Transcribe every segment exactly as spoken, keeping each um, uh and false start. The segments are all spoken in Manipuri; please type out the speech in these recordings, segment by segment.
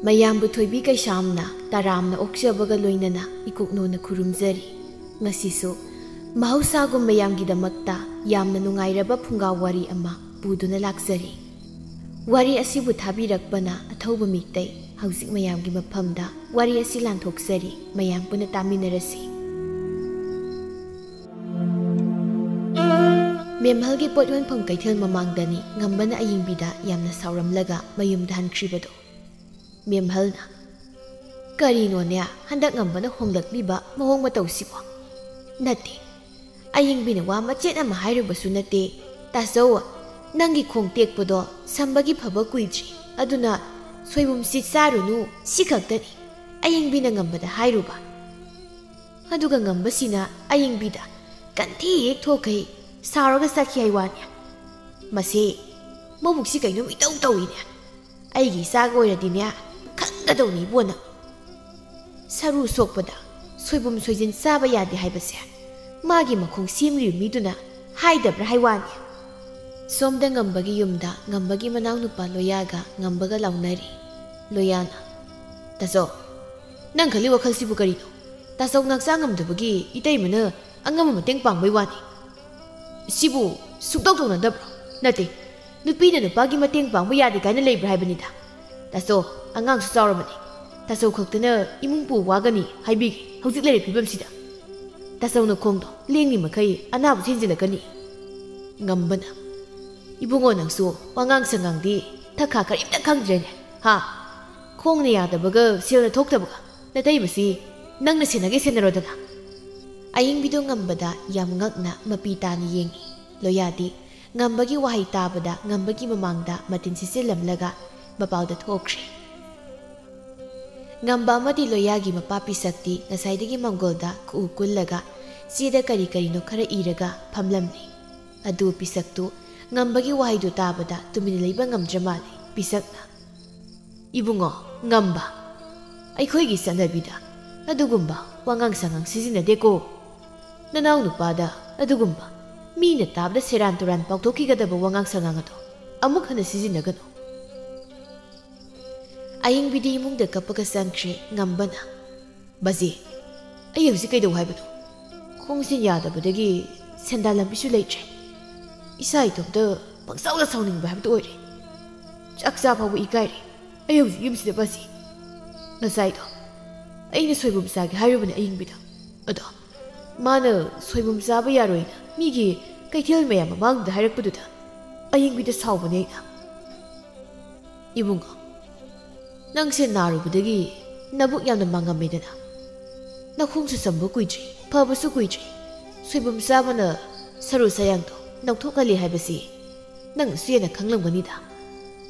ꯃꯌꯥꯝꯕꯨ ꯊꯣꯏꯕꯤ ꯀꯩꯁꯥꯝꯅ ꯇꯔꯥꯝꯅ ꯑꯣꯛꯆꯕꯒ ꯂꯣꯏꯅꯅ ꯏꯀꯨꯛꯅꯣꯅ ꯈꯨꯔꯨꯝꯖꯔꯤ꯫ ꯉꯁꯤꯁꯨ ꯃꯍꯧꯁꯥꯒꯨꯝ ꯃꯌꯥꯝꯒꯤꯗꯃꯛꯇ ꯌꯥꯝꯅ ꯅꯨꯡꯉꯥꯏꯔꯕ ꯐꯨꯡꯒꯥ ꯋꯥꯔꯤ ꯑꯃ ꯄꯨꯗꯨꯅ ꯂꯥꯛꯆꯔꯤ꯫ ꯋꯥꯔꯤ ꯑꯁꯤꯕꯨ ꯊꯥꯕꯤꯔꯛꯄꯅ ꯑꯊꯧꯕ ꯃꯤꯇꯩ꯫ ꯍꯧꯖꯤꯛ ꯃꯌꯥꯝꯒꯤ ꯃꯐꯝꯗ ꯋꯥꯔꯤ ꯑꯁꯤ ꯂꯥꯟꯊꯣꯛꯆꯔꯤ, ꯃꯌꯥꯝ ꯄꯨꯟꯅ ꯇꯥꯃꯤꯟꯅꯔꯁꯤ꯫ ꯃꯦꯝꯍꯜꯒꯤ ꯄꯣꯠ ꯌꯣꯟꯐꯝ ꯀꯩꯊꯦꯜ ꯃꯃꯥꯡꯗꯅꯤ ꯉꯝꯕꯅ ꯑꯌꯤꯡꯕꯤꯗ ꯌꯥꯝꯅ ꯁꯥꯎꯔꯝꯂꯒ ꯃꯌꯨꯝꯗ ꯍꯟꯈ꯭ꯔꯤꯕꯗꯣ꯫ ꯃꯦꯝꯍꯜꯅ, "ꯀꯔꯤꯅꯣꯅꯦ ꯍꯟꯗꯛ ꯉꯝꯕꯅ ꯍꯣꯡꯂꯛꯂꯤꯕ ꯃꯑꯣꯡ ꯃꯇꯧꯁꯤꯕꯣ? ꯅꯠꯇꯦ, ꯑꯌꯤꯡꯕꯤꯅ ꯋꯥ ꯃꯆꯦꯠ ꯑꯃ ꯍꯥꯏꯔꯨꯕꯁꯨ ꯅꯠꯇꯦ꯫ ꯇꯥꯆꯧ, ꯅꯪꯒꯤ ꯈꯣꯡ ꯇꯦꯛꯄꯗꯣ ꯁꯝꯕꯒꯤ ꯐꯕ ꯀꯨꯏꯗ꯭ꯔꯤ, ꯑꯗꯨꯅ ꯁꯣꯏꯕꯨꯝꯁꯤ ꯆꯥꯔꯨꯅꯨ, ꯁꯤ ꯈꯛꯇꯅꯤ ꯑꯌꯤꯡꯕꯤꯅ ꯉꯝꯕꯗ ꯍꯥꯏꯔꯨꯕ꯫ ꯑꯗꯨꯒ ꯉꯝꯕꯁꯤꯅ ꯑꯌꯤꯡꯕꯤꯗ ꯀꯟꯊꯤ ꯍꯦꯛ ꯊꯣꯛꯈꯩ ꯁꯥꯎꯔꯒ ꯆꯠꯈꯤ ꯍꯥꯏ ꯋꯥꯅꯤ꯫ ꯃꯁꯤ ꯃꯕꯨꯛꯁꯤ ꯀꯩꯅꯣꯝ ꯏꯇꯧ ꯇꯧꯏꯅꯦ꯫ ꯑꯩꯒꯤ ꯏꯆꯥꯒ ꯑꯣꯏꯔꯗꯤꯅꯦ ꯈꯪꯒꯗꯧꯅꯤ ꯏꯕꯣꯅ꯫ ꯁꯔꯨ ꯁꯣꯛꯄꯗ ꯁꯣꯏꯕꯨꯝ ꯁꯣꯏꯖꯤꯟ ꯆꯥꯕ ꯌꯥꯗꯦ ꯍꯥꯏꯕꯁꯦ ꯃꯥꯒꯤ ꯃꯈꯣꯡ ꯁꯦꯝꯂꯤꯕ ꯃꯤꯗꯨꯅ ꯍꯥꯏꯗꯕ꯭ꯔꯥ ꯍꯥꯏ ꯋꯥꯅꯤ?" ꯁꯣꯝꯗ ꯉꯝꯕꯒꯤ ꯌꯨꯝꯗ ꯉꯝꯕꯒꯤ ꯃꯅꯥꯎꯅꯨꯄꯥ ꯂꯣꯌꯥꯒ ꯉꯝꯕꯒ ꯂꯥꯎꯅꯔꯤ꯫ ꯂꯣꯌꯥꯅ, "ꯇꯥꯆꯧ, ꯅꯪ ꯈꯜꯂꯤ ꯋꯥꯈꯜꯁꯤꯕꯨ ꯀꯔꯤꯅꯣ? ꯇꯥꯆꯧ ꯍꯛꯆꯥꯡ ꯉꯝꯗꯕꯒꯤ ꯏꯇꯩꯃꯅ ꯑꯉꯝꯕ ꯃꯇꯦꯡ ꯄꯥꯡꯕꯩ ꯋꯥꯅꯤ꯫ ꯁꯤꯕꯨ ꯁꯨꯛꯇꯧ ꯇꯧꯅꯗꯕ꯭ꯔꯣ? ꯅꯠꯇꯦ, ꯅꯨꯄꯤꯅ ꯅꯨꯄꯥꯒꯤ ꯃꯇꯦꯡ ꯄꯥꯡꯕ ꯌꯥꯗꯦ ꯀꯥꯏꯅ ꯂꯩꯕ꯭ꯔꯥ ꯍꯥꯏꯕꯅꯤꯗ꯫ ꯇꯥꯆꯧ, ꯑꯉꯥꯡꯁꯨ ꯆꯥꯎꯔꯕꯅꯤ꯫ ꯇꯥꯆꯧ ꯈꯛꯇꯅ ꯏꯃꯨꯡ ꯄꯨ ꯋꯥꯒꯅꯤ ꯍꯥꯏꯕꯤꯒꯦ ꯍꯧꯖꯤꯛ ꯂꯩꯔꯤꯕ ꯐꯤꯕꯝꯁꯤꯗ꯫ ꯇꯥꯆꯧꯅ ꯈꯣꯡꯗꯣ ꯂꯦꯡꯂꯤ ꯃꯈꯩ ꯑꯅꯥꯕꯁꯨ ꯍꯦꯟꯖꯤꯜꯂꯛꯀꯅꯤ꯫" ꯉꯝꯕꯅ, "ꯏꯕꯨꯡꯉꯣ, ꯅꯪꯁꯨ ꯋꯥꯉꯥꯡ ꯁꯉꯥꯡꯗꯤ ꯊꯛꯈꯥ ꯀꯔꯤꯝꯇ ꯈꯪꯗ꯭ꯔꯦꯅꯦ, ꯍꯥ? ꯈꯣꯡꯅ ꯌꯥꯗꯕꯒ ꯁꯦꯜꯅ ꯊꯣꯛꯇꯕꯒ ꯅꯇꯩꯃꯁꯤ ꯅꯪꯅ ꯁꯦꯟꯅꯒꯦ ꯁꯦꯟꯅꯔꯣꯗꯅ꯫" ꯑꯌꯤꯡꯕꯤꯗꯣ ꯉꯝꯕꯗ ꯌꯥꯝ ꯉꯛꯅ ꯃꯄꯤ ꯇꯥꯅ ꯌꯦꯡꯉꯤ꯫ ꯂꯣꯌꯥꯗꯤ ꯉꯝꯕꯒꯤ ꯋꯥꯍꯩ ꯇꯥꯕꯗ ꯉꯝꯕꯒꯤ ꯃꯃꯥꯡꯗ ꯃꯇꯤꯟ ꯁꯤꯠꯆꯤꯜꯂꯝꯂꯒ ꯃꯄꯥꯜꯗ ꯊꯣꯛꯈ꯭ꯔꯦ꯫ ꯉꯝꯕ ꯑꯃꯗꯤ ꯂꯣꯌꯥꯒꯤ ꯃꯄꯥ ꯄꯤꯁꯛꯇꯤ ꯉꯁꯥꯏꯗꯒꯤ ꯃꯪꯒꯣꯜꯗ ꯈꯨꯎ ꯀꯨꯜꯂꯒ ꯆꯦꯗ ꯀꯔꯤ ꯀꯔꯤꯅꯣ ꯈꯔ ꯏꯔꯒ ꯐꯝꯂꯝꯂꯤ꯫ ꯑꯗꯨ ꯄꯤꯁꯛꯇꯨ ꯉꯝꯕꯒꯤ ꯋꯥꯍꯩꯗꯨ ꯇꯥꯕꯗ ꯇꯨꯃꯤꯟꯅ ꯂꯩꯕ ꯉꯝꯗ꯭ꯔ ꯃꯥꯜꯂꯤ꯫ ꯄꯤꯁꯛꯅ, "ꯏꯕꯨꯡꯉꯣ ꯉꯝꯕ, ꯑꯩꯈꯣꯏꯒꯤ ꯆꯠꯅꯕꯤꯗ ꯑꯗꯨꯒꯨꯝꯕ ꯋꯥꯉꯥꯡ ꯁꯉꯥꯡ ꯁꯤꯖꯤꯟꯅꯗꯦꯀꯣ꯫ ꯅꯅꯥꯎ ꯅꯨꯄꯥꯗ ꯑꯗꯨꯒꯨꯝꯕ ꯃꯤꯅ ꯇꯥꯕꯗ ꯁꯦꯔꯥꯟ ꯇꯨꯔꯥꯟ ꯄꯥꯎꯊꯣꯛꯈꯤꯒꯗꯕ ꯋꯥꯉꯥꯡ ꯁꯉꯥꯡ ꯑꯗꯣ ꯑꯃꯨꯛ ꯍꯟꯅ ꯁꯤꯖꯤꯟꯅꯒꯅꯨ꯫" ꯑꯌꯤꯡꯕꯤꯗꯤ ꯏꯃꯨꯡꯗ ꯀꯞꯄꯒ ꯆꯪꯈ꯭ꯔꯦ꯫ ꯉꯝꯕꯅ, "ꯕꯥꯖꯤ, ꯑꯩ ꯍꯧꯖꯤꯛ ꯀꯩꯗꯧ ꯍꯥꯏꯕꯅꯣ? ꯈꯣꯡꯁꯤꯟ ꯌꯥꯗꯕꯗꯒꯤ ꯁꯦꯟꯗꯥꯟ ꯂꯝꯕꯤꯁꯨ ꯂꯩꯇ꯭ꯔꯦ꯫ ꯏꯁꯥ ꯏꯇꯣꯝꯇ ꯄꯪꯁꯥꯎꯗ ꯁꯥꯎꯅꯤꯡꯕ ꯍꯥꯏꯕꯗꯨ ꯑꯣꯏꯔꯦ꯫ ꯆꯥꯛ ꯆꯥ ꯐꯥꯎꯕ ꯏꯀꯥꯏꯔꯦ꯫ ꯑꯩ ꯍꯧꯖꯤꯛ ꯌꯨꯝꯁꯤꯗ ꯕꯥꯖꯤ꯫ ꯉꯁꯥꯏꯗꯣ ꯑꯩꯅ ꯁꯣꯏꯕꯨꯝ ꯆꯥꯒꯦ ꯍꯥꯏꯔꯨꯕꯅꯦ ꯑꯌꯤꯡꯕꯤꯗ꯫ ꯑꯗꯣ ꯃꯥꯅ ꯁꯣꯏꯕꯨꯝ ꯆꯥꯕ ꯌꯥꯔꯣꯏꯅ ꯃꯤꯒꯤ ꯀꯩꯊꯦꯜ ꯃꯌꯥꯝ ꯃꯃꯥꯡꯗ ꯍꯥꯏꯔꯛꯄꯗꯨꯗ ꯑꯌꯤꯡꯕꯤꯗ ꯁꯥꯎꯕꯅꯦ ꯑꯩꯅ꯫ ꯏꯕꯨꯡꯉꯣ, ꯅꯪꯁꯦ ꯅꯥꯔꯨꯕꯗꯒꯤ ꯅꯕꯨꯛ ꯌꯥꯝꯅ ꯃꯥꯡꯉꯝꯃꯦꯗꯅ꯫ ꯅꯈꯣꯡꯁꯨ ꯆꯝꯕ ꯀꯨꯏꯗ꯭ꯔꯤ, ꯐꯕꯁꯨ ꯀꯨꯏꯗ꯭ꯔꯤ꯫ ꯁꯣꯏꯕꯨꯝ ꯆꯥꯕꯅ ꯁꯔꯨ ꯁꯌꯥꯡꯗꯣ ꯅꯧꯊꯣꯛꯍꯜꯂꯤ ꯍꯥꯏꯕꯁꯤ ꯅꯪꯅꯁꯨ ꯍꯦꯟꯅ ꯈꯪꯂꯝꯒꯅꯤꯗ꯫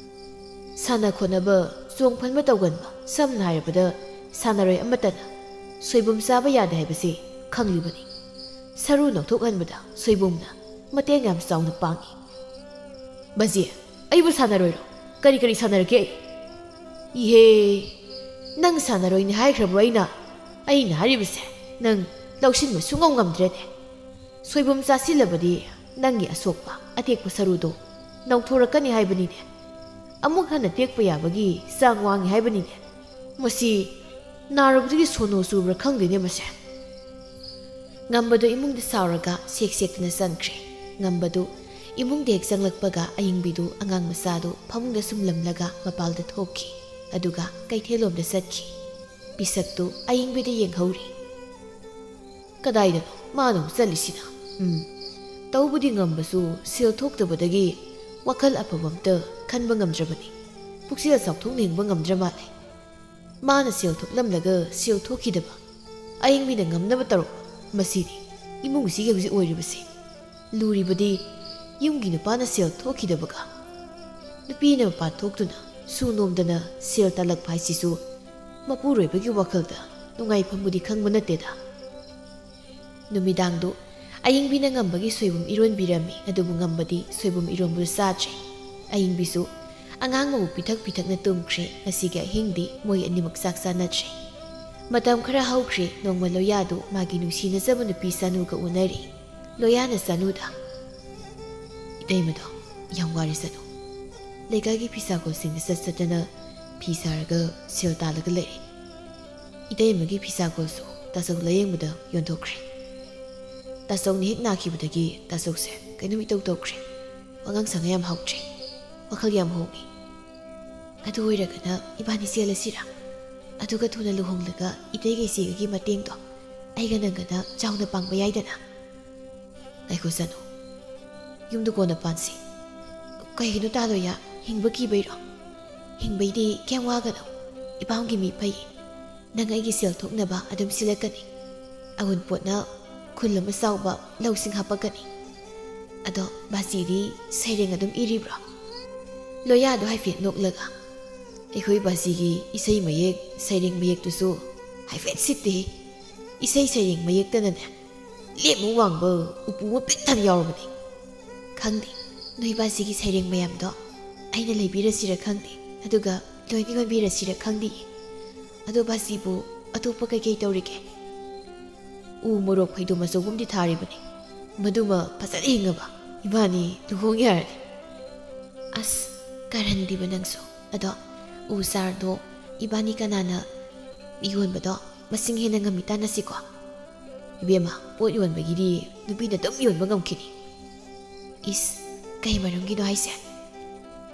ꯁꯥꯟꯅ ꯈꯣꯠꯅꯕ, ꯆꯣꯡ ꯐꯟꯕ ꯇꯧꯒꯟꯕ, ꯁꯝꯅ ꯍꯥꯏꯔꯕꯗ ꯁꯥꯟꯅꯔꯣꯏ ꯑꯃꯠꯇꯅ ꯁꯣꯏꯕꯨꯝ ꯆꯥꯕ ꯌꯥꯗꯦ ꯍꯥꯏꯕꯁꯤ ꯈꯪꯂꯤꯕꯅꯤ꯫ ꯁꯔꯨ ꯅꯧꯊꯣꯛꯍꯟꯕꯗ ꯁꯣꯏꯕꯨꯝꯅ ꯃꯇꯦꯡ ꯌꯥꯝ ꯆꯥꯎꯅ ꯄꯥꯡꯏ꯫ ꯕꯥꯖꯤ, ꯑꯩꯕꯨ ꯁꯥꯟꯅꯔꯣꯏꯔꯣ? ꯀꯔꯤ ꯀꯔꯤ ꯁꯥꯟꯅꯔꯛꯀꯦ ꯑꯩ? ꯏꯍꯦ, ꯅꯪ ꯁꯥꯟꯅꯔꯣꯏꯅꯤ ꯍꯥꯏꯈ꯭ꯔꯕ꯭ꯔꯣ ꯑꯩꯅ? ꯑꯩꯅ ꯍꯥꯏꯔꯤꯕꯁꯦ ꯅꯪ ꯂꯧꯁꯤꯟꯕ ꯁꯨꯡꯉꯝ ꯉꯝꯗ꯭ꯔꯦꯅꯦ꯫ ꯁꯣꯏꯕꯨꯝ ꯆꯥꯁꯤꯜꯂꯕꯗꯤ ꯅꯪꯒꯤ ꯑꯁꯣꯛꯄ ꯑꯇꯦꯛꯄ ꯁꯔꯨꯗꯣ ꯅꯧꯊꯣꯔꯛꯀꯅꯤ ꯍꯥꯏꯕꯅꯤꯅꯦ꯫ ꯑꯃꯨꯛ ꯍꯟꯅ ꯇꯦꯛꯄ ꯌꯥꯕꯒꯤ ꯆꯥꯡ ꯋꯥꯡꯉꯤ ꯍꯥꯏꯕꯅꯤꯅꯦ꯫ ꯃꯁꯤ ꯅꯥꯔꯨꯕꯗꯒꯤ ꯁꯣꯅꯣ ꯆꯨꯕ꯭ꯔꯥ ꯈꯪꯗꯦꯅꯦ ꯃꯁꯦ꯫ ꯉꯝꯕꯗꯨ ꯏꯃꯨꯡꯗ ꯁꯥꯎꯔꯒ ꯁꯦꯛ ꯁꯦꯛꯇꯨꯅ ꯆꯪꯈ꯭ꯔꯦ꯫ ꯉꯝꯕꯗꯨ ꯏꯃꯨꯡꯗ ꯍꯦꯛ ꯆꯪꯂꯛꯄꯒ ꯑꯌꯤꯡꯕꯤꯗꯨ ꯑꯉꯥꯡ ꯃꯆꯥꯗꯨ ꯐꯃꯨꯡꯗ ꯁꯨꯝꯂꯝꯂꯒ ꯃꯄꯥꯜꯗ ꯊꯣꯛꯈꯤ꯫ ꯑꯗꯨꯒ ꯀꯩꯊꯦꯜꯂꯣꯝꯗ ꯆꯠꯈꯤ꯫ ꯄꯤꯁꯛꯇꯨ ꯑꯌꯤꯡꯕꯤꯗ ꯌꯦꯡꯍꯧꯔꯤ꯫ "ꯀꯗꯥꯏꯗꯅꯣ ꯃꯥꯅ ꯑꯃꯨꯛ ꯆꯠꯂꯤꯁꯤꯅ? ꯎꯝ, ꯇꯧꯕꯗꯤ ꯉꯝꯕꯁꯨ ꯁꯦꯜ ꯊꯣꯛꯇꯕꯗꯒꯤ ꯋꯥꯈꯜ ꯑꯐꯕ ꯑꯝꯇ ꯈꯟꯕ ꯉꯝꯗ꯭ꯔꯕꯅꯤ꯫ ꯄꯨꯛꯆꯦꯜ ꯆꯥꯎꯊꯣꯛꯅ ꯍꯤꯡꯕ ꯉꯝꯗ꯭ꯔ ꯃꯥꯜꯂꯦ꯫ ꯃꯥꯅ ꯁꯦꯜ ꯊꯣꯛꯂꯝꯂꯒ ꯁꯦꯜ ꯊꯣꯛꯈꯤꯗꯕ, ꯑꯌꯤꯡꯕꯤꯅ ꯉꯝꯅꯕ ꯇꯧꯔꯛꯄ꯫ ꯃꯁꯤꯅꯤ ꯏꯃꯨꯡꯁꯤꯒꯤ ꯍꯧꯖꯤꯛ ꯑꯣꯏꯔꯤꯕꯁꯤ꯫ ꯂꯨꯔꯤꯕꯗꯤ ꯌꯨꯝꯒꯤ ꯅꯨꯄꯥꯅ ꯁꯦꯜ ꯊꯣꯛꯈꯤꯗꯕꯒ ꯅꯨꯄꯤꯅ ꯃꯄꯥꯟ ꯊꯣꯛꯇꯨꯅ ꯁꯨ ꯅꯣꯝꯗꯅ ꯁꯦꯜ ꯇꯥꯜꯂꯛꯄ ꯍꯥꯏꯁꯤꯁꯨ ꯃꯄꯨꯔꯣꯏꯕꯒꯤ ꯋꯥꯈꯜꯗ ꯅꯨꯡꯉꯥꯏꯐꯝꯕꯨꯗꯤ ꯈꯪꯕ ꯅꯠꯇꯦꯗ"꯫ ꯅꯨꯃꯤꯗꯥꯡꯗꯨ ꯑꯌꯤꯡꯕꯤꯅ ꯉꯝꯕꯒꯤ ꯁꯣꯏꯕꯨꯝ ꯏꯔꯣꯟꯕꯤꯔꯝꯃꯤ, ꯑꯗꯨꯕꯨ ꯉꯝꯕꯗꯤ ꯁꯣꯏꯕꯨꯝ ꯏꯔꯣꯟꯕꯗꯨ ꯆꯥꯗ꯭ꯔꯦ꯫ ꯑꯌꯤꯡꯕꯤꯁꯨ ꯑꯉꯥꯡ ꯃꯕꯨ ꯄꯤꯊꯛ ꯄꯤꯊꯛꯅ ꯇꯨꯝꯈ꯭ꯔꯦ꯫ ꯉꯁꯤꯒꯤ ꯑꯍꯤꯡꯗꯤ ꯃꯣꯏ ꯑꯅꯤꯃꯛ ꯆꯥꯛ ꯆꯥꯅꯗ꯭ꯔꯦ꯫ ꯃꯇꯝ ꯈꯔ ꯍꯧꯈ꯭ꯔꯦ꯫ ꯅꯣꯡꯃ ꯂꯣꯌꯥꯗꯨ ꯃꯥꯒꯤ ꯅꯨꯡꯁꯤꯅꯖꯕ ꯅꯨꯄꯤ ꯆꯥꯅꯨꯒ ꯎꯅꯔꯤ꯫ ꯂꯣꯌꯥꯅ ꯆꯥꯅꯨꯗ, "ꯏꯇꯩꯃꯗꯣ ꯌꯥꯝ ꯋꯥꯔꯦ ꯆꯥꯅꯨ꯫ ꯂꯩꯀꯥꯏꯒꯤ ꯐꯤꯁꯥꯀꯣꯜꯁꯤꯡꯗ ꯆꯠ ꯆꯠꯇꯅ ꯐꯤ ꯁꯥꯔꯒ ꯁꯦꯜ ꯇꯥꯜꯂꯒ ꯂꯩꯔꯦ꯫ ꯏꯇꯩꯃꯒꯤ ꯐꯤꯁꯥꯀꯣꯜꯁꯨ ꯇꯥꯆꯧ ꯂꯥꯌꯦꯡꯕꯗ ꯌꯣꯟꯊꯣꯛꯈ꯭ꯔꯦ꯫ ꯇꯥꯆꯧꯅ ꯍꯦꯛ ꯅꯥꯈꯤꯕꯗꯒꯤ ꯇꯥꯆꯧꯁꯦ ꯀꯩꯅꯣꯝ ꯏꯇꯧ ꯇꯧꯈ꯭ꯔꯦ꯫ ꯋꯥꯉꯥꯡ ꯁꯉꯥꯡ ꯌꯥꯝ ꯍꯧꯗ꯭ꯔꯦ꯫ ꯋꯥꯈꯜ ꯌꯥꯝ ꯍꯣꯡꯉꯤ꯫ ꯑꯗꯨ ꯑꯣꯏꯔꯒꯅ ꯏꯕꯥꯅꯤ ꯆꯦꯜꯂꯁꯤꯔꯥ? ꯑꯗꯨꯒ ꯊꯨꯅ ꯂꯨꯍꯣꯡꯂꯒ ꯏꯇꯩꯒ ꯏꯆꯦꯒꯒꯤ ꯃꯇꯦꯡꯗꯣ ꯑꯩꯒ ꯅꯪꯒꯅ ꯆꯥꯎꯅ ꯄꯥꯡꯕ ꯌꯥꯏꯗꯅ꯫ ꯉꯥꯏꯈꯣ ꯁꯅꯨ, ꯌꯨꯝꯗ ꯀꯣꯟꯅ ꯄꯥꯟꯁꯤ꯫ ꯀꯩꯒꯤꯅꯣ ꯇꯥ ꯂꯣꯌꯥ? ꯍꯤꯡꯕ ꯀꯤꯕꯩꯔꯣ? ꯍꯤꯡꯕꯩꯗꯤ ꯀꯩꯝ ꯋꯥꯒꯅꯨ꯫ ꯏꯄꯥꯝꯒꯤ ꯃꯤ ꯐꯩ꯫ ꯅꯪ ꯑꯩꯒꯤ ꯁꯦꯜ ꯊꯣꯛꯅꯕ ꯑꯗꯨꯝ ꯁꯤꯜꯂꯛꯀꯅꯤ꯫ ꯑꯋꯨꯟꯄꯣꯠꯅ ꯈꯨꯜ ꯑꯃ ꯆꯥꯎꯕ ꯂꯧꯁꯤꯡ ꯍꯥꯞꯄꯛꯀꯅꯤ꯫ ꯑꯗꯣ ꯕꯥꯖꯤꯗꯤ ꯁꯩꯔꯦꯡ ꯑꯗꯨꯝ ꯏꯔꯤꯕ꯭ꯔꯣ? ꯂꯣꯌꯥꯗꯣ ꯍꯥꯏꯐꯦꯠ ꯅꯣꯛꯂꯒ, ꯑꯩꯈꯣꯏ ꯕꯥꯖꯤꯒꯤ ꯏꯁꯩ ꯃꯌꯦꯛ, ꯁꯩꯔꯦꯡ ꯃꯌꯦꯛꯇꯨꯁꯨ ꯍꯥꯏꯐꯦꯠ ꯁꯤꯠꯇꯦ꯫ ꯏꯁꯩ ꯁꯩꯔꯦꯡ ꯃꯌꯦꯛꯇꯅꯅꯦ, ꯂꯦꯝꯃꯨ ꯋꯥꯡꯕ ꯎꯄꯨ ꯑꯃ ꯄꯤꯛ ꯊꯟꯅ ꯌꯥꯎꯔꯕꯅꯤ꯫ ꯈꯪꯗꯦ, ꯅꯣꯏ ꯕꯥꯖꯤꯒꯤ ꯁꯩꯔꯦꯡ ꯃꯌꯥꯝꯗꯣ ꯑꯩꯅ ꯂꯩꯕꯤꯔꯁꯤꯔ ꯈꯪꯗꯦ, ꯑꯗꯨꯒ ꯂꯣꯏꯅ ꯌꯣꯟꯕꯤꯔꯁꯤꯔ ꯈꯪꯗꯦ꯫ ꯑꯗꯣ ꯕꯥꯖꯤꯕꯨ ꯑꯇꯣꯞꯄ ꯀꯩꯀꯩ ꯇꯧꯔꯤꯒꯦ? ꯎ ꯃꯣꯔꯣꯛ ꯐꯩꯗꯣꯝ ꯑꯆꯧꯕ ꯑꯃꯗꯤ ꯊꯥꯔꯤꯕꯅꯤ꯫ ꯃꯗꯨꯃ ꯐꯖꯅ ꯍꯤꯡꯉꯕ ꯏꯕꯥꯅꯤ ꯂꯨꯍꯣꯡ ꯌꯥꯔꯅꯤ꯫ ꯑꯁ, ꯀꯔꯟꯗꯤꯕ ꯅꯪꯁꯨ꯫ ꯑꯗꯣ ꯎ ꯆꯥꯔꯗꯣ ꯏꯕꯥꯅꯤ ꯀꯅꯥꯅ ꯌꯣꯟꯕꯗꯣ ꯃꯁꯤꯡ ꯍꯦꯟꯅ ꯉꯝꯃꯤ ꯇꯥꯟꯅꯁꯤꯀꯣ? ꯏꯕꯦꯝꯃ, ꯄꯣꯠ ꯌꯣꯟꯕꯒꯤꯗꯤ ꯅꯨꯄꯤꯅ ꯑꯗꯨꯝ ꯌꯣꯟꯕ ꯉꯝꯈꯤꯅꯤ꯫ ꯏꯁ, ꯀꯩ ꯃꯔꯝꯒꯤꯅꯣ ꯍꯥꯏꯁꯦ?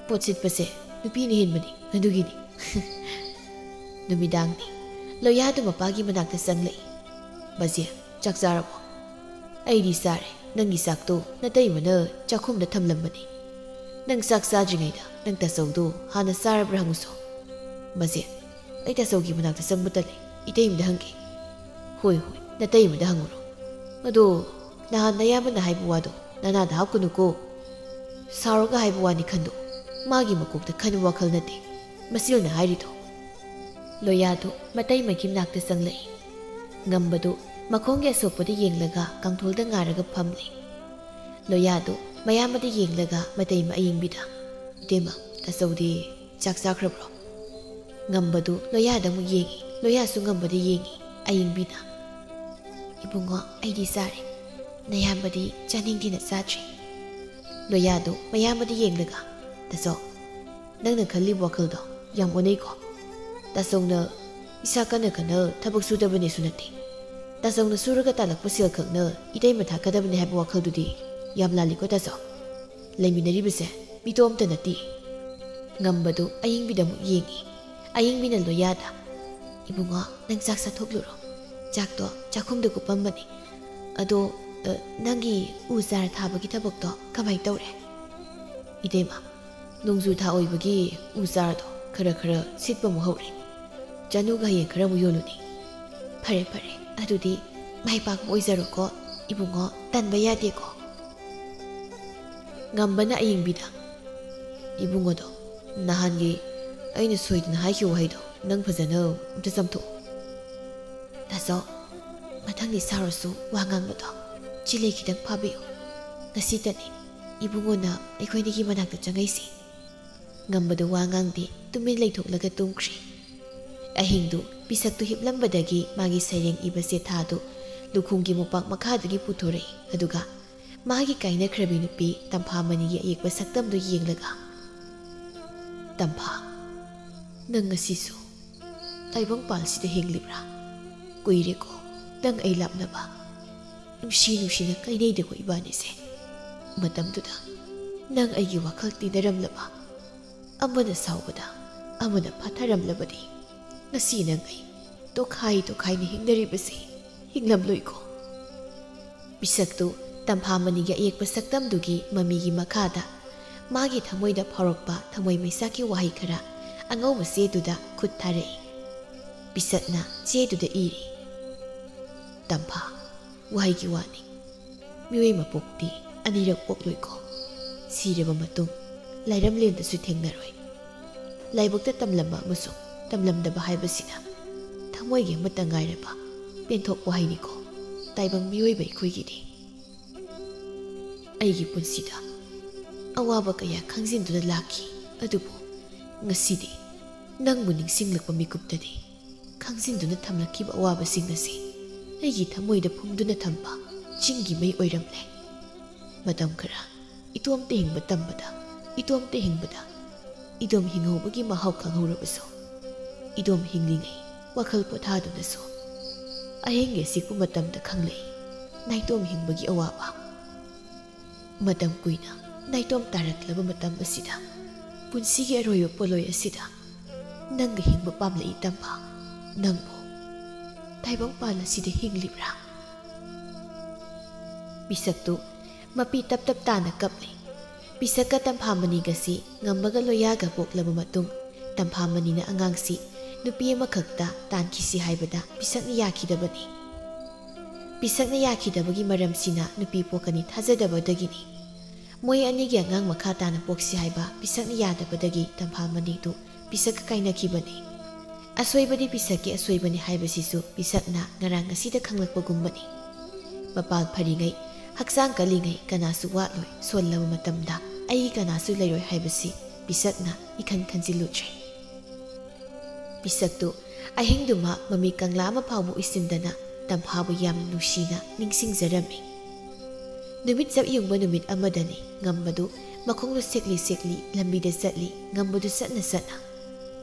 ꯄꯣꯠ ꯁꯤꯠꯄꯁꯦ ꯅꯨꯄꯤꯅ ꯍꯦꯟꯕꯅꯤ, ꯑꯗꯨꯒꯤꯅꯤ꯫ ꯅꯨꯃꯤꯗꯥꯡꯅꯤ꯫ ꯂꯣꯌꯥꯗꯨ ꯃꯄꯥꯒꯤ ꯃꯅꯥꯛꯇ ꯆꯪꯂꯛꯏ꯫ "ꯕꯖꯦ, ꯆꯥꯛ ꯆꯥꯔꯕꯣ?" "ꯑꯩꯗꯤ ꯆꯥꯔꯦ꯫ ꯅꯪꯒꯤ ꯆꯥꯛꯇꯣ ꯅꯇꯩꯃꯅ ꯆꯥꯛꯈꯨꯝꯗ ꯊꯝꯂꯝꯕꯅꯤ꯫ ꯅꯪ ꯆꯥꯛ ꯆꯥꯗ꯭ꯔꯤꯉꯩꯗ ꯅꯪ ꯇꯥꯆꯧꯗꯣ ꯍꯥꯟꯅ ꯆꯥꯔꯕ꯭ꯔꯥ ꯍꯪꯉꯨꯁꯣ꯫" "ꯕꯖꯦ, ꯑꯩ ꯇꯥꯆꯧꯒꯤ ꯃꯅꯥꯛꯇ ꯆꯪꯕ ꯇꯜꯂꯤ꯫ ꯏꯇꯩꯃꯗ ꯍꯪꯒꯦ꯫" "ꯍꯣꯏ, ꯍꯣꯏ, ꯅꯇꯩꯃꯗ ꯍꯪꯉꯨꯔꯣ꯫ ꯑꯗꯣ ꯅꯍꯥꯟ ꯅꯌꯥꯝꯕꯅ ꯍꯥꯏꯕ ꯋꯥꯗꯣ ꯅꯅꯥꯗ ꯍꯥꯞꯀꯅꯨꯀꯣ꯫ ꯁꯥꯎꯔꯒ ꯍꯥꯏꯕ ꯋꯥꯅꯤ ꯈꯟꯗꯣꯛ꯫ ꯃꯥꯒꯤ ꯃꯀꯣꯛꯇ ꯈꯟꯕ ꯋꯥꯈꯜ ꯅꯠꯇꯦ꯫ ꯃꯆꯤꯜꯅ ꯍꯥꯏꯔꯤꯗꯣ꯫" ꯂꯣꯌꯥꯗꯨ ꯃꯇꯩꯃꯒꯤ ꯃꯅꯥꯛꯇ ꯆꯪꯂꯛꯏ꯫ ꯉꯝꯕꯗꯨ ꯃꯈꯣꯡꯒꯤ ꯑꯁꯣꯛꯄꯗ ꯌꯦꯡꯂꯒ ꯀꯥꯡꯊꯣꯜꯗ ꯉꯥꯔꯒ ꯐꯝꯂꯤ꯫ ꯂꯣꯌꯥꯗꯨ ꯃꯌꯥꯝꯕꯗ ꯌꯦꯡꯂꯒ ꯃꯇꯩꯃ ꯑꯌꯤꯡꯕꯤꯗ, "ꯏꯇꯩꯃ, ꯇꯥꯆꯧꯗꯤ ꯆꯥꯛ ꯆꯥꯈ꯭ꯔꯕ꯭ꯔꯣ?" ꯉꯝꯕꯗꯨ ꯂꯣꯌꯥꯗ ꯑꯃꯨꯛ ꯌꯦꯡꯏ꯫ ꯂꯣꯌꯥꯁꯨ ꯉꯝꯕꯗ ꯌꯦꯡꯏ꯫ ꯑꯌꯤꯡꯕꯤꯅ, "ꯏꯕꯨꯡꯉꯣ, ꯑꯩꯗꯤ ꯆꯥꯔꯦ꯫ ꯅꯌꯥꯝꯕꯗꯤ ꯆꯥꯅꯤꯡꯗꯦꯅ ꯆꯥꯗ꯭ꯔꯤ꯫" ꯂꯣꯌꯥꯗꯨ ꯃꯌꯥꯝꯕꯗ ꯌꯦꯡꯂꯒ, "ꯇꯥꯆꯧ, ꯅꯪꯅ ꯈꯜꯂꯤꯕ ꯋꯥꯈꯜꯗꯣ ꯌꯥꯝ ꯑꯣꯟꯅꯩꯀꯣ꯫ ꯇꯥꯆꯧꯅ ꯏꯁꯥ ꯀꯟꯅ ꯀꯟꯅ ꯊꯕꯛ ꯁꯨꯗꯕꯅꯦꯁꯨ ꯅꯠꯇꯦ꯫ ꯇꯥꯆꯧꯅ ꯁꯨꯔꯒ ꯇꯥꯜꯂꯛꯄ ꯁꯦꯜ ꯈꯛꯅ ꯏꯇꯩꯃ ꯊꯥꯛꯀꯗꯕꯅꯦ ꯍꯥꯏꯕ ꯋꯥꯈꯜꯗꯨꯗꯤ ꯌꯥꯝ ꯂꯥꯜꯂꯤꯀꯣ ꯇꯥꯆꯧ꯫ ꯂꯩꯃꯤꯟꯅꯔꯤꯕꯁꯦ ꯃꯤꯇꯣꯝꯇ ꯅꯠꯇꯦ꯫ ꯉꯝꯕꯗꯨ ꯑꯌꯤꯡꯕꯤꯗ ꯑꯃꯨꯛ ꯌꯦꯡꯉꯤ꯫ ꯑꯌꯤꯡꯕꯤꯅ ꯂꯣꯌꯥꯗ, "ꯏꯕꯨꯡꯉꯣ, ꯅꯪ ꯆꯥꯛ ꯆꯥꯊꯣꯛꯂꯨꯔꯣ꯫ ꯆꯥꯛꯇꯣ ꯆꯥꯛꯈꯨꯝꯗ ꯀꯨꯞꯄꯝꯕꯅꯤ꯫ ꯑꯗꯣ, ꯑ, ꯅꯪꯒꯤ ꯎ ꯆꯥꯔ ꯊꯥꯕꯒꯤ ꯊꯕꯛꯇꯣ ꯀꯃꯥꯏ ꯇꯧꯔꯦ?" "ꯏꯇꯩꯃ, ꯅꯣꯡꯖꯨ ꯊꯥ ꯑꯣꯏꯕꯒꯤ ꯎ ꯆꯥꯔꯗꯣ ꯈꯔ ꯈꯔ ꯁꯤꯠꯄ ꯑꯃꯨꯛ ꯍꯧꯔꯦ꯫ ꯆꯅꯨꯒ ꯍꯌꯦꯡ ꯈꯔ ꯑꯃꯨꯛ ꯌꯣꯜꯂꯨꯅꯤ꯫" "ꯐꯔꯦ, ꯐꯔꯦ꯫ ꯑꯗꯨꯗꯤ ꯃꯥꯏ ꯄꯥꯛꯄ ꯑꯣꯏꯖꯔꯣꯀꯣ꯫ ꯏꯕꯨꯡꯉꯣ, ꯇꯟꯕ ꯌꯥꯗꯦꯀꯣ꯫" ꯉꯝꯕꯅ ꯑꯌꯤꯡꯕꯤꯗ, "ꯏꯕꯨꯡꯉꯣꯗꯣ, ꯅꯍꯥꯟꯒꯤ ꯑꯩꯅ ꯁꯣꯏꯗꯅ ꯍꯥꯏꯈꯤꯕ ꯋꯥꯍꯩꯗꯣ ꯅꯪ ꯐꯖꯅ ꯑꯝꯇ ꯆꯥꯝꯊꯣꯛꯎ꯫" "ꯇꯥꯆꯧ, ꯃꯊꯪꯗꯤ ꯁꯥꯎꯔꯁꯨ ꯋꯥ ꯉꯥꯡꯕꯗꯣ ꯆꯤꯜꯂꯩ ꯈꯤꯇꯪ ꯐꯥꯕꯤꯌꯨ꯫ ꯉꯁꯤꯇꯅꯤ ꯏꯕꯨꯡꯉꯣꯅ ꯑꯩꯈꯣꯏꯅꯤꯒꯤ ꯃꯅꯥꯛꯇ ꯆꯪꯉꯛꯏꯁꯤ꯫" ꯉꯝꯕꯗꯨ ꯋꯥ ꯉꯥꯡꯗꯦ, ꯇꯨꯃꯤꯟ ꯂꯩꯊꯣꯛꯂꯒ ꯇꯨꯝꯈ꯭ꯔꯦ꯫ ꯑꯍꯤꯡꯗꯨ ꯄꯤꯁꯛꯇꯨ ꯍꯤꯞꯂꯝꯕꯗꯒꯤ ꯃꯥꯒꯤ ꯁꯩꯔꯦꯡ ꯏꯕ ꯆꯦꯊꯥꯗꯨ ꯂꯨꯈꯣꯡꯒꯤ ꯃꯣꯝꯄꯥꯛ ꯃꯈꯥꯗꯒꯤ ꯄꯨꯊꯣꯔꯛꯏ, ꯑꯗꯨꯒ ꯃꯥꯒꯤ ꯀꯥꯏꯅꯈ꯭ꯔꯕꯤ ꯅꯨꯄꯤ ꯇꯝꯐꯥꯃꯅꯤꯒꯤ ꯑꯌꯦꯛꯄ ꯁꯛꯇꯝꯗꯨ ꯌꯦꯡꯂꯒ, "ꯇꯝꯐꯥ, ꯅꯪ ꯉꯁꯤꯁꯨ ꯇꯥꯏꯕꯪꯄꯥꯜꯁꯤꯗ ꯍꯤꯡꯂꯤꯕ꯭ꯔꯥ? ꯀꯨꯏꯔꯦꯀꯣ ꯅꯪ ꯑꯩ ꯂꯥꯞꯅꯕ꯫ ꯅꯨꯡꯁꯤ ꯅꯨꯡꯁꯤꯅ ꯀꯥꯏꯅꯩꯗꯀꯣ ꯏꯕꯥꯅꯤꯁꯦ꯫ ꯃꯇꯝꯗꯨꯗ ꯅꯪ ꯑꯩꯒꯤ ꯋꯥꯈꯜ ꯇꯤꯟꯅꯔꯝꯂꯕ꯫ ꯑꯃꯅ ꯁꯥꯎꯕꯗ ꯑꯃꯅ ꯐꯥꯊꯔꯝꯂꯕꯗꯤ ꯉꯁꯤ ꯅꯪ ꯑꯩ ꯇꯣꯈꯥꯏ ꯇꯣꯈꯥꯏꯅ ꯍꯤꯡꯅꯔꯤꯕꯁꯤ ꯍꯤꯡꯂꯝꯂꯣꯏꯀꯣ꯫" ꯄꯤꯁꯛꯇꯨ ꯇꯝꯐꯥꯃꯅꯤꯒꯤ ꯑꯌꯦꯛꯄ ꯁꯛꯇꯝꯗꯨꯒꯤ ꯃꯃꯤꯒꯤ ꯃꯈꯥꯗ ꯃꯥꯒꯤ ꯊꯃꯣꯏꯗ ꯐꯥꯎꯔꯛꯄ ꯊꯃꯣꯏ ꯃꯩꯁꯥꯛꯀꯤ ꯋꯥꯍꯩ ꯈꯔ ꯑꯉꯧꯕ ꯆꯦꯗꯨꯗ ꯈꯨꯠ ꯊꯥꯔꯛꯏ꯫ ꯄꯤꯁꯛꯅ ꯆꯦꯗꯨꯗ ꯏꯔꯤ, "ꯇꯝꯐꯥ, ꯋꯥꯍꯩꯒꯤ ꯋꯥꯅꯤ꯫ ꯃꯤꯑꯣꯏ ꯃꯄꯣꯛꯇꯤ ꯑꯅꯤꯔꯛ ꯄꯣꯛꯂꯣꯏꯀꯣ꯫ ꯁꯤꯔꯕ ꯃꯇꯨꯡ ꯂꯥꯏꯔꯝꯂꯦꯟꯗꯁꯨ ꯊꯦꯡꯅꯔꯣꯏ꯫ ꯂꯥꯏꯕꯛꯇ ꯇꯝꯂꯝꯕ ꯑꯃꯁꯨꯡ ꯇꯝꯂꯝꯗꯕ ꯍꯥꯏꯕꯁꯤꯅ ꯊꯃꯣꯏꯒꯤ ꯑꯃꯠꯇ ꯉꯥꯏꯔꯕ ꯄꯦꯟꯊꯣꯛ ꯋꯥꯍꯩꯅꯤꯀꯣ ꯇꯥꯏꯕꯪ ꯃꯤꯑꯣꯏꯕ ꯑꯩꯈꯣꯏꯒꯤꯗꯤ꯫ ꯑꯩꯒꯤ ꯄꯨꯟꯁꯤꯗ ꯑꯋꯥꯕ ꯀꯌꯥ ꯈꯪꯖꯤꯟꯗꯨꯅ ꯂꯥꯛꯈꯤ, ꯑꯗꯨꯕꯨ ꯉꯁꯤꯗꯤ ꯅꯪꯕꯨ ꯅꯤꯡꯁꯤꯡꯂꯛꯄ ꯃꯤꯀꯨꯞꯇꯗꯤ ꯈꯪꯖꯤꯟꯗꯨꯅ ꯊꯝꯂꯛꯈꯤꯕ ꯑꯋꯥꯕꯁꯤꯡ ꯑꯁꯤ ꯑꯩꯒꯤ ꯊꯃꯣꯏꯗ ꯐꯨꯝꯗꯨꯅ ꯊꯝꯕ ꯆꯤꯡꯒꯤ ꯃꯩ ꯑꯣꯏꯔꯝꯂꯦ꯫ ꯃꯇꯝ ꯈꯔ ꯏꯇꯣꯝꯇ ꯍꯤꯡꯕ ꯇꯝꯕꯗ, ꯏꯇꯣꯝꯇ ꯍꯤꯡꯕꯗ ꯏꯗꯣꯝ ꯍꯤꯡꯍꯧꯕꯒꯤ ꯃꯍꯥꯎ ꯈꯪꯍꯧꯔꯕꯁꯨ, ꯏꯗꯣꯝ ꯍꯤꯡꯂꯤꯉꯩ ꯋꯥꯈꯜ ꯄꯣꯊꯥꯗꯨꯅꯁꯨ ꯑꯍꯤꯡꯒꯤ ꯑꯁꯤꯛꯄ ꯃꯇꯝꯗ ꯈꯪꯂꯛꯏ ꯅꯥꯏꯇꯣꯝ ꯍꯤꯡꯕꯒꯤ ꯑꯋꯥꯕ꯫ ꯃꯇꯝ ꯀꯨꯏꯅ ꯅꯥꯏꯇꯣꯝ ꯇꯥꯔꯛꯂꯕ ꯃꯇꯝ ꯑꯁꯤꯗ, ꯄꯨꯟꯁꯤꯒꯤ ꯑꯔꯣꯏꯕ ꯄꯣꯠꯂꯣꯏ ꯑꯁꯤꯗ ꯅꯪꯒ ꯍꯤꯡꯕ ꯄꯥꯝꯂꯛꯏ ꯇꯝꯐꯥ꯫ ꯅꯪꯕꯨ ꯇꯥꯏꯕꯪꯄꯥꯟ ꯑꯁꯤꯗ ꯍꯤꯡꯂꯤꯕ꯭ꯔꯥ? ꯄꯤꯁꯛꯇꯨ ꯃꯄꯤ ꯇꯞ ꯇꯞ ꯇꯥꯅ ꯀꯞꯂꯤ꯫ ꯄꯤꯁꯛꯀ ꯇꯝꯐꯥ ꯃꯅꯤꯒꯁꯤ ꯉꯝꯕꯒ ꯂꯣꯌꯥꯒ ꯄꯣꯛꯂꯕ ꯃꯇꯨꯡ, ꯇꯝꯐꯥ ꯃꯅꯤꯅ ꯑꯉꯥꯡꯁꯤ ꯅꯨꯄꯤ ꯑꯃꯈꯛꯇ ꯇꯥꯟꯈꯤꯁꯤ ꯍꯥꯏꯕꯗ ꯄꯤꯁꯛꯅ ꯌꯥꯈꯤꯗꯕꯅꯤ꯫ ꯄꯤꯁꯛꯅ ꯌꯥꯈꯤꯗꯕꯒꯤ ꯃꯔꯝꯁꯤꯅ ꯅꯨꯄꯤ ꯄꯣꯛꯀꯅꯤ ꯊꯥꯖꯗꯕꯗꯒꯤꯅꯤ꯫ ꯃꯣꯏ ꯑꯅꯤꯒꯤ ꯑꯉꯥꯡ ꯃꯈꯥ ꯇꯥꯅ ꯄꯣꯛꯁꯤ ꯍꯥꯏꯕ ꯄꯤꯁꯛꯅ ꯌꯥꯗꯕꯗꯒꯤ ꯇꯝꯐꯥ ꯃꯅꯤꯗꯨ ꯄꯤꯁꯛꯀ ꯀꯥꯏꯅꯈꯤꯕꯅꯤ꯫ ꯑꯁꯣꯏꯕꯗꯤ ꯄꯤꯁꯛꯀꯤ ꯑꯁꯣꯏꯕꯅꯤ ꯍꯥꯏꯕꯁꯤꯁꯨ ꯄꯤꯁꯛꯅ ꯉꯔꯥꯡ ꯉꯁꯤꯗ ꯈꯪꯂꯛꯄꯒꯨꯝꯕꯅꯤ꯫ ꯃꯄꯥꯜ ꯐꯔꯤꯉꯩ, ꯍꯛꯆꯥꯡ ꯀꯜꯂꯤꯉꯩ ꯀꯅꯥꯁꯨ ꯋꯥꯠꯂꯣꯏ, ꯁꯣꯜꯂꯕ ꯃꯇꯝꯗ ꯑꯩꯒꯤ ꯀꯅꯥꯁꯨ ꯂꯩꯔꯣꯏ ꯍꯥꯏꯕꯁꯤ ꯄꯤꯁꯛꯅ ꯏꯈꯟ ꯈꯟꯖꯤꯜꯂꯨꯗ꯭ꯔꯦ꯫ ꯄꯤꯁꯛꯇꯨ ꯑꯍꯤꯡꯗꯨꯃ ꯃꯃꯤꯠ ꯀꯪꯂꯥ ꯑꯃ ꯐꯥꯎꯕ ꯎꯏꯁꯤꯟꯗꯅ ꯇꯝꯐꯥꯕꯨ ꯌꯥꯝꯅ ꯅꯨꯡꯁꯤꯅ ꯅꯤꯡꯁꯤꯡꯖꯔꯝꯃꯤ꯫ ꯅꯨꯃꯤꯠ ꯆꯞ ꯌꯨꯡꯕ ꯅꯨꯃꯤꯠ ꯑꯃꯗꯅꯤ꯫ ꯉꯝꯕꯗꯨ ꯃꯈꯣꯡꯗꯨ ꯁꯦꯛꯂꯤ ꯁꯦꯛꯂꯤ ꯂꯝꯕꯤꯗ ꯆꯠꯂꯤ, ꯉꯝꯕꯗꯨ ꯆꯠꯅ ꯆꯠꯅ꯫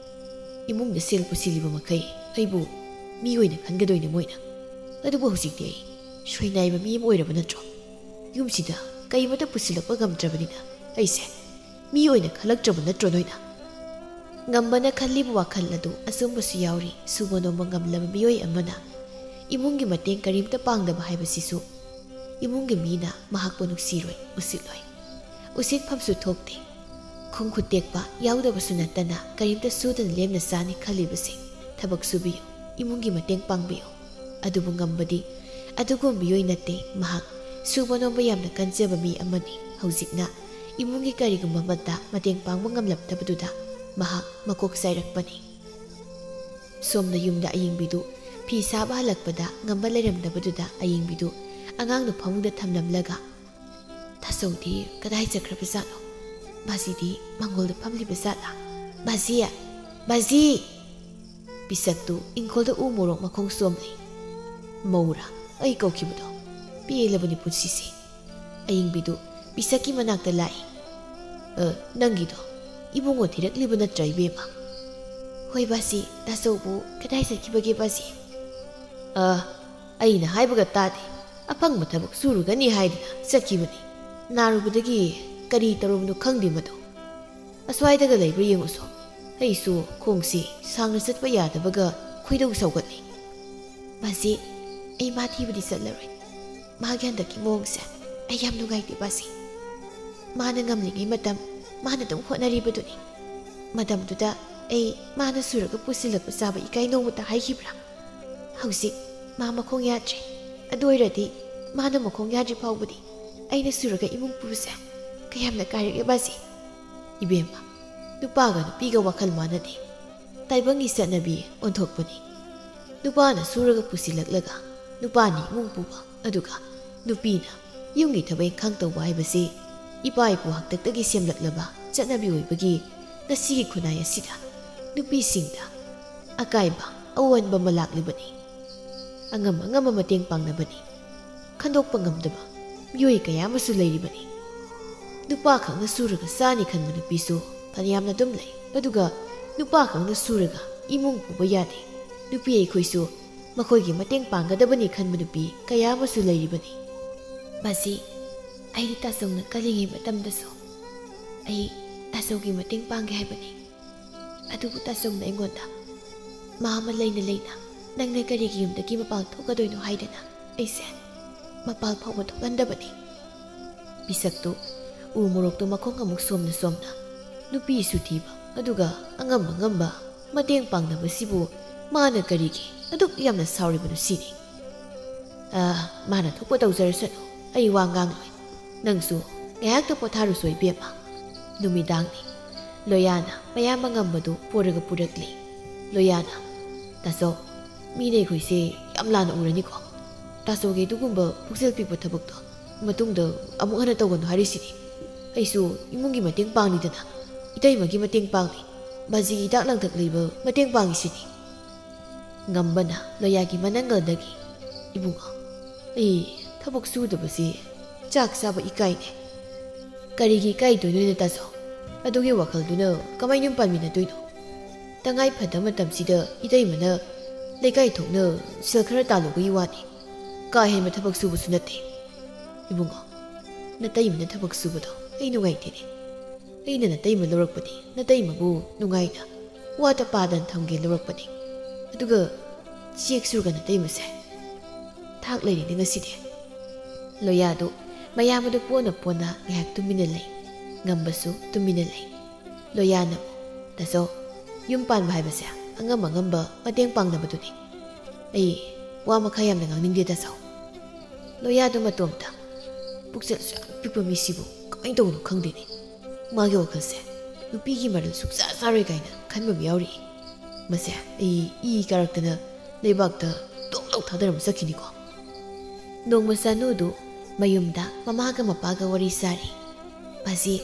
"ꯏꯃꯨꯡꯗ ꯁꯦꯜ ꯄꯨꯁꯤꯜꯂꯤꯕ ꯃꯈꯩ ꯑꯩꯕꯨ ꯃꯤ ꯑꯣꯏꯅ ꯈꯟꯒꯗꯣꯏꯅꯤ ꯃꯣꯏꯅ꯫ ꯑꯗꯨꯕꯨ ꯍꯧꯖꯤꯛꯇꯤ ꯑꯩ ꯁꯣꯏꯅꯥꯏꯕ ꯃꯤ ꯑꯃ ꯑꯣꯏꯔꯕ ꯅꯠꯇ꯭ꯔꯣ? ꯌꯨꯝꯁꯤꯗ ꯀꯔꯤꯃꯠꯇ ꯄꯨꯁꯤꯜꯂꯛꯄ ꯉꯝꯗ꯭ꯔꯕꯅꯤꯅ ꯑꯩꯁꯦ ꯃꯤ ꯑꯣꯏꯅ ꯈꯜꯂꯛꯇ꯭ꯔꯕ ꯅꯠꯇ꯭ꯔꯣ ꯅꯣꯏꯅ?" ꯉꯝꯕꯅ ꯈꯜꯂꯤꯕ ꯋꯥꯈꯜ ꯑꯗꯨ ꯑꯆꯨꯝꯕꯁꯨ ꯌꯥꯎꯔꯤ꯫ ꯁꯨꯕ ꯅꯣꯝꯕ ꯉꯝꯂꯕ ꯃꯤꯑꯣꯏ ꯑꯃꯅ ꯏꯃꯨꯡꯒꯤ ꯃꯇꯦꯡ ꯀꯔꯤꯝꯇ ꯄꯥꯡꯗꯕ ꯍꯥꯏꯕꯁꯤꯁꯨ ꯏꯃꯨꯡꯒꯤ ꯃꯤꯅ ꯃꯍꯥꯛꯄꯨ ꯅꯨꯡꯁꯤꯔꯣꯏ, ꯎꯁꯤꯠꯂꯣꯏ꯫ ꯎꯁꯤꯠꯐꯝꯁꯨ ꯊꯣꯛꯇꯦ꯫ ꯈꯣꯡ ꯈꯨꯠ ꯇꯦꯛꯄ ꯌꯥꯎꯗꯕꯁꯨ ꯅꯠꯇꯅ ꯀꯔꯤꯝꯇ ꯁꯨꯗꯅ ꯂꯦꯝꯅ ꯆꯥꯅꯤ ꯈꯜꯂꯤꯕꯁꯤꯡ ꯊꯕꯛ ꯁꯨꯕꯤꯌꯨ, ꯏꯃꯨꯡꯒꯤ ꯃꯇꯦꯡ ꯄꯥꯡꯕꯤꯌꯨ꯫ ꯑꯗꯨꯕꯨ ꯉꯝꯕꯗꯤ ꯑꯗꯨꯒꯨꯝꯕ ꯃꯤꯑꯣꯏ ꯅꯠꯇꯦ꯫ ꯃꯍꯥꯛ ꯁꯨꯕ ꯅꯣꯝꯕ ꯌꯥꯝꯅ ꯀꯟꯖꯕ ꯃꯤ ꯑꯃꯅꯤ꯫ ꯍꯧꯖꯤꯛꯅ ꯏꯃꯨꯡꯒꯤ ꯀꯔꯤꯒꯨꯝꯕ ꯑꯃꯠꯇ ꯃꯇꯦꯡ ꯄꯥꯡꯕ ꯉꯝꯂꯛꯇꯕꯗꯨꯗ ꯃꯍꯥꯛ ꯃꯀꯣꯛ ꯆꯥꯏꯔꯛꯄꯅꯤ꯫ ꯁꯣꯝꯗ ꯌꯨꯝꯗ ꯑꯌꯤꯡꯕꯤꯗꯨ ꯐꯤ ꯁꯥꯕ ꯍꯜꯂꯛꯄꯗ ꯉꯝꯕ ꯂꯩꯔꯝꯗꯕꯗꯨꯗ ꯑꯌꯤꯡꯕꯤꯗꯨ ꯑꯉꯥꯡꯗꯨ ꯐꯃꯨꯡꯗ ꯊꯝꯂꯝꯂꯒ, "ꯇꯥꯆꯧꯗꯤ ꯀꯗꯥꯏ ꯆꯠꯈ꯭ꯔꯕꯖꯥꯠꯅꯣ? ꯕꯥꯖꯤꯗꯤ ꯃꯥꯡꯒꯣꯜꯗ ꯐꯝꯂꯤꯕ ꯖꯥꯠꯂꯥ? ꯕꯥꯖꯤ! ꯕꯥꯖꯤ!" ꯄꯤꯁꯛꯇꯨ ꯏꯪꯈꯣꯜꯗ ꯎ ꯃꯣꯔꯣꯛ ꯃꯈꯣꯡ ꯁꯣꯝꯂꯤ꯫ "ꯃꯧꯔꯥ ꯑꯩ ꯀꯧꯈꯤꯕꯗꯣ? ꯄꯦꯜꯂꯕꯅꯤ ꯄꯨꯟꯁꯤꯁꯦ!" ꯑꯌꯤꯡꯕꯤꯗꯨ ꯄꯤꯁꯛꯀꯤ ꯃꯅꯥꯛꯇ ꯂꯥꯛꯏ꯫ "ꯑ, ꯅꯪꯒꯤꯗꯣ ꯏꯕꯨꯡꯉꯣ ꯊꯤꯔꯛꯂꯤꯕ ꯅꯠꯇ꯭ꯔꯥ, ꯏꯕꯦꯝꯃ? ꯍꯣꯏ ꯕꯥꯖꯤ, ꯇꯥꯆꯧꯕꯨ ꯀꯗꯥꯏ ꯆꯠꯈꯤꯕꯒꯦ ꯕꯥꯖꯤ? ꯑ, ꯑꯩꯅ ꯍꯥꯏꯕꯒ ꯇꯥꯗꯦ꯫ ꯑꯐꯪꯕ ꯊꯕꯛ ꯁꯨꯔꯨꯒꯅꯤ ꯍꯥꯏꯗꯅ ꯆꯠꯈꯤꯕꯅꯤ꯫ ꯅꯥꯔꯨꯕꯗꯒꯤ ꯀꯔꯤ ꯇꯧꯔꯕꯅꯣ ꯈꯪꯗꯦ ꯃꯗꯨ꯫ ꯑꯁ꯭ꯋꯥꯏꯗꯒ ꯂꯩꯕ꯭ꯔꯥ ꯌꯦꯡꯉꯨꯁꯣ꯫ ꯑꯩꯁꯨ ꯈꯣꯡꯁꯤ ꯁꯥꯡꯅ ꯆꯠꯄ ꯌꯥꯗꯕꯒ ꯈꯣꯏꯗꯧ ꯁꯥꯎꯒꯠꯂꯤ꯫ ꯕꯥꯖꯤ, ꯑꯩ ꯃꯥ ꯊꯤꯕꯗꯤ ꯆꯠꯂꯔꯣꯏ꯫ ꯃꯥꯒꯤ ꯍꯟꯗꯛꯀꯤ ꯃꯑꯣꯡꯁꯦ ꯑꯩ ꯌꯥꯝ ꯅꯨꯡꯉꯥꯏꯇꯦ ꯕꯥꯖꯤ꯫ ꯃꯥꯅ ꯉꯝꯂꯤꯉꯩ ꯃꯇꯝ ꯃꯥꯅ ꯑꯗꯨꯝ ꯍꯣꯠꯅꯔꯤꯕꯗꯨꯅꯤ꯫ ꯃꯇꯝꯗꯨꯗ ꯑꯩ ꯃꯥꯅ ꯁꯨꯔꯒ ꯄꯨꯁꯤꯜꯂꯛꯄ ꯆꯥꯕ ꯏꯀꯥꯏ ꯅꯣꯡꯃꯇ ꯍꯥꯏꯈꯤꯕ꯭ꯔꯥ? ꯍꯧꯖꯤꯛ ꯃꯥ ꯃꯈꯣꯡ ꯌꯥꯗ꯭ꯔꯦ꯫ ꯑꯗꯨ ꯑꯣꯏꯔꯗꯤ ꯃꯥꯅ ꯃꯈꯣꯡ ꯌꯥꯗ꯭ꯔꯤ ꯐꯥꯎꯕꯗꯤ ꯑꯩꯅ ꯁꯨꯔꯒ ꯏꯃꯨꯡ ꯄꯨꯕꯁꯦ ꯀꯌꯥꯝꯅ ꯀꯥꯏꯔꯒꯦ ꯕꯥꯖꯤ꯫ ꯏꯕꯦꯝꯃ, ꯅꯨꯄꯥꯒ ꯅꯨꯄꯤꯒ ꯋꯥꯈꯜ ꯃꯥꯟꯅꯗꯦ꯫ ꯇꯥꯏꯕꯪꯒꯤ ꯆꯠꯅꯕꯤ ꯑꯣꯟꯊꯣꯛꯄꯅꯤ꯫ ꯅꯨꯄꯥꯅ ꯁꯨꯔꯒ ꯄꯨꯁꯤꯜꯂꯛꯂꯒ ꯅꯨꯄꯥꯅ ꯏꯃꯨꯡ ꯄꯨꯕ, ꯑꯗꯨꯒ ꯅꯨꯄꯤꯅ ꯌꯨꯝꯒꯤ ꯊꯕꯛ ꯏꯪꯈꯥꯡ ꯇꯧꯕ ꯍꯥꯏꯕꯁꯤ ꯏꯄꯥ ꯏꯄꯨ ꯍꯥꯛꯇꯛꯇꯒꯤ ꯁꯦꯝꯂꯛꯂꯕ ꯆꯠꯅꯕꯤ ꯑꯣꯏꯕꯒꯤ ꯉꯁꯤꯒꯤ ꯈꯨꯟꯅꯥꯏ ꯑꯁꯤꯗ ꯅꯨꯄꯤꯁꯤꯡꯗ ꯑꯀꯥꯏꯕ ꯑꯑꯣꯟꯕ ꯑꯃ ꯂꯥꯛꯂꯤꯕꯅꯤ꯫ ꯑꯉꯝ ꯑꯉꯝꯕ ꯃꯇꯦꯡ ꯄꯥꯡꯅꯕꯅꯤ꯫ ꯈꯟꯗꯣꯛꯄ ꯉꯝꯗꯕ ꯃꯤꯑꯣꯏ ꯀꯌꯥ ꯑꯃꯁꯨ ꯂꯩꯔꯤꯕꯅꯤ꯫ ꯅꯨꯄꯥ ꯈꯛꯅ ꯁꯨꯔꯒ ꯆꯥꯅꯤ ꯈꯟꯕ ꯅꯨꯄꯤꯁꯨ ꯐꯅꯌꯥꯝꯅ ꯑꯗꯨꯝ ꯂꯩ꯫ ꯑꯗꯨꯒ ꯅꯨꯄꯥ ꯈꯛꯅ ꯁꯨꯔꯒ ꯏꯃꯨꯡ ꯄꯨꯕ ꯌꯥꯗꯦ꯫ ꯅꯨꯄꯤ ꯑꯩꯈꯣꯏꯁꯨ ꯃꯈꯣꯏꯒꯤ ꯃꯇꯦꯡ ꯄꯥꯡꯒꯗꯕꯅꯤ ꯈꯟꯕ ꯅꯨꯄꯤ ꯀꯌꯥ ꯑꯃꯁꯨ ꯂꯩꯔꯤꯕꯅꯤ꯫ ꯃꯁꯤ ꯑꯩꯗꯤ ꯇꯥꯆꯧꯅ ꯀꯜꯂꯤꯉꯩ ꯃꯇꯝꯗꯁꯨ ꯑꯩ ꯇꯥꯆꯧꯒꯤ ꯃꯇꯦꯡ ꯄꯥꯡꯒꯦ ꯍꯥꯏꯕꯅꯤ꯫ ꯑꯗꯨꯕꯨ ꯇꯥꯆꯧꯅ ꯑꯩꯉꯣꯟꯗ ꯃꯥ ꯑꯃ ꯂꯩꯅ ꯂꯩꯅ ꯅꯪꯅ ꯀꯔꯤꯒꯤ ꯌꯨꯝꯗꯒꯤ ꯃꯄꯥꯟ ꯊꯣꯛꯀꯗꯣꯏꯅꯣ ꯍꯥꯏꯗꯅ ꯑꯩꯁꯦ ꯃꯄꯥꯟ ꯐꯥꯎꯕ ꯊꯣꯛꯍꯟꯗꯕꯅꯤ꯫ ꯃꯤꯁꯛꯇꯨ ꯎ ꯃꯣꯔꯣꯛꯇꯨ ꯃꯈꯣꯡ ꯑꯃꯨꯛ ꯁꯣꯝꯅ ꯁꯣꯝꯅ ꯅꯨꯄꯤꯁꯨ ꯊꯤꯕ, ꯑꯗꯨꯒ ꯑꯉꯝ ꯑꯉꯝꯕ ꯃꯇꯦꯡ ꯄꯥꯡꯅꯕꯁꯤꯕꯨ ꯃꯥꯅ ꯀꯔꯤꯒꯤ ꯑꯗꯨꯛ ꯌꯥꯝꯅ ꯁꯥꯎꯔꯤꯕꯅꯣ ꯁꯤꯅꯤ꯫ ꯑ, ꯃꯥꯅ ꯊꯣꯛꯄ ꯇꯧꯖꯔꯁꯅꯨ, ꯑꯩ ꯋꯥ ꯉꯥꯡꯂꯣꯏ꯫ ꯅꯪꯁꯨ ꯉꯥꯏꯍꯥꯛꯇ ꯄꯣꯊꯥꯔꯨꯁꯣ ꯏꯕꯦꯝꯃ꯫ ꯅꯨꯃꯤꯗꯥꯡꯅꯤ꯫ ꯂꯣꯌꯥꯅ ꯃꯌꯥꯝ ꯑꯉꯝꯕꯗꯨ ꯄꯣꯔꯒ ꯄꯨꯔꯛꯂꯤ꯫ ꯂꯣꯌꯥꯅ, "ꯇꯥꯆꯧ, ꯃꯤꯅ ꯑꯩꯈꯣꯏꯁꯦ ꯌꯥꯝ ꯂꯥꯟꯅ ꯎꯔꯅꯤꯀꯣ꯫ ꯇꯥꯆꯧꯒꯤ ꯑꯗꯨꯒꯨꯝꯕ ꯄꯨꯛꯆꯦꯜ ꯄꯤꯛꯄ ꯊꯕꯛꯇꯣ ꯃꯇꯨꯡꯗ ꯑꯃꯨꯛ ꯍꯟꯅ ꯇꯧꯒꯅꯨ ꯍꯥꯏꯔꯤꯁꯤꯅꯤ꯫ ꯑꯩꯁꯨ ꯏꯃꯨꯡꯒꯤ ꯃꯇꯦꯡ ꯄꯥꯡꯂꯤꯗꯅ, ꯏꯇꯩꯃꯒꯤ ꯃꯇꯦꯡ ꯄꯥꯡꯂꯤ, ꯕꯥꯖꯤꯒꯤ ꯍꯤꯗꯥꯛ ꯂꯥꯡꯊꯛ ꯂꯩꯕ ꯃꯇꯦꯡ ꯄꯥꯡꯂꯤꯁꯤꯅꯤ꯫" ꯉꯝꯕꯅ ꯂꯣꯌꯥꯒꯤ ꯃꯅꯪꯒꯜꯗꯒꯤ, "ꯏꯕꯨꯡꯉꯣ, ꯑꯩ ꯊꯕꯛ ꯁꯨꯗꯕꯁꯤ ꯆꯥꯛ ꯆꯥꯕ ꯏꯀꯥꯏꯅꯦ꯫" "ꯀꯔꯤꯒꯤ ꯏꯀꯥꯏꯗꯣꯏꯅꯣꯅꯦ ꯇꯥꯆꯧ? ꯑꯗꯨꯒꯤ ꯋꯥꯈꯜꯗꯨꯅ ꯀꯃꯥꯏꯅ ꯌꯨꯝ ꯄꯥꯟꯃꯤꯟꯅꯗꯣꯏꯅꯣ? ꯇꯉꯥꯏ ꯐꯗꯕ ꯃꯇꯝꯁꯤꯗ ꯏꯇꯩꯃꯅ ꯂꯩꯀꯥꯏ ꯊꯣꯛꯅ ꯁꯦꯜ ꯈꯔ ꯇꯥꯜꯂꯨꯕꯒꯤ ꯋꯥꯅꯤ꯫ ꯀꯥ ꯍꯦꯟꯕ ꯊꯕꯛ ꯁꯨꯕꯁꯨ ꯅꯠꯇꯦ꯫ ꯏꯕꯨꯡꯉꯣ, ꯅꯇꯩꯃꯅ ꯊꯕꯛ ꯁꯨꯕꯗꯣ ꯑꯩ ꯅꯨꯡꯉꯥꯏꯇꯦꯅꯦ꯫ ꯑꯩꯅ ꯅꯇꯩꯃ ꯂꯧꯔꯛꯄꯗꯤ ꯅꯇꯩꯃꯕꯨ ꯅꯨꯡꯉꯥꯏꯅ ꯋꯥꯇ ꯄꯥꯗꯅ ꯊꯝꯒꯦ ꯂꯧꯔꯛꯄꯅꯤ꯫ ꯑꯗꯨꯒ ꯆꯦꯛ ꯁꯨꯔꯒ ꯅꯇꯩꯃꯁꯦ ꯊꯥꯛ ꯂꯩꯔꯤꯅꯦ ꯉꯁꯤꯗꯤ꯫ ꯂꯣꯌꯥꯗꯨ ꯃꯌꯥꯝ ꯑꯗꯨ ꯄꯣꯟꯅ ꯄꯣꯟꯅ ꯉꯥꯏꯍꯥꯛ ꯇꯨꯃꯤꯟꯅ ꯂꯩ꯫ ꯉꯝꯕꯁꯨ ꯇꯨꯃꯤꯟꯅ ꯂꯩ꯫ ꯂꯣꯌꯥꯅ, "ꯇꯥꯆꯧ, ꯌꯨꯝ ꯄꯥꯟꯕ ꯍꯥꯏꯕꯁꯦ ꯑꯉꯝ ꯑꯉꯝꯕ ꯃꯇꯦꯡ ꯄꯥꯡꯅꯕꯗꯨꯅꯤ꯫ ꯑꯩ ꯋꯥ ꯃꯈꯥ ꯌꯥꯝꯅ ꯉꯥꯡꯅꯤꯡꯗꯦ ꯇꯥꯆꯧ꯫" ꯂꯣꯌꯥꯗꯨ ꯃꯇꯣꯝꯇ, "ꯄꯨꯛꯆꯦꯜꯁꯨ ꯌꯥꯝ ꯄꯤꯛꯄ ꯃꯤꯁꯤꯕꯨ ꯀꯃꯥꯏꯅ ꯇꯧꯕꯅꯣ ꯈꯪꯗꯦꯅꯦ꯫ ꯃꯥꯒꯤ ꯋꯥꯈꯜꯁꯦ ꯅꯨꯄꯤꯒꯤ ꯃꯔꯜ ꯁꯨꯛꯆꯥ ꯆꯥꯔꯣꯏ ꯀꯥꯏꯅ ꯈꯟꯕ ꯑꯃ ꯌꯥꯎꯔꯤ꯫ ꯃꯁꯦ ꯑꯩ ꯏ ꯀꯥꯔꯛꯇꯅ ꯂꯩꯕꯥꯛꯇ ꯇꯣꯛ ꯂꯥꯎ ꯊꯥꯗꯔꯝ ꯆꯠꯈꯤꯅꯤꯀꯣ꯫" ꯅꯣꯡꯃ ꯆꯅꯨꯗꯨ ꯃꯌꯨꯝꯗ ꯃꯃꯥꯒ ꯃꯄꯥꯒ ꯋꯥꯔꯤ ꯁꯥꯔꯤ꯫ "ꯃꯁꯤ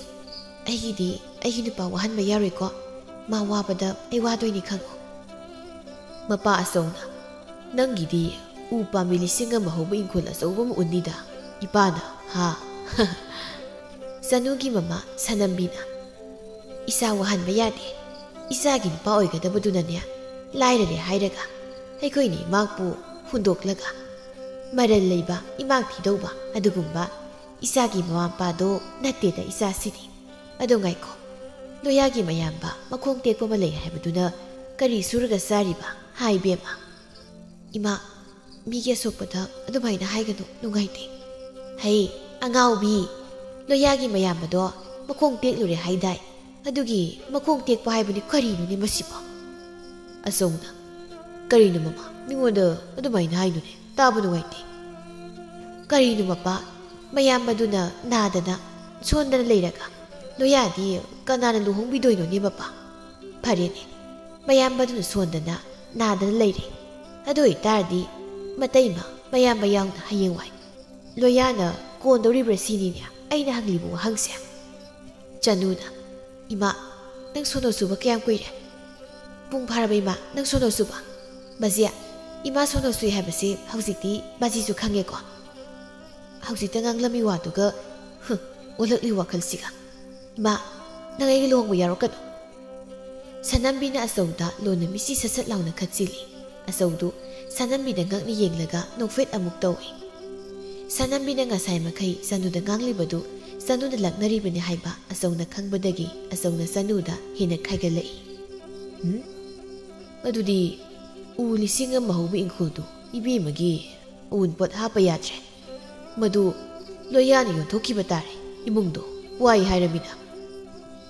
ꯑꯩꯒꯤꯗꯤ ꯑꯩꯒꯤ ꯅꯨꯄꯥ ꯋꯥꯍꯟꯕ ꯌꯥꯔꯣꯏꯀꯣ꯫ ꯃꯥ ꯋꯥꯕꯗ ꯑꯩ ꯋꯥꯗꯣꯏꯅꯤ ꯈꯪꯉꯨ꯫" ꯃꯄꯥ ꯑꯆꯧꯅ, "ꯅꯪꯒꯤꯗꯤ ꯎ ꯄꯥꯝꯕꯤ ꯂꯤꯁꯤꯡ ꯑꯃ ꯍꯧꯕ ꯏꯪꯈꯣꯜ ꯑꯆꯧꯕ ꯑꯃ ꯎꯟꯅꯤꯗ ꯏꯄꯥꯅ, ꯍꯥ?" ꯆꯅꯨꯒꯤ ꯃꯃꯥ ꯁꯅꯝꯕꯤꯅ, "ꯏꯆꯥ ꯋꯥꯍꯟꯕ ꯌꯥꯗꯦ꯫ ꯏꯆꯥꯒꯤ ꯅꯨꯄꯥ ꯑꯣꯏꯒꯗꯕꯗꯨꯅꯅꯦ ꯂꯥꯏꯔꯔꯦ ꯍꯥꯏꯔꯒ ꯑꯩꯈꯣꯏꯅ ꯏꯃꯥꯛꯄꯨ ꯍꯨꯟꯗꯣꯛꯂꯒ ꯃꯔꯜ ꯂꯩꯕ ꯏꯃꯥꯛ ꯊꯤꯗꯧꯕ ꯑꯗꯨꯒꯨꯝꯕ ꯏꯆꯥꯒꯤ ꯃꯃꯥ ꯃꯄꯥꯗꯣ ꯅꯠꯇꯦꯗ ꯏꯆꯥꯁꯤꯗꯤ꯫ ꯑꯗꯣ ꯉꯥꯏꯈꯣ, ꯂꯣꯌꯥꯒꯤ ꯃꯌꯥꯝꯕ ꯃꯈꯣꯡ ꯇꯦꯛꯄ ꯑꯃ ꯂꯩ ꯍꯥꯏꯕꯗꯨꯅ ꯀꯔꯤ ꯁꯨꯔꯒ ꯆꯥꯔꯤꯕ? ꯍꯥꯏ ꯏꯕꯦꯝꯃ꯫" "ꯏꯃꯥ, ꯃꯤꯒꯤ ꯑꯁꯣꯛꯄꯗ ꯑꯗꯨꯃꯥꯏꯅ ꯍꯥꯏꯒꯅꯨ, ꯅꯨꯡꯉꯥꯏꯇꯦ꯫" "ꯍꯩ, ꯑꯉꯥꯎꯕꯤ, ꯂꯣꯌꯥꯒꯤ ꯃꯌꯥꯝꯕꯗꯣ ꯃꯈꯣꯡ ꯇꯦꯛꯂꯨꯔꯦ ꯍꯥꯏꯗꯥꯏ? ꯑꯗꯨꯒꯤ ꯃꯈꯣꯡ ꯇꯦꯛꯄ ꯍꯥꯏꯕꯅꯤ ꯀꯔꯤꯅꯣꯅꯦ ꯃꯁꯤꯕꯣ?" ꯑꯆꯧꯅ, "ꯀꯔꯤꯅꯣ ꯃꯃꯥ, ꯃꯤꯉꯣꯟꯗ ꯑꯗꯨꯃꯥꯏꯅ ꯍꯥꯏꯅꯨꯅꯦ, ꯇꯥꯕ ꯅꯨꯡꯉꯥꯏꯇꯦ꯫ ꯀꯔꯤꯅꯣ ꯃꯄꯥ, ꯃꯌꯥꯝꯕꯗꯨꯅ ꯅꯥꯗꯅ ꯁꯣꯟꯗꯅ ꯂꯩꯔꯒ ꯂꯣꯌꯥꯗꯤ ꯀꯅꯥꯅ ꯂꯨꯍꯣꯡꯕꯤꯗꯣꯏꯅꯣꯅꯦ ꯃꯄꯥ? ꯐꯔꯦꯅꯦ, ꯃꯌꯥꯝꯕꯗꯨꯅ ꯁꯣꯟꯗꯅ ꯅꯥꯗꯅ ꯂꯩꯔꯦ꯫ ꯑꯗꯨ ꯑꯣꯏꯇꯥꯔꯗꯤ ꯃꯇꯩꯃ, ꯃꯌꯥꯝꯕ ꯌꯥꯎꯅ ꯍꯌꯦꯡꯋꯥꯏ ꯂꯣꯌꯥꯅ ꯀꯣꯟꯗꯧꯔꯤꯕ꯭ꯔꯥ ꯁꯤꯅꯤꯅꯦ ꯑꯩꯅ ꯍꯪꯂꯤꯕ ꯋꯥꯍꯪꯁꯦ꯫" ꯆꯅꯨꯅ, "ꯏꯃꯥ, ꯅꯪ ꯁꯣꯅꯣ ꯆꯨꯕ ꯀꯌꯥꯝ ꯀꯨꯏꯔꯦ? ꯄꯨꯡ ꯐꯥꯔꯕ ꯏꯃꯥ, ꯅꯪ ꯁꯣꯅꯣ ꯆꯨꯕ?" "ꯕꯥꯖꯤ, ꯏꯃꯥ ꯁꯣꯅꯣ ꯆꯨꯏ ꯍꯥꯏꯕꯁꯤ ꯍꯧꯖꯤꯛꯇꯤ ꯕꯥꯖꯤꯁꯨ ꯈꯪꯉꯦꯀꯣ?" ꯍꯧꯖꯤꯛꯇ ꯉꯥꯡꯂꯝꯃꯤ ꯋꯥꯗꯨꯒ, ꯍꯨꯝ, ꯑꯣꯜꯂꯛꯂꯤ ꯋꯥꯈꯜꯁꯤꯒ꯫ "ꯏꯃꯥ, "ꯅꯪ ꯑꯩꯒꯤ ꯂꯨꯍꯣꯡꯕ ꯌꯥꯎꯔꯛꯀꯅꯨ?" ꯁꯅꯝꯕꯤꯅ ꯑꯆꯧꯗ ꯂꯣꯟꯅ ꯃꯤꯠꯁꯤ ꯁꯠ ꯁꯠ ꯂꯥꯎꯅ ꯈꯠꯆꯤꯜꯂꯤ꯫ ꯑꯆꯧꯗꯨ ꯁꯅꯝꯕꯤꯗ ꯉꯛꯅ ꯌꯦꯡꯂꯒ ꯅꯣꯛꯐꯦꯠ ꯑꯃꯨꯛ ꯇꯧꯏ꯫ ꯁꯅꯝꯕꯤꯅ ꯉꯁꯥꯏ ꯃꯈꯩ ꯆꯅꯨꯗ ꯉꯥꯡꯂꯤꯕꯗꯨ ꯆꯅꯨꯅ ꯂꯛꯅꯔꯤꯕꯅꯤ ꯍꯥꯏꯕ ꯑꯆꯧꯅ ꯈꯪꯕꯗꯒꯤ ꯑꯆꯧꯅ ꯆꯅꯨꯗ ꯍꯦꯟꯅ ꯈꯥꯏꯒꯠꯂꯛꯏ꯫ "ꯎꯝ? ꯑꯗꯨꯗꯤ ꯎ ꯂꯤꯁꯤꯡ ꯑꯃ ꯍꯧꯕ ꯏꯪꯈꯣꯜꯗꯨ ꯏꯕꯦꯝꯃꯒꯤ ꯑꯎꯟꯄꯣꯠ ꯍꯥꯞꯄ ꯌꯥꯗ꯭ꯔꯦ꯫ ꯃꯗꯨ ꯂꯣꯌꯥꯅ ꯌꯣꯟꯊꯣꯛꯈꯤꯕ ꯇꯥꯔꯦ꯫ ꯏꯃꯨꯡꯗꯣ ꯋꯥꯏ ꯍꯥꯏꯔꯃꯤꯅ꯫"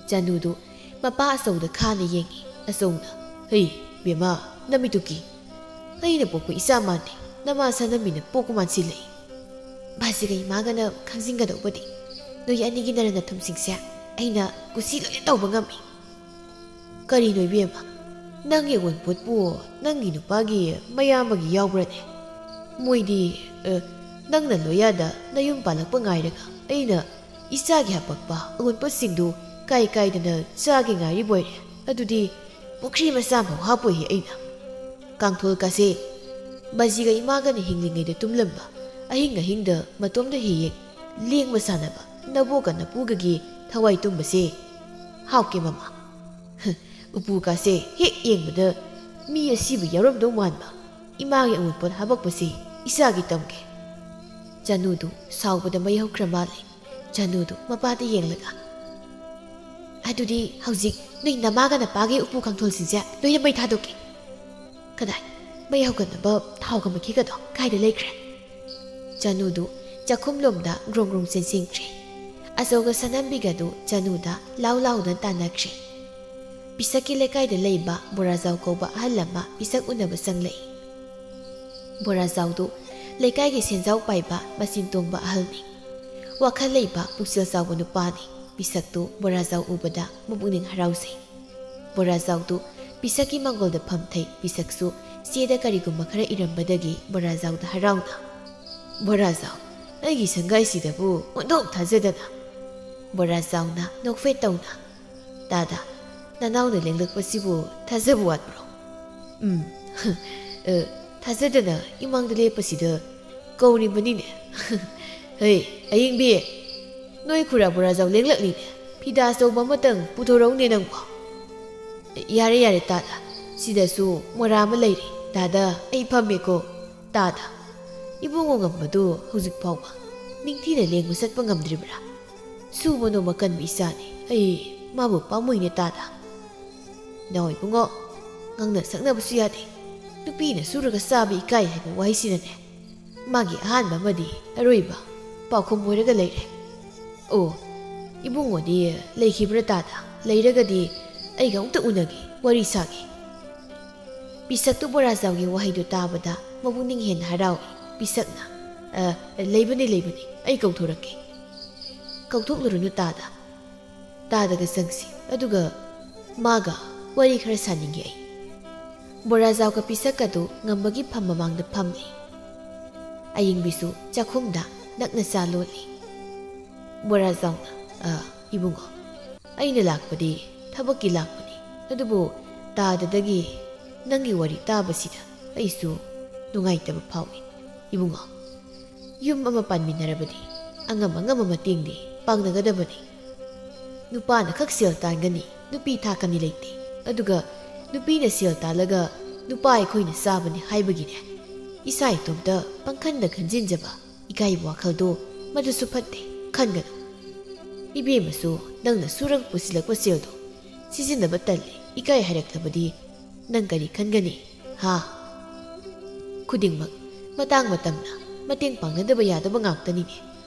ꯆꯅꯨꯗꯨ ꯃꯄꯥ ꯑꯆꯧꯗ ꯈꯥꯅ ꯌꯦꯡꯉꯤ꯫ ꯑꯆꯧꯅ, "ꯍꯩ, ꯕꯦꯝꯃ, ꯅꯃꯤꯠꯇꯨ ꯀꯤ꯫ ꯑꯩꯅ ꯄꯣꯛꯄ ꯏꯆꯥ ꯃꯥꯟꯗꯦ, ꯅꯃꯥ ꯁꯅꯝꯕꯤꯅ ꯄꯣꯛꯄ ꯃꯥꯟꯁꯤꯜꯂꯛꯏ꯫ ꯕꯥꯖꯤꯒ ꯏꯃꯥꯒꯅ ꯈꯪꯖꯤꯟꯒꯗꯧꯕꯗꯤ ꯅꯣꯏ ꯑꯅꯤꯒꯤ ꯅꯔꯟ ꯅꯊꯨꯝꯁꯤꯡꯁꯦ ꯑꯩꯅ ꯀꯨꯁꯤ ꯂꯣꯏꯅ ꯇꯧꯕ ꯉꯝꯃꯤ꯫" "ꯀꯔꯤꯅꯣ ꯏꯕꯦꯝꯃ, ꯅꯪꯒꯤ ꯑꯑꯣꯟꯄꯣꯠꯄꯨ ꯅꯪꯒꯤ ꯅꯨꯄꯥꯒꯤ ꯃꯌꯥꯝꯕꯒꯤ ꯌꯥꯎꯕ꯭ꯔꯅꯦ? ꯃꯣꯏꯗꯤ, ꯑ, ꯅꯪꯅ ꯂꯣꯌꯥꯗ ꯅꯌꯨꯝ ꯄꯥꯜꯂꯛꯄ ꯉꯥꯏꯔꯒ ꯑꯩꯅ ꯏꯆꯥꯒꯤ ꯍꯥꯄꯛꯄ ꯑꯑꯣꯟꯄꯣꯠꯁꯤꯡꯗꯨ ꯀꯥꯏ ꯀꯥꯏꯗꯅ ꯆꯥꯒꯦ ꯉꯥꯏꯔꯤꯕꯣꯏꯔꯦ꯫ ꯑꯗꯨꯗꯤ ꯄꯨꯈ꯭ꯔꯤ ꯃꯆꯥ ꯑꯃꯐꯥꯎ ꯍꯥꯞꯄꯣꯏꯍꯦ ꯑꯩꯅ꯫ ꯀꯥꯡꯊꯣꯜ ꯀꯥꯁꯦ ꯕꯥꯖꯤꯒ ꯏꯃꯥꯒꯅ ꯍꯤꯡꯂꯤꯉꯩꯗ ꯇꯨꯝꯂꯝꯕ, ꯑꯍꯤꯡ ꯑꯍꯤꯡꯗ ꯃꯇꯣꯝꯗ ꯍꯦꯛ ꯍꯦꯛ ꯂꯦꯡꯕ ꯁꯥꯟꯅꯕ ꯅꯕꯣꯛꯀ ꯅꯄꯨꯒꯒꯤ ꯊꯋꯥꯏ ꯇꯨꯝꯕꯁꯦ ꯍꯥꯎꯀꯦ ꯃꯃꯥ꯫ ꯎꯄꯨ ꯀꯥꯁꯦ ꯍꯦꯛ ꯌꯦꯡꯕꯗ ꯃꯤ ꯑꯁꯤꯕ ꯌꯥꯎꯔꯝꯗꯧ ꯃꯥꯟꯕ, ꯏꯃꯥꯒꯤ ꯑꯑꯣꯟꯄꯣꯠ ꯍꯥꯄꯛꯄꯁꯦ ꯏꯆꯥꯒꯤ ꯇꯝꯒꯦ꯫" ꯆꯅꯨꯗꯨ ꯁꯥꯎꯕꯗ ꯃꯩ ꯍꯧꯈ꯭ꯔ ꯃꯥꯜꯂꯦ꯫ ꯆꯅꯨꯗꯨ ꯃꯄꯥꯗ ꯌꯦꯡꯂꯒ, "ꯑꯗꯨꯗꯤ ꯍꯧꯖꯤꯛ ꯅꯣꯏ ꯅꯃꯥꯒ ꯅꯄꯥꯒꯤ ꯎꯄꯨ ꯀꯥꯡꯊꯣꯜꯁꯤꯡꯁꯦ ꯂꯣꯏꯅ ꯃꯩ ꯊꯥꯗꯣꯛꯀꯦ꯫" "ꯀꯗꯥꯏ? ꯃꯩ ꯍꯧꯒꯠꯅꯕ ꯊꯥꯎꯒ ꯃꯩꯈꯦꯒꯗꯣ ꯀꯥꯏꯗ ꯂꯩꯈ꯭ꯔꯦ?" ꯆꯅꯨꯗꯨ ꯆꯥꯛꯈꯨꯝꯂꯣꯝꯗ ꯒ꯭ꯔꯣꯡ ꯒ꯭ꯔꯣꯡ ꯆꯦꯟꯁꯤꯟꯈ꯭ꯔꯦ꯫ ꯑꯆꯧꯒ ꯁꯅꯝꯕꯤꯒꯗꯨ ꯆꯅꯨꯗ ꯂꯥꯎ ꯂꯥꯎꯗꯨꯅ ꯇꯥꯟꯅꯈ꯭ꯔꯦ꯫ ꯄꯤꯁꯛꯀꯤ ꯂꯩꯀꯥꯏꯗ ꯂꯩꯕ ꯕꯣꯔꯥꯖꯥꯎ ꯀꯧꯕ ꯑꯍꯜ ꯑꯃ ꯄꯤꯁꯛ ꯎꯅꯕ ꯆꯪꯂꯛꯏ꯫ ꯕꯣꯔꯥꯖꯥꯎꯗꯨ ꯂꯩꯀꯥꯏꯒꯤ ꯁꯦꯟꯖꯥꯎ ꯄꯥꯏꯕ, ꯃꯆꯤꯟ ꯇꯣꯡꯕ ꯑꯍꯜꯅꯤ꯫ ꯋꯥꯈꯜ ꯂꯩꯕ, ꯄꯨꯛꯆꯦꯜ ꯆꯥꯎꯕ ꯅꯨꯄꯥꯅꯤ꯫ ꯄꯤꯁꯛꯇꯨ ꯕꯣꯔꯥꯖꯥꯎ ꯎꯕꯗ ꯃꯄꯨꯛꯅꯤꯡ ꯍꯔꯥꯎꯖꯩ꯫ ꯕꯣꯔꯥꯖꯥꯎꯗꯨ ꯄꯤꯁꯛꯀꯤ ꯃꯥꯡꯒꯣꯜꯗ ꯐꯝꯊꯩ꯫ ꯄꯤꯁꯛꯁꯨ ꯆꯦꯗ ꯀꯔꯤꯒꯨꯝꯕ ꯈꯔ ꯏꯔꯝꯕꯗꯒꯤ ꯕꯣꯔꯥꯖꯥꯎꯗ ꯍꯔꯥꯎꯅ, "ꯕꯣꯔꯥꯖꯥꯎ, ꯑꯩꯒꯤ ꯁꯪꯒꯥꯏꯁꯤꯗꯕꯨ ꯑꯣꯟꯊꯣꯛ ꯊꯥꯖꯗꯅ!" ꯕꯣꯔꯥꯖꯥꯎꯅ ꯅꯣꯛꯐꯦꯠ ꯇꯧꯅ, "ꯇꯥꯗ, ꯅꯅꯥꯎꯅ ꯂꯦꯡꯂꯛꯄꯁꯤꯕꯨ ꯊꯥꯖꯕ ꯋꯥꯠꯄ꯭ꯔꯣ?" "ꯎꯝ, ꯑ, ꯊꯥꯖꯗꯅ ꯏꯃꯥꯡꯗ ꯂꯦꯞꯄꯁꯤꯗ ꯀꯧꯔꯤꯕꯅꯤꯅꯦ꯫ ꯍꯩ, ꯑꯌꯤꯡꯕꯤ, ꯅꯣꯏ ꯈꯨꯔꯥ ꯕꯣꯔꯥꯖꯥꯎ ꯂꯦꯡꯂꯛꯂꯤꯅꯦ꯫ ꯐꯤꯗꯥ ꯑꯆꯧꯕ ꯑꯃꯇꯪ ꯄꯨꯊꯣꯔꯛꯎꯅꯦ ꯅꯪꯕꯣ꯫ "ꯌꯥꯔꯦ, ꯌꯥꯔꯦ, ꯇꯥꯗ꯫ ꯁꯤꯗꯁꯨ ꯃꯣꯔꯥ ꯑꯃ ꯂꯩꯔꯦ꯫ ꯇꯥꯗ, ꯑꯩ ꯐꯝꯃꯦꯀꯣ꯫ ꯇꯥꯗ, ꯏꯕꯨꯡꯉꯣ ꯉꯝꯕꯗꯨ ꯍꯧꯖꯤꯛ ꯐꯥꯎꯕ ꯅꯤꯡꯊꯤꯅ ꯂꯦꯡꯕ ꯆꯠꯄ ꯉꯝꯗ꯭ꯔꯤꯕ꯭ꯔꯥ? ꯁꯨꯕ ꯅꯣꯝꯕ ꯀꯟꯕ ꯏꯆꯥꯅꯤ꯫ ꯑꯩ ꯃꯥꯕꯨ ꯄꯥꯝꯃꯨꯏꯅꯦ ꯇꯥꯗ꯫" "ꯅꯥꯎ ꯏꯕꯨꯡꯉꯣ, ꯉꯥꯡꯅ ꯁꯛꯅꯕꯁꯨ ꯌꯥꯗꯦ꯫ ꯅꯨꯄꯤꯅ ꯁꯨꯔꯒ ꯆꯥꯕ ꯏꯀꯥꯏ ꯍꯥꯏꯕ ꯋꯥꯍꯩꯁꯤꯅꯅꯦ, ꯃꯥꯒꯤ ꯑꯍꯥꯟꯕ ꯑꯃꯗꯤ ꯑꯔꯣꯏꯕ ꯄꯥꯎꯈꯨꯝ ꯑꯣꯏꯔꯒ ꯂꯩꯔꯦ꯫ ꯑꯣ, ꯏꯕꯨꯡꯉꯣꯗꯤ ꯂꯩꯈꯤꯕ꯭ꯔꯥ ꯇꯥꯗ? ꯂꯩꯔꯒꯗꯤ ꯑꯩꯒ ꯑꯃꯨꯛꯇ ꯎꯅꯒꯦ, ꯋꯥꯔꯤ ꯁꯥꯒꯦ꯫" ꯄꯤꯁꯛꯇꯨ ꯕꯣꯔꯥꯖꯥꯎꯒꯤ ꯋꯥꯍꯩꯗꯨ ꯇꯥꯕꯗ ꯃꯄꯨꯛꯅꯤꯡ ꯍꯦꯟꯅ ꯍꯔꯥꯎꯏ꯫ ꯄꯤꯁꯛꯅ, "ꯑ, ꯂꯩꯕꯅꯤ, ꯂꯩꯕꯅꯤ, ꯑꯩ ꯀꯧꯊꯣꯔꯛꯀꯦ꯫" "ꯀꯧꯊꯣꯛꯂꯨꯔꯅꯨ ꯇꯥꯗ꯫ ꯇꯥꯗꯒ ꯆꯪꯁꯤ, ꯑꯗꯨꯒ ꯃꯥꯒ ꯋꯥꯔꯤ ꯈꯔ ꯁꯥꯅꯤꯡꯉꯦ ꯑꯩ꯫" ꯕꯣꯔꯥꯖꯥꯎꯒ ꯄꯤꯁꯛꯀꯗꯨ ꯉꯝꯕꯒꯤ ꯐꯝ ꯃꯃꯥꯡꯗ ꯐꯝꯂꯤ꯫ ꯑꯌꯤꯡꯕꯤꯁꯨ ꯆꯥꯛꯈꯨꯝꯗ ꯅꯛꯅ ꯆꯥ ꯂꯣꯜꯂꯤ꯫ ꯕꯣꯔꯥꯖꯥꯎꯅ, "ꯑ, ꯏꯕꯨꯡꯉꯣ, ꯑꯩꯅ ꯂꯥꯛꯄꯗꯤ ꯊꯕꯛꯀꯤ ꯂꯥꯛꯄꯅꯤ, ꯑꯗꯨꯕꯨ ꯇꯥꯗꯗꯒꯤ ꯅꯪꯒꯤ ꯋꯥꯔꯤ ꯇꯥꯕꯁꯤꯗ ꯑꯩꯁꯨ ꯅꯨꯡꯉꯥꯏꯇꯕ ꯐꯥꯎꯏ꯫ ꯏꯕꯨꯡꯉꯣ, ꯌꯨꯝ ꯑꯃ ꯄꯥꯟꯃꯤꯟꯅꯔꯕꯗꯤ ꯑꯉꯝ ꯑꯉꯝꯕ ꯃꯇꯦꯡꯗꯤ ꯄꯥꯡꯅꯒꯗꯕꯅꯤ꯫ ꯅꯨꯄꯥꯅ ꯈꯛ ꯁꯦꯜ ꯇꯥꯟꯒꯅꯤ, ꯅꯨꯄꯤ ꯊꯥꯛꯀꯅꯤ ꯂꯩꯇꯦ꯫ ꯑꯗꯨꯒ ꯅꯨꯄꯤꯅ ꯁꯦꯜ ꯇꯥꯜꯂꯒ ꯅꯨꯄꯥ ꯑꯩꯈꯣꯏꯅ ꯆꯥꯕꯅꯤ ꯍꯥꯏꯕꯒꯤꯅꯦ, ꯏꯁꯥ ꯏꯇꯣꯝꯇ ꯄꯪꯈꯟꯗ ꯈꯟꯖꯤꯟꯖꯕ ꯏꯀꯥꯏꯕ ꯋꯥꯈꯜꯗꯣ, ꯃꯗꯨꯁꯨ ꯐꯠꯇꯦ, ꯈꯟꯒꯅꯨ꯫ ꯏꯕꯦꯝꯃꯁꯨ ꯅꯪꯅ ꯁꯨꯔꯒ ꯄꯨꯁꯤꯜꯂꯛꯄ ꯁꯦꯜꯗꯣ ꯁꯤꯖꯤꯟꯅꯕ ꯇꯜꯂꯦ, ꯏꯀꯥꯏ ꯍꯥꯏꯔꯛꯂꯕꯗꯤ ꯅꯪ ꯀꯔꯤ ꯈꯟꯒꯅꯤ, ꯍꯥ? ꯈꯨꯗꯤꯡꯃꯛ ꯃꯇꯥꯡ ꯃꯇꯝꯅ ꯃꯇꯦꯡ ꯄꯥꯡꯅꯗꯕ ꯌꯥꯗꯕ ꯉꯥꯛꯇꯅꯤꯅꯦ꯫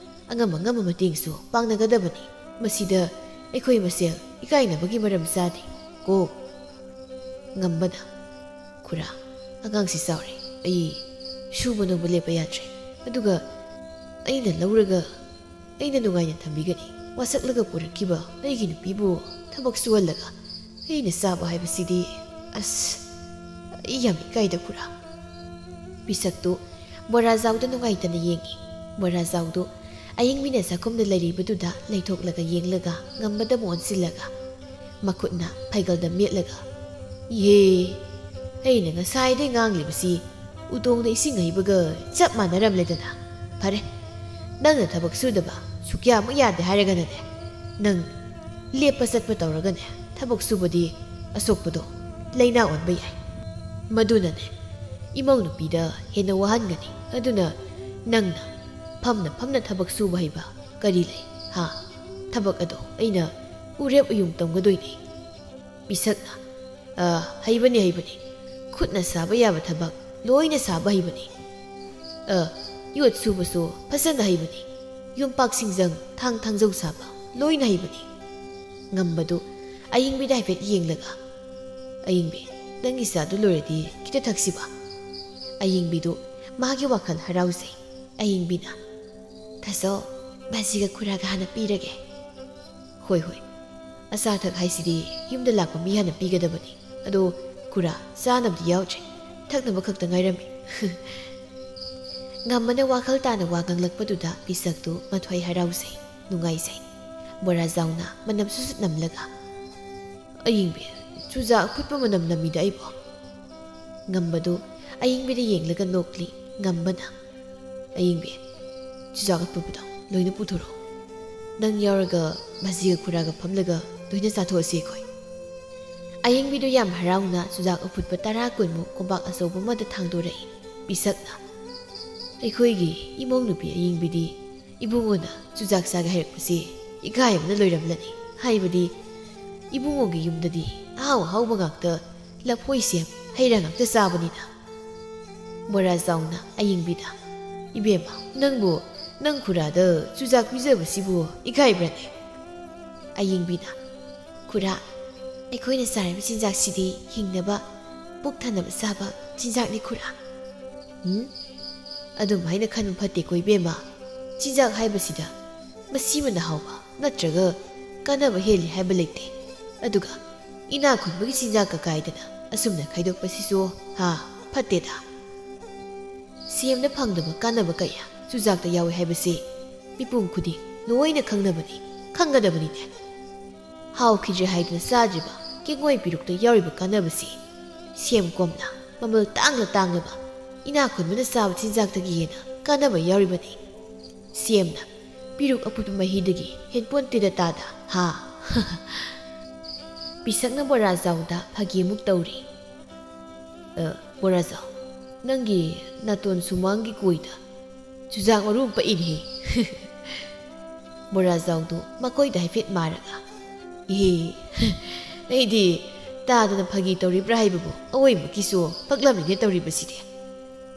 ꯑꯉꯝ ꯑꯉꯝꯕ ꯃꯇꯦꯡꯁꯨ ꯄꯥꯡꯅꯒꯗꯕꯅꯤ꯫ ꯃꯁꯤꯗ ꯑꯩꯈꯣꯏ ꯃꯁꯦꯜ ꯏꯀꯥꯏꯅꯕꯒꯤ ꯃꯔꯝ ꯆꯥꯗꯦ ꯀꯣ꯫" ꯉꯝꯕꯅ, "ꯈꯨꯔꯥ, ꯑꯉꯥꯡꯁꯤ ꯆꯥꯎꯔꯦ꯫ ꯑꯩ ꯁꯨꯕ ꯅꯣꯝꯕ ꯂꯦꯞꯄ ꯌꯥꯗ꯭ꯔꯦ꯫ ꯑꯗꯨꯒ ꯑꯩꯅ ꯂꯧꯔꯒ ꯑꯩꯅ ꯅꯨꯡꯉꯥꯏꯅ ꯊꯝꯕꯤꯒꯅꯤ꯫ ꯋꯥꯁꯛꯂꯒ ꯄꯨꯔꯛꯈꯤꯕ ꯑꯩꯒꯤ ꯅꯨꯄꯤꯕꯨ ꯊꯕꯛ ꯁꯨꯍꯜꯂꯒ ꯑꯩꯅ ꯆꯥꯕ ꯍꯥꯏꯕꯁꯤꯗꯤ, ꯑꯁ, ꯑꯩ ꯌꯥꯝ ꯏꯀꯥꯏꯗ ꯈꯨꯔꯥ꯫" ꯄꯤꯁꯛꯇꯨ ꯕꯣꯔꯥꯖꯥꯎꯗ ꯅꯨꯡꯉꯥꯏꯇꯅ ꯌꯦꯡꯏ꯫ ꯕꯣꯔꯥꯖꯥꯎꯗꯨ ꯑꯌꯤꯡꯕꯤꯅ ꯆꯥꯛꯈꯨꯝꯗ ꯂꯩꯔꯤꯕꯗꯨꯗ ꯂꯩꯊꯣꯛꯂꯒ ꯌꯦꯡꯂꯒ ꯉꯝꯕꯗ ꯑꯃꯨꯛ ꯑꯣꯟꯁꯤꯜꯂꯒ ꯃꯈꯨꯠꯅ ꯐꯩꯒꯜꯗ ꯃꯦꯠꯂꯒ, "ꯏꯍꯦ, ꯑꯩꯅ ꯉꯁꯥꯏꯗꯩ ꯉꯥꯡꯂꯤꯕꯁꯤ ꯎꯇꯣꯡꯗ ꯏꯁꯤꯡ ꯍꯩꯕꯒ ꯆꯞ ꯃꯥꯟꯅꯔꯝꯂꯦꯗꯅ꯫ ꯐꯔꯦ, ꯅꯪꯅ ꯊꯕꯛ ꯁꯨꯗꯕ ꯁꯨꯛꯌꯥꯃꯛ ꯌꯥꯗꯦ ꯍꯥꯏꯔꯒꯅꯅꯦ, ꯅꯪ ꯂꯦꯞꯄ ꯆꯠꯄ ꯇꯧꯔꯒꯅꯦ, ꯊꯕꯛ ꯁꯨꯕꯗꯤ ꯑꯁꯣꯛꯄꯗꯣ ꯂꯥꯏꯅꯥ ꯑꯣꯟꯕ ꯌꯥꯏ꯫ ꯃꯗꯨꯅꯅꯦ, ꯏꯃꯧ ꯅꯨꯄꯤꯗ ꯍꯦꯟꯅ ꯋꯥꯍꯟꯒꯅꯤ꯫ ꯑꯗꯨꯅ ꯅꯪꯅ ꯐꯝꯅ ꯐꯝꯅ ꯊꯕꯛ ꯁꯨꯕ ꯍꯩꯕ ꯀꯔꯤ ꯂꯩ? ꯍꯥ? ꯊꯕꯛ ꯑꯗꯣ ꯑꯩꯅ ꯎꯔꯦꯞ ꯎꯌꯨꯡ ꯇꯝꯒꯗꯣꯏꯅꯤ꯫ ꯄꯤꯁꯛꯅ, "ꯑ, ꯍꯩꯕꯅꯤ, ꯍꯩꯕꯅꯤ꯫ ꯈꯨꯠꯅ ꯁꯥꯕ ꯌꯥꯕ ꯊꯕꯛ ꯂꯣꯏꯅ ꯁꯥꯕ ꯍꯩꯕꯅꯤ꯫ ꯑ, ꯌꯣꯠ ꯁꯨꯕꯁꯨ ꯐꯖꯅ ꯍꯩꯕꯅꯤ꯫ ꯌꯣꯝꯄꯥꯛ ꯁꯤꯡꯖꯪ, ꯊꯥꯡ ꯊꯥꯡꯖꯧ ꯁꯥꯕ ꯂꯣꯏꯅ ꯍꯩꯕꯅꯤ꯫" ꯉꯝꯕꯗꯨ ꯑꯌꯤꯡꯕꯤꯗ ꯍꯥꯏꯐꯦꯠ ꯌꯦꯡꯂꯒ, "ꯑꯌꯤꯡꯕꯤ, ꯅꯪꯒꯤ ꯆꯥꯗꯨ ꯂꯣꯏꯔꯗꯤ ꯈꯤꯇ ꯊꯛꯁꯤꯕ?" ꯑꯌꯤꯡꯕꯤꯗꯨ ꯃꯥꯒꯤ ꯋꯥꯈꯜ ꯍꯔꯥꯎꯖꯩ꯫ ꯑꯌꯤꯡꯕꯤꯅ, "ꯊꯥꯖꯧ, ꯕꯥꯖꯤꯒ ꯈꯨꯔꯥꯒ ꯍꯥꯟꯅ ꯄꯤꯔꯒꯦ꯫" "ꯍꯣꯏ, ꯍꯣꯏ꯫ ꯑꯆꯥ ꯑꯊꯛ ꯍꯥꯏꯁꯤꯗꯤ ꯌꯨꯝꯗ ꯂꯥꯛꯄ ꯃꯤ ꯍꯥꯟꯅ ꯄꯤꯒꯗꯕꯅꯤ꯫ ꯑꯗꯣ ꯈꯨꯔꯥ, ꯆꯥꯅꯕꯗꯤ ꯌꯥꯎꯗ꯭ꯔꯦ꯫ ꯊꯛꯅꯕ ꯈꯛꯇ ꯉꯥꯏꯔꯝꯃꯤ꯫" ꯉꯝꯕꯅ ꯋꯥꯈꯜ ꯇꯥꯅ ꯋꯥ ꯉꯥꯡꯂꯛꯄꯗꯨꯗ ꯄꯤꯁꯛꯇꯨ ꯃꯊ꯭ꯋꯥꯏ ꯍꯔꯥꯎꯖꯩ, ꯅꯨꯡꯉꯥꯏꯖꯩ꯫ ꯕꯣꯔꯥ ꯖꯥꯎꯅ ꯃꯅꯝ ꯁꯨꯠ ꯁꯨꯠ ꯅꯝꯂꯒ, "ꯑꯌꯤꯡꯕꯤ, ꯆꯨꯖꯥꯛ ꯑꯐꯨꯠꯄ ꯃꯅꯝ ꯅꯝꯃꯤꯗ ꯑꯩꯕꯣ?" ꯉꯝꯕꯗꯨ ꯑꯌꯤꯡꯕꯤꯗ ꯌꯦꯡꯂꯒ ꯅꯣꯛꯂꯤ꯫ ꯉꯝꯕꯅ, "ꯑꯌꯤꯡꯕꯤ, ꯆꯨꯖꯥꯛ ꯑꯐꯨꯠꯄꯗꯣ ꯂꯣꯏꯅ ꯄꯨꯊꯣꯔꯛꯑꯣ꯫ ꯅꯪ ꯌꯥꯎꯔꯒ ꯕꯥꯖꯤꯒ ꯈꯨꯔꯥꯒ ꯐꯝꯂꯒ ꯂꯣꯏꯅ ꯆꯥꯊꯣꯛꯑꯁꯤ ꯑꯩꯈꯣꯏ꯫" ꯑꯌꯤꯡꯕꯤꯗꯨ ꯌꯥꯝ ꯍꯔꯥꯎꯅ ꯆꯨꯖꯥꯛ ꯑꯐꯨꯠꯄ ꯇꯔꯥ ꯀꯨꯟꯃꯨꯛ ꯀꯣꯝꯄꯥꯛ ꯑꯆꯧꯕ ꯑꯃꯗ ꯊꯥꯡꯗꯣꯔꯛꯏ꯫ ꯄꯤꯁꯛꯅ, "ꯑꯩꯈꯣꯏꯒꯤ ꯏꯃꯧ ꯅꯨꯄꯤ ꯑꯌꯤꯡꯕꯤꯗꯤ ꯏꯕꯨꯡꯉꯣꯅ ꯆꯨꯖꯥꯛ ꯆꯥꯒꯦ ꯍꯥꯏꯔꯛꯄꯁꯤ ꯏꯀꯥꯏꯕꯅ ꯂꯣꯏꯔꯝꯂꯅꯤ꯫ ꯍꯥꯏꯕꯗꯤ ꯏꯕꯨꯡꯉꯣꯒꯤ ꯌꯨꯝꯗꯗꯤ ꯑꯍꯥꯎ ꯑꯍꯥꯎꯕ ꯉꯥꯛꯇ, ꯂꯐꯣꯏ ꯁꯦꯝ, ꯍꯩ ꯔꯥ ꯉꯥꯛꯇ ꯆꯥꯕꯅꯤꯅ꯫" ꯕꯣꯔꯥ ꯖꯥꯎꯅ ꯑꯌꯤꯡꯕꯤꯗ, "ꯏꯕꯦꯝꯃ, ꯅꯪꯕꯨ ꯅꯪ ꯈꯨꯔꯥꯗ ꯆꯨꯖꯥꯛ ꯄꯤꯖꯕꯁꯤꯕꯨ ꯏꯀꯥꯏꯕ꯭ꯔꯅꯦ?" ꯑꯌꯤꯡꯕꯤꯅ, "ꯈꯨꯔꯥ, ꯑꯩꯈꯣꯏꯅ ꯆꯥꯔꯤꯕ ꯆꯤꯟꯖꯥꯛꯁꯤꯗꯤ ꯍꯤꯡꯅꯕ, ꯄꯨꯛ ꯊꯟꯅꯕ ꯆꯥꯕ ꯆꯤꯟꯖꯥꯛꯅꯤ ꯈꯨꯔꯥ꯫" "ꯎꯝ? ꯑꯗꯨꯝ ꯍꯥꯏꯅ ꯈꯟꯕ ꯐꯠꯇꯦꯀꯣ ꯏꯕꯦꯝꯃ꯫ ꯆꯤꯟꯖꯥꯛ ꯍꯥꯏꯕꯁꯤꯗ ꯃꯁꯤꯃꯅ ꯍꯥꯎꯕ ꯅꯠꯇ꯭ꯔꯒ ꯀꯥꯟꯅꯕ ꯍꯦꯜꯂꯤ ꯍꯥꯏꯕ ꯂꯩꯇꯦ꯫ ꯑꯗꯨꯒ ꯏꯅꯥꯛ ꯈꯨꯟꯕꯒꯤ ꯆꯤꯟꯖꯥꯛꯀ ꯀꯥꯏꯗꯅ ꯑꯁꯨꯝꯅ ꯈꯥꯏꯗꯣꯛꯄꯁꯤꯁꯨ, ꯍꯥ, ꯐꯠꯇꯦꯗ꯫ ꯁꯦꯝꯗ ꯐꯪꯗꯕ ꯀꯥꯟꯅꯕ ꯀꯌꯥ ꯆꯨꯖꯥꯛꯇ ꯌꯥꯎꯏ ꯍꯥꯏꯕꯁꯤ ꯃꯤꯄꯨꯝ ꯈꯨꯗꯤꯡ ꯂꯣꯏꯅ ꯈꯪꯅꯕꯅꯤ, ꯈꯪꯒꯗꯕꯅꯤꯅꯦ꯫ ꯍꯥꯎꯈꯤꯗ꯭ꯔꯦ ꯍꯥꯏꯗꯨꯅ ꯆꯥꯗ꯭ꯔꯤꯕ ꯀꯦꯡꯉꯣꯏ ꯄꯤꯔꯨꯛꯇ ꯌꯥꯎꯔꯤꯕ ꯀꯥꯟꯅꯕꯁꯤ ꯁꯦꯝ ꯀꯣꯝꯅ ꯃꯃꯜ ꯇꯥꯡꯅ ꯇꯥꯡꯂꯕ ꯏꯅꯥꯛ ꯈꯨꯟꯕꯅ ꯆꯥꯕ ꯆꯤꯟꯖꯥꯛꯇꯒꯤ ꯍꯦꯟꯅ ꯀꯥꯟꯅꯕ ꯌꯥꯎꯔꯤꯕꯅꯤ꯫ ꯁꯦꯝꯅ ꯄꯤꯔꯨꯛ ꯑꯐꯨꯠꯄ ꯃꯍꯤꯗꯒꯤ ꯍꯦꯟꯄꯣꯟꯇꯦꯗ ꯇꯥꯗ, ꯍꯥ?" ꯄꯤꯁꯛꯅ ꯕꯣꯔꯥꯖꯥꯎꯗ ꯐꯥꯒꯤꯃꯨꯛ ꯇꯧꯔꯤ꯫ "ꯑ, ꯕꯣꯔꯥꯖꯥꯎ, ꯅꯪꯒꯤ ꯅꯥꯇꯣꯟ ꯁꯨꯃꯥꯡꯒꯤ ꯀꯣꯏꯗ ꯆꯨꯖꯥꯛ ꯃꯔꯨ ꯑꯃ ꯄꯛꯏꯅꯦꯍꯦ꯫" ꯕꯣꯔꯥꯖꯥꯎꯗꯨ ꯃꯈꯣꯏꯗ ꯍꯥꯏꯐꯦꯠ ꯃꯥꯔꯒ, "ꯏꯍꯦ, ꯑꯩꯗꯤ ꯇꯥꯗꯅ ꯐꯥꯒꯤ ꯇꯧꯔꯤꯕ꯭ꯔꯥ ꯍꯥꯏꯕꯕꯨ ꯑꯋꯣꯏꯕꯒꯤꯁꯨ ꯄꯛꯂꯝꯃꯤꯅꯦ ꯇꯧꯔꯤꯕꯁꯤꯗꯤ꯫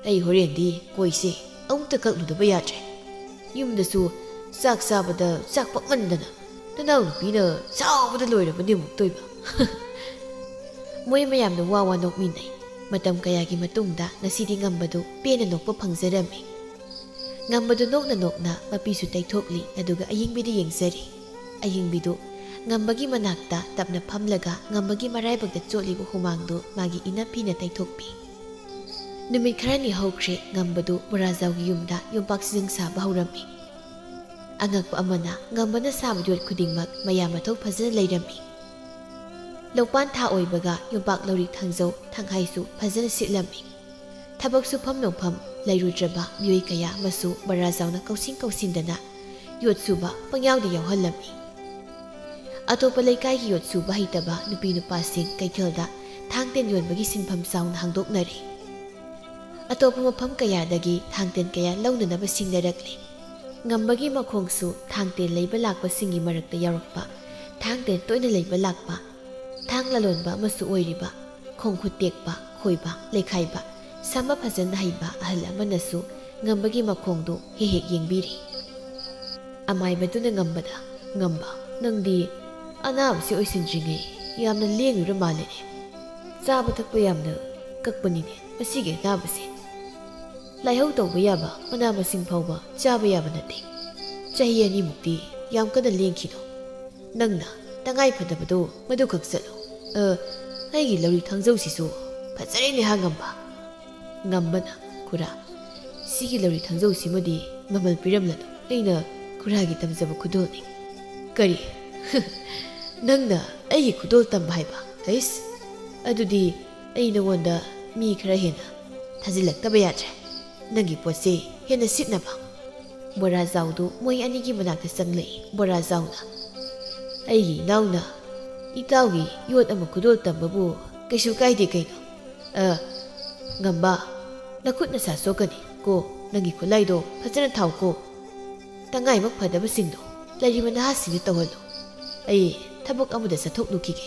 ꯑꯩ ꯍꯣꯔꯦꯟꯗꯤ ꯀꯣꯏꯁꯦ ꯑꯃꯨꯛꯇ ꯀꯛꯂꯨꯗꯕ ꯌꯥꯗ꯭ꯔꯦ꯫ ꯌꯨꯝꯗꯁꯨ ꯆꯥꯛ ꯆꯥꯕꯗ ꯆꯥꯛ ꯄꯛꯃꯟꯗꯅ ꯅꯅꯥꯎꯅꯨꯄꯤꯅ ꯁꯥꯎꯕꯗ ꯂꯣꯏꯔꯕꯅꯦ ꯑꯃꯨꯛꯇꯣꯏꯕ꯫" ꯃꯣꯏ ꯃꯌꯥꯝꯅ ꯋꯥ ꯋꯥ ꯅꯣꯛꯃꯤꯟꯅꯩ꯫ ꯃꯇꯝ ꯀꯌꯥꯒꯤ ꯃꯇꯨꯡꯗ ꯉꯁꯤꯗꯤ ꯉꯝꯕꯗꯨ ꯄꯦꯟꯅ ꯅꯣꯛꯄ ꯐꯪꯖꯔꯝꯃꯤ꯫ ꯉꯝꯕꯗꯨ ꯅꯣꯛꯅ ꯅꯣꯛꯅ ꯃꯄꯤꯁꯨ ꯇꯩꯊꯣꯛꯂꯤ, ꯑꯗꯨꯒ ꯑꯌꯤꯡꯕꯤꯗ ꯌꯦꯡꯖꯔꯤ꯫ ꯑꯌꯤꯡꯕꯤꯗꯨ ꯉꯝꯕꯒꯤ ꯃꯅꯥꯛꯇ ꯇꯞꯅ ꯐꯝꯂꯒ ꯉꯝꯕꯒꯤ ꯃꯔꯥꯏꯕꯛꯇ ꯆꯣꯠꯂꯤꯕ ꯍꯨꯃꯥꯡꯗꯨ ꯃꯥꯒꯤ ꯏꯅꯐꯤꯅ ꯇꯩꯊꯣꯛꯄꯤ꯫ ꯅꯨꯃꯤꯠ ꯈꯔꯅꯤ ꯍꯧꯈ꯭ꯔꯦ, ꯉꯝꯕꯗꯨ ꯕꯣꯔꯥꯖꯥꯎꯒꯤ ꯌꯨꯝꯗ ꯌꯣꯝꯄꯥꯛ ꯁꯤꯖꯪ ꯁꯥꯕ ꯍꯧꯔꯝꯃꯤ꯫ ꯑꯉꯛꯄ ꯑꯃꯅ, ꯉꯝꯕꯅ ꯁꯥꯕ ꯌꯣꯠ ꯈꯨꯗꯤꯡꯃꯛ ꯃꯌꯥꯝ ꯃꯊꯧ ꯐꯖꯅ ꯂꯩꯔꯝꯃꯤ꯫ ꯂꯧꯄꯥꯟ ꯊꯥ ꯑꯣꯏꯕꯒ ꯌꯣꯝꯄꯥꯛ, ꯂꯧꯔꯤ, ꯊꯥꯡꯖꯧ, ꯊꯥꯡꯍꯥꯏꯁꯨ ꯐꯖꯅ ꯁꯤꯠꯂꯝꯃꯤ꯫ ꯊꯕꯛ ꯁꯨꯐꯝ ꯅꯣꯝꯐꯝ ꯂꯩꯔꯨꯗ꯭ꯔꯕ ꯃꯤꯑꯣꯏ ꯀꯌꯥ ꯑꯃꯁꯨ ꯕꯣꯔꯥꯖꯥꯎꯅ ꯀꯧꯁꯤꯟ ꯀꯧꯁꯤꯟꯗꯅ ꯌꯣꯠ ꯁꯨꯕ ꯄꯪꯌꯥꯎꯗ ꯌꯥꯎꯍꯜꯂꯝꯃꯤ꯫ ꯑꯇꯣꯞꯄ ꯂꯩꯀꯥꯏꯒꯤ ꯌꯣꯠ ꯁꯨꯕ ꯍꯩꯇꯕ ꯅꯨꯄꯤ ꯅꯨꯄꯥꯁꯤꯡ ꯀꯩꯊꯦꯜꯗ ꯊꯥꯡ ꯇꯦꯟ ꯌꯣꯟꯕꯒꯤ ꯁꯤꯟꯐꯝ ꯆꯥꯎꯅ ꯍꯥꯡꯗꯣꯛꯅꯔꯦ꯫ ꯑꯇꯣꯞꯄ ꯃꯐꯝ ꯀꯌꯥꯗꯒꯤ ꯊꯥꯡ ꯇꯦꯟ ꯀꯌꯥ ꯂꯧꯅꯅꯕ ꯁꯤꯡꯅꯔꯛꯂꯦ꯫ ꯉꯝꯕꯒꯤ ꯃꯈꯣꯡꯁꯨ ꯊꯥꯡ ꯇꯦꯟ ꯂꯩꯕ ꯂꯥꯛꯄꯁꯤꯡꯒꯤ ꯃꯔꯛꯇ ꯌꯥꯎꯔꯛꯄ ꯊꯥꯡ ꯇꯦꯟ ꯇꯣꯏꯅ ꯂꯩꯕ ꯂꯥꯛꯄ ꯊꯥꯡ ꯂꯂꯣꯟꯕ ꯑꯃꯁꯨ ꯑꯣꯏꯔꯤꯕ, ꯈꯣꯡ ꯈꯨꯠ ꯇꯦꯛꯄ, ꯈꯣꯏꯕ, ꯂꯩꯈꯥꯏꯕ, ꯁꯝꯕ ꯐꯖꯅ ꯍꯩꯕ ꯑꯍꯜ ꯑꯃꯅꯁꯨ ꯉꯝꯕꯒꯤ ꯃꯈꯣꯡꯗꯨ ꯍꯦꯛ ꯍꯦꯛ ꯌꯦꯡꯕꯤꯔꯤ꯫ ꯑꯃꯥꯏꯕꯗꯨꯅ ꯉꯝꯕꯗ, "ꯉꯝꯕ, ꯅꯪꯗꯤ ꯑꯅꯥꯕꯁꯤ ꯑꯣꯏꯁꯤꯟꯗ꯭ꯔꯤꯉꯩ ꯌꯥꯝꯅ ꯂꯦꯡꯂꯨꯔ ꯃꯥꯜꯂꯦꯅꯦ꯫ ꯆꯥꯕ ꯊꯛꯄ ꯌꯥꯝꯅ ꯀꯛꯄꯅꯤꯅꯦ ꯃꯁꯤꯒꯤ ꯑꯅꯥꯕꯁꯦ꯫ ꯂꯥꯏꯍꯧ ꯇꯧꯕ ꯌꯥꯕ ꯃꯅꯥ ꯃꯁꯤꯡ ꯐꯥꯎꯕ ꯆꯥꯕ ꯌꯥꯕ ꯅꯠꯇꯦ꯫ ꯆꯍꯤ ꯑꯅꯤꯃꯨꯛꯇꯤ ꯌꯥꯝ ꯀꯟꯅ ꯂꯦꯡꯈꯤꯅꯨ꯫ ꯅꯪꯅ ꯇꯉꯥꯏ ꯐꯗꯕꯗꯣ ꯃꯗꯨꯈꯛ ꯆꯠꯂꯨ꯫ ꯑ, ꯑꯩꯒꯤ ꯂꯧꯔꯤ ꯊꯥꯡꯖꯧꯁꯤꯁꯨ ꯐꯖꯔꯦꯅꯦ ꯍꯥ ꯉꯝꯕ꯫" ꯉꯝꯕꯅ, "ꯈꯨꯔꯥ, ꯁꯤꯒꯤ ꯂꯧꯔꯤ ꯊꯥꯡꯖꯧꯁꯤꯃꯗꯤ ꯃꯃꯜ ꯄꯤꯔꯝꯂꯅꯨ꯫ ꯑꯩꯅ ꯈꯨꯔꯥꯒꯤ ꯇꯝꯖꯕ ꯈꯨꯗꯣꯜꯅꯤ꯫" "ꯀꯔꯤ? ꯅꯪꯅ ꯑꯩꯒꯤ ꯈꯨꯗꯣꯜ ꯇꯝꯕ ꯍꯥꯏꯕ? ꯑꯩꯁ, ꯑꯗꯨꯗꯤ ꯑꯩ ꯅꯉꯣꯟꯗ ꯃꯤ ꯈꯔ ꯍꯦꯟꯅ ꯊꯥꯖꯤꯜꯂꯛꯇꯕ ꯌꯥꯗ꯭ꯔꯦ, ꯅꯪꯒꯤ ꯄꯣꯠꯁꯦ ꯍꯦꯟꯅ ꯁꯤꯠꯅꯕ꯫" ꯕꯣꯔꯥꯖꯥꯎꯗꯨ ꯃꯣꯏ ꯑꯅꯤꯒꯤ ꯃꯅꯥꯛꯇ ꯆꯪꯂꯛꯏ꯫ ꯕꯣꯔꯥꯖꯥꯎꯅ, ꯑꯩꯒꯤ ꯏꯅꯥꯎꯅ ꯏꯇꯥꯎꯒꯤ ꯌꯣꯠ ꯑꯃ ꯈꯨꯗꯣꯜ ꯇꯝꯕꯕꯨ ꯀꯩꯁꯨ ꯀꯥꯏꯗꯦ ꯀꯩꯅꯣ? ꯑ, ꯉꯝꯕ, ꯅꯈꯨꯠ ꯅꯁꯥ ꯁꯣꯛꯀꯅꯤ ꯀꯣ, ꯅꯪꯒꯤ ꯈꯨꯠꯂꯥꯏꯗꯣ ꯐꯖꯅ ꯊꯥꯎ ꯀꯣ꯫ ꯇꯉꯥꯏꯃꯛ ꯐꯗꯕꯁꯤꯡꯗꯣ ꯂꯩꯔꯤꯕ ꯅꯍꯥꯁꯤꯡꯗ ꯇꯧꯍꯜꯂꯨ꯫ ꯑꯩ ꯊꯕꯛ ꯑꯃꯗ ꯆꯠꯊꯣꯛꯂꯨꯈꯤꯒꯦ꯫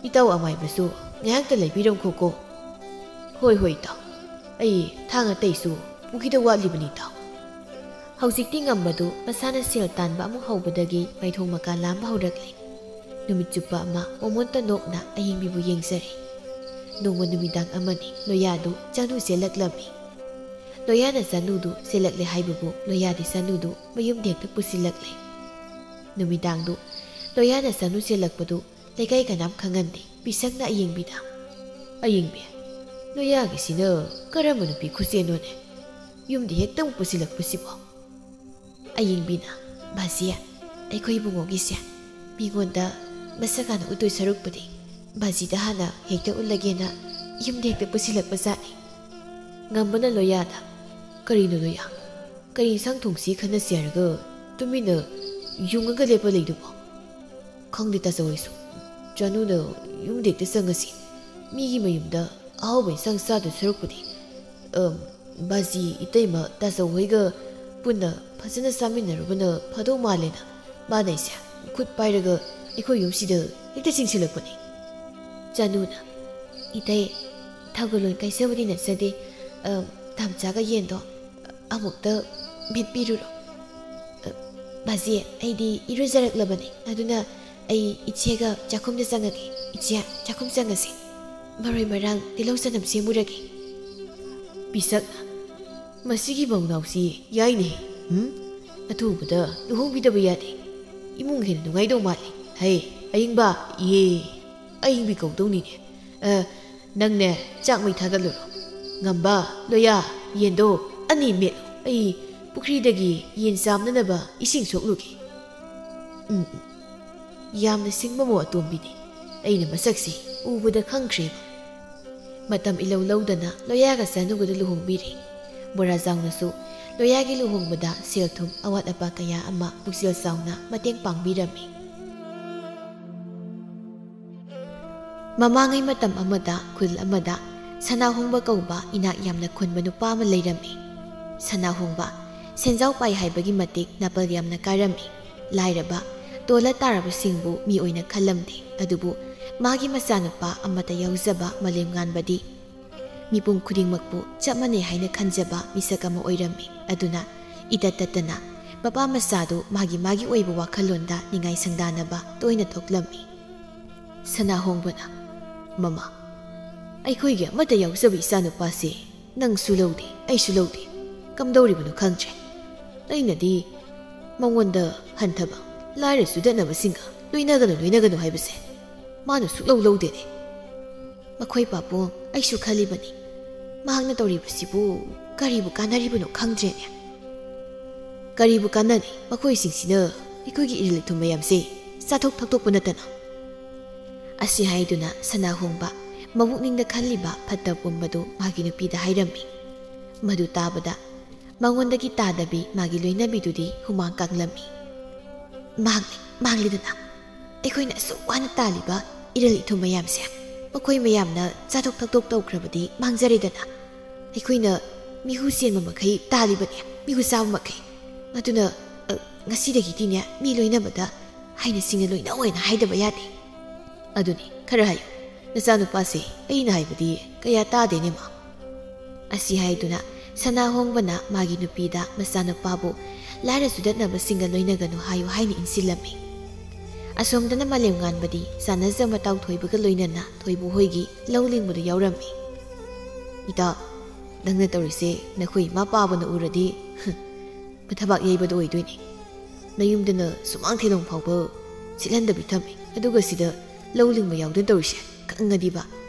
ꯏꯇꯥꯎ ꯑꯃꯥꯏꯕꯁꯨ ꯉꯥꯏꯍꯥꯛꯇ ꯂꯩꯕꯤꯔꯝꯈꯣ ꯀꯣ꯫ ꯍꯣꯏ, ꯍꯣꯏ, ꯏꯇꯥꯎ꯫ ꯑꯩ ꯊꯥꯡ ꯑꯇꯩꯁꯨ ꯄꯨꯈꯤꯗ ꯋꯥꯠꯂꯤꯕꯅꯤ, ꯏꯇꯥꯎ꯫ ꯍꯧꯖꯤꯛꯇꯤ ꯉꯝꯕꯗꯨ ꯃꯁꯥꯅ ꯁꯦꯜ ꯇꯥꯟꯕ ꯑꯃꯨꯛ ꯍꯧꯕꯗꯒꯤ ꯃꯥꯏꯊꯣꯡ ꯃꯀꯥ ꯂꯥꯝꯕ ꯍꯧꯔꯛꯂꯦ꯫ ꯅꯨꯃꯤꯠ ꯆꯨꯞꯄ ꯑꯃ ꯃꯣꯃꯣꯟꯇ ꯅꯣꯛꯅ ꯑꯌꯤꯡꯕꯤꯕꯨ ꯌꯦꯡꯖꯔꯦ꯫ ꯅꯣꯡꯃ ꯅꯨꯃꯤꯗꯥꯡ ꯑꯃꯅꯤ ꯂꯣꯌꯥꯗꯨ ꯆꯥꯅꯨ ꯆꯦꯜꯂꯛꯂꯝꯃꯤ꯫ ꯂꯣꯌꯥꯅ ꯆꯥꯅꯨꯗꯨ ꯆꯦꯜꯂꯛꯂꯦ ꯍꯥꯏꯕꯕꯨ ꯂꯣꯌꯥꯗꯤ ꯆꯥꯅꯨꯗꯨ ꯃꯌꯨꯝꯗ ꯍꯦꯛꯇ ꯄꯨꯁꯤꯜꯂꯛꯂꯦ꯫ ꯅꯨꯃꯤꯗꯥꯡꯗꯨ ꯂꯣꯌꯥꯅ ꯆꯥꯅꯨ ꯆꯦꯜꯂꯛꯄꯗꯨ ꯂꯩꯀꯥꯏ ꯀꯅꯥꯝ ꯈꯪꯍꯟꯗꯦ꯫ ꯄꯤꯁꯛꯅ ꯑꯌꯤꯡꯕꯤꯗ, "ꯑꯌꯤꯡꯕꯤ, ꯂꯣꯌꯥꯒꯤꯁꯤꯅ ꯀꯔꯝꯕ ꯅꯨꯄꯤ ꯈꯨꯠꯁꯦꯅꯣꯅꯦ? ꯌꯨꯝꯗ ꯍꯦꯛꯇ ꯑꯃꯨꯛ ꯄꯨꯁꯤꯜꯂꯛꯄꯁꯤꯕꯣ?" ꯑꯌꯤꯡꯕꯤꯅ, "ꯕꯥꯖꯤ, ꯑꯩꯈꯣꯏ ꯏꯕꯨꯡꯉꯣꯒꯤꯁꯦ ꯃꯤꯉꯣꯟꯗ ꯃꯁꯛ ꯍꯥꯟꯅ ꯎꯠꯇꯣꯏ ꯁꯔꯨꯛꯄꯨꯗꯤ ꯕꯥꯖꯤꯗ ꯍꯥꯟꯅ ꯍꯦꯛꯇ ꯎꯠꯂꯒꯦꯅ ꯌꯨꯝꯗ ꯍꯦꯛꯇ ꯄꯨꯁꯤꯜꯂꯛꯄ ꯖꯥꯠꯅꯤ꯫" ꯉꯝꯕꯅ ꯂꯣꯌꯥꯗ, "ꯀꯔꯤꯅꯣ ꯂꯣꯌꯥ? ꯀꯔꯤ ꯏꯟꯁꯥꯡ ꯊꯣꯡꯁꯤ ꯈꯟꯅꯁꯤ ꯍꯥꯏꯔꯒ ꯇꯨꯃꯤꯟꯅ ꯌꯨꯡꯉꯒ ꯂꯦꯞꯄ ꯂꯩꯗꯨꯕꯣ?" "ꯈꯪꯗꯦ ꯇꯥꯆꯧ ꯑꯩꯁꯨ꯫ ꯆꯥꯅꯨꯅ ꯌꯨꯝꯗ ꯍꯦꯛꯇ ꯆꯪꯉꯁꯤ꯫ ꯃꯤꯒꯤ ꯃꯌꯨꯝꯗ ꯑꯍꯥꯎꯕ ꯏꯟꯁꯥꯡ ꯆꯥꯗꯣꯏ ꯁꯔꯨꯛꯄꯨꯗꯤ, ꯑꯝ, ꯕꯥꯖꯤ, ꯏꯇꯩꯃ, ꯇꯥꯆꯧ ꯍꯣꯏꯒ ꯄꯨꯟꯅ ꯐꯖꯅ ꯆꯥꯃꯤꯟꯅꯔꯨꯕꯅ ꯐꯗꯧ ꯃꯥꯜꯂꯦꯅ ꯃꯥꯅ ꯑꯩꯁꯦ ꯈꯨꯠ ꯄꯥꯏꯔꯒ ꯑꯩꯈꯣꯏ ꯌꯨꯝꯁꯤꯗ ꯍꯦꯛꯇ ꯆꯤꯡꯁꯤꯜꯂꯛꯄꯅꯤ꯫" ꯆꯥꯅꯨꯅ, "ꯏꯇꯩ, ꯊꯧꯒꯜꯂꯣꯟ ꯀꯥꯏꯖꯕꯗꯤ ꯅꯠꯆꯗꯦ, ꯑꯝ, ꯇꯥꯝꯆꯥꯒ ꯌꯦꯟꯗꯣ ꯑꯃꯨꯛꯇ ꯃꯦꯠꯄꯤꯔꯨꯔꯣ꯫ ꯑ, ꯕꯥꯖꯤ, ꯑꯩꯗꯤ ꯏꯔꯨꯖꯔꯛꯂꯕꯅꯤ, ꯑꯗꯨꯅ ꯑꯩ ꯏꯆꯦꯒ ꯆꯥꯛꯈꯨꯝꯗ ꯆꯪꯉꯒꯦ꯫ ꯏꯆꯦ, ꯆꯥꯛꯈꯨꯝ ꯆꯪꯉꯁꯤ꯫ ꯃꯔꯣꯏ ꯃꯔꯥꯡ, ꯇꯤꯜꯍꯧ ꯆꯅꯝ ꯁꯦꯝꯃꯨꯔꯒꯦ꯫" ꯄꯤꯁꯛꯅ, "ꯃꯁꯤꯒꯤ ꯃꯧꯅꯥꯎꯁꯤ ꯌꯥꯏꯅꯦ꯫ ꯎꯝ? ꯑꯊꯨꯕꯗ ꯂꯨꯍꯣꯡꯕꯤꯗꯕ ꯌꯥꯗꯦ꯫ ꯏꯃꯨꯡ ꯍꯦꯟꯅ ꯅꯨꯡꯉꯥꯏꯗꯧ ꯃꯥꯜꯂꯦ꯫ ꯍꯩ, ꯑꯌꯤꯡꯕ, ꯏꯍꯦ, ꯑꯌꯤꯡꯕꯤ ꯀꯧꯗꯧꯅꯤꯅꯦ꯫ ꯑ, ꯅꯪꯅꯦ, ꯆꯥꯛ ꯃꯩ ꯊꯥꯒꯠꯂꯨꯔꯣ꯫ ꯉꯝꯕ, ꯂꯣꯌꯥ, ꯌꯦꯟꯗꯣ ꯑꯅꯤ ꯃꯦꯠꯂꯨ꯫ ꯑꯩ ꯄꯨꯈ꯭ꯔꯤꯗꯒꯤ ꯌꯦꯟ ꯆꯥꯝꯅꯅꯕ ꯏꯁꯤꯡ ꯁꯣꯛꯂꯨꯒꯦ꯫" ꯎꯝ, ꯎꯝ꯫ ꯌꯥꯝꯅ ꯁꯤꯡꯕ ꯃꯧ ꯑꯇꯣꯝꯕꯤꯅꯤ꯫ ꯑꯩꯅ ꯃꯁꯛꯁꯤ ꯎꯕꯗ ꯈꯪꯈ꯭ꯔꯦꯕ꯫ ꯃꯇꯝ ꯏꯂꯧ ꯂꯧꯗꯅ ꯂꯣꯌꯥꯒ ꯆꯥꯅꯨꯒꯗ ꯂꯨꯍꯣꯡꯕꯤꯔꯦ꯫ ꯃꯣꯔꯥꯖꯥꯎꯅꯁꯨ ꯂꯣꯌꯥꯒꯤ ꯂꯨꯍꯣꯡꯕꯗ ꯁꯦꯜ ꯊꯨꯝ ꯑꯋꯥꯠ ꯑꯄꯥ ꯀꯌꯥ ꯑꯃ ꯄꯨꯛꯆꯦꯜ ꯆꯥꯎꯅ ꯃꯇꯦꯡ ꯄꯥꯡꯕꯤꯔꯝꯃꯤ꯫ ꯃꯃꯥꯡꯉꯩ ꯃꯇꯝ ꯑꯃꯗ ꯈꯨꯜ ꯑꯃꯗ ꯁꯅꯥꯍꯣꯡꯕ ꯀꯧꯕ ꯏꯅꯥꯛ ꯌꯥꯝꯅ ꯈꯨꯟꯕ ꯅꯨꯄꯥ ꯑꯃ ꯂꯩꯔꯝꯃꯤ꯫ ꯁꯅꯥꯍꯣꯡꯕ ꯁꯦꯟꯖꯥꯎ ꯄꯥꯏ ꯍꯥꯏꯕꯒꯤ ꯃꯇꯤꯛ ꯅꯥꯄꯜ ꯌꯥꯝꯅ ꯀꯥꯔꯝꯃꯤ꯫ ꯂꯥꯏꯔꯕ, ꯇꯣꯜꯂ ꯇꯥꯔꯕꯁꯤꯡꯕꯨ ꯃꯤ ꯑꯣꯏꯅ ꯈꯜꯂꯝꯗꯦ꯫ ꯑꯗꯨꯕꯨ ꯃꯥꯒꯤ ꯃꯆꯥꯅꯨꯄꯥ ꯑꯃꯠꯇ ꯌꯥꯎꯖꯕ ꯃꯥꯂꯦꯝꯉꯥꯟꯕꯗꯤ ꯃꯤꯄꯨꯝ ꯈꯨꯗꯤꯡꯃꯛꯄꯨ ꯆꯞ ꯃꯥꯟꯅꯩ ꯍꯥꯏꯅ ꯈꯟꯖꯕ ꯃꯤꯁꯛ ꯑꯃ ꯑꯣꯏꯔꯝꯃꯤ꯫ ꯑꯗꯨꯅ ꯏꯇꯠ ꯇꯠꯇꯅ ꯃꯄꯥ ꯃꯆꯥꯗꯨ ꯃꯥꯒꯤ ꯃꯥꯒꯤ ꯑꯣꯏꯕ ꯋꯥꯈꯜꯂꯣꯟꯗ ꯅꯤꯡꯉꯥꯏ ꯁꯪꯗꯥꯅꯕ ꯇꯣꯏꯅ ꯊꯣꯛꯂꯝꯃꯤ꯫ ꯁꯅꯥꯍꯣꯡꯕꯅ, "ꯃꯃꯥ, ꯑꯩꯈꯣꯏꯒꯤ ꯑꯃꯠꯇ ꯌꯥꯎꯖꯕ ꯏꯆꯥꯅꯨꯄꯥꯁꯦ ꯅꯪꯁꯨ ꯂꯧꯗꯦ, ꯑꯩꯁꯨ ꯂꯧꯗꯦ꯫ ꯀꯝꯗꯧꯔꯤꯕꯅꯣ ꯈꯪꯗ꯭ꯔꯦ꯫ ꯑꯩꯅꯗꯤ ꯃꯉꯣꯟꯗ ꯍꯟꯊꯕ, ꯂꯥꯏꯔ ꯆꯨꯗꯠꯅꯕꯁꯤꯡꯒ ꯂꯣꯏꯅꯒꯅꯨ, ꯂꯣꯏꯅꯒꯅꯨ ꯍꯥꯏꯕꯁꯦ ꯃꯥꯅ ꯁꯨꯛꯂꯧ ꯂꯧꯗꯦꯅꯦ꯫ ꯃꯈꯣꯏ ꯄꯥꯕꯨꯡ, ꯑꯩꯁꯨ ꯈꯜꯂꯤꯕꯅꯤ, ꯃꯍꯥꯛꯅ ꯇꯧꯔꯤꯕꯁꯤꯕꯨ ꯀꯔꯤꯕꯨ ꯀꯥꯟꯅꯔꯤꯕꯅꯣ ꯈꯪꯗ꯭ꯔꯦꯅꯦ꯫ ꯀꯔꯤꯕꯨ ꯀꯥꯟꯅꯅꯤ? ꯃꯈꯣꯏꯁꯤꯡꯁꯤꯅ ꯑꯩꯈꯣꯏꯒꯤ ꯏꯔꯤꯜ ꯏꯊꯨꯝ ꯃꯌꯥꯝꯁꯦ ꯆꯥꯊꯣꯛ ꯊꯛꯇꯣꯛꯄ ꯅꯠꯇꯅ꯫" ꯑꯁꯤ ꯍꯥꯏꯗꯨꯅ ꯁꯅꯥꯍꯣꯡꯕ ꯃꯕꯨꯛꯅꯤꯡꯗ ꯈꯜꯂꯤꯕ ꯐꯠꯇ ꯄꯨꯝꯕꯗꯨ ꯃꯥꯒꯤ ꯅꯨꯄꯤꯗ ꯍꯥꯏꯔꯝꯃꯤ꯫ ꯃꯗꯨ ꯇꯥꯕꯗ ꯃꯉꯣꯟꯗꯒꯤ ꯇꯥꯗꯕꯤ ꯃꯥꯒꯤ ꯂꯣꯏꯅꯕꯤꯗꯨꯗꯤ ꯍꯨꯃꯥꯡ ꯀꯥꯡꯂꯝꯃꯤ꯫ "ꯃꯥꯡꯂꯦ, ꯃꯥꯡꯂꯦꯗꯅ꯫ ꯑꯩꯈꯣꯏꯅ ꯑꯁꯨꯛ ꯋꯥꯅ ꯇꯥꯜꯂꯤꯕ ꯏꯔꯤꯜ ꯏꯊꯨꯝ ꯃꯌꯥꯝꯁꯦ ꯃꯈꯣꯏ ꯃꯌꯥꯝꯅ ꯆꯥꯊꯣꯛ ꯊꯛꯇꯣꯛ ꯇꯧꯈ꯭ꯔꯕꯗꯤ ꯃꯥꯡꯖꯔꯦꯗꯅ꯫ ꯑꯩꯈꯣꯏꯅ ꯃꯤꯍꯨ ꯆꯦꯟꯕ ꯃꯈꯩ ꯇꯥꯜꯂꯤꯕꯅꯦ, ꯃꯤꯍꯨ ꯆꯥꯕ ꯃꯈꯩ꯫ ꯑꯗꯨꯅ, ꯑ, ꯉꯁꯤꯗꯒꯤꯗꯤꯅꯦ, ꯃꯤ ꯂꯣꯏꯅꯕꯗ ꯍꯥꯏꯅ ꯁꯤꯡꯅ ꯂꯣꯏꯅꯧ ꯍꯥꯏꯅ ꯍꯥꯏꯗꯕ ꯌꯥꯗꯦ꯫ ꯑꯗꯨꯅꯤ, ꯈꯔ ꯍꯥꯏꯌꯨ꯫ ꯅꯆꯥꯅꯨꯄꯥꯁꯦ ꯑꯩꯅ ꯍꯥꯏꯕꯗꯤ ꯀꯌꯥ ꯇꯥꯗꯦꯅꯦ, ꯃꯥ꯫" ꯑꯁꯤ ꯍꯥꯏꯗꯨꯅ ꯁꯅꯥꯍꯣꯡꯕꯅ ꯃꯥꯒꯤ ꯅꯨꯄꯤꯗ ꯃꯆꯥꯅꯨꯄꯥꯕꯨ ꯂꯥꯏꯔ ꯆꯨꯗꯠꯅꯕꯁꯤꯡꯒ ꯂꯣꯏꯅꯒꯅꯨ ꯍꯥꯏꯌꯨ ꯍꯥꯏꯅ ꯏꯟꯁꯤꯜꯂꯝꯃꯤ꯫ ꯑꯁꯣꯝꯗꯅ ꯃꯥꯂꯦꯝꯉꯥꯟꯕꯗꯤ ꯆꯥꯟꯅꯖ ꯃꯇꯥꯎ ꯊꯣꯏꯕꯒ ꯂꯣꯏꯅꯅ ꯊꯣꯏꯕꯨ ꯍꯣꯏꯒꯤ ꯂꯧ ꯂꯤꯡꯕꯗ ꯌꯥꯎꯔꯝꯃꯤ꯫ "ꯏꯇꯥꯎ, ꯅꯪꯅ ꯇꯧꯔꯤꯁꯦ ꯅꯈꯣꯏ ꯏꯃꯥ ꯄꯥꯕꯅ ꯎꯔꯗꯤ ꯃꯊꯕꯥꯛ ꯌꯩꯕꯗ ꯑꯣꯏꯗꯣꯏꯅꯤ꯫ ꯅꯌꯨꯝꯗꯅ ꯁꯨꯃꯥꯡ ꯊꯦꯂꯣꯡ ꯐꯥꯎꯕ ꯁꯤꯠꯍꯟꯗꯕꯤ ꯊꯝꯃꯤ, ꯑꯗꯨꯒ ꯁꯤꯗ ꯂꯧ ꯂꯤꯡꯕ ꯌꯥꯎꯗꯅ ꯇꯧꯔꯤꯁꯦ ꯈꯪꯉꯗꯤꯕ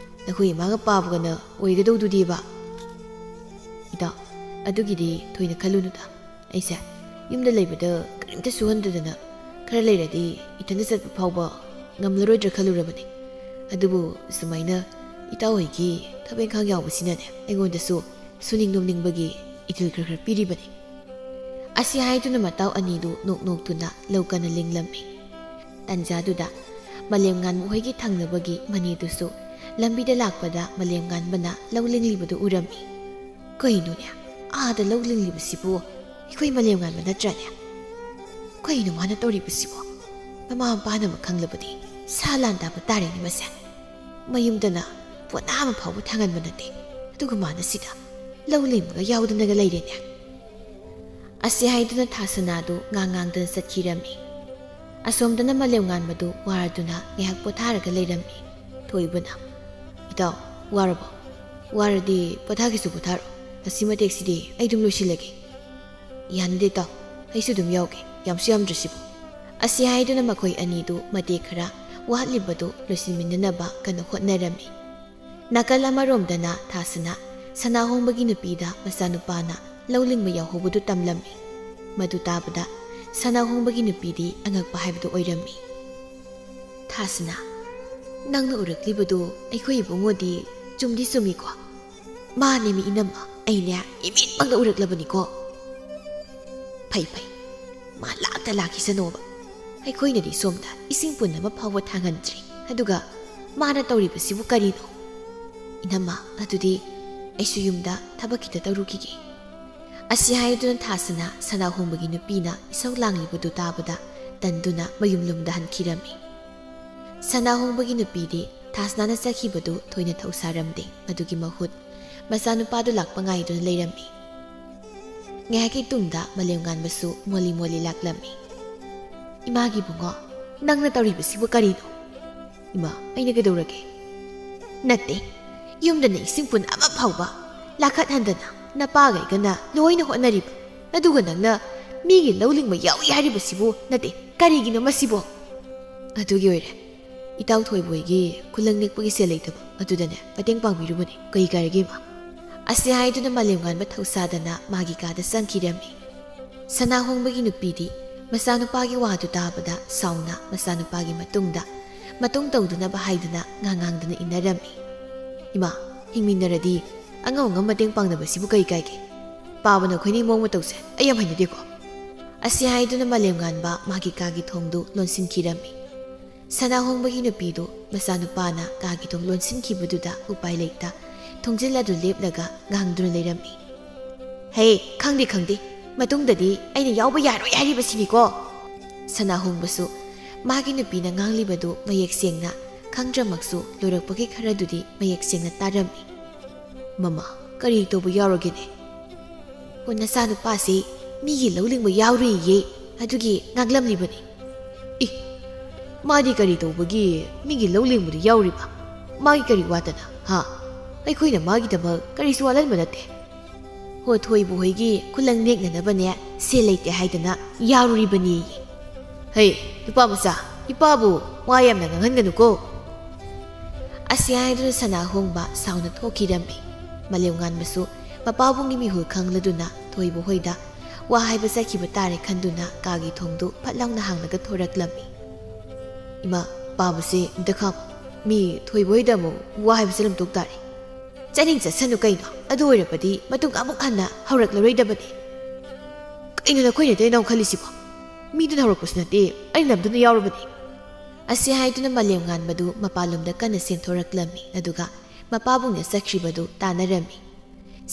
ꯅꯈꯣꯏ ꯏꯃꯥꯒ ꯄꯥꯕꯒꯅ ꯑꯣꯏꯒꯗꯧꯗꯨꯗꯤꯕ꯫" "ꯏꯇꯥꯎ, ꯑꯗꯨꯒꯤꯗꯤ ꯊꯣꯏꯅ ꯈꯜꯂꯨꯅꯨꯗ꯫ ꯑꯩꯁꯦ ꯌꯨꯝꯗ ꯂꯩꯕꯗ ꯀꯔꯤꯝꯇ ꯁꯨꯍꯟꯗꯗꯅ ꯈꯔ ꯂꯩꯔꯗꯤ ꯏꯊꯟꯇ ꯆꯠꯄ ꯐꯥꯎꯕ ꯉꯝꯂꯔꯣꯏꯗ꯭ꯔꯥ ꯈꯜꯂꯨꯔꯕꯅꯤ꯫ ꯑꯗꯨꯕꯨ ꯁꯨꯃꯥꯏꯅ ꯏꯇꯥꯎ ꯍꯣꯏꯒꯤ ꯊꯕꯛ ꯏꯪꯈꯥꯡ ꯌꯥꯎꯕꯁꯤꯅꯅꯦ ꯑꯩꯉꯣꯟꯗꯁꯨ ꯁꯨꯅꯤꯡ ꯅꯣꯝꯅꯤꯡꯕꯒꯤ ꯏꯊꯤꯜ ꯈꯔ ꯈꯔ ꯄꯤꯔꯤꯕꯅꯤ꯫" ꯑꯁꯤ ꯍꯥꯏꯗꯨꯅ ꯃꯇꯥꯎ ꯑꯅꯤꯗꯨ ꯅꯣꯛ ꯅꯣꯛꯇꯨꯅ ꯂꯧ ꯀꯟꯅ ꯂꯤꯡꯂꯝꯃꯤ꯫ ꯇꯟꯖꯥꯗꯨꯗ ꯃꯥꯂꯦꯝꯉꯥꯟꯕ ꯍꯣꯏꯒꯤ ꯊꯪꯅꯕꯒꯤ ꯃꯅꯤꯗꯨꯁꯨ ꯂꯝꯕꯤꯗ ꯂꯥꯛꯄꯗ ꯃꯥꯂꯦꯝꯉꯥꯟꯕꯅ ꯂꯧ ꯂꯤꯡꯂꯤꯕꯗꯨ ꯎꯔꯝꯃꯤ꯫ "ꯀꯩꯅꯣꯅꯦ, ꯑꯥꯗ ꯂꯧ ꯂꯤꯡꯂꯤꯕꯁꯤꯕꯨ ꯑꯩꯈꯣꯏ ꯃꯥꯂꯦꯝꯉꯥꯟꯕ ꯅꯠꯇ꯭ꯔꯅꯦ? ꯀꯩꯅꯣ ꯃꯥꯅ ꯇꯧꯔꯤꯕꯁꯤꯕꯣ? ꯃꯃꯥ ꯃꯄꯥꯅ ꯑꯃ ꯈꯪꯂꯕꯗꯤ ꯁꯥ ꯂꯥꯟ ꯇꯥꯕ ꯇꯥꯔꯦꯅꯦ ꯃꯁꯦ꯫ ꯃꯌꯨꯝꯗꯅ ꯄꯣꯠ ꯑꯃ ꯐꯥꯎꯕ ꯊꯥꯡꯍꯟꯕ ꯅꯠꯇꯦ, ꯑꯗꯨꯒ ꯃꯥꯅ ꯁꯤꯗ ꯂꯧ ꯂꯤꯡꯕꯒ ꯌꯥꯎꯗꯅꯒ ꯂꯩꯔꯦꯅꯦ?" ꯑꯁꯤ ꯍꯥꯏꯗꯨꯅ ꯊꯥꯁꯅꯥꯗꯨ ꯉꯥꯡ ꯉꯥꯡꯗꯅ ꯆꯠꯈꯤꯔꯝꯃꯤ꯫ ꯑꯁꯣꯝꯗꯅ ꯃꯥꯂꯦꯝꯉꯥꯟꯕꯗꯨ ꯋꯥꯔꯗꯨꯅ ꯉꯥꯏꯍꯥꯛ ꯄꯣꯊꯥꯔꯒ ꯂꯩꯔꯝꯃꯤ꯫ ꯊꯣꯏꯕꯅ, "ꯏꯇꯥꯎ, ꯋꯥꯔꯕꯣ? ꯋꯥꯔꯗꯤ ꯄꯣꯊꯥꯒꯦꯁꯨ ꯄꯣꯊꯥꯔꯣ꯫ ꯑꯁꯤ ꯃꯇꯦꯛꯁꯤꯗꯤ ꯑꯩ ꯑꯗꯨꯝ ꯂꯣꯏꯁꯤꯜꯂꯒꯦ꯫" "ꯌꯥꯅꯤꯗ ꯏꯇꯥꯎ, ꯑꯩꯁꯨ ꯑꯗꯨꯝ ꯌꯥꯎꯒꯦ, ꯌꯥꯝꯁꯨ ꯌꯥꯝꯗ꯭ꯔꯁꯤꯕꯨ꯫" ꯑꯁꯤ ꯍꯥꯏꯗꯨꯅ ꯃꯈꯣꯏ ꯑꯅꯤꯗꯨ ꯃꯇꯦꯛ ꯈꯔ ꯋꯥꯠꯂꯤꯕꯗꯨ ꯂꯣꯏꯁꯤꯟꯃꯤꯟꯅꯅꯕ ꯀꯟꯅ ꯍꯣꯠꯅꯔꯝꯃꯤ꯫ ꯅꯥꯀꯜ ꯑꯃꯔꯣꯝꯗꯅ ꯊꯥꯁꯅ ꯁꯅꯥꯍꯣꯡꯕꯒꯤ ꯅꯨꯄꯤꯗ ꯃꯆꯥꯅꯨꯄꯥꯅ ꯂꯧ ꯂꯤꯡꯕ ꯌꯥꯎꯍꯧꯕꯗꯨ ꯇꯝꯂꯝꯃꯤ꯫ ꯃꯗꯨ ꯇꯥꯕꯗ ꯁꯅꯥꯍꯣꯡꯕꯒꯤ ꯅꯨꯄꯤꯗꯤ ꯑꯉꯛꯄ ꯍꯥꯏꯕꯗꯨ ꯑꯣꯏꯔꯝꯃꯤ꯫ "ꯊꯥꯁꯅ, ꯅꯪꯅ ꯎꯔꯛꯂꯤꯕꯗꯨ ꯑꯩꯈꯣꯏ ꯏꯕꯨꯡꯉꯣꯗꯤ ꯆꯨꯝꯗꯤ ꯆꯨꯝꯃꯤꯀꯣ?" "ꯃꯥꯅꯦ ꯃꯤ ꯏꯅꯝꯃ, ꯑꯩꯅꯦ ꯏꯃꯤꯠꯃꯛꯅ ꯎꯔꯛꯂꯕꯅꯤꯀꯣ꯫" "ꯐꯩ ꯐꯩ, ꯃꯥ ꯂꯥꯛꯇ ꯂꯥꯛꯈꯤꯁꯅꯣꯕ꯫ ꯑꯩꯈꯣꯏꯅꯗꯤ ꯁꯣꯝꯗ ꯏꯁꯤꯡ ꯄꯨꯟ ꯑꯃ ꯐꯥꯎꯕ ꯊꯥꯡꯍꯟꯗ꯭ꯔꯤ, ꯑꯗꯨꯒ ꯃꯥꯅ ꯇꯧꯔꯤꯕꯁꯤꯕꯨ ꯀꯔꯤꯅꯣ? ꯏꯅꯝꯃ, ꯑꯗꯨꯗꯤ ꯑꯩꯁꯨ ꯌꯨꯝꯗ ꯊꯕꯛ ꯈꯤꯇ ꯇꯧꯔꯨꯈꯤꯒꯦ꯫" ꯑꯁꯤ ꯍꯥꯏꯗꯨꯅ ꯊꯥꯁꯅ ꯁꯅꯥꯍꯣꯡꯕꯒꯤ ꯅꯨꯄꯤꯅ ꯏꯁꯧ ꯂꯥꯡꯂꯤꯕꯗꯨ ꯇꯥꯕꯗ ꯇꯟꯗꯨꯅ ꯃꯌꯨꯝ ꯂꯨꯝꯗ ꯍꯟꯈꯤꯔꯝꯃꯤ꯫ ꯁꯅꯥꯍꯣꯡꯕꯒꯤ ꯅꯨꯄꯤꯗꯤ ꯊꯥꯁꯅꯥꯅ ꯆꯠꯈꯤꯕꯗꯨ ꯊꯣꯏꯅ ꯊꯧꯁꯥꯔꯝꯗꯦ꯫ ꯑꯗꯨꯒꯤ ꯃꯍꯨꯠ ꯃꯆꯥꯅꯨꯄꯥꯗꯨ ꯂꯥꯛꯄ ꯉꯥꯏꯗꯨꯅ ꯂꯩꯔꯝꯃꯤ꯫ ꯉꯥꯏꯍꯥꯛꯀꯤ ꯇꯨꯡꯗ ꯃꯥꯂꯦꯝꯉꯥꯟꯕꯁꯨ ꯃꯣꯜꯂꯤ ꯃꯣꯜꯂꯤ ꯂꯥꯛꯂꯝꯃꯤ꯫ "ꯏꯃꯥꯒꯤ ꯏꯕꯨꯡꯉꯣ, ꯅꯪꯅ ꯇꯧꯔꯤꯕꯁꯤꯕꯨ ꯀꯔꯤꯅꯣ?" "ꯏꯃꯥ, ꯑꯩꯅ ꯀꯩꯗꯧꯔꯒꯦ?" "ꯅꯠꯇꯦ, ꯌꯨꯝꯗꯅ ꯏꯁꯤꯡ ꯄꯨꯟ ꯑꯃ ꯐꯥꯎꯕ ꯂꯥꯈꯠꯍꯟꯗꯅ ꯅꯄꯥꯒ ꯑꯩꯒꯅ ꯂꯣꯏꯅ ꯍꯣꯠꯅꯔꯤꯕ, ꯑꯗꯨꯒ ꯅꯪꯅ ꯃꯤꯒꯤ ꯂꯧ ꯂꯤꯡꯕ ꯌꯥꯎꯏ ꯍꯥꯏꯔꯤꯕꯁꯤꯕꯨ ꯅꯠꯇꯦ, ꯀꯔꯤꯒꯤꯅꯣ ꯃꯁꯤꯕꯣ?" "ꯑꯗꯨꯒꯤ ꯑꯣꯏꯔꯦ, ꯏꯇꯥꯎ ꯊꯣꯏꯕꯣꯏꯒꯤ ꯈꯨꯂꯪ ꯅꯦꯛꯄꯒꯤ ꯁꯦꯜ ꯂꯩꯇꯕ, ꯑꯗꯨꯗꯅꯦ ꯃꯇꯦꯡ ꯄꯥꯡꯕꯤꯔꯨꯕꯅꯦ, ꯀꯩ ꯀꯥꯏꯔꯒꯦ ꯏꯃꯥ?" ꯑꯁꯤ ꯍꯥꯏꯗꯨꯅ ꯃꯥꯂꯦꯝꯉꯥꯟꯕ ꯊꯧꯁꯥꯗꯅ ꯃꯥꯒꯤ ꯀꯥꯗ ꯆꯪꯈꯤꯔꯝꯃꯤ꯫ ꯁꯅꯥꯍꯣꯡꯕꯒꯤ ꯅꯨꯄꯤꯗꯤ ꯃꯆꯥꯅꯨꯄꯥꯒꯤ ꯋꯥꯗꯨ ꯇꯥꯕꯗ ꯁꯥꯎꯅ ꯃꯆꯥꯅꯨꯄꯥꯒꯤ ꯃꯇꯨꯡꯗ ꯃꯇꯨꯡ ꯇꯧꯗꯅꯕ ꯍꯥꯏꯗꯨꯅ ꯉꯥꯡꯉꯥꯡꯗꯨꯅ ꯏꯟꯅꯔꯝꯃꯤ꯫ "ꯏꯃꯥ, ꯍꯤꯡꯃꯤꯟꯅꯔꯗꯤ ꯑꯉꯝ ꯑꯉꯝ ꯃꯇꯦꯡ ꯄꯥꯡꯅꯕꯁꯤꯕꯨ ꯀꯔꯤ ꯀꯥꯏꯒꯦ? ꯄꯥꯕ ꯅꯈꯣꯏꯅꯤ ꯃꯑꯣꯡ ꯃꯇꯧꯁꯦ ꯑꯩ ꯌꯥꯝ ꯍꯩꯅꯗꯦꯀꯣ꯫" ꯑꯁꯤ ꯍꯥꯏꯗꯨꯅ ꯃꯥꯂꯦꯝꯉꯥꯟꯕ ꯃꯥꯒꯤ ꯀꯥꯒꯤ ꯊꯣꯡꯗꯨ ꯂꯣꯟꯁꯤꯟꯈꯤꯔꯝꯃꯤ꯫ ꯁꯅꯥꯍꯣꯡꯕꯒꯤ ꯅꯨꯄꯤꯗꯨ ꯃꯆꯥꯅꯨꯄꯥꯅ ꯀꯥꯒꯤ ꯊꯣꯡ ꯂꯣꯟꯁꯤꯟꯈꯤꯕꯗꯨꯗ ꯎꯄꯥꯏ ꯂꯩꯇ ꯊꯣꯡꯖꯤꯜ ꯑꯗꯨ ꯂꯦꯞꯂꯒ ꯉꯥꯡꯗꯨꯅ ꯂꯩꯔꯝꯃꯤ꯫ "ꯍꯦ, ꯈꯪꯗꯦ ꯈꯪꯗꯦ, ꯃꯇꯨꯡꯗꯗꯤ ꯑꯩꯅ ꯌꯥꯎꯕ ꯌꯥꯔꯣꯏ ꯍꯥꯏꯔꯤꯕꯁꯤꯅꯤꯀꯣ!" ꯁꯅꯥꯍꯣꯡꯕꯁꯨ ꯃꯥꯒꯤ ꯅꯨꯄꯤꯅ ꯉꯥꯡꯂꯤꯕꯗꯨ ꯃꯌꯦꯛ ꯁꯦꯡꯅ ꯈꯪꯗ꯭ꯔꯃꯛꯁꯨ ꯂꯣꯏꯔꯛꯄꯒꯤ ꯈꯔꯗꯨꯗꯤ ꯃꯌꯦꯛ ꯁꯦꯡꯅ ꯇꯥꯔꯝꯃꯤ꯫ "ꯃꯃꯥ, ꯀꯔꯤ ꯇꯧꯕ ꯌꯥꯎꯔꯒꯦꯅꯦ?" "ꯑꯣ, ꯅꯆꯥꯅꯨꯄꯥꯁꯤ ꯃꯤꯒꯤ ꯂꯧ ꯂꯤꯡꯕ ꯌꯥꯎꯔꯨꯏꯌꯦ, ꯑꯗꯨꯒꯤ ꯉꯥꯡꯂꯝꯂꯤꯕꯅꯤ꯫" "ꯏ, ꯃꯥꯗꯤ ꯀꯔꯤ ꯇꯧꯕꯒꯤ ꯃꯤꯒꯤ ꯂꯧ ꯂꯤꯡꯕꯗ ꯌꯥꯎꯔꯤꯕ? ꯃꯥꯒꯤ ꯀꯔꯤ ꯋꯥꯠꯇꯅ, ꯍꯥ? ꯑꯩꯈꯣꯏꯅ ꯃꯥꯒꯤꯗꯃꯛ ꯀꯔꯤꯁꯨ ꯋꯥꯠꯍꯟꯕ ꯅꯠꯇꯦ꯫ ꯍꯣ, ꯊꯣꯏꯕ ꯍꯣꯏꯒꯤ ꯈꯨꯂꯪ ꯅꯦꯛꯅꯅꯕꯅꯦ ꯁꯦꯜ ꯂꯩꯇꯦ ꯍꯥꯏꯗꯅ ꯌꯥꯎꯔꯨꯔꯤꯕꯅꯤ꯫" "ꯍꯩ, ꯅꯨꯄꯥ ꯃꯆꯥ, ꯏꯄꯥꯕꯨ ꯋꯥ ꯌꯥꯝꯅ ꯉꯥꯡꯍꯟꯒꯅꯨꯀꯣ!" ꯑꯁꯤ ꯍꯥꯏꯗꯨꯅ ꯁꯅꯥꯍꯣꯡꯕ ꯁꯥꯎꯅ ꯊꯣꯛꯈꯤꯔꯝꯃꯤ꯫ ꯃꯥꯂꯦꯝꯉꯥꯟꯕꯁꯨ ꯃꯄꯥꯕꯨꯡꯒꯤ ꯃꯤꯍꯨꯜ ꯈꯪꯂꯗꯨꯅ ꯊꯣꯏꯕ ꯍꯣꯏꯗ ꯋꯥ ꯍꯥꯏꯕ ꯆꯠꯈꯤꯕ ꯇꯥꯔꯦ ꯈꯟꯗꯨꯅ ꯀꯥꯒꯤ ꯊꯣꯡꯗꯨ ꯐꯠ ꯂꯥꯎꯅ ꯍꯥꯡꯂꯒ ꯊꯣꯔꯛꯂꯝꯃꯤ꯫ "ꯏꯃꯥ, ꯄꯥꯕꯁꯦ ꯑꯝꯇ ꯈꯥꯝꯃꯨ꯫ ꯃꯤ ꯊꯣꯏꯕ ꯍꯣꯏꯗ ꯑꯃꯨꯛ ꯋꯥ ꯍꯥꯏꯕ ꯆꯠꯂꯝꯗꯧ ꯇꯥꯔꯦ꯫" "ꯆꯠꯅꯤꯡ ꯆꯠꯁꯅꯨ ꯀꯩꯅꯣ, ꯑꯗꯨ ꯑꯣꯏꯔꯕꯗꯤ ꯃꯇꯨꯡ ꯑꯃꯨꯛ ꯍꯟꯅ ꯍꯧꯔꯛꯂꯔꯣꯏꯗꯕꯅꯤ꯫" "ꯀꯩꯅꯣ ꯅꯈꯣꯏꯅ ꯇꯩꯅꯧ ꯈꯜꯂꯤꯁꯤꯕꯣ? ꯃꯤꯗꯨꯅ ꯍꯧꯔꯛꯄꯁꯨ ꯅꯠꯇꯦ, ꯑꯩꯅ ꯅꯝꯗꯨꯅ ꯌꯥꯎꯔꯕꯅꯤ꯫" ꯑꯁꯤ ꯍꯥꯏꯗꯨꯅ ꯃꯥꯂꯦꯝꯉꯥꯟꯕꯗꯨ ꯃꯄꯥꯟꯂꯣꯝꯗ ꯀꯟꯅ ꯆꯦꯟꯊꯣꯔꯛꯂꯝꯃꯤ, ꯑꯗꯨꯒ ꯃꯄꯥꯕꯨꯡꯅ ꯆꯠꯈ꯭ꯔꯤꯕꯗꯨ ꯇꯥꯟꯅꯔꯝꯃꯤ꯫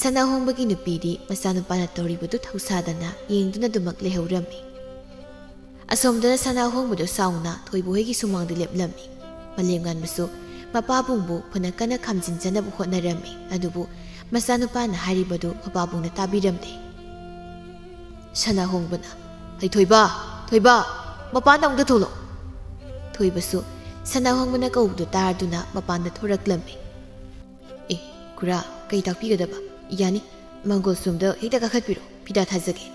ꯁꯅꯥꯍꯣꯡꯕꯒꯤ ꯅꯨꯄꯤꯗꯤ ꯃꯆꯥꯅꯨꯄꯥꯅ ꯇꯧꯔꯤꯕꯗꯨ ꯊꯧꯁꯥꯗꯅ ꯌꯦꯡꯗꯨꯅ ꯑꯗꯨꯃꯛ ꯂꯩꯍꯧꯔꯝꯃꯤ꯫ ꯑꯁꯣꯝꯗꯅ ꯁꯅꯥꯍꯣꯡꯕꯗꯨ ꯁꯥꯎꯅ ꯊꯣꯏꯕ ꯍꯣꯏꯒꯤ ꯁꯨꯃꯥꯡꯗ ꯂꯦꯞꯂꯝꯃꯤ꯫ ꯃꯥꯂꯦꯝꯉꯥꯟꯕꯁꯨ ꯃꯄꯥꯕꯨꯡꯕꯨ ꯐꯅ ꯀꯟꯅ ꯈꯥꯝꯖꯤꯟꯖꯅꯕ ꯍꯣꯠꯅꯔꯝꯃꯤ, ꯑꯗꯨꯕꯨ ꯃꯆꯥꯅꯨꯄꯥꯅ ꯍꯥꯏꯔꯤꯕꯗꯨ ꯃꯄꯥꯕꯨꯡꯅ ꯇꯥꯕꯤꯔꯝꯗꯦ꯫ ꯁꯅꯥꯍꯣꯡꯕꯅ, "ꯍꯩ ꯊꯣꯏꯕ, ꯊꯣꯏꯕ, ꯃꯄꯥꯟꯗ ꯑꯃꯨꯛꯇ ꯊꯣꯛꯂꯛꯑꯣ!" ꯊꯣꯏꯕꯁꯨ ꯁꯅꯥꯍꯣꯡꯕꯅ ꯀꯧꯕꯗꯨ ꯇꯥꯔꯗꯨꯅ ꯃꯄꯥꯟꯗ ꯊꯣꯔꯛꯂꯝꯃꯤ꯫ "ꯑꯦ, ꯈꯨꯔꯥ, ꯀꯩ ꯇꯥꯛꯄꯤꯒꯗꯕ? ꯌꯥꯅꯤ, ꯃꯪꯒꯣꯜ ꯁꯣꯝꯗ ꯍꯦꯛꯇ ꯀꯥꯈꯠꯄꯤꯔꯣ, ꯐꯤꯗꯥ ꯊꯥꯖꯒꯦ꯫"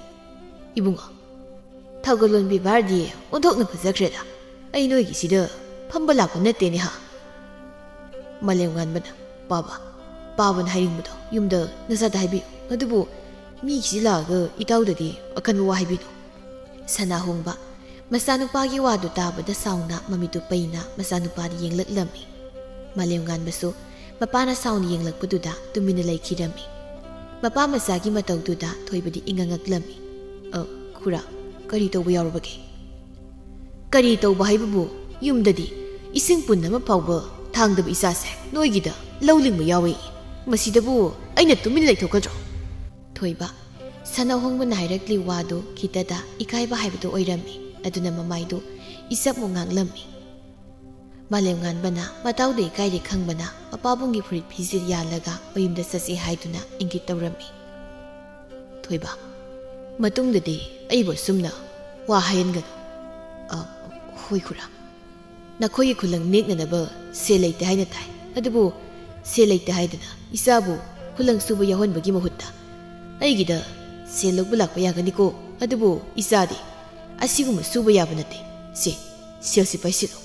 "ꯏꯕꯨꯡꯉꯣ, ꯊꯧꯒꯜꯂꯣꯟ ꯕꯦꯕꯥꯔꯗꯤ ꯑꯣꯟꯊꯣꯛꯅ ꯐꯖꯈ꯭ꯔꯦꯗ꯫ ꯑꯩ ꯅꯣꯏꯒꯤꯁꯤꯗ ꯐꯝꯕ ꯂꯥꯛꯄ ꯅꯠꯇꯦꯅꯦ ꯍꯥ?" ꯃꯥꯂꯦꯝꯉꯥꯟꯕꯅ, "ꯄꯥꯕ, ꯄꯥꯕꯅ ꯍꯥꯏꯅꯤꯡꯕꯗꯣ ꯌꯨꯝꯗ ꯅꯆꯥꯗ ꯍꯥꯏꯕꯤꯌꯨ, ꯑꯗꯨꯕꯨ ꯃꯤꯒꯤꯁꯤ ꯂꯥꯛꯑꯒ ꯏꯇꯥꯎꯗꯗꯤ ꯑꯀꯟꯕ ꯋꯥ ꯍꯥꯏꯕꯤꯅꯨ꯫" ꯁꯅꯥꯍꯣꯡꯕ ꯃꯆꯥꯅꯨꯄꯥꯒꯤ ꯋꯥꯗꯨ ꯇꯥꯕꯗ ꯁꯥꯎꯅ ꯃꯃꯤꯠꯇꯨ ꯄꯩꯅ ꯃꯆꯥꯅꯨꯄꯥꯗ ꯌꯦꯡꯂꯛꯂꯝꯃꯤ꯫ ꯃꯥꯂꯦꯝꯉꯥꯟꯕꯁꯨ ꯃꯄꯥꯅ ꯁꯥꯎꯅ ꯌꯦꯡꯂꯛꯄꯗꯨꯗ ꯇꯨꯃꯤꯟꯅ ꯂꯩꯈꯤꯔꯝꯃꯤ꯫ ꯃꯄꯥ ꯃꯆꯥꯒꯤ ꯃꯇꯧꯗꯨꯗ ꯊꯣꯏꯕꯗꯤ ꯏꯉꯛꯉꯛꯂꯝꯃꯤ꯫ "ꯑ, ꯈꯨꯔꯥ, ꯀꯔꯤ ꯇꯧꯕ ꯌꯥꯎꯔꯕꯒꯦ?" "ꯀꯔꯤ ꯇꯧꯕ ꯍꯥꯏꯕꯕꯨ, "ꯌꯨꯝꯗꯗꯤ ꯏꯁꯤꯡ ꯄꯨꯟ ꯑꯃ ꯐꯥꯎꯕ ꯊꯥꯡꯗꯕ ꯏꯆꯥꯁꯦ ꯅꯣꯏꯒꯤꯗ ꯂꯧ ꯂꯤꯡꯕ ꯌꯥꯎꯏ꯫ ꯃꯁꯤꯗꯕꯨ ꯑꯩꯅ ꯇꯨꯃꯤꯟꯅ ꯂꯩꯊꯣꯛꯀꯗ꯭ꯔꯣ?" ꯊꯣꯏꯕ, ꯁꯅꯥꯍꯣꯡꯕꯅ ꯍꯥꯏꯔꯛꯂꯤ ꯋꯥꯗꯨ ꯈꯤꯇꯗ ꯏꯀꯥꯏꯕ ꯍꯥꯏꯕꯗꯨ ꯑꯣꯏꯔꯝꯃꯤ꯫ ꯑꯗꯨꯅ ꯃꯃꯥꯏꯗꯨ ꯏꯆꯞꯃꯨꯛ ꯉꯥꯡꯂꯝꯃꯤ꯫ ꯃꯥꯂꯦꯝꯉꯥꯟꯕꯅ ꯃꯇꯥꯎꯗ ꯏꯀꯥꯏꯔꯦ ꯈꯪꯕꯅ ꯃꯄꯥꯕꯨꯡꯒꯤ ꯐꯨꯔꯤꯠ ꯐꯤꯖꯤꯜ ꯌꯥꯜꯂꯒ ꯃꯌꯨꯝꯗ ꯆꯠꯁꯤ ꯍꯥꯏꯗꯨꯅ ꯏꯪꯒꯤꯠ ꯇꯧꯔꯝꯃꯤ꯫ ꯊꯣꯏꯕ, "ꯃꯇꯨꯡꯗꯗꯤ ꯑꯩꯕꯨ ꯑꯁꯨꯝꯅ ꯋꯥ ꯍꯥꯏꯍꯟꯒꯅꯨ꯫" "ꯑ, ꯍꯣꯏ ꯈꯨꯔꯥ꯫ ꯅꯈꯣꯏꯒꯤ ꯈꯨꯂꯪ ꯅꯦꯛꯅꯅꯕ ꯁꯦꯜ ꯂꯩꯇꯦ ꯍꯥꯏꯅ ꯇꯥꯏ꯫ ꯑꯗꯨꯕꯨ ꯁꯦꯜ ꯂꯩꯇꯦ ꯍꯥꯏꯗꯅ ꯏꯆꯥꯕꯨ ꯈꯨꯂꯪ ꯁꯨꯕ ꯌꯥꯎꯍꯟꯕꯒꯤ ꯃꯍꯨꯠꯇ ꯑꯩꯒꯤꯗ ꯁꯦꯜ ꯂꯧꯕ ꯂꯥꯛꯄ ꯌꯥꯒꯅꯤꯀꯣ꯫ ꯑꯗꯨꯕꯨ ꯏꯆꯥꯗꯤ ꯑꯁꯤꯒꯨꯝꯕ ꯁꯨꯕ ꯌꯥꯕ ꯅꯠꯇꯦ꯫ ꯁꯦ, ꯁꯦꯜꯁꯤ ꯄꯥꯏꯁꯤꯜꯂꯨ꯫"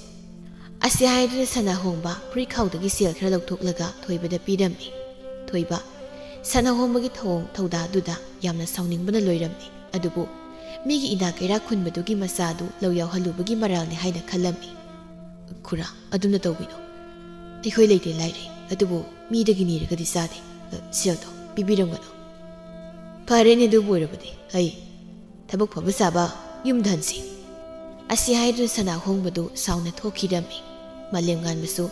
ꯑꯁꯤ ꯍꯥꯏꯗꯨꯅ ꯁꯅꯥꯍꯣꯡꯕ ꯐꯨꯔꯤꯠꯈꯥꯎꯗꯒꯤ ꯁꯦꯜ ꯈꯔ ꯂꯧꯊꯣꯛꯂꯒ ꯊꯣꯏꯕꯗ ꯄꯤꯔꯝꯃꯤ꯫ ꯊꯣꯏꯕ, ꯁꯅꯥꯍꯣꯡꯕꯒꯤ ꯊꯧꯑꯣꯡ ꯊꯧꯗꯥꯗꯨꯗ ꯌꯥꯝꯅ ꯁꯥꯎꯅꯤꯡꯕꯅ ꯂꯣꯏꯔꯝꯃꯤ꯫ ꯑꯗꯨꯕꯨ ꯃꯤꯒꯤ ꯏꯅꯥꯛ ꯀꯩꯔꯥꯛ ꯈꯨꯟꯕꯗꯨꯒꯤ ꯃꯆꯥꯗꯨ ꯂꯧ ꯌꯥꯎꯍꯜꯂꯨꯕꯒꯤ ꯃꯔꯥꯜꯅꯤ ꯍꯥꯏꯅ ꯈꯜꯂꯝꯃꯤ꯫ "ꯈꯨꯔꯥ, ꯑꯗꯨꯝꯅ ꯇꯧꯕꯤꯅꯨ꯫ ꯑꯩꯈꯣꯏ ꯂꯩꯇꯦ ꯂꯥꯏꯔꯩ, ꯑꯗꯨꯕꯨ ꯃꯤꯗꯒꯤ ꯅꯤꯔꯒꯗꯤ ꯆꯥꯗꯦ꯫ ꯑ, ꯁꯦꯜꯗꯣ ꯄꯤꯕꯤꯔꯝꯒꯅꯨ꯫" "ꯐꯔꯦꯅꯦ, ꯑꯗꯨꯕꯨ ꯑꯣꯏꯔꯕꯗꯤ ꯑꯩ ꯊꯕꯛ ꯐꯕ ꯁꯥꯕ ꯌꯨꯝꯗ ꯍꯟꯁꯤ꯫" ꯑꯁꯤ ꯍꯥꯏꯗꯨꯅ ꯁꯅꯥꯍꯣꯡꯕꯗꯨ ꯁꯥꯎꯅ ꯊꯣꯛꯈꯤꯔꯝꯃꯤ꯫ ꯃꯥꯂꯦꯝꯉꯥꯟꯕꯁꯨ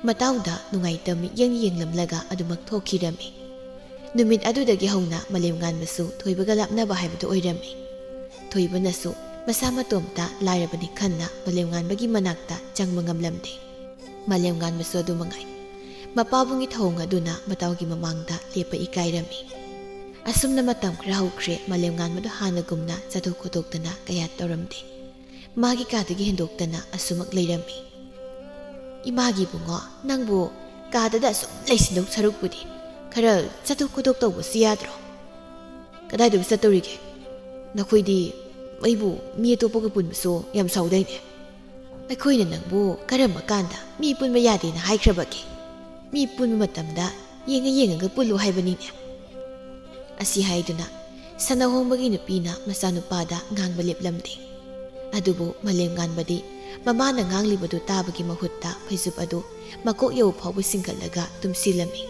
ꯃꯇꯥꯎꯗ ꯅꯨꯡꯉꯥꯏꯇꯕ ꯃꯤꯠꯌꯦꯡ ꯌꯦꯡꯂꯝꯂꯒ ꯑꯗꯨꯃꯛ ꯊꯣꯛꯈꯤꯔꯝꯃꯤ꯫ ꯅꯨꯃꯤꯠ ꯑꯗꯨꯗꯒꯤ ꯍꯧꯅ ꯃꯥꯂꯦꯝꯉꯥꯟꯕꯁꯨ ꯊꯣꯏꯕꯒ ꯂꯥꯞꯅꯕ ꯍꯥꯏꯕꯗꯨ ꯑꯣꯏꯔꯝꯃꯤ꯫ ꯊꯣꯏꯕꯅꯁꯨ ꯃꯁꯥ ꯃꯇꯣꯝꯇ ꯂꯥꯏꯔꯕꯅꯤ ꯈꯟꯅ ꯃꯥꯂꯦꯝꯉꯥꯟꯕꯒꯤ ꯃꯅꯥꯛꯇ ꯆꯪꯕ ꯉꯝꯂꯝꯗꯦ꯫ ꯃꯥꯂꯦꯝꯉꯥꯟꯕꯁꯨ ꯑꯗꯨ ꯃꯉꯥꯏ꯫ ꯃꯄꯥꯕꯨꯡꯒꯤ ꯊꯧꯑꯣꯡ ꯑꯗꯨꯅ ꯃꯇꯥꯎꯒꯤ ꯃꯃꯥꯡꯗ ꯂꯦꯞꯄ ꯏꯀꯥꯏꯔꯝꯃꯤ꯫ ꯑꯁꯨꯝꯅ ꯃꯇꯝ ꯈꯔ ꯍꯧꯈ꯭ꯔꯦ꯫ ꯃꯥꯂꯦꯝꯉꯥꯟꯕꯗꯨ ꯍꯥꯟꯅꯒꯨꯝꯅ ꯆꯠꯊꯣꯛ ꯈꯣꯠꯇꯣꯛꯇꯅ ꯀꯌꯥ ꯇꯧꯔꯝꯗꯦ꯫ ꯃꯥꯒꯤ ꯀꯥꯗꯒꯤ ꯍꯦꯟꯗꯣꯛꯇꯅ ꯑꯁꯨꯃꯛ ꯂꯩꯔꯝꯃꯤ꯫ "ꯏꯃꯥꯒꯤ ꯏꯕꯨꯡꯉꯣ, ꯅꯪꯕꯨ ꯀꯥꯗꯗ ꯑꯁꯨꯝ ꯂꯩꯁꯤꯟꯗꯧ ꯁꯔꯨꯛꯄꯨꯗꯤ ꯈꯔ ꯆꯠꯊꯣꯛ ꯈꯣꯠꯇꯣꯛ ꯇꯧꯕꯁꯨ ꯌꯥꯗ꯭ꯔꯣ?" "ꯀꯗꯥꯏꯗꯕꯨ ꯆꯠꯇꯧꯔꯤꯒꯦ? ꯅꯈꯣꯏꯗꯤ ꯑꯩꯕꯨ ꯃꯤ ꯑꯇꯣꯞꯄꯒ ꯄꯨꯟꯕꯁꯨ ꯌꯥꯝ ꯁꯥꯎꯗꯥꯏꯅꯦ? ꯑꯩꯈꯣꯏꯅ ꯅꯪꯕꯨ ꯀꯔꯝꯕ ꯀꯥꯟꯗ ꯃꯤ ꯄꯨꯟꯕ ꯌꯥꯗꯦꯅ ꯍꯥꯏꯈ꯭ꯔꯕꯒꯦ? ꯃꯤ ꯄꯨꯟꯕ ꯃꯇꯝꯗ ꯌꯦꯡꯉ ꯌꯦꯡꯉꯒ ꯄꯨꯜꯂꯨ ꯍꯥꯏꯕꯅꯤꯅꯦ꯫" ꯑꯁꯤ ꯍꯥꯏꯗꯨꯅ ꯁꯅꯥꯍꯣꯡꯕꯒꯤ ꯅꯨꯄꯤꯅ ꯃꯆꯥꯅꯨꯄꯥꯗ ꯉꯥꯡꯕ ꯂꯦꯞꯂꯝꯗꯦ꯫ ꯑꯗꯨꯕꯨ ꯃꯥꯂꯦꯝꯉꯥꯟꯕꯗꯤ ꯃꯃꯥꯅ ꯉꯥꯡꯂꯤꯕꯗꯨ ꯇꯥꯕꯒꯤ ꯃꯍꯨꯠꯇ ꯐꯩꯖꯨꯞ ꯑꯗꯨ ꯃꯀꯣꯛ ꯌꯧ ꯐꯥꯎꯕ ꯆꯤꯡꯈꯠꯂꯒ ꯇꯨꯝꯁꯤꯜꯂꯝꯃꯤ꯫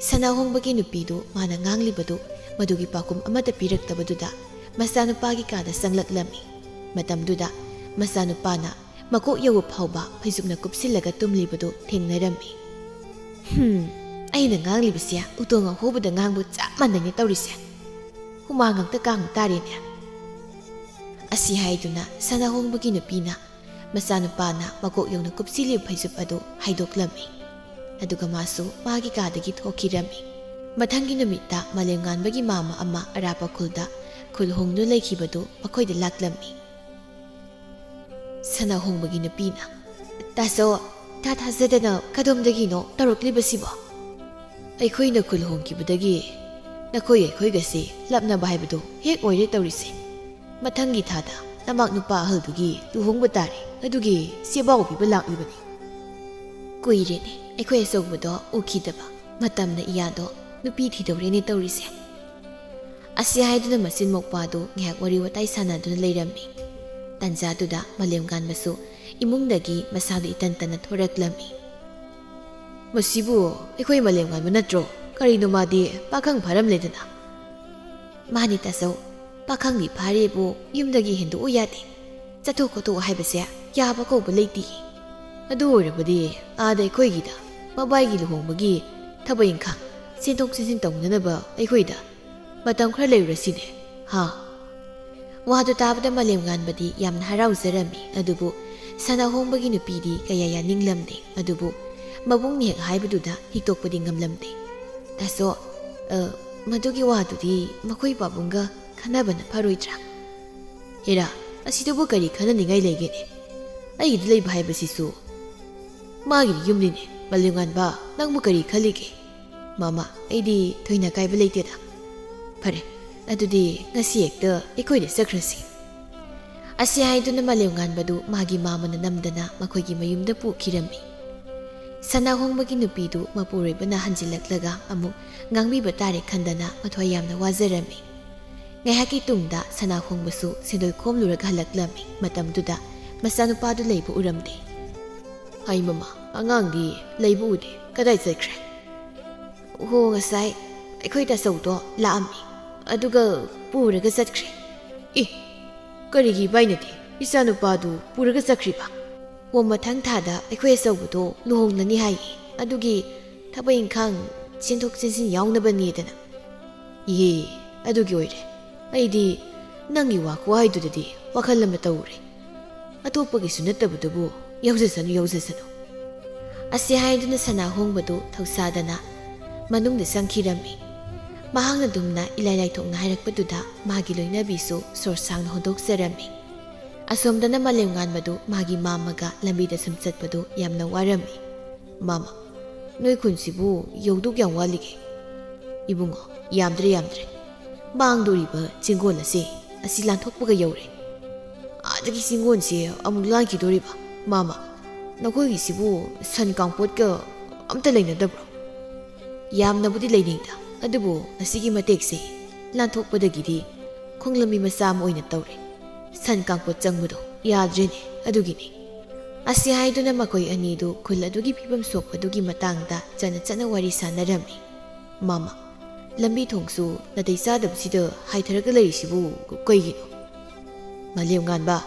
ꯁꯅꯥꯍꯣꯡꯕꯒꯤ ꯅꯨꯄꯤꯗꯨ ꯃꯥꯅ ꯉꯥꯡꯂꯤꯕꯗꯨ ꯃꯗꯨꯒꯤ ꯄꯥꯎꯈꯨꯝ ꯑꯃꯠꯇ ꯄꯤꯔꯛꯇꯕꯗꯨꯗ ꯃꯆꯥꯅꯨꯄꯥꯒꯤ ꯀꯥꯗ ꯆꯪꯂꯛꯂꯝꯃꯤ꯫ ꯃꯇꯝꯗꯨꯗ ꯃꯆꯥꯅꯨꯄꯥꯅ ꯃꯀꯣꯛ ꯌꯧꯕ ꯐꯥꯎꯕ ꯐꯩꯖꯨꯞꯅ ꯀꯨꯞꯁꯤꯜꯂꯒ ꯇꯨꯝꯂꯤꯕꯗꯨ ꯊꯦꯡꯅꯔꯝꯃꯤ꯫ "ꯍꯨꯝ, ꯑꯩꯅ ꯉꯥꯡꯂꯤꯕꯁꯦ ꯎꯇꯣꯡ ꯑꯍꯣꯕꯗ ꯉꯥꯡꯕ ꯆꯞ ꯃꯥꯟꯅꯩꯅꯦ ꯇꯧꯔꯤꯁꯦ꯫ ꯍꯨꯃꯥꯡ ꯉꯥꯛꯇ ꯀꯥꯡꯕ ꯇꯥꯔꯦꯅꯦ"꯫ ꯑꯁꯤ ꯍꯥꯏꯗꯨꯅ ꯁꯅꯥꯍꯣꯡꯕꯒꯤ ꯅꯨꯄꯤꯅ ꯃꯆꯥꯅꯨꯄꯥꯅ ꯃꯀꯣꯛ ꯌꯧꯅ ꯀꯨꯞꯁꯤꯜꯂꯤꯕ ꯐꯩꯖꯨꯞ ꯑꯗꯨ ꯍꯥꯏꯗꯣꯛꯂꯝꯃꯤ꯫ ꯑꯗꯨꯒ ꯃꯥꯁꯨ ꯃꯥꯒꯤ ꯀꯥꯗꯒꯤ ꯊꯣꯛꯈꯤꯔꯝꯃꯤ꯫ ꯃꯊꯪꯒꯤ ꯅꯨꯃꯤꯠꯇ ꯃꯥꯂꯦꯝꯉꯥꯟꯕꯒꯤ ꯃꯥꯝꯃ ꯑꯃ ꯑꯔꯥꯞꯄ ꯈꯨꯜꯗ ꯈꯨꯜ ꯍꯣꯡꯗꯨꯅ ꯂꯩꯈꯤꯕꯗꯨ ꯃꯈꯣꯏꯗ ꯂꯥꯛꯂꯝꯃꯤ꯫ ꯁꯅꯥꯍꯣꯡꯕꯒꯤ ꯅꯨꯄꯤꯅ, "ꯇꯥꯆꯧ, ꯏꯊꯥ ꯊꯥꯖꯗꯅ ꯀꯗꯣꯝꯗꯒꯤꯅꯣ ꯇꯧꯔꯛꯂꯤꯕꯁꯤꯕꯣ? ꯑꯩꯈꯣꯏꯅ ꯈꯨꯜ ꯍꯣꯡꯈꯤꯕꯗꯒꯤ ꯅꯈꯣꯏ ꯑꯩꯈꯣꯏꯒꯁꯤ ꯂꯥꯞꯅꯕ ꯍꯥꯏꯕꯗꯨ ꯍꯦꯛ ꯑꯣꯏꯔꯦ ꯇꯧꯔꯤꯁꯦ꯫ ꯃꯊꯪꯒꯤ ꯊꯥꯗ ꯅꯃꯥꯛ ꯅꯨꯄꯥ ꯑꯍꯜꯗꯨꯒꯤ ꯂꯨꯍꯣꯡꯕ ꯇꯥꯔꯦ, ꯑꯗꯨꯒꯤ ꯆꯦꯕꯥꯎ ꯄꯤꯕ ꯂꯥꯛꯂꯤꯕꯅꯤ꯫ ꯀꯨꯏꯔꯦꯅꯦ ꯑꯩꯈꯣꯏ ꯑꯆꯧꯕꯗꯣ ꯎꯈꯤꯗꯕ꯫ ꯃꯇꯝꯅ ꯏꯌꯥꯗꯣ ꯅꯨꯄꯤ ꯊꯤꯗꯧꯔꯦꯅꯦ ꯇꯧꯔꯤꯁꯦ"꯫ ꯑꯁꯤ ꯍꯥꯏꯗꯨꯅ ꯃꯆꯤꯟ ꯃꯧꯄꯥꯗꯨ ꯉꯥꯏꯍꯥꯛ ꯋꯥꯔꯤ ꯋꯥꯇꯥꯏ ꯁꯥꯟꯅꯗꯨꯅ ꯂꯩꯔꯝꯃꯤ꯫ ꯇꯥꯟꯖꯥꯗꯨꯗ ꯃꯥꯂꯦꯝꯉꯥꯟꯕꯁꯨ ꯏꯃꯨꯡꯗꯒꯤ ꯃꯁꯥꯗꯨ ꯏꯇꯟ ꯇꯟꯅ ꯊꯣꯔꯛꯂꯝꯃꯤ꯫ "ꯃꯁꯤꯕꯨ ꯑꯩꯈꯣꯏ ꯃꯥꯂꯦꯝꯉꯥꯟꯕ ꯅꯠꯇ꯭ꯔꯣ? ꯀꯔꯤꯅꯣ ꯃꯥꯗꯤ ꯄꯥꯈꯪ ꯐꯥꯔꯝꯂꯦꯗꯅ?" "ꯃꯥꯅꯤ ꯇꯥꯆꯧ, ꯄꯥꯈꯪꯗꯤ ꯐꯥꯔꯦꯕꯨ ꯌꯨꯝꯗꯒꯤ ꯍꯦꯟꯗꯣꯛꯎ ꯌꯥꯗꯦ꯫ ꯆꯠꯊꯣꯛ ꯈꯣꯠꯇꯣꯛ ꯍꯥꯏꯕꯁꯦ ꯌꯥꯕ ꯀꯧꯕ ꯂꯩꯇꯦ꯫ ꯑꯗꯨ ꯑꯣꯏꯔꯕꯗꯤ ꯑꯥꯗ ꯑꯩꯈꯣꯏꯒꯤꯗ ꯃꯕꯥꯏꯒꯤ ꯂꯨꯍꯣꯡꯕꯒꯤ ꯊꯕꯛ ꯏꯪꯈꯥꯡ, ꯆꯦꯟꯊꯣꯛ ꯆꯦꯟꯁꯤꯟ ꯇꯧꯅꯅꯕ ꯑꯩꯈꯣꯏꯗ ꯃꯇꯝ ꯈꯔ ꯂꯩꯔꯨꯔꯁꯤꯅꯦ, ꯍꯥ?" ꯋꯥꯗꯨ ꯇꯥꯕꯗ ꯃꯥꯂꯦꯝꯉꯥꯟꯕꯗꯤ ꯌꯥꯝꯅ ꯍꯔꯥꯎꯖꯔꯝꯃꯤ꯫ ꯑꯗꯨꯕꯨ ꯁꯅꯥꯍꯣꯡꯕꯒꯤ ꯅꯨꯄꯤꯗꯤ ꯀꯌꯥ ꯌꯥꯅꯤꯡꯂꯝꯗꯦ꯫ ꯑꯗꯨꯕꯨ ꯃꯕꯨꯡꯅ ꯍꯦꯛ ꯍꯥꯏꯕꯗꯨꯗ ꯍꯤꯛꯇꯣꯛꯄꯗꯤ ꯉꯝꯂꯝꯗꯦ꯫ "ꯇꯥꯆꯧ, ꯑ, ꯃꯗꯨꯒꯤ ꯋꯥꯗꯨꯗꯤ ꯃꯈꯣꯏ ꯄꯥꯕꯨꯡꯒ ꯈꯟꯅꯕꯅ ꯐꯔꯣꯏꯗ꯭ꯔꯥ?" "ꯍꯦꯔꯥ, ꯑꯁꯤꯗꯕꯨ ꯀꯔꯤ ꯈꯟꯅꯅꯤꯡꯉꯥꯏ ꯂꯩꯒꯦꯅꯦ? ꯑꯩꯒꯤꯗ ꯂꯩꯕ ꯍꯥꯏꯕꯁꯤꯁꯨ ꯃꯥꯒꯤꯗꯤ ꯌꯨꯝꯅꯤꯅꯦ꯫ ꯃꯥꯂꯦꯝꯉꯥꯟꯕ, ꯅꯪꯕꯨ ꯀꯔꯤ ꯈꯜꯂꯤꯒꯦ? ꯃꯥꯃ, ꯑꯩꯗꯤ ꯊꯣꯏꯅ ꯀꯥꯏꯕ ꯂꯩꯇꯦꯗ꯫ ꯐꯔꯦ, ꯑꯗꯨꯗꯤ ꯉꯁꯤ ꯍꯦꯛꯇ ꯑꯩꯈꯣꯏꯗ ꯆꯠꯈ꯭ꯔꯁꯤ"꯫ ꯑꯁꯤ ꯍꯥꯏꯗꯨꯅ ꯃꯥꯂꯦꯝꯉꯥꯟꯕꯗꯨ ꯃꯥꯒꯤ ꯃꯥꯃꯅ ꯅꯝꯗꯅ ꯃꯈꯣꯏꯒꯤ ꯃꯌꯨꯝꯗ ꯄꯨꯈꯤꯔꯝꯃꯤ꯫ ꯁꯅꯥꯍꯣꯡꯕꯒꯤ ꯅꯨꯄꯤꯗꯨ ꯃꯄꯨꯔꯣꯏꯕꯅ ꯍꯟꯖꯤꯜꯂꯛꯂꯒ ꯑꯃꯨꯛ ꯉꯥꯡꯕꯤꯕ ꯇꯥꯔꯦ ꯈꯟꯗꯅ ꯃꯊ꯭ꯋꯥꯏ ꯌꯥꯝꯅ ꯋꯥꯖꯔꯝꯃꯤ꯫ ꯉꯥꯏꯍꯥꯛꯀꯤ ꯇꯨꯡꯗ ꯁꯅꯥꯍꯣꯡꯕꯁꯨ ꯁꯦꯟꯗꯣꯏ ꯈꯣꯝꯂꯨꯔꯒ ꯍꯜꯂꯛꯂꯝꯃꯤ꯫ ꯃꯇꯝꯗꯨꯗ ꯃꯆꯥꯅꯨꯄꯥꯗꯨ ꯂꯩꯕ ꯎꯔꯝꯗꯦ꯫ "ꯍꯥꯏ ꯃꯃꯥ, ꯑꯉꯥꯡꯗꯤ ꯂꯩꯕ ꯎꯗꯦ, ꯀꯗꯥꯏ ꯆꯠꯈ꯭ꯔꯦ?" "ꯑꯣꯍꯣ, ꯉꯁꯥꯏ ꯑꯩꯈꯣꯏ ꯇꯥꯆꯧꯗꯣ ꯂꯥꯛꯑꯝꯃꯤ, ꯑꯗꯨꯒ ꯄꯨꯔꯒ ꯆꯠꯈ꯭ꯔꯦ"꯫ "ꯑꯦ, ꯀꯔꯤꯒꯤ ꯏꯕꯥꯏꯅꯗꯤ ꯏꯆꯥꯅꯨꯄꯥꯗꯨ ꯄꯨꯔꯒ ꯆꯠꯈ꯭ꯔꯤꯕ?" ꯑꯣ, ꯃꯊꯪ ꯊꯥꯗ ꯑꯩꯈꯣꯏ ꯑꯆꯧꯕꯗꯣ ꯂꯨꯍꯣꯡꯂꯅꯤ ꯍꯥꯏꯌꯦ, ꯑꯗꯨꯒꯤ ꯊꯕꯛ ꯏꯪꯈꯥꯡ ꯆꯦꯟꯊꯣꯛ ꯆꯦꯟꯁꯤꯟ ꯌꯥꯎꯅꯕꯅꯦꯗꯅ꯫ ꯏꯍꯦ, ꯑꯗꯨꯒꯤ ꯑꯣꯏꯔꯦ꯫ ꯑꯩꯗꯤ ꯅꯪꯒꯤ ꯋꯥ ꯈꯨꯍꯥꯏꯗꯨꯗꯗꯤ ꯋꯥꯈꯜ ꯑꯃ ꯇꯧꯔꯦ꯫ ꯑꯇꯣꯞꯄꯒꯤꯁꯨ ꯅꯠꯇꯕꯗꯨꯕꯨ ꯌꯧꯖꯁꯅꯨ, ꯌꯧꯖꯁꯅꯨ꯫ ꯑꯁꯤ ꯍꯥꯏꯗꯨꯅ ꯁꯅꯥ ꯍꯣꯡꯕꯗꯨ ꯊꯧꯁꯥꯗꯅ ꯃꯅꯨꯡꯗ ꯆꯪꯈꯤꯔꯝꯃꯤ꯫ ꯃꯍꯥꯛꯅ ꯗꯨꯝꯅ ꯏꯂꯥꯏ ꯂꯥꯏꯊꯣꯛꯅ ꯍꯥꯏꯔꯛꯄꯗꯨꯗ ꯃꯥꯒꯤ ꯂꯣꯏꯅꯕꯤꯁꯨ ꯁꯣꯔ ꯁꯥꯡꯅ ꯍꯣꯟꯗꯣꯛꯆꯔꯝꯃꯤ꯫ ꯑꯁꯣꯝꯗꯅ ꯃꯥꯂꯦꯝꯉꯥꯟꯕꯗꯨ ꯃꯥꯒꯤ ꯃꯥꯝꯃꯒ ꯂꯝꯕꯤꯗ ꯁꯨꯝ ꯆꯠꯄꯗꯨ ꯌꯥꯝꯅ ꯋꯥꯔꯝꯃꯤ꯫ "ꯃꯥꯝꯃ, ꯅꯣꯏ ꯈꯨꯟꯁꯤꯕꯨ ꯌꯧꯗꯧ ꯀꯌꯥꯝ ꯋꯥꯠꯂꯤꯒꯦ?" "ꯏꯕꯨꯡꯉꯣ, ꯌꯥꯝꯗ꯭ꯔꯦ, ꯌꯥꯝꯗ꯭ꯔꯦ꯫ ꯃꯥꯡꯗꯣꯔꯤꯕ ꯆꯤꯡꯒꯣꯜ ꯑꯁꯦ, ꯑꯁꯤ ꯂꯥꯟꯊꯣꯛꯄꯒ ꯌꯧꯔꯦ꯫ ꯑꯥꯗꯒꯤ ꯆꯤꯡꯒꯣꯜꯁꯦ ꯑꯃꯨꯛ ꯂꯥꯟꯈꯤꯗꯣꯔꯤꯕ꯫ ꯃꯥꯝꯃ, ꯅꯈꯣꯏꯒꯤꯁꯤꯕꯨ ꯁꯟ ꯀꯥꯡꯄꯣꯠꯀ ꯑꯝꯇ ꯂꯩꯅꯗꯕ꯭ꯔꯣ?" "ꯌꯥꯝꯅꯕꯨꯗꯤ ꯂꯩꯅꯩꯗ, ꯑꯗꯨꯕꯨ ꯑꯁꯤꯒꯤ ꯃꯇꯦꯛꯁꯦ ꯂꯥꯟꯊꯣꯛꯄꯗꯒꯤꯗꯤ ꯈꯣꯡꯂꯝꯕꯤ ꯃꯆꯥ ꯑꯃ ꯑꯣꯏꯅ ꯇꯧꯔꯦ꯫ ꯁꯟ ꯀꯥꯡꯄꯣꯠ ꯆꯪꯕꯗꯣ ꯌꯥꯗ꯭ꯔꯦꯅꯦ, ꯑꯗꯨꯒꯤꯅꯤ꯫ ꯑꯁꯤ ꯍꯥꯏꯗꯨꯅ ꯃꯈꯣꯏ ꯑꯅꯤꯗꯨ ꯈꯨꯜ ꯑꯗꯨꯒꯤ ꯐꯤꯕꯝ ꯁꯣꯛꯄꯗꯨꯒꯤ ꯃꯇꯥꯡꯗ ꯆꯠꯅ ꯆꯠꯅ ꯋꯥꯔꯤ ꯁꯥꯟꯅꯔꯝꯃꯤ꯫ "ꯃꯥꯃ, ꯂꯝꯕꯤ ꯊꯣꯡꯁꯨ ꯅꯥꯇꯩ ꯆꯥꯗꯕꯁꯤꯗ ꯍꯥꯏꯊꯔꯒ ꯂꯩꯔꯤꯁꯤꯕꯨ ꯀꯩꯒꯤꯅꯣ?" "ꯃꯥꯂꯦꯝꯉꯥꯟꯕ,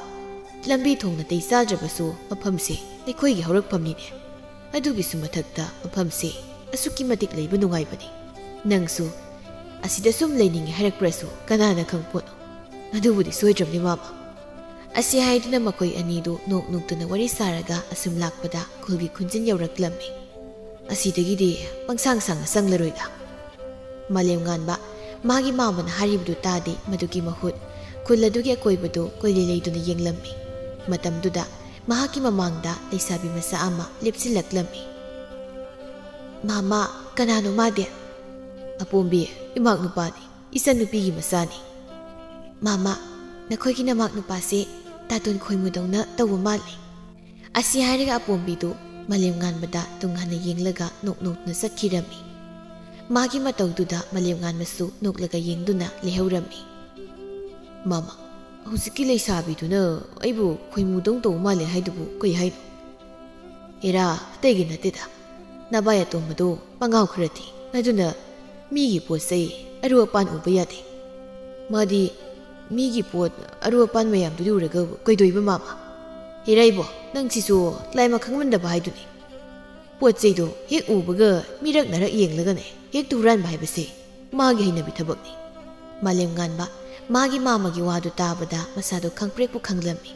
ꯂꯝꯕꯤ ꯊꯣꯡ ꯅꯥꯇꯩ ꯆꯥꯗ꯭ꯔꯕꯁꯨ ꯃꯐꯝꯁꯦ ꯑꯩꯈꯣꯏꯒꯤ ꯍꯧꯔꯛꯐꯝꯅꯤꯅꯦ꯫ ꯑꯗꯨꯒꯤꯁꯨ ꯃꯊꯛꯇ ꯃꯐꯝꯁꯦ ꯑꯁꯨꯛꯀꯤ ꯃꯇꯤꯛ ꯂꯩꯕ ꯅꯨꯡꯉꯥꯏꯕꯅꯤ꯫ ꯅꯪꯁꯨ ꯑꯁꯤꯗ ꯁꯨꯝ ꯂꯩꯅꯤꯡꯉꯦ ꯍꯥꯏꯔꯛꯄ꯭ꯔꯁꯨ ꯀꯅꯥꯅ ꯈꯪꯄꯣꯠꯅꯣ? ꯑꯗꯨꯕꯨꯗꯤ ꯁꯣꯏꯗ꯭ꯔꯕꯅꯤ, ꯃꯥꯃ꯫" ꯑꯁꯤ ꯍꯥꯏꯗꯨꯅ ꯃꯈꯣꯏ ꯑꯅꯤꯗꯨ ꯅꯣꯛ ꯅꯣꯛꯇꯨꯅ ꯋꯥꯔꯤ ꯁꯥꯔꯒ ꯑꯁꯨꯝ ꯂꯥꯛꯄꯗ ꯈꯨꯜꯒꯤ ꯈꯨꯟꯖꯤꯟ ꯌꯧꯔꯛꯂꯝꯃꯤ꯫ "ꯑꯁꯤꯗꯒꯤꯗꯤ ꯄꯪꯁꯥꯡ ꯁꯥꯡꯅ ꯆꯪꯂꯔꯣꯏꯗ꯫" ꯃꯥꯂꯦꯝꯉꯥꯟꯕ ꯃꯥꯒꯤ ꯃꯥꯃꯅ ꯍꯥꯏꯔꯤꯕꯗꯨ ꯇꯥꯗꯦ꯫ ꯃꯗꯨꯒꯤ ꯃꯍꯨꯠ ꯈꯨꯜ ꯑꯗꯨꯒꯤ ꯑꯀꯣꯏꯕꯗꯨ ꯀꯣꯏꯂꯩ ꯂꯩꯗꯨꯅ ꯌꯦꯡꯂꯝꯃꯤ꯫ ꯃꯇꯝꯗꯨꯗ ꯃꯍꯥꯛꯀꯤ ꯃꯃꯥꯡꯗ ꯂꯩꯁꯥꯕꯤ ꯃꯆꯥ ꯑꯃ ꯂꯦꯞꯁꯤꯜꯂꯛꯂꯝꯃꯤ꯫ "ꯃꯥꯃ, ꯀꯅꯥꯅꯣ ꯃꯥꯗꯤ?" "ꯑꯄꯣꯝꯕꯤ, ꯏꯃꯥꯛ ꯅꯨꯄꯥꯅꯤ, ꯏꯆꯟ ꯅꯨꯄꯤꯒꯤ ꯃꯆꯥꯅꯤ꯫" "ꯃꯥꯃ, ꯅꯈꯣꯏꯒꯤ ꯅꯃꯥꯛ ꯅꯨꯄꯥꯁꯦ ꯇꯥꯇꯣꯟ ꯈꯣꯏꯃꯨꯗꯧꯅ ꯇꯧꯕ ꯃꯥꯜꯂꯤ꯫" ꯑꯁꯤ ꯍꯥꯏꯔꯒ ꯑꯄꯣꯝꯕꯤꯗꯨ ꯃꯥꯂꯦꯝꯉꯥꯟꯕꯗ ꯇꯨꯡ ꯍꯟꯅ ꯌꯦꯡꯂꯒ ꯅꯣꯛ ꯅꯣꯛꯇꯨꯅ ꯆꯠꯈꯤꯔꯝꯃꯤ꯫ ꯃꯥꯒꯤ ꯃꯇꯧꯗꯨꯗ ꯃꯥꯂꯦꯝꯉꯥꯟꯕꯁꯨ ꯅꯣꯛꯂꯒ ꯌꯦꯡꯗꯨꯅ ꯂꯩꯍꯧꯔꯝꯃꯤ꯫ "ꯃꯥꯃ, ꯍꯧꯖꯤꯛꯀꯤ ꯂꯩꯁꯥꯕꯤꯗꯨꯅ ꯑꯩꯕꯨ ꯈꯣꯏꯃꯨꯗꯧ ꯇꯧꯕ ꯃꯥꯜꯂꯦ ꯍꯥꯏꯗꯨꯕꯨ ꯀꯩ ꯍꯥꯏꯅꯣ?" "ꯑꯦꯔꯥ, ꯑꯇꯩꯒꯤ ꯅꯠꯇꯦꯗ, ꯅꯕꯥꯏ ꯑꯇꯣꯝꯕꯗꯣ ꯃꯉꯥꯎ ꯈꯔ ꯊꯤ꯫ ꯑꯗꯨꯅ ꯃꯤꯒꯤ ꯄꯣꯠ ꯆꯩ ꯑꯔꯨ ꯑꯄꯥꯟ ꯎꯕ ꯌꯥꯗꯦ꯫ ꯃꯥꯗꯤ ꯃꯤꯒꯤ ꯄꯣꯠ ꯑꯔꯨ ꯑꯄꯥꯟ ꯃꯌꯥꯝꯗꯨꯗꯤ ꯎꯔꯒ ꯀꯩꯗꯧꯏꯕ, ꯃꯥꯃ?" "ꯏꯔꯩꯕꯣ, ꯅꯪ ꯁꯤꯁꯨ ꯂꯥꯏꯃ ꯈꯪꯃꯟꯗꯕ ꯍꯥꯏꯗꯨꯅꯤ꯫ ꯄꯣꯠ ꯆꯩꯗꯣ ꯍꯦꯛ ꯎꯕꯒ ꯃꯤꯔꯛ ꯅꯥꯔꯛ ꯌꯦꯡꯂꯒꯅꯦ ꯍꯦꯛꯇ ꯍꯨꯔꯥꯟꯕ ꯍꯥꯏꯕꯁꯦ ꯃꯥꯒꯤ ꯍꯩꯅꯕꯤ ꯊꯕꯛꯅꯤ꯫" ꯃꯥꯂꯦꯝ ꯉꯥꯟꯕ ꯃꯥꯒꯤ ꯃꯥꯃꯒꯤ ꯋꯥꯗꯨ ꯇꯥꯕꯗ ꯃꯁꯥꯗꯣ ꯈꯪꯄ꯭ꯔꯦꯛꯄꯨ ꯈꯪꯂꯝꯃꯤ꯫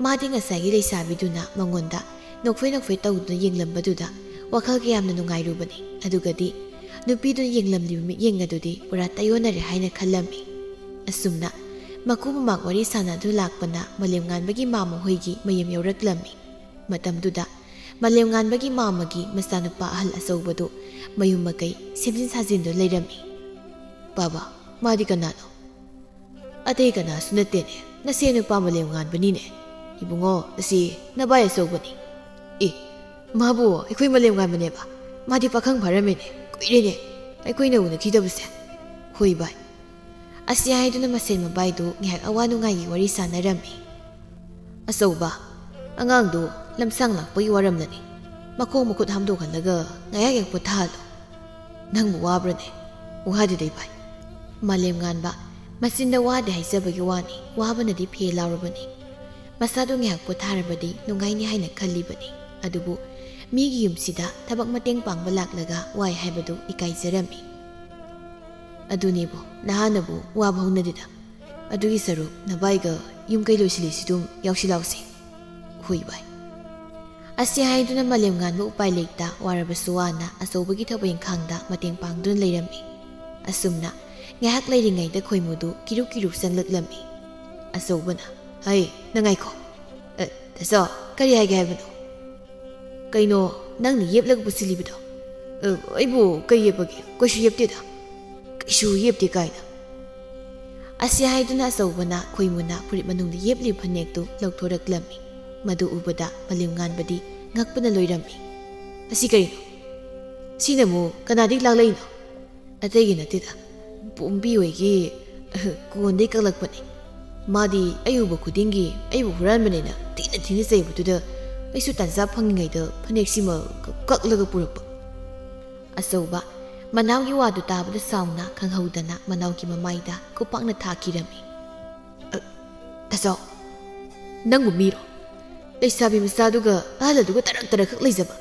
ꯃꯥꯗꯤ ꯉꯁꯥꯏꯒꯤ ꯂꯩꯁꯥꯕꯤꯗꯨꯅ ꯃꯉꯣꯟꯗ ꯅꯣꯛꯐꯦ ꯅꯣꯛꯐꯦ ꯇꯧꯗꯨꯅ ꯌꯦꯡꯂꯝꯕꯗꯨꯗ ꯋꯥꯈꯜ ꯀꯌꯥꯝꯅ ꯅꯨꯡꯉꯥꯏꯔꯨꯕꯅꯤ꯫ ꯑꯗꯨꯒꯗꯤ ꯅꯨꯄꯤꯗꯨꯅ ꯌꯦꯡꯂꯝꯂꯤꯕ ꯃꯤꯠꯌꯦꯡ ꯑꯗꯨꯗꯤ ꯄꯨꯔꯥ ꯇꯥꯏꯑꯣꯟꯅꯔꯦ ꯍꯥꯏꯅ ꯈꯜꯂꯝꯃꯤ꯫ ꯑꯁꯨꯝꯅ ꯃꯀꯨ ꯃꯃꯥꯡ ꯋꯥꯔꯤ ꯁꯥꯟꯅꯗꯨ ꯂꯥꯛꯄꯅ ꯃꯥꯂꯦꯝ ꯉꯥꯟꯕꯒꯤ ꯃꯥꯃ ꯍꯣꯏꯒꯤ ꯃꯌꯨꯝ ꯌꯧꯔꯛꯂꯝꯃꯤ꯫ ꯃꯇꯝꯗꯨꯗ ꯃꯥꯂꯦꯝ ꯉꯥꯟꯕꯒꯤ ꯃꯥꯃꯒꯤ ꯃꯆꯥꯅꯨꯄꯥ ꯑꯍꯜ ꯑꯆꯧꯕꯗꯨ ꯃꯌꯨꯝ ꯃꯀꯩ ꯁꯦꯝꯖꯤꯟ ꯁꯥꯖꯤꯟꯗꯨ ꯂꯩꯔꯝꯃꯤ꯫ "ꯕꯥꯕꯥ, ꯃꯥꯗꯤ ꯀꯅꯥꯅꯣ?" "ꯑꯇꯩ ꯀꯅꯥꯁꯨ ꯅꯠꯇꯦꯅꯦ, ꯅꯁꯦ ꯅꯨꯄꯥ ꯃꯥꯂꯦꯝ ꯉꯥꯟꯕꯅꯤꯅꯦ꯫ ꯏꯕꯨꯡꯉꯣ, ꯑꯁꯤ ꯅꯕꯥꯏ ꯑꯆꯧꯕꯅꯤ꯫" "ꯑꯦ, ꯃꯥꯕꯨ ꯑꯩꯈꯣꯏ ꯃꯥꯂꯦꯝ ꯉꯥꯟꯕꯅꯦꯕ? ꯃꯥꯗꯤ ꯄꯥꯈꯪ ꯐꯥꯔꯝꯃꯦꯅꯦ, ꯀꯨꯏꯔꯦꯅꯦ ꯑꯩꯈꯣꯏꯅ ꯎꯅꯈꯤꯗꯕꯁꯦ꯫" "ꯍꯣꯏ ꯚꯥꯏ꯫" ꯑꯁꯤ ꯍꯥꯏꯗꯨꯅ ꯃꯁꯦꯟ ꯃꯕꯥꯏꯗꯨ ꯉꯥꯏꯍꯥꯛ ꯑꯋꯥ ꯅꯨꯡꯉꯥꯏꯒꯤ ꯋꯥꯔꯤ ꯁꯥꯟꯅꯔꯝꯃꯤ꯫ "ꯑꯆꯧꯕ, ꯑꯉꯥꯡꯗꯨ ꯂꯝꯁꯥꯡ ꯂꯥꯛꯄꯒꯤ ꯋꯥꯔꯝꯂꯅꯤ꯫ ꯃꯈꯣꯡ ꯃꯈꯨꯠ ꯍꯥꯝꯗꯣꯛꯍꯜꯂꯒ ꯉꯥꯏꯍꯥꯛ ꯍꯦꯛ ꯄꯣꯊꯥꯍꯜꯂꯨ꯫ ꯅꯪꯕꯨ ꯋꯥꯕ꯭ꯔꯅꯦ?" "ꯋꯥꯗꯦꯗ ꯏꯚꯥꯏ꯫" ꯃꯥꯂꯦꯝ ꯉꯥꯟꯕ ꯃꯆꯤꯟꯗ ꯋꯥꯗꯦ ꯍꯥꯏꯖꯕꯒꯤ ꯋꯥꯅꯤ, ꯋꯥꯕꯅꯗꯤ ꯐꯦ ꯂꯥꯎꯔꯕꯅꯤ꯫ ꯃꯁꯥꯗꯨ ꯉꯥꯏꯍꯥꯛ ꯄꯣꯊꯥꯔꯕꯗꯤ ꯅꯨꯡꯉꯥꯏꯅꯤ ꯍꯥꯏꯅ ꯈꯜꯂꯤꯕꯅꯤ꯫ ꯑꯗꯨꯕꯨ ꯃꯤꯒꯤ ꯌꯨꯝꯁꯤꯗ ꯊꯕꯛ ꯃꯇꯦꯡ ꯄꯥꯡꯕ ꯂꯥꯛꯂꯒ ꯋꯥꯏ ꯍꯥꯏꯕꯗꯨ ꯏꯀꯥꯏꯖꯔꯝꯃꯤ꯫ "ꯑꯗꯨꯅꯦꯕꯨ, ꯅꯍꯥꯅꯕꯨ ꯋꯥꯕ ꯍꯧꯅꯗꯦꯗ꯫ ꯑꯗꯨꯒꯤ ꯁꯔꯨꯛ ꯅꯕꯥꯏꯒ ꯌꯨꯝ ꯀꯩ ꯂꯣꯏꯁꯤꯜꯂꯤꯁꯤ ꯑꯗꯨꯝ ꯌꯥꯎꯁꯤꯜꯂꯥꯎꯁꯦ꯫" "ꯍꯣꯏ ꯚꯥꯏ꯫" ꯑꯁꯤ ꯍꯥꯏꯗꯨꯅ ꯃꯥꯂꯦꯝ ꯉꯥꯟꯕ ꯎꯄꯥꯏ ꯂꯩꯇ ꯋꯥꯔꯕꯁꯨ ꯋꯥꯅ ꯑꯆꯧꯕꯒꯤ ꯊꯕꯛ ꯏꯪꯈꯥꯡꯗ ꯃꯇꯦꯡ ꯄꯥꯡꯗꯨꯅ ꯂꯩꯔꯝꯃꯤ꯫ ꯑꯁꯨꯝꯅ ꯉꯥꯏꯍꯥꯛ ꯂꯩꯔꯤꯉꯩꯗ ꯈꯣꯏꯃꯨꯗꯨ ꯀꯤꯔꯨꯛ ꯀꯤꯔꯨꯛ ꯆꯪꯂꯛꯂꯝꯃꯤ꯫ ꯑꯆꯧꯕꯅ, "ꯍꯩ, ꯅꯪ ꯉꯥꯏꯈꯣ꯫ ꯑꯦ, ꯇꯥꯆꯧ, ꯀꯔꯤ ꯍꯥꯏꯒꯦ ꯍꯥꯏꯕꯅꯣ?" "ꯀꯩꯅꯣ ꯅꯪꯅ ꯌꯦꯞꯂꯒ ꯄꯨꯁꯤꯜꯂꯤꯕꯗꯣ?" "ꯑ, ꯑꯩꯕꯨ ꯀꯩ ꯌꯦꯞꯄꯒꯦ? ꯀꯩꯁꯨ ꯌꯦꯞꯇꯦꯗ꯫" "ꯀꯩꯁꯨ ꯌꯦꯞꯇꯦ ꯀꯥꯏꯅ꯫" ꯑꯁꯤ ꯍꯥꯏꯗꯨꯅ ꯑꯆꯧꯕꯅ ꯈꯣꯏꯃꯨꯅ ꯐꯨꯔꯤꯠ ꯃꯅꯨꯡꯗ ꯌꯦꯞꯂꯤꯕ ꯐꯅꯦꯛꯇꯨ ꯂꯧꯊꯣꯔꯛꯂꯝꯃꯤ꯫ ꯃꯗꯨ ꯎꯕꯗ ꯃꯥꯂꯦꯝ ꯉꯥꯟꯕꯗꯤ ꯉꯛꯄꯅ ꯂꯣꯏꯔꯝꯃꯤ꯫ "ꯑꯁꯤ ꯀꯔꯤꯅꯣ? ꯁꯤꯅ ꯑꯃꯨꯛ ꯀꯅꯥꯗꯒꯤ ꯂꯥꯛꯂꯛꯏꯅꯣ?" "ꯑꯇꯩꯒꯤ ꯅꯠꯇꯦꯗ, ꯄꯣꯝꯕꯤ ꯍꯣꯏꯒꯤ, ꯑ, ꯀꯣꯟꯗꯩ ꯀꯛꯂꯛꯄꯅꯤ꯫ ꯃꯥꯗꯤ ꯑꯩ ꯎꯕ ꯈꯨꯗꯤꯡꯒꯤ ꯑꯩꯕꯨ ꯍꯨꯔꯥꯟꯕꯅꯦꯅ ꯊꯤꯅ ꯊꯤꯅ ꯆꯩꯕꯗꯨꯗ ꯑꯩꯁꯨ ꯇꯥꯟꯖꯥ ꯐꯪꯉꯤꯉꯩꯗ ꯐꯅꯦꯛꯁꯤꯃ ꯀꯛꯂꯒ ꯄꯨꯔꯛꯄ꯫" ꯑꯆꯧꯕ ꯃꯅꯥꯎꯒꯤ ꯋꯥꯗꯨ ꯇꯥꯕꯗ ꯁꯥꯎꯅ ꯈꯪꯍꯧꯗꯅ ꯃꯅꯥꯎꯒꯤ ꯃꯃꯥꯏꯗ ꯈꯨꯄꯥꯛꯅ ꯊꯥꯈꯤꯔꯝꯃꯤ꯫ "ꯑ, ꯇꯥꯆꯧ, ꯅꯪꯕꯨ ꯃꯤꯔꯣ? ꯂꯩꯁꯥꯕꯤ ꯃꯆꯥꯗꯨꯒ ꯑꯍꯜ ꯑꯗꯨꯒ ꯇꯔꯛ ꯇꯔꯛꯈꯛ ꯂꯩꯖꯕ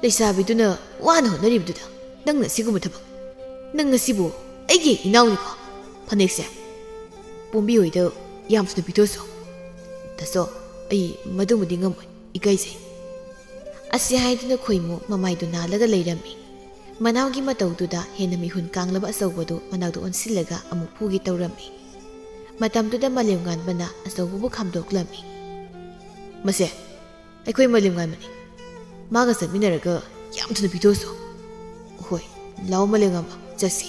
ꯂꯩꯁꯥꯕꯤꯗꯨꯅ ꯋꯥꯅ ꯍꯣꯠꯅꯔꯤꯕꯗꯨꯗ ꯅꯪꯅ ꯁꯤꯒꯨꯝꯕ ꯊꯕꯛ? ꯅꯪ ꯑꯁꯤꯕꯨ ꯑꯩꯒꯤ ꯏꯅꯥꯎꯅꯤꯀꯣ꯫ ꯐꯅꯦꯛꯁꯦ ꯄꯣꯝꯕꯤ ꯍꯣꯏꯗ ꯌꯥꯝ ꯊꯨꯅ ꯄꯤꯊꯣꯛꯑꯁꯨ꯫ ꯇꯥꯆꯧ, ꯑꯩ ꯃꯗꯨꯃꯗꯤ ꯉꯝꯃꯣꯏ, ꯏꯀꯥꯏꯖꯩ꯫ ꯑꯁꯤ ꯍꯥꯏꯗꯨꯅ ꯈꯣꯏꯃꯨ ꯃꯃꯥꯏꯗꯨ ꯅꯥꯜꯂꯒ ꯂꯩꯔꯝꯃꯤ꯫ ꯃꯅꯥꯎꯒꯤ ꯃꯇꯧꯗꯨꯗ ꯍꯦꯟꯅ ꯃꯤꯍꯨꯟ ꯀꯥꯡꯂꯕ ꯑꯆꯧꯕꯗꯨ ꯃꯅꯥꯎꯗ ꯑꯣꯟꯁꯤꯜꯂꯒ ꯑꯃꯨꯛ ꯐꯨꯒꯦ ꯇꯧꯔꯝꯃꯤ꯫ ꯃꯇꯝꯗꯨꯗ ꯃꯥꯂꯦꯝꯉꯥꯟꯕꯅ ꯑꯆꯧꯕꯕꯨ ꯈꯥꯝꯗꯣꯛꯂꯝꯃꯤ꯫ "ꯃꯁꯦ ꯑꯩꯈꯣꯏ ꯃꯥꯂꯦꯝꯉꯥꯟꯕꯅꯤ꯫ ꯃꯥꯒ ꯆꯠꯃꯤꯟꯅꯔꯒ ꯌꯥꯝ ꯊꯨꯅ ꯄꯤꯊꯣꯛꯑꯁꯨ꯫" "ꯍꯣꯏ, ꯂꯥꯛꯑꯣ ꯃꯥꯂꯦꯝꯉꯥꯟꯕ, ꯆꯠꯁꯤ꯫"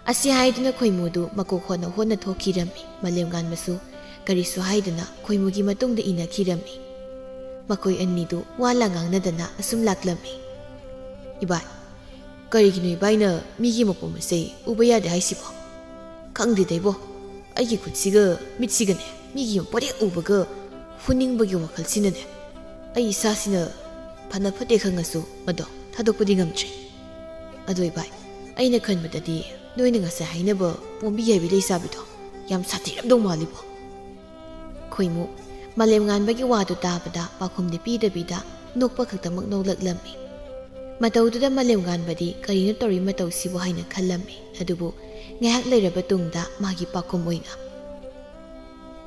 ꯑꯁꯤ ꯍꯥꯏꯗꯨꯅ ꯈꯣꯏꯃꯨꯗꯨ ꯃꯀꯣꯛ ꯍꯣꯠꯅ ꯍꯣꯠꯅ ꯊꯣꯛꯈꯤꯔꯝꯃꯤ꯫ ꯃꯥꯂꯦꯝꯉꯥꯟꯕꯁꯨ ꯀꯔꯤꯁꯨ ꯍꯥꯏꯗꯅ ꯈꯣꯏꯃꯨꯒꯤ ꯃꯇꯨꯡꯗ ꯏꯅꯈꯤꯔꯝꯃꯤ꯫ ꯃꯈꯣꯏ ꯑꯅꯤꯗꯨ ꯋꯥ ꯂꯥ ꯉꯥꯡꯅꯗꯅ ꯑꯁꯨꯝ ꯂꯥꯛꯂꯝꯃꯤ꯫ "ꯏꯕꯥꯏ, ꯀꯔꯤꯒꯤꯅꯣ ꯏꯕꯥꯏꯅ ꯃꯤꯒꯤ ꯃꯄꯣ ꯃꯆꯩ ꯎꯕ ꯌꯥꯗꯦ ꯍꯥꯏꯁꯤꯕꯣ? ꯈꯪꯗꯦꯗ ꯏꯕꯣ, ꯑꯩꯒꯤ ꯈꯨꯠꯁꯤꯒ ꯃꯤꯠꯁꯤꯒꯅꯦ ꯃꯤꯒꯤ ꯃꯄꯣꯠ ꯍꯦꯛ ꯎꯕꯒ ꯐꯨꯅꯤꯡꯕꯒꯤ ꯋꯥꯈꯜꯁꯤꯅꯅꯦ ꯑꯩ ꯏꯁꯥꯁꯤꯅ ꯐꯅ ꯐꯠꯇꯦ ꯈꯪꯉꯁꯨ ꯃꯗꯣ ꯊꯥꯗꯣꯛꯄꯗꯤ ꯉꯝꯗ꯭ꯔꯦ꯫ ꯑꯗꯣ ꯏꯕꯥꯏ, ꯑꯩꯅ ꯈꯟꯕꯗꯗꯤ ꯅꯣꯏꯅ ꯉꯁꯥꯏ ꯍꯥꯏꯅꯕ ꯄꯣꯝꯕꯤ ꯍꯥꯏꯕꯤ ꯂꯩꯁꯥꯕꯤꯗꯣ ꯌꯥꯝ ꯁꯥꯊꯤꯔꯝꯗꯧ ꯃꯥꯜꯂꯤꯕꯣ꯫" ꯈꯣꯏꯃꯨ ꯃꯥꯂꯦꯝꯉꯥꯟꯕꯒꯤ ꯋꯥꯗꯨ ꯇꯥꯕꯗ ꯄꯥꯎꯈꯨꯝꯗꯤ ꯄꯤꯗꯕꯤꯗ ꯅꯣꯛꯄ ꯈꯛꯇꯃꯛ ꯅꯣꯛꯂꯛꯂꯝꯃꯤ꯫ ꯃꯇꯧꯗꯨꯗ ꯃꯥꯂꯦꯝꯉꯥꯟꯕꯗꯤ ꯀꯔꯤꯅꯣ ꯇꯧꯔꯤ ꯃꯇꯧꯁꯤꯕꯨ ꯍꯥꯏꯅ ꯈꯜꯂꯝꯃꯤ꯫ ꯑꯗꯨꯕꯨ ꯉꯥꯏꯍꯥꯛ ꯂꯩꯔꯕ ꯇꯨꯡꯗ ꯃꯥꯒꯤ ꯄꯥꯎꯈꯨꯝ ꯑꯣꯏꯅ,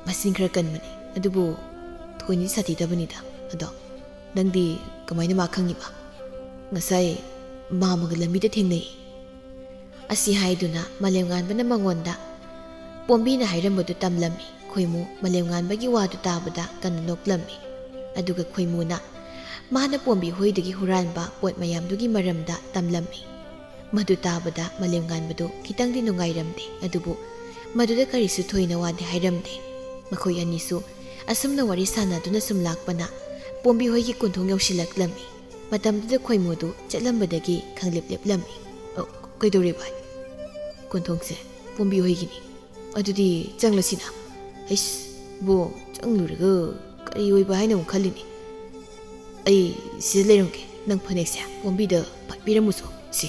"ꯃꯆꯤꯟ ꯈꯔ ꯀꯟꯕꯅꯤ, ꯑꯗꯨꯕꯨ ꯊꯣꯏꯅꯗꯤ ꯁꯥꯊꯤꯗꯕꯅꯤꯗ꯫ ꯑꯗꯣ ꯅꯪꯗꯤ ꯀꯃꯥꯏꯅ ꯃꯥ ꯈꯪꯉꯤꯕ?" "ꯉꯁꯥꯏ ꯃꯥꯝꯃꯒ ꯂꯝꯕꯤꯗ ꯊꯦꯡꯅꯩ꯫" ꯑꯁꯤ ꯍꯥꯏꯗꯨꯅ ꯃꯥꯂꯦꯝꯉꯥꯟꯕꯅ ꯃꯉꯣꯟꯗ ꯄꯣꯝꯕꯤꯅ ꯍꯥꯏꯔꯝꯕꯗꯨ ꯇꯝꯂꯝꯃꯤ꯫ ꯈꯣꯏꯃꯨ ꯃꯥꯂꯦꯝꯉꯥꯟꯕꯒꯤ ꯋꯥꯗꯨ ꯇꯥꯕꯗ ꯀꯟꯅ ꯅꯣꯛꯂꯝꯃꯤ꯫ ꯑꯗꯨꯒ ꯈꯣꯏꯃꯨꯅ ꯃꯥꯅ ꯄꯣꯝꯕꯤ ꯍꯣꯏꯗꯒꯤ ꯍꯨꯔꯥꯟꯕ ꯄꯣꯠ ꯃꯌꯥꯝꯗꯨꯒꯤ ꯃꯔꯝꯗ ꯇꯝꯂꯝꯃꯤ꯫ ꯃꯗꯨ ꯇꯥꯕꯗ ꯃꯥꯂꯦꯝꯉꯥꯟꯕꯗꯨ ꯈꯤꯇꯪꯗꯤ ꯅꯨꯡꯉꯥꯏꯔꯝꯗꯦ, ꯑꯗꯨꯕꯨ ꯃꯗꯨꯗ ꯀꯔꯤꯁꯨ ꯊꯣꯏꯅ ꯋꯥꯗꯤ ꯍꯥꯏꯔꯝꯗꯦ꯫ ꯃꯈꯣꯏ ꯑꯅꯤꯁꯨ ꯑꯁꯨꯝꯅ ꯋꯥꯔꯤ ꯁꯥꯟꯅꯗꯨꯅ ꯁꯨꯝ ꯂꯥꯛꯄꯅ ꯄꯣꯝꯕꯤ ꯍꯣꯏꯒꯤ ꯀꯣꯟꯊꯣꯡ ꯌꯧꯁꯤꯜꯂꯛꯂꯝꯃꯤ꯫ ꯃꯇꯝꯗꯨꯗ ꯈꯣꯏꯃꯨꯗꯨ ꯆꯠꯂꯝꯕꯗꯒꯤ ꯈꯪꯂꯦꯞ ꯂꯦꯞꯂꯝꯃꯤ꯫ "ꯑ, ꯀꯩꯗꯧꯔꯦ ꯚꯥꯏ?" "ꯀꯣꯟꯊꯣꯡꯁꯦ ꯄꯣꯝꯕꯤ ꯍꯣꯏꯒꯤꯅꯤ꯫ ꯑꯗꯨꯗꯤ ꯆꯪꯂꯁꯤꯅ꯫" "ꯍꯩꯁ, ꯕꯣ, ꯆꯪꯂꯨꯔꯒ ꯀꯔꯤ ꯑꯣꯏꯕ ꯍꯥꯏꯅ ꯑꯃꯨꯛ ꯈꯜꯂꯤꯅꯤ꯫ ꯑꯩ ꯁꯤꯗ ꯂꯩꯔꯝꯒꯦ, ꯅꯪ ꯐꯅꯦꯛꯁꯦ ꯄꯣꯝꯕꯤꯗ ꯐꯠ ꯄꯤꯔꯝꯃꯨꯁꯣ ꯁꯤ꯫"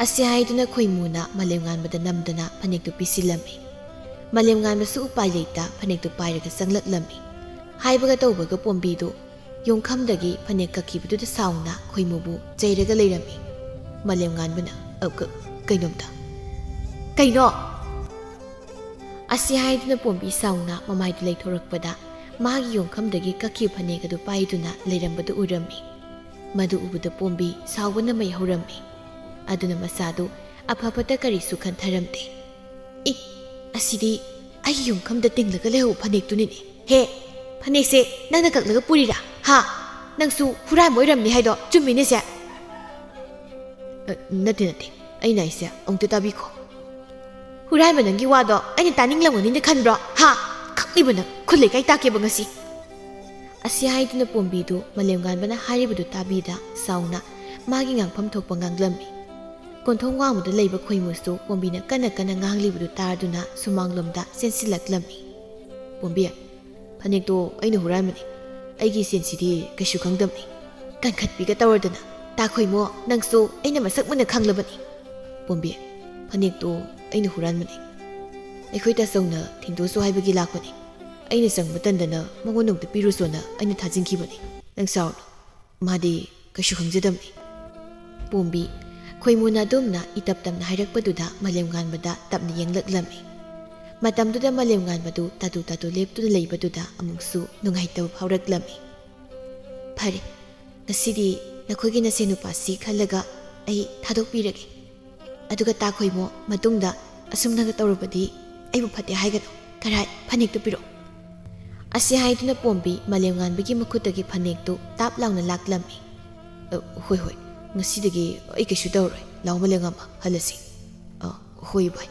ꯑꯁꯤ ꯍꯥꯏꯗꯨꯅ ꯈꯣꯏꯃꯨꯅ ꯃꯥꯂꯦꯝꯉꯥꯟꯕꯗ ꯅꯝꯗꯅ ꯐꯅꯦꯛꯇꯨ ꯄꯤꯁꯤꯜꯂꯝꯃꯤ꯫ ꯃꯥꯂꯦꯝꯉꯥꯟꯕꯁꯨ ꯎꯄꯥꯏ ꯂꯩꯇ ꯐꯅꯦꯛꯇꯨ ꯄꯥꯏꯔꯒ ꯆꯪꯂꯛꯂꯝꯃꯤ꯫ ꯍꯥꯏꯕꯒ ꯇꯧꯕꯒ ꯄꯣꯝꯕꯤꯗꯨ ꯌꯣꯡꯈꯝꯗꯒꯤ ꯐꯅꯦꯛ ꯀꯛꯈꯤꯕꯗꯨꯗ ꯁꯥꯎꯅ ꯈꯣꯏꯃꯨꯕꯨ ꯆꯩꯔꯒ ꯂꯩꯔꯝꯃꯤ꯫ ꯃꯥꯂꯦꯝꯉꯥꯟꯕꯅ, "ꯑ, ꯀ-, ꯀꯩꯅꯣꯝꯇ꯫ ꯀꯩꯅꯣ?" ꯑꯁꯤ ꯍꯥꯏꯗꯨꯅ ꯄꯣꯝꯕꯤ ꯁꯥꯎꯅ ꯃꯃꯥꯏꯗꯨ ꯂꯩꯊꯣꯔꯛꯄꯗ ꯃꯥꯒꯤ ꯌꯣꯡꯈꯝꯗꯒꯤ ꯀꯛꯈꯤꯕ ꯐꯅꯦꯛ ꯑꯗꯨ ꯄꯥꯏꯗꯨꯅ ꯂꯩꯔꯝꯕꯗꯨ ꯎꯔꯝꯃꯤ꯫ ꯃꯗꯨ ꯎꯕꯗ ꯄꯣꯝꯕꯤ ꯁꯥꯎꯕꯅ ꯃꯩ ꯍꯧꯔꯝꯃꯤ꯫ ꯑꯗꯨꯅ ꯃꯁꯥꯗꯨ ꯑꯐ ꯐꯠꯇ ꯀꯔꯤꯁꯨ ꯈꯟꯊꯔꯝꯗꯦ꯫ "ꯏ, ꯑꯁꯤꯗꯤ ꯑꯩꯒꯤ ꯌꯣꯡꯈꯝꯗ ꯇꯤꯡꯂꯒ ꯂꯩꯍꯧꯕ ꯐꯅꯦꯛꯇꯨꯅꯤꯅꯦ꯫ ꯍꯦ, ꯐꯅꯦꯛꯁꯦ ꯅꯪꯅ ꯀꯛꯂꯒ ꯄꯨꯔꯤꯔꯥ? ꯍꯥ? ꯅꯪꯁꯨ ꯍꯨꯔꯥꯟꯕ ꯑꯣꯏꯔꯝꯅꯤ ꯍꯥꯏꯗꯣ ꯆꯨꯝꯃꯤꯅꯦꯁꯦ?" "ꯑ, ꯅꯠꯇꯦ, ꯅꯠꯇꯦ꯫ ꯑꯩꯅ ꯍꯥꯏꯁꯦ ꯑꯃꯨꯛꯇ ꯇꯥꯕꯤꯈꯣ꯫ ꯍꯨꯔꯥꯟꯕ ꯅꯪꯒꯤ ꯋꯥꯗꯣ ꯑꯩꯅ ꯇꯥꯅꯤꯡꯂꯝꯒꯅꯤꯅ ꯈꯟꯕ꯭ꯔꯣ? ꯍꯥ? ꯈꯪꯂꯤꯕ ꯅꯪ ꯈꯨꯠ ꯂꯩꯀꯥꯏ ꯇꯥꯛꯀꯦꯕ ꯉꯁꯤ?" ꯑꯁꯤ ꯍꯥꯏꯗꯨꯅ ꯄꯣꯝꯕꯤꯗꯨ ꯃꯥꯂꯦꯝꯉꯥꯟꯕꯅ ꯍꯥꯏꯔꯤꯕꯗꯨ ꯇꯥꯕꯤꯗ ꯁꯥꯎꯅ ꯃꯥꯒꯤ ꯉꯥꯡꯐꯝ ꯊꯣꯛꯄ ꯉꯥꯡꯂꯝꯃꯤ꯫ ꯀꯣꯟꯊꯣꯡ ꯋꯥꯡꯃꯗ ꯂꯩꯕ ꯈꯣꯏꯃꯨꯁꯨ ꯄꯣꯝꯕꯤꯅ ꯀꯟꯅ ꯀꯟꯅ ꯉꯥꯡꯂꯤꯕꯗꯨ ꯇꯥꯗꯨꯅ ꯁꯨꯃꯥꯡꯂꯣꯝꯗ ꯆꯦꯟꯁꯤꯜꯂꯛꯂꯝꯃꯤ꯫ "ꯄꯣꯝꯕꯤ, ꯐꯅꯦꯛꯇꯣ ꯑꯩꯅ ꯍꯨꯔꯥꯟꯕꯅꯤ꯫ ꯑꯩꯒꯤ ꯁꯦꯟꯁꯤꯗꯤ ꯀꯩꯁꯨ ꯈꯪꯗꯕꯅꯤ꯫ ꯀꯟꯈꯠꯄꯤꯒ ꯇꯧꯔꯗꯅ꯫ ꯇꯥ ꯈꯣꯏꯃꯣ, ꯅꯪꯁꯨ ꯑꯩꯅ ꯃꯁꯛ ꯃꯨꯟꯅ ꯈꯪꯂꯕꯅꯤ꯫ ꯄꯣꯝꯕꯤ, ꯐꯅꯦꯛꯇꯣ ꯑꯩꯅ ꯍꯨꯔꯥꯟꯕꯅꯤ꯫ ꯑꯩꯈꯣꯏ ꯇꯥꯆꯧꯅ ꯊꯤꯟꯗꯣꯛꯁꯨ ꯍꯥꯏꯕꯒꯤ ꯂꯥꯛꯄꯅꯤ꯫ ꯑꯩꯅ ꯆꯪꯕ ꯇꯟꯗꯅ ꯃꯉꯣꯟꯗ ꯑꯃꯨꯛꯇ ꯄꯤꯔꯨꯁꯣꯅ ꯑꯩꯅ ꯊꯥꯖꯤꯟꯈꯤꯕꯅꯤ꯫ ꯅꯪ ꯁꯥꯎꯔꯅꯨ꯫ ꯃꯥꯗꯤ ꯀꯩꯁꯨ ꯈꯪꯖꯗꯕꯅꯤ꯫" ꯄꯣꯝꯕꯤ, ꯈꯣꯏꯃꯨꯅ ꯑꯗꯨꯝꯅ ꯏꯇꯞ ꯇꯞꯅ ꯍꯥꯏꯔꯛꯄꯗꯨꯗ ꯃꯥꯂꯦꯝꯉꯥꯟꯕꯗ ꯇꯞꯅ ꯌꯦꯡꯂꯛꯂꯝꯃꯤ꯫ ꯃꯇꯝꯗꯨꯗ ꯃꯥꯂꯦꯝꯉꯥꯟꯕꯗꯨ ꯇꯥꯇꯨ ꯇꯥꯇꯨ ꯂꯦꯞꯇꯨꯅ ꯂꯩꯕꯗꯨꯗ ꯑꯃꯨꯛꯁꯨ ꯅꯨꯡꯉꯥꯏꯇꯕ ꯐꯥꯎꯔꯛꯂꯝꯃꯤ꯫ "ꯐꯔꯦ, ꯉꯁꯤꯗꯤ ꯅꯈꯣꯏꯒꯤ ꯅꯁꯦꯟ ꯅꯨꯄꯥꯁꯤ ꯈꯜꯂꯒ ꯑꯩ ꯊꯥꯗꯣꯛꯄꯤꯔꯒꯦ꯫ ꯑꯗꯨꯒ ꯇꯥ ꯈꯣꯏꯃꯣ, ꯃꯇꯨꯡꯗ ꯑꯁꯨꯝꯅꯒ ꯇꯧꯔꯕꯗꯤ ꯑꯩꯕꯨ ꯐꯠꯇꯦ ꯍꯥꯏꯒꯅꯨ꯫ ꯀꯔꯥꯏ, ꯐꯅꯦꯛꯇꯨ ꯄꯤꯔꯛꯑꯣ꯫" ꯑꯁꯤ ꯍꯥꯏꯗꯨꯅ ꯄꯣꯝꯕꯤ ꯃꯥꯂꯦꯝꯉꯥꯟꯕꯒꯤ ꯃꯈꯨꯠꯇꯒꯤ ꯐꯅꯦꯛꯇꯨ ꯇꯥꯞ ꯂꯥꯎꯅ ꯂꯥꯛꯂꯝꯃꯤ꯫ "ꯑ, ꯍꯣꯏ, ꯍꯣꯏ, ꯉꯁꯤꯗꯒꯤ ꯑꯩ ꯀꯩꯁꯨ ꯇꯧꯔꯣꯏ꯫ ꯂꯥꯎ ꯃꯥꯂꯦꯝꯉꯥꯟꯕ, ꯍꯜꯂꯁꯤ꯫" "ꯑ, ꯍꯣꯏ ꯚꯥꯏ꯫"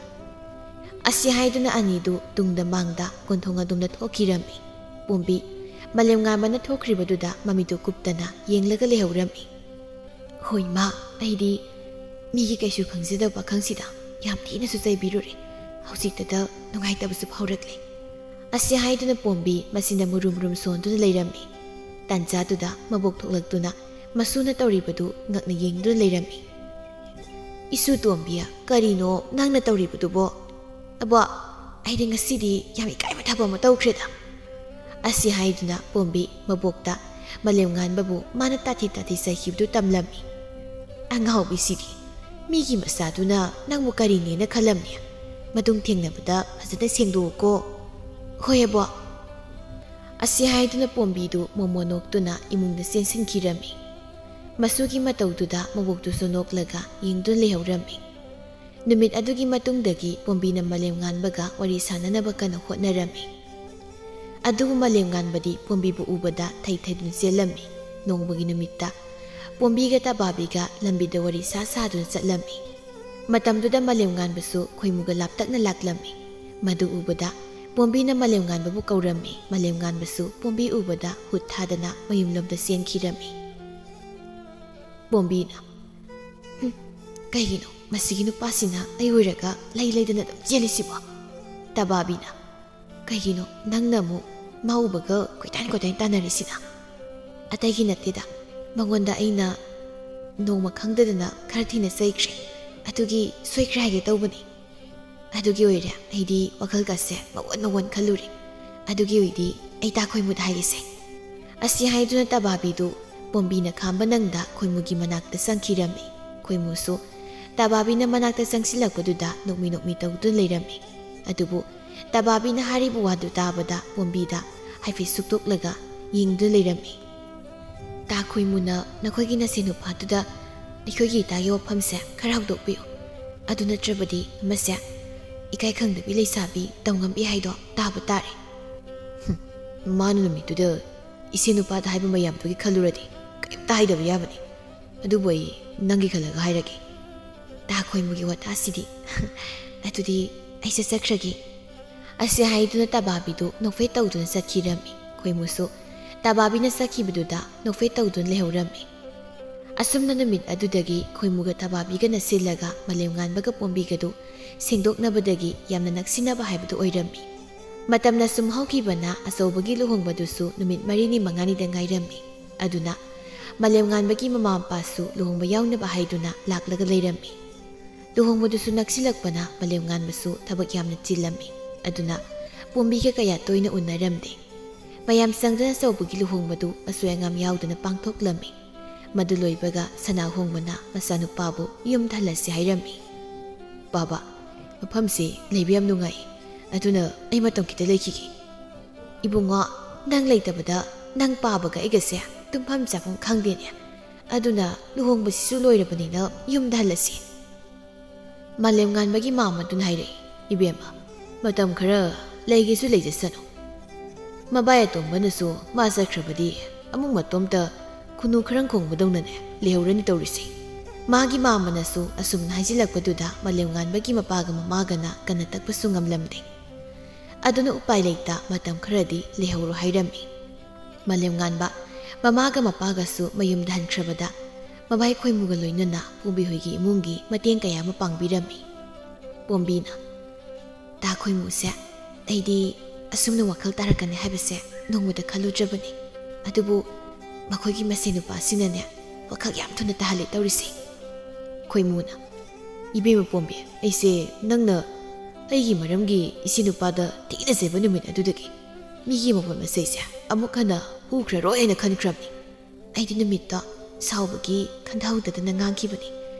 ꯑꯁꯤ ꯍꯥꯏꯗꯨꯅ ꯑꯅꯤꯗꯨ ꯇꯨꯡꯗ ꯃꯥꯡꯗ ꯀꯣꯟꯊꯣꯡ ꯑꯗꯣꯝꯗ ꯊꯣꯛꯈꯤꯔꯝꯃꯤ꯫ ꯄꯣꯝꯕꯤ ꯃꯥꯂꯦꯝꯉꯥꯟꯕꯅ ꯊꯣꯛꯈ꯭ꯔꯤꯕꯗꯨꯗ ꯃꯃꯤꯠꯇꯨ ꯀꯨꯞꯇꯅ ꯌꯦꯡꯂꯒ ꯂꯩꯍꯧꯔꯝꯃꯤ꯫ "ꯍꯣꯏ ꯃꯥ, ꯑꯩꯗꯤ ꯃꯤꯒꯤ ꯀꯩꯁꯨ ꯈꯪꯖꯗꯕ ꯄꯥꯈꯪꯁꯤꯗ ꯌꯥꯝ ꯊꯤꯅꯁꯨ ꯆꯩꯕꯤꯔꯨꯔꯦ꯫ ꯍꯧꯖꯤꯛꯇꯗ ꯅꯨꯡꯉꯥꯏꯇꯕꯁꯨ ꯐꯥꯎꯔꯛꯂꯦ꯫" ꯑꯁꯤ ꯍꯥꯏꯗꯨꯅ ꯄꯣꯝꯕꯤ ꯃꯆꯤꯟꯗ ꯃꯨꯔꯨꯝ ꯃꯨꯔꯨꯝ ꯁꯣꯟꯗꯨꯅ ꯂꯩꯔꯝꯃꯤ꯫ ꯇꯥꯟꯖꯥꯗꯨꯗ ꯃꯕꯣꯛ ꯊꯣꯛꯂꯛꯇꯨꯅ ꯃꯁꯨꯅ ꯇꯧꯔꯤꯕꯗꯨ ꯉꯛꯅ ꯌꯦꯡꯗꯨꯅ ꯂꯩꯔꯝꯃꯤ꯫ "ꯏꯁꯨ ꯇꯣꯝꯕꯤ, ꯀꯔꯤꯅꯣ ꯅꯪꯅ ꯇꯧꯔꯤꯕꯗꯨꯕꯣ?" "ꯑꯕꯣ, ꯑꯩꯗꯤ ꯉꯁꯤꯗꯤ ꯌꯥꯝ ꯏꯀꯥꯏꯕ ꯊꯕꯛ ꯑꯃ ꯇꯧꯈ꯭ꯔꯦꯗ꯫" ꯑꯁꯤ ꯍꯥꯏꯗꯨꯅ ꯄꯣꯝꯕꯤ ꯃꯕꯣꯛꯇ ꯃꯥꯂꯦꯝꯉꯥꯟꯕꯕꯨ ꯃꯥꯅ ꯇꯥꯊꯤ ꯇꯥꯊꯤ ꯆꯩꯈꯤꯕꯗꯨ ꯇꯝꯂꯝꯃꯤ꯫ "ꯑꯉꯥꯎꯕꯤꯁꯤꯗꯤ, ꯃꯤꯒꯤ ꯃꯆꯥꯗꯨꯅ ꯅꯪꯕꯨ ꯀꯔꯤꯅꯦꯅ ꯈꯜꯂꯝꯅꯤ? ꯃꯇꯨꯡ ꯊꯦꯡꯅꯕꯗ ꯐꯖꯅ ꯁꯦꯡꯗꯣꯛꯎꯀꯣ꯫" "ꯍꯣꯏ ꯑꯕꯣꯛ꯫" ꯑꯁꯤ ꯍꯥꯏꯗꯨꯅ ꯄꯣꯝꯕꯤꯗꯨ ꯃꯣꯃꯣ ꯅꯣꯛꯇꯨꯅ ꯏꯃꯨꯡꯗ ꯆꯦꯟꯁꯤꯟꯈꯤꯔꯝꯃꯤ꯫ ꯃꯁꯨꯒꯤ ꯃꯇꯧꯗꯨꯗ ꯃꯕꯣꯛꯇꯨꯁꯨ ꯅꯣꯛꯂꯒ ꯌꯦꯡꯗꯨꯅ ꯂꯩꯍꯧꯔꯝꯃꯤ꯫ ꯅꯨꯃꯤꯠ ꯑꯗꯨꯒꯤ ꯃꯇꯨꯡꯗꯒꯤ ꯄꯣꯝꯕꯤꯅ ꯃꯥꯂꯦꯝꯉꯥꯟꯕꯒ ꯋꯥꯔꯤ ꯁꯥꯟꯅꯅꯕ ꯀꯟꯅ ꯍꯣꯠꯅꯔꯝꯃꯤ꯫ ꯑꯗꯨꯕꯨ ꯃꯥꯂꯦꯝꯉꯥꯟꯕꯗꯤ ꯄꯣꯝꯕꯤꯕꯨ ꯎꯕꯗ ꯊꯩ ꯊꯩꯗꯨꯅ ꯆꯦꯜꯂꯝꯃꯤ꯫ ꯅꯣꯡꯃꯒꯤ ꯅꯨꯃꯤꯠꯇ ꯄꯣꯝꯕꯤꯒ ꯇꯕꯥꯕꯤꯒ ꯂꯝꯕꯤꯗ ꯋꯥꯔꯤ ꯁꯥ ꯁꯥꯗꯨꯅ ꯆꯠꯂꯝꯃꯤ꯫ ꯃꯇꯝꯗꯨꯗ ꯃꯥꯂꯦꯝꯉꯥꯟꯕꯁꯨ ꯈꯣꯏꯃꯨꯒ ꯂꯥꯞꯇꯛꯅ ꯂꯥꯛꯂꯝꯃꯤ꯫ ꯃꯗꯨ ꯎꯕꯗ ꯄꯣꯝꯕꯤꯅ ꯃꯥꯂꯦꯝꯉꯥꯟꯕꯕꯨ ꯀꯧꯔꯝꯃꯤ꯫ ꯃꯥꯂꯦꯝꯉꯥꯟꯕꯁꯨ ꯄꯣꯝꯕꯤ ꯎꯕꯗ ꯍꯨꯠ ꯊꯥꯗꯅ ꯃꯌꯨꯝꯂꯣꯝꯗ ꯆꯦꯟꯈꯤꯔꯝꯃꯤ꯫ ꯄꯣꯝꯕꯤꯅ, "ꯍꯨꯝ, ꯀꯩꯒꯤꯅꯣ ꯃꯁꯤꯒꯤ ꯅꯨꯄꯥꯁꯤꯅ ꯑꯩ ꯑꯣꯏꯔꯒ ꯂꯩ ꯂꯩꯗꯅ ꯑꯗꯨꯝ ꯆꯦꯜꯂꯤꯁꯤꯕꯣ?" ꯇꯕꯥꯕꯤꯅ, "ꯀꯩꯒꯤꯅꯣ ꯅꯪꯅ ꯑꯃꯨꯛ ꯃꯥ ꯎꯕꯒ ꯀꯣꯏꯇꯥꯟ ꯀꯣꯏꯇꯥꯟ ꯇꯥꯟꯅꯔꯤꯁꯤꯅ?" "ꯑꯇꯩꯒꯤ ꯅꯠꯇꯦꯗ, ꯃꯉꯣꯟꯗ ꯑꯩꯅ ꯅꯣꯡꯃ ꯈꯪꯗꯗꯅ ꯈꯔ ꯊꯤꯅ ꯆꯩꯈ꯭ꯔꯦ, ꯑꯗꯨꯒꯤ ꯁꯣꯏꯈ꯭ꯔꯦ ꯍꯥꯏꯒꯦ ꯇꯧꯕꯅꯤ꯫ ꯑꯗꯨꯒꯤ ꯑꯣꯏꯔꯦ ꯑꯩꯗꯤ ꯋꯥꯈꯜꯒꯁꯦ ꯃꯑꯣꯟ ꯃꯑꯣꯟ ꯈꯜꯂꯨꯔꯦ꯫ ꯑꯗꯨꯒꯤ ꯑꯣꯏꯗꯤ ꯑꯩ ꯇꯥ ꯈꯣꯏꯃꯨꯗ ꯍꯥꯏꯒꯦꯁꯦ꯫" ꯑꯁꯤ ꯍꯥꯏꯗꯨꯅ ꯇꯕꯥꯕꯤꯗꯨ ꯄꯣꯝꯕꯤꯅ ꯈꯥꯝꯕ ꯅꯪꯗ ꯈꯣꯏꯃꯨꯒꯤ ꯃꯅꯥꯛꯇ ꯆꯪꯈꯤꯔꯝꯃꯤ꯫ ꯈꯣꯏꯃꯨꯁꯨ ꯇꯕꯥꯕꯤꯅ ꯃꯅꯥꯛꯇ ꯆꯪꯁꯤꯜꯂꯛꯄꯗꯨꯗ ꯅꯣꯛꯃꯤ ꯅꯣꯛꯃꯤ ꯇꯧꯗꯨꯅ ꯂꯩꯔꯝꯃꯤ꯫ ꯑꯗꯨꯕꯨ ꯇꯕꯥꯕꯤꯅ ꯍꯥꯏꯔꯤꯕ ꯋꯥꯗꯨ ꯇꯥꯕꯗ ꯄꯣꯝꯕꯤꯗ ꯍꯥꯏꯐꯦꯠ ꯁꯨꯛꯇꯣꯛꯂꯒ ꯌꯦꯡꯗꯨꯅ ꯂꯩꯔꯝꯃꯤ꯫ "ꯇꯥ ꯈꯣꯏꯃꯨꯅ ꯅꯈꯣꯏꯒꯤ ꯅꯁꯦꯟ ꯅꯨꯄꯥꯗꯨꯗ ꯑꯩꯈꯣꯏꯒꯤ ꯏꯇꯥꯒꯤ ꯋꯥꯐꯝꯁꯦ ꯈꯔ ꯍꯧꯗꯣꯛꯄꯤꯌꯨ꯫ ꯑꯗꯨ ꯅꯠꯇ꯭ꯔꯕꯗꯤ ꯑꯃꯁꯦ ꯏꯀꯥꯏ ꯈꯪꯗꯕꯤ ꯂꯩꯁꯥꯕꯤ ꯇꯧꯉꯝꯕꯤ ꯍꯥꯏꯗꯣ ꯇꯥꯕ ꯇꯥꯔꯦ꯫" "ꯍꯨꯝ, ꯃꯥꯅ ꯅꯨꯃꯤꯠꯇꯨꯗ ꯏꯁꯦ ꯅꯨꯄꯥꯗ ꯍꯥꯏꯕ ꯃꯌꯥꯝꯗꯨꯒꯤ ꯈꯜꯂꯨꯔꯗꯤ ꯀꯔꯤꯝꯇ ꯍꯥꯏꯗꯕ ꯌꯥꯕꯅꯤ꯫ ꯑꯗꯨꯕꯨ ꯑꯩ ꯅꯪꯒꯤ ꯈꯜꯂꯒ ꯍꯥꯏꯔꯒꯦ꯫" "ꯇꯥ ꯈꯣꯏꯃꯨꯒꯤ ꯋꯥꯇꯥꯁꯤꯗꯤ꯫ ꯑꯗꯨꯗꯤ ꯑꯩ ꯆꯠꯆꯈ꯭ꯔꯒꯦ꯫" ꯑꯁꯤ ꯍꯥꯏꯗꯨꯅ ꯇꯕꯥꯕꯤꯗꯨ ꯅꯣꯛꯐꯦꯠ ꯇꯧꯗꯨꯅ ꯆꯠꯈꯤꯔꯝꯃꯤ꯫ ꯈꯣꯏꯃꯨꯁꯨ ꯇꯕꯥꯕꯤꯅ ꯆꯠꯈꯤꯕꯗꯨꯗ ꯅꯣꯛꯐꯦꯠ ꯇꯧꯗꯨꯅ ꯂꯩꯍꯧꯔꯝꯃꯤ꯫ ꯑꯁꯨꯝꯅ ꯅꯨꯃꯤꯠ ꯑꯗꯨꯗꯒꯤ ꯈꯣꯏꯃꯨꯒ ꯇꯕꯥꯕꯤꯒꯅ ꯁꯤꯜꯂꯒ ꯃꯥꯂꯦꯝꯉꯥꯟꯕꯒ ꯄꯣꯝꯕꯤꯒꯗꯨ ꯁꯦꯡꯗꯣꯛꯅꯕꯗꯒꯤ ꯌꯥꯝꯅ ꯅꯛꯁꯤꯟꯅꯕ ꯍꯥꯏꯕꯗꯨ ꯑꯣꯏꯔꯝꯃꯤ꯫ ꯃꯇꯝꯅ ꯁꯨꯝ ꯍꯧꯈꯤꯕꯅ ꯑꯆꯧꯕꯒꯤ ꯂꯨꯍꯣꯡꯕꯗꯨꯁꯨ ꯅꯨꯃꯤꯠ ꯃꯔꯤꯅꯤ ꯃꯉꯥꯅꯤꯗ ꯉꯥꯏꯔꯝꯃꯤ꯫ ꯑꯗꯨꯅ ꯃꯥꯂꯦꯝꯉꯥꯟꯕꯒꯤ ꯃꯃꯥ ꯃꯄꯥꯁꯨ ꯂꯨꯍꯣꯡꯕ ꯌꯥꯎꯅꯕ ꯍꯥꯏꯗꯨꯅ ꯂꯥꯛꯂꯒ ꯂꯩꯔꯝꯃꯤ꯫ ꯂꯨꯍꯣꯡꯕꯗꯨꯁꯨ ꯅꯛꯁꯤꯜꯂꯛꯄꯅ ꯃꯥꯂꯦꯝꯉꯥꯟꯕꯁꯨ ꯊꯕꯛ ꯌꯥꯝꯅ ꯆꯤꯜꯂꯝꯃꯤ꯫ ꯑꯗꯨꯅ ꯄꯣꯝꯕꯤꯒ ꯀꯌꯥ ꯇꯣꯏꯅ ꯎꯅꯔꯝꯗꯦ꯫ ꯃꯌꯥꯝ ꯆꯪꯗꯨꯅ ꯆꯧꯕꯒꯤ ꯂꯨꯍꯣꯡꯕꯗꯨ ꯑꯁꯣꯏ ꯑꯉꯥꯝ ꯌꯥꯎꯗꯅ ꯄꯥꯡꯊꯣꯛꯂꯝꯃꯤ꯫ ꯃꯗꯨ ꯂꯣꯏꯕꯒ ꯁꯅꯥꯍꯣꯡꯕꯅ ꯃꯆꯥꯅꯨꯄꯥꯕꯨ ꯌꯨꯝꯗ ꯍꯜꯂꯁꯤ ꯍꯥꯏꯔꯝꯃꯤ꯫ "ꯕꯥꯕꯥ, ꯃꯐꯝꯁꯤ ꯂꯩꯕ ꯌꯥꯝ ꯅꯨꯡꯉꯥꯏ, ꯑꯗꯨꯅ ꯑꯩ ꯃꯇꯝ ꯈꯤꯇ ꯂꯩꯈꯤꯒꯦ꯫" "ꯏꯕꯨꯡꯉꯣ, ꯅꯪ ꯂꯩꯇꯕꯗ ꯅꯪ ꯄꯥꯕꯒ ꯑꯩꯒꯁꯦ ꯇꯨꯝꯐꯝ ꯆꯥꯐꯝ ꯈꯪꯗꯦꯅꯦ꯫ ꯑꯗꯨꯅ ꯂꯨꯍꯣꯡꯕꯁꯤꯁꯨ ꯂꯣꯏꯔꯕꯅꯤꯅ ꯌꯨꯝꯗ ꯍꯜꯂꯁꯤ꯫" ꯃꯥꯂꯦꯝꯉꯥꯟꯕꯒꯤ ꯃꯥꯝꯃꯗꯨꯅ ꯍꯥꯏꯔꯛꯏ, "ꯏꯕꯦꯝꯃ, ꯃꯇꯝ ꯈꯔ ꯂꯩꯒꯦꯁꯨ ꯂꯩꯖꯁꯅꯨ꯫" ꯃꯕꯥꯏ ꯑꯇꯣꯝꯕꯅꯁꯨ ꯃꯥ ꯆꯠꯈ꯭ꯔꯕꯗꯤ ꯑꯃꯨꯛ ꯃꯇꯣꯝꯇ ꯈꯨꯅꯨ ꯈꯔꯪ ꯈꯣꯡꯕꯗꯧꯅꯅꯦ ꯂꯩꯍꯧꯔꯅꯤ ꯇꯧꯔꯤꯁꯦ꯫ ꯃꯥꯒꯤ ꯃꯥꯝꯃꯅꯁꯨ ꯑꯁꯨꯝꯅ ꯍꯥꯏꯖꯤꯜꯂꯛꯄꯗꯨꯗ ꯃꯥꯂꯦꯝꯉꯥꯟꯕꯒꯤ ꯃꯄꯥꯒ ꯃꯃꯥꯒꯅ ꯀꯟꯅ ꯇꯛꯄꯁꯨ ꯉꯝꯂꯝꯗꯦ꯫ ꯑꯗꯨꯅ ꯎꯄꯥꯏ ꯂꯩꯇ ꯃꯇꯝ ꯈꯔꯗꯤ ꯂꯩꯍꯧꯔꯣ ꯍꯥꯏꯔꯝꯃꯤ꯫ ꯃꯥꯂꯦꯝꯉꯥꯟꯕ ꯃꯃꯥꯒ ꯃꯄꯥꯒꯁꯨ ꯃꯌꯨꯝꯗ ꯍꯟꯈ꯭ꯔꯕꯗ ꯃꯕꯥꯏ ꯈꯣꯏꯃꯨꯒ ꯂꯣꯏꯅꯅ ꯄꯣꯝꯕꯤ ꯍꯣꯏꯒꯤ ꯏꯃꯨꯡꯒꯤ ꯃꯇꯦꯡ ꯀꯌꯥ ꯑꯃ ꯄꯥꯡꯕꯤꯔꯝꯃꯤ꯫ ꯄꯣꯝꯕꯤꯅ, "ꯇꯥ ꯈꯣꯏꯃꯨꯁꯦ ꯑꯩꯗꯤ ꯑꯁꯨꯝꯅ ꯋꯥꯈꯜ ꯇꯥꯔꯛꯀꯅꯤ ꯍꯥꯏꯕꯁꯦ ꯅꯣꯡꯃꯇ ꯈꯜꯂꯨꯗ꯭ꯔꯕꯅꯤ꯫ ꯑꯗꯨꯕꯨ ꯃꯈꯣꯏꯒꯤ ꯃꯁꯦꯟ ꯅꯨꯄꯥꯁꯤꯅꯅꯦ ꯋꯥꯈꯜ ꯌꯥꯝ ꯊꯨꯅ ꯇꯥꯍꯜꯂꯦ ꯇꯧꯔꯤꯁꯦ꯫" ꯈꯣꯏꯃꯨꯅ, "ꯏꯕꯦꯝꯃ ꯄꯣꯝꯕꯤ, ꯑꯩꯁꯦ ꯅꯪꯅ ꯑꯩꯒꯤ ꯃꯔꯝꯒꯤ ꯏꯆꯦ ꯅꯨꯄꯥꯗ ꯊꯤꯅ ꯆꯩꯕ ꯅꯨꯃꯤꯠ ꯑꯗꯨꯗꯒꯤ ꯃꯤꯒꯤ ꯃꯄꯣꯠ ꯃꯆꯩꯁꯦ ꯑꯃꯨꯛ ꯍꯟꯅ ꯍꯨꯈ꯭ꯔꯔꯣꯏ ꯍꯥꯏꯅ ꯈꯟꯈ꯭ꯔꯕꯅꯤ꯫ ꯑꯩꯗꯤ ꯅꯨꯃꯤꯠꯇꯣ ꯁꯥꯎꯕꯒꯤ ꯈꯟꯊꯍꯧꯗꯗꯅ ꯉꯥꯡꯈꯤꯕꯅꯤ꯫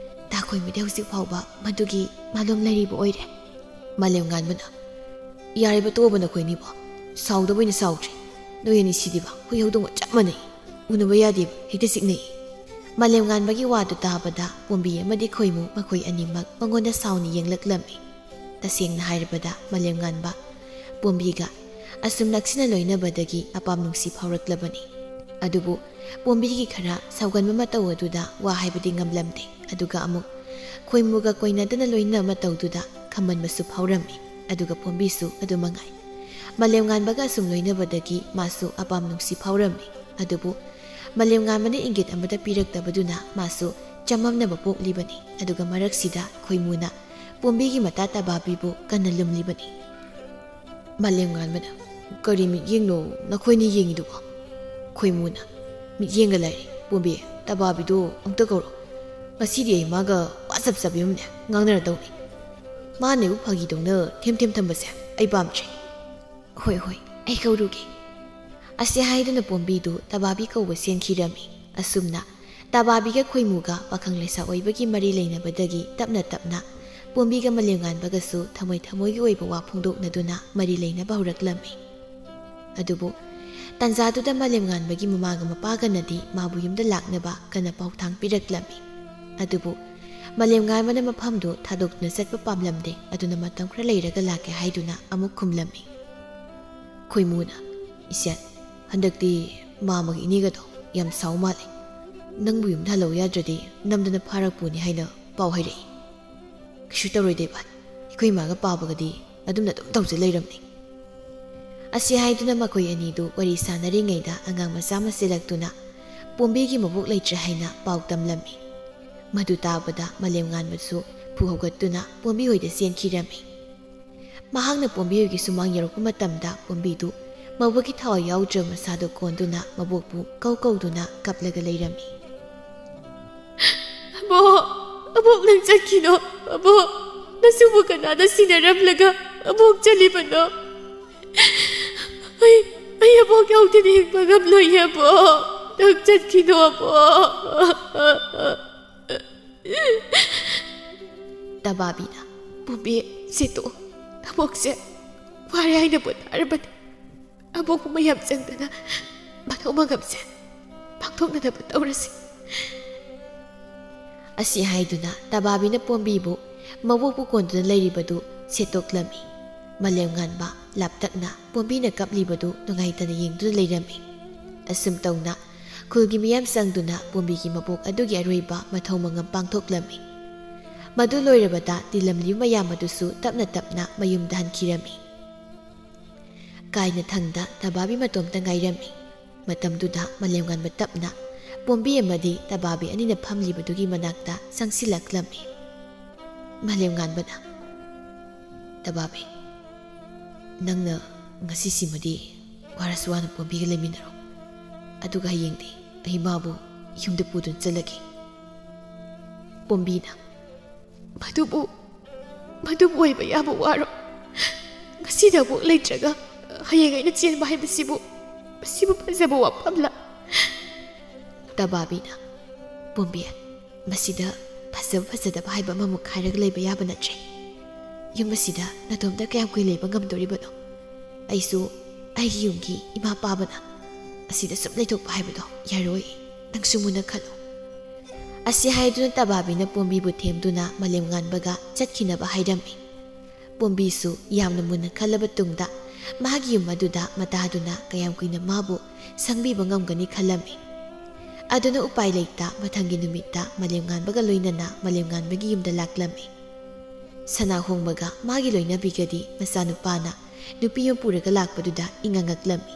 ꯇꯥ ꯈꯣꯏꯃꯨꯗꯤ ꯍꯧꯖꯤꯛ ꯐꯥꯎꯕ ꯃꯗꯨꯒꯤ ꯃꯥꯂꯣꯝ ꯂꯩꯔꯤꯕ ꯑꯣꯏꯔꯦ꯫" ꯃꯥꯂꯦꯝꯉꯥꯟꯕꯅ, "ꯌꯥꯔꯦꯕ, ꯇꯣꯛꯑꯣꯕ ꯅꯈꯣꯏꯅꯤꯕꯣ꯫ ꯁꯥꯎꯗꯕ ꯑꯣꯏꯅ ꯁꯥꯎꯗ꯭ꯔꯤ꯫ ꯅꯣꯏ ꯑꯅꯤ ꯁꯤꯗꯤꯕ ꯍꯨꯏ ꯍꯧꯗꯣꯡꯒ ꯆꯞ ꯃꯥꯟꯅꯩ꯫ ꯎꯅꯕ ꯌꯥꯗꯦꯕ, ꯍꯦꯛꯇ ꯆꯤꯛꯅꯩ꯫" ꯃꯥꯂꯦꯝꯉꯥꯟꯕꯒꯤ ꯋꯥꯗꯨ ꯇꯥꯕꯗ ꯄꯣꯝꯕꯤ ꯑꯃꯗꯤ ꯈꯣꯏꯃꯨ ꯃꯈꯣꯏ ꯑꯅꯤꯃꯛ ꯃꯉꯣꯟꯗ ꯁꯥꯎꯅ ꯌꯦꯡꯂꯛꯂꯝꯃꯤ꯫ ꯇꯁꯦꯡꯅ ꯍꯥꯏꯔꯕꯗ ꯃꯥꯂꯦꯝꯉꯥꯟꯕ ꯄꯣꯝꯕꯤꯒ ꯑꯁꯨꯝ ꯅꯛꯁꯤꯟꯅ ꯂꯣꯏꯅꯕꯗꯒꯤ ꯑꯄꯥꯝ ꯅꯨꯡꯁꯤ ꯐꯥꯎꯔꯛꯂꯕꯅꯤ꯫ ꯑꯗꯨꯕꯨ ꯄꯣꯝꯕꯤꯒꯤ ꯈꯔ ꯁꯥꯎꯒꯟꯕ ꯃꯇꯧ ꯑꯗꯨꯗ ꯋꯥ ꯍꯥꯏꯕꯗꯤ ꯉꯝꯂꯝꯗꯦ꯫ ꯑꯗꯨꯒ ꯑꯃꯨꯛ ꯈꯣꯏꯃꯨꯒ ꯀꯣꯏꯅꯗꯅ ꯂꯣꯏꯅ ꯃꯇꯧꯗꯨꯗ ꯈꯝꯕꯟꯕꯁꯨ ꯐꯥꯎꯔꯝꯃꯤ꯫ ꯑꯗꯨꯒ ꯄꯣꯝꯕꯤꯁꯨ ꯑꯗꯨ ꯃꯉꯥꯏ꯫ ꯃꯥꯂꯦꯝꯉꯥꯟꯕꯒ ꯑꯁꯨꯝ ꯂꯣꯏꯅꯕꯗꯒꯤ ꯃꯥꯁꯨ ꯑꯄꯥꯝ ꯅꯨꯡꯁꯤ ꯐꯥꯎꯔꯝꯃꯤ꯫ ꯑꯗꯨꯕꯨ ꯃꯥꯂꯦꯝꯉꯥꯟꯕꯅ ꯏꯪꯒꯤꯠ ꯑꯃꯠꯇ ꯄꯤꯔꯛꯇꯕꯗꯨꯅ ꯃꯥꯁꯨ ꯆꯃꯝꯅꯕ ꯄꯣꯛꯂꯤꯕꯅꯤ꯫ ꯑꯗꯨꯒ ꯃꯔꯛꯁꯤꯗ ꯈꯣꯏꯃꯨꯅ ꯄꯣꯝꯕꯤꯒꯤ ꯃꯇꯥ ꯇꯕꯥꯕꯤꯕꯨ ꯀꯟꯅ ꯂꯨꯝꯂꯤꯕꯅꯤ꯫ ꯃꯥꯂꯦꯝꯉꯥꯟꯕꯅ, "ꯀꯔꯤ ꯃꯤꯠꯌꯦꯡꯅꯣ ꯅꯈꯣꯏꯅ ꯌꯦꯡꯉꯤꯗꯨꯕꯣ?" ꯈꯣꯏꯃꯨꯅ, "ꯃꯤꯠꯌꯦꯡꯒ ꯂꯥꯏꯔꯤ꯫ ꯄꯣꯝꯕꯤ, ꯇꯕꯥꯕꯤꯗꯣ ꯑꯃꯨꯛꯇ ꯀꯧꯔꯣ꯫ ꯉꯁꯤꯗꯤ ꯑꯩ ꯃꯥꯒ ꯋꯥ ꯆꯞ ꯆꯞ ꯑꯃꯅꯦ ꯉꯥꯡꯅꯔꯗꯧꯅꯤ꯫ ꯃꯥꯅ ꯑꯩꯕꯨ ꯐꯥꯒꯤꯗꯧꯅ ꯊꯦꯝ ꯊꯦꯝ ꯊꯝꯕꯁꯦ ꯑꯩ ꯄꯥꯝꯗ꯭ꯔꯦ꯫" "ꯍꯣꯏ, ꯍꯣꯏ, ꯑꯩ ꯀꯧꯔꯨꯒꯦ꯫" ꯑꯁꯤ ꯍꯥꯏꯗꯨꯅ ꯄꯣꯝꯕꯤꯗꯨ ꯇꯕꯥꯕꯤ ꯀꯧꯕ ꯆꯦꯟꯈꯤꯔꯝꯃꯤ꯫ ꯑꯁꯨꯝꯅ ꯇꯕꯥꯕꯤꯒ ꯈꯣꯏꯃꯨꯒ ꯄꯥꯈꯪ ꯂꯩꯁꯥ ꯑꯣꯏꯕꯒꯤ ꯃꯔꯤ ꯂꯩꯅꯕꯗꯒꯤ ꯇꯞꯅ ꯇꯞꯅ ꯄꯣꯝꯕꯤꯒ ꯃꯂꯦꯝꯉꯥꯟꯕꯒꯁꯨ ꯊꯃꯣꯏ ꯊꯃꯣꯏꯒꯤ ꯑꯣꯏꯕ ꯋꯥ ꯐꯣꯡꯗꯣꯛꯅꯗꯨꯅ ꯃꯔꯤ ꯂꯩꯅꯕ ꯍꯧꯔꯛꯂꯝꯃꯤ꯫ ꯑꯗꯨꯕꯨ ꯇꯟꯖꯥꯗꯨꯗ ꯃꯂꯦꯝꯉꯥꯟꯕꯒꯤ ꯃꯃꯥꯒ ꯃꯄꯥꯒꯅꯗꯤ ꯃꯥꯕꯨ ꯌꯨꯝꯗ ꯂꯥꯛꯅꯕ ꯀꯟꯅ ꯄꯥꯎꯊꯥꯡ ꯄꯤꯔꯛꯂꯝꯃꯤ꯫ ꯑꯗꯨꯕꯨ ꯃꯂꯦꯝꯉꯥꯟꯕꯅ ꯃꯐꯝꯗꯨ ꯊꯥꯗꯣꯛꯇꯨꯅ ꯆꯠꯄ ꯄꯥꯝꯂꯝꯗꯦ꯫ ꯑꯗꯨꯅ ꯃꯇꯝ ꯈꯔ ꯂꯩꯔꯒ ꯂꯥꯛꯀꯦ ꯍꯥꯏꯗꯨꯅ ꯑꯃꯨꯛ ꯈꯨꯝꯂꯝꯃꯤ꯫ ꯈꯣꯏꯃꯨꯅ, "ꯏꯆꯟ, ꯍꯟꯗꯛꯇꯤ ꯃꯥꯃꯒꯤ ꯏꯅꯦꯒꯗꯣ ꯌꯥꯝ ꯁꯥꯎ ꯃꯥꯜꯂꯦ꯫ ꯅꯪꯕꯨ ꯌꯨꯝꯗ ꯍꯜꯂꯛꯎ ꯌꯥꯗ꯭ꯔꯗꯤ ꯅꯝꯗꯅ ꯐꯥꯔꯛꯄꯨꯅꯤ ꯍꯥꯏꯅ ꯄꯥꯎ ꯍꯥꯏꯔꯛꯏ꯫ ꯀꯩꯁꯨ ꯇꯧꯔꯣꯏꯗ ꯏꯕꯥꯅꯤ, ꯑꯩꯈꯣꯏ ꯏꯃꯥꯒ ꯄꯥꯕꯒꯗꯤ ꯑꯗꯨꯝꯅ ꯑꯗꯨꯝ ꯇꯧꯖ ꯂꯩꯔꯝꯅꯤ"꯫ ꯑꯁꯤ ꯍꯥꯏꯗꯨꯅ ꯃꯈꯣꯏ ꯑꯅꯤꯗꯨ ꯋꯥꯔꯤ ꯁꯥꯟꯅꯔꯤꯉꯩꯗ ꯑꯉꯥꯡ ꯃꯆꯥ ꯑꯃ ꯆꯦꯜꯂꯛꯇꯨꯅ ꯄꯣꯝꯕꯤꯒꯤ ꯃꯕꯣꯛ ꯂꯩꯇ꯭ꯔꯦ ꯍꯥꯏꯅ ꯄꯥꯎ ꯇꯝꯂꯝꯃꯤ꯫ ꯃꯗꯨ ꯇꯥꯕꯗ ꯃꯂꯦꯝꯉꯥꯟꯕꯁꯨ ꯐꯨ ꯍꯧꯒꯠꯇꯨꯅ ꯄꯣꯝꯕꯤ ꯍꯣꯏꯗ ꯆꯦꯟꯈꯤꯔꯝꯃꯤ꯫ ꯃꯍꯥꯛꯅ ꯄꯣꯝꯕꯤ ꯍꯣꯏꯒꯤ ꯁꯨꯃꯥꯡ ꯌꯧꯔꯛꯄ ꯃꯇꯝꯗ ꯄꯣꯝꯕꯤꯗꯨ ꯃꯕꯣꯛꯀꯤ ꯊꯋꯥꯏ ꯌꯥꯎꯗ꯭ꯔꯕ ꯃꯁꯥꯗꯨ ꯀꯣꯟꯗꯨꯅ ꯃꯕꯣꯛꯄꯨ ꯀꯧ ꯀꯧꯗꯨꯅ ꯀꯞꯂꯒ ꯂꯩꯔꯝꯃꯤ꯫ "ꯑꯕꯣꯛ, ꯑꯕꯣꯛ, ꯅꯪ ꯆꯠꯈꯤꯅꯣ꯫ ꯑꯕꯣꯛ, ꯅꯁꯨꯕꯨ ꯀꯅꯥꯗ ꯁꯤꯟꯅꯔꯝꯂꯒ ꯑꯕꯣꯛ ꯆꯠꯂꯤꯕꯅꯣ? ꯑꯩ, ꯑꯩ ꯑꯕꯣꯛ ꯌꯥꯎꯗꯅ ꯍꯤꯡꯕ ꯉꯝꯂꯣꯏꯌꯦ ꯑꯕꯣꯛ꯫ ꯅꯪ ꯆꯠꯈꯤꯅꯣ ꯑꯕꯣꯛ"꯫ ꯇꯕꯥꯕꯤꯅ, "ꯄꯣꯝꯕꯤ, ꯁꯤ ꯇꯣꯛꯑꯣ꯫ ꯑꯕꯣꯛꯁꯦ ꯋꯥꯔꯦ ꯍꯥꯏꯅ ꯄꯣꯊꯥꯔꯕꯅꯤ꯫ ꯑꯕꯣꯛꯄꯨ ꯃꯌꯥꯝ ꯆꯪꯗꯅ ꯃꯊꯧ ꯃꯉꯝꯁꯦ ꯄꯥꯡꯊꯣꯛꯅꯅꯕ ꯇꯧꯔꯁꯤ"꯫ ꯑꯁꯤ ꯍꯥꯏꯗꯨꯅ ꯇꯕꯥꯕꯤꯅ ꯄꯣꯝꯕꯤꯕꯨ ꯃꯕꯣꯛꯄꯨ ꯀꯣꯟꯗꯨꯅ ꯂꯩꯔꯤꯕꯗꯨ ꯁꯦꯠꯇꯣꯛꯂꯝꯃꯤ꯫ ꯃꯂꯦꯝꯉꯥꯟꯕ ꯂꯥꯞꯇꯛꯅ ꯄꯣꯝꯕꯤꯅ ꯀꯞꯂꯤꯕꯗꯨ ꯅꯨꯡꯉꯥꯏꯇꯅ ꯌꯦꯡꯗꯨꯅ ꯂꯩꯔꯝꯃꯤ꯫ ꯑꯁꯨꯝ ꯇꯧꯅ ꯈꯨꯜꯒꯤ ꯃꯤꯌꯥꯝ ꯆꯪꯗꯨꯅ ꯄꯣꯝꯕꯤꯒꯤ ꯃꯕꯣꯛ ꯑꯗꯨꯒꯤ ꯑꯔꯣꯏꯕ ꯃꯊꯧ ꯃꯉꯝ ꯄꯥꯡꯊꯣꯛꯂꯝꯃꯤ꯫ ꯃꯗꯨ ꯂꯣꯏꯔꯕꯗ ꯇꯤꯜꯂꯝꯂꯤꯕ ꯃꯌꯥꯝ ꯑꯗꯨꯁꯨ ꯇꯞꯅ ꯇꯞꯅ ꯃꯌꯨꯝꯗ ꯍꯟꯈꯤꯔꯝꯃꯤ꯫ ꯀꯥꯏꯅ ꯊꯪꯗ ꯇꯕꯥꯕꯤ ꯃꯇꯣꯝꯇ ꯉꯥꯏꯔꯝꯃꯤ꯫ ꯃꯇꯝꯗꯨꯗ ꯃꯂꯦꯝꯉꯥꯟꯕ ꯇꯞꯅ ꯄꯣꯝꯕꯤ ꯑꯃꯗꯤ ꯇꯕꯥꯕꯤ ꯑꯅꯤꯅ ꯐꯝꯂꯤꯕꯗꯨꯒꯤ ꯃꯅꯥꯛꯇ ꯆꯪꯁꯤꯜꯂꯛꯂꯝꯃꯤ꯫ ꯃꯂꯦꯝꯉꯥꯟꯕꯅ, "ꯇꯕꯥꯕꯤ, ꯅꯪꯅ ꯉꯁꯤꯁꯤꯃꯗꯤ ꯋꯥꯔꯁꯨ ꯋꯥꯅ ꯄꯣꯝꯕꯤꯒ ꯂꯩꯃꯤꯟꯅꯔꯣ꯫ ꯑꯗꯨꯒ ꯍꯌꯦꯡꯗꯤ ꯑꯩ ꯃꯥꯕꯨ ꯌꯨꯝꯗ ꯄꯨꯗꯨꯅ ꯆꯠꯂꯒꯦ"꯫ ꯄꯣꯝꯕꯤꯅ, "ꯃꯗꯨꯕꯨ, ꯃꯗꯨꯕꯨ ꯑꯣꯏꯕ ꯌꯥꯕ ꯋꯥꯔꯣ? ꯉꯁꯤꯗ ꯑꯃꯨꯛ ꯂꯩꯇ꯭ꯔꯒ ꯍꯌꯦꯡ ꯑꯩꯅ ꯆꯦꯟꯕ ꯍꯥꯏꯕꯁꯤꯕꯨ ꯃꯁꯤꯕꯨ ꯐꯖꯕ ꯋꯥꯐꯝꯂ? ꯇꯕꯥꯕꯤꯅ, "ꯄꯣꯝꯕꯤ, ꯃꯁꯤꯗ ꯐꯖꯕ ꯐꯖꯗꯕ ꯍꯥꯏꯕ ꯑꯃꯃꯨꯛ ꯍꯥꯏꯔꯒ ꯂꯩꯕ ꯌꯥꯕ ꯅꯠꯇ꯭ꯔꯦ꯫ ꯌꯨꯝ ꯑꯁꯤꯗ ꯅꯇꯣꯝꯇ ꯀꯌꯥꯝ ꯀꯨꯏ ꯂꯩꯕ ꯉꯝꯗꯣꯔꯤꯕꯅꯣ? ꯑꯩꯁꯨ ꯑꯩꯒꯤ ꯌꯨꯝꯒꯤ ꯏꯃꯥ ꯄꯥꯕꯅ꯫ ꯑꯁꯤꯗ ꯁꯨꯝ ꯂꯩꯊꯣꯛꯄ ꯍꯥꯏꯕꯗꯣ ꯌꯥꯔꯣꯏ꯫ ꯅꯪꯁꯨ ꯃꯨꯟꯅ ꯈꯜꯂꯨ꯫" ꯑꯁꯤ ꯍꯥꯏꯗꯨꯅ ꯇꯕꯥꯕꯤꯅ ꯄꯣꯝꯕꯤꯕꯨ ꯊꯦꯝꯗꯨꯅ ꯃꯥꯂꯦꯝꯉꯥꯟꯕꯒ ꯆꯠꯈꯤꯅꯕ ꯍꯥꯏꯔꯝꯃꯤ꯫ ꯄꯣꯝꯕꯤꯁꯨ ꯌꯥꯝꯅ ꯃꯨꯟꯅ ꯈꯜꯂꯕ ꯇꯨꯡꯗ ꯃꯥꯒꯤ ꯌꯨꯝ ꯑꯗꯨꯗ ꯃꯇꯥꯗꯨꯅ ꯀꯌꯥꯝ ꯀꯨꯏꯅ ꯃꯥꯕꯨ ꯁꯪꯕꯤꯕ ꯉꯝꯒꯅꯤ ꯈꯜꯂꯝꯃꯤ꯫ ꯑꯗꯨꯅ ꯎꯄꯥꯏ ꯂꯩꯇ ꯃꯊꯪꯒꯤ ꯅꯨꯃꯤꯠꯇ ꯃꯥꯂꯦꯝꯉꯥꯟꯕꯒ ꯂꯣꯏꯅꯅ ꯃꯥꯂꯦꯝꯉꯥꯟꯕꯒꯤ ꯌꯨꯝꯗ ꯂꯥꯛꯂꯝꯃꯤ꯫ ꯁꯅꯥꯍꯣꯡꯕꯒ ꯃꯥꯒꯤ ꯂꯣꯏꯅꯕꯤꯒꯗꯤ ꯃꯆꯥꯅꯨꯄꯥꯅ ꯅꯨꯄꯤ ꯑꯃ ꯄꯨꯔꯒ ꯂꯥꯛꯄꯗꯨꯗ ꯏꯉꯛ ꯉꯛꯂꯝꯃꯤ꯫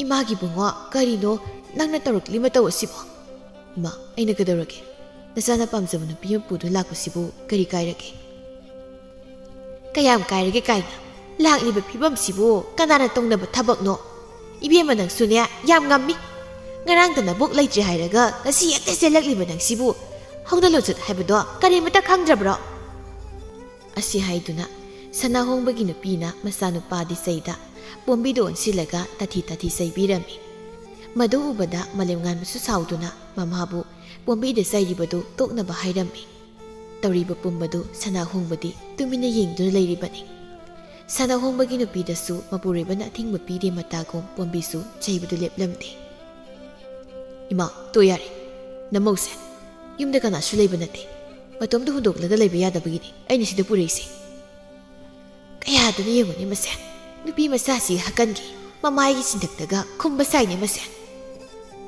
"ꯏꯃꯥꯒꯤ ꯕꯨꯡꯉꯣ, ꯀꯔꯤꯅꯣ ꯅꯪꯅ ꯇꯧꯔꯛꯂꯤ ꯃꯇꯧ ꯑꯁꯤꯕꯣ?" "ꯏꯃꯥ, ꯑꯩꯅ ꯀꯩꯗꯧꯔꯒꯦ? ꯅꯆꯥꯅ ꯄꯥꯝꯖꯕ ꯅꯨꯄꯤ ꯑꯃ ꯄꯨꯗꯨꯅ ꯂꯥꯛꯄꯁꯤꯕꯨ ꯀꯔꯤ ꯀꯥꯏꯔꯒꯦ?" "ꯀꯌꯥꯝ ꯀꯥꯏꯔꯒꯦ ꯀꯥꯏꯅ? ꯂꯥꯛꯂꯤꯕ ꯐꯤꯕꯝꯁꯤꯕꯨ ꯀꯅꯥꯅ ꯇꯧꯅꯕ ꯊꯕꯛꯅꯣ? ꯏꯕꯦꯝꯃ, ꯅꯪꯁꯨꯅꯦ, ꯌꯥꯝ ꯉꯝꯃꯤ꯫ ꯉꯔꯥꯡꯗ ꯅꯕꯨꯛ ꯂꯩꯇ꯭ꯔꯦ ꯍꯥꯏꯔꯒ ꯉꯁꯤ ꯍꯦꯛꯇ ꯆꯦꯜꯂꯛꯂꯤꯕ ꯅꯪꯁꯤꯕꯨ ꯍꯧꯅ ꯂꯣꯟꯆꯠ ꯍꯥꯏꯕꯗꯣ ꯀꯔꯤꯃꯇ ꯈꯪꯗ꯭ꯔꯕ꯭ꯔꯣ?" ꯑꯁꯤ ꯍꯥꯏꯗꯨꯅ ꯁꯅꯥꯍꯣꯡꯕꯒꯤ ꯅꯨꯄꯤꯅ ꯃꯆꯥꯅꯨꯄꯥꯗꯤ ꯆꯩꯗ ꯄꯣꯝꯕꯤꯗ ꯑꯣꯟꯁꯤꯜꯂꯒ ꯇꯥꯊꯤ ꯇꯥꯊꯤ ꯆꯩꯕꯤꯔꯝꯃꯤ꯫ ꯃꯗꯨ ꯎꯕꯗ ꯃꯥꯂꯦꯝꯉꯥꯟꯕꯁꯨ ꯁꯥꯎꯗꯨꯅ ꯃꯃꯥꯕꯨ ꯄꯣꯝꯕꯤꯗ ꯆꯩꯔꯤꯕꯗꯨ ꯇꯣꯛꯅꯕ ꯍꯥꯏꯔꯝꯃꯤ꯫ ꯇꯧꯔꯤꯕ ꯄꯨꯝꯕꯗꯨ ꯁꯅꯥꯍꯣꯡꯕꯗꯤ ꯇꯨꯃꯤꯟꯅ ꯌꯦꯡꯗꯨꯅ ꯂꯩꯔꯤꯕꯅꯤ꯫ ꯁꯅꯥꯍꯣꯡꯕꯒꯤ ꯅꯨꯄꯤꯗꯁꯨ ꯃꯄꯨꯔꯣꯏꯕꯅ ꯑꯊꯤꯡꯕ ꯄꯤꯗꯦ ꯃꯇꯥꯒꯨꯝ ꯄꯣꯝꯕꯤꯁꯨ ꯆꯩꯕꯗꯨ ꯂꯦꯞꯂꯝꯗꯦ꯫ "ꯏꯃꯥ, ꯇꯣ ꯌꯥꯔꯦ꯫ ꯅꯃꯧꯁꯦ ꯌꯨꯝꯗ ꯀꯅꯥꯁꯨ ꯂꯩꯕ ꯅꯠꯇꯦ꯫ ꯃꯇꯣꯝꯇ ꯍꯨꯟꯗꯣꯛꯂꯒ ꯂꯩꯕ ꯌꯥꯗꯕꯒꯤꯅꯤ ꯑꯩꯅ ꯁꯤꯗ ꯄꯨꯔꯛꯏꯁꯦ꯫" "ꯀꯌꯥꯗꯅ ꯌꯦꯡꯉꯨꯅꯦ ꯃꯁꯦ꯫ ꯅꯨꯄꯤ ꯃꯆꯥꯁꯤ ꯍꯀꯟꯒꯤ ꯃꯃꯥꯏꯒꯤ ꯆꯤꯟꯊꯛꯇꯒ ꯈꯨꯝꯕ ꯁꯥꯏꯅꯦ ꯃꯁꯦ꯫"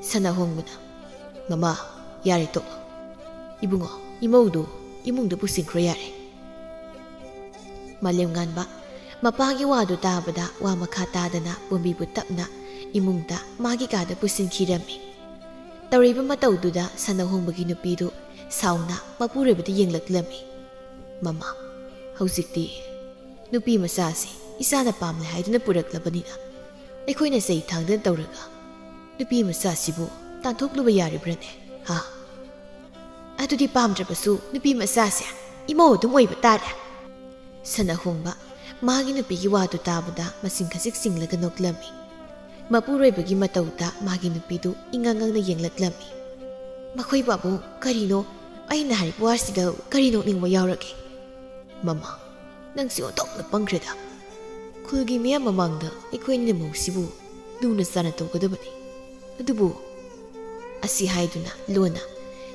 ꯁꯅꯥꯍꯣꯡꯕꯅ, "ꯃꯃꯥ, ꯌꯥꯔꯦ ꯇꯣꯛꯂꯣ꯫ ꯏꯕꯨꯡꯉꯣ, ꯏꯃꯧꯗꯨ ꯏꯃꯨꯡꯗ ꯄꯨꯁꯤꯟꯈ꯭ꯔꯣ ꯌꯥꯔꯦ꯫" ꯃꯥꯂꯦꯝꯉꯥꯟꯕ ꯃꯄꯥꯒꯤ ꯋꯥꯗꯨ ꯇꯥꯕꯗ ꯋꯥ ꯃꯈꯥ ꯇꯥꯗꯅ ꯄꯣꯝꯕꯤꯕꯨ ꯇꯞꯅ ꯏꯃꯨꯡꯗ ꯃꯥꯒꯤ ꯀꯥꯗ ꯄꯨꯁꯤꯟꯈꯤꯔꯝꯃꯤ꯫ ꯇꯧꯔꯤꯕ ꯃꯇꯧꯗꯨꯗ ꯁꯅꯥꯍꯣꯡꯕꯒꯤ ꯅꯨꯄꯤꯗꯨ ꯁꯥꯎꯅ ꯃꯄꯨꯔꯣꯏꯕꯗ ꯌꯦꯡꯂꯛꯂꯝꯃꯤ꯫ "ꯃꯃꯥ, ꯍꯧꯖꯤꯛꯇꯤ ꯅꯨꯄꯤ ꯃꯆꯥꯁꯤ ꯏꯆꯥꯅ ꯄꯥꯝꯂꯦ ꯍꯥꯏꯗꯨꯅ ꯄꯨꯔꯛꯂꯕꯅꯤꯅ ꯑꯩꯈꯣꯏꯅ ꯆꯩ ꯊꯥꯡꯗꯅ ꯇꯧꯔꯒ ꯅꯨꯄꯤ ꯃꯆꯥꯁꯤꯕꯨ ꯇꯥꯟꯊꯣꯛꯂꯨꯕ ꯌꯥꯔꯤꯕ꯭ꯔꯅꯦ? ꯍꯥ? ꯑꯗꯨꯗꯤ ꯄꯥꯝꯗ꯭ꯔꯕꯁꯨ ꯅꯨꯄꯤ ꯃꯆꯥꯁꯦ ꯏꯃꯧ ꯑꯗꯨꯝ ꯑꯣꯏꯕ ꯇꯥꯔꯦ꯫" ꯁꯅꯥꯍꯣꯡꯕ ꯃꯥꯒꯤ ꯅꯨꯄꯤꯒꯤ ꯋꯥꯗꯨ ꯇꯥꯕꯗ ꯃꯆꯤꯟ ꯈꯖꯤꯛ ꯆꯤꯡꯂꯒ ꯅꯣꯛꯂꯝꯃꯤ꯫ ꯃꯄꯨꯔꯣꯏꯕꯒꯤ ꯃꯇꯧꯗ ꯃꯥꯒꯤ ꯅꯨꯄꯤꯗꯨ ꯏꯉꯥꯡ ꯉꯥꯡꯅ ꯌꯦꯡꯂꯛꯂꯝꯃꯤ꯫ "ꯃꯈꯣꯏ ꯄꯥꯕꯨꯡ, ꯀꯔꯤꯅꯣ? ꯑꯩꯅ ꯍꯥꯏꯔꯤꯕ ꯋꯥꯁꯤꯗ ꯀꯔꯤ ꯅꯣꯛꯅꯤꯡꯕ ꯌꯥꯎꯔꯒꯦ?" "ꯃꯃꯥ, ꯅꯪꯁꯤ ꯑꯣꯟꯊꯣꯛꯅ ꯄꯪꯈ꯭ꯔꯦꯗ꯫ ꯈꯨꯜꯒꯤ ꯃꯤꯌꯥꯝ ꯃꯃꯥꯡꯗ ꯑꯩꯈꯣꯏ ꯑꯅꯤꯅ ꯃꯧꯁꯤꯕꯨ ꯂꯨꯅ ꯆꯥꯟꯅ ꯇꯧꯒꯗꯕꯅꯤ꯫ ꯑꯗꯨꯕꯨ," ꯑꯁꯤ ꯍꯥꯏꯗꯨꯅ ꯂꯣꯟꯅ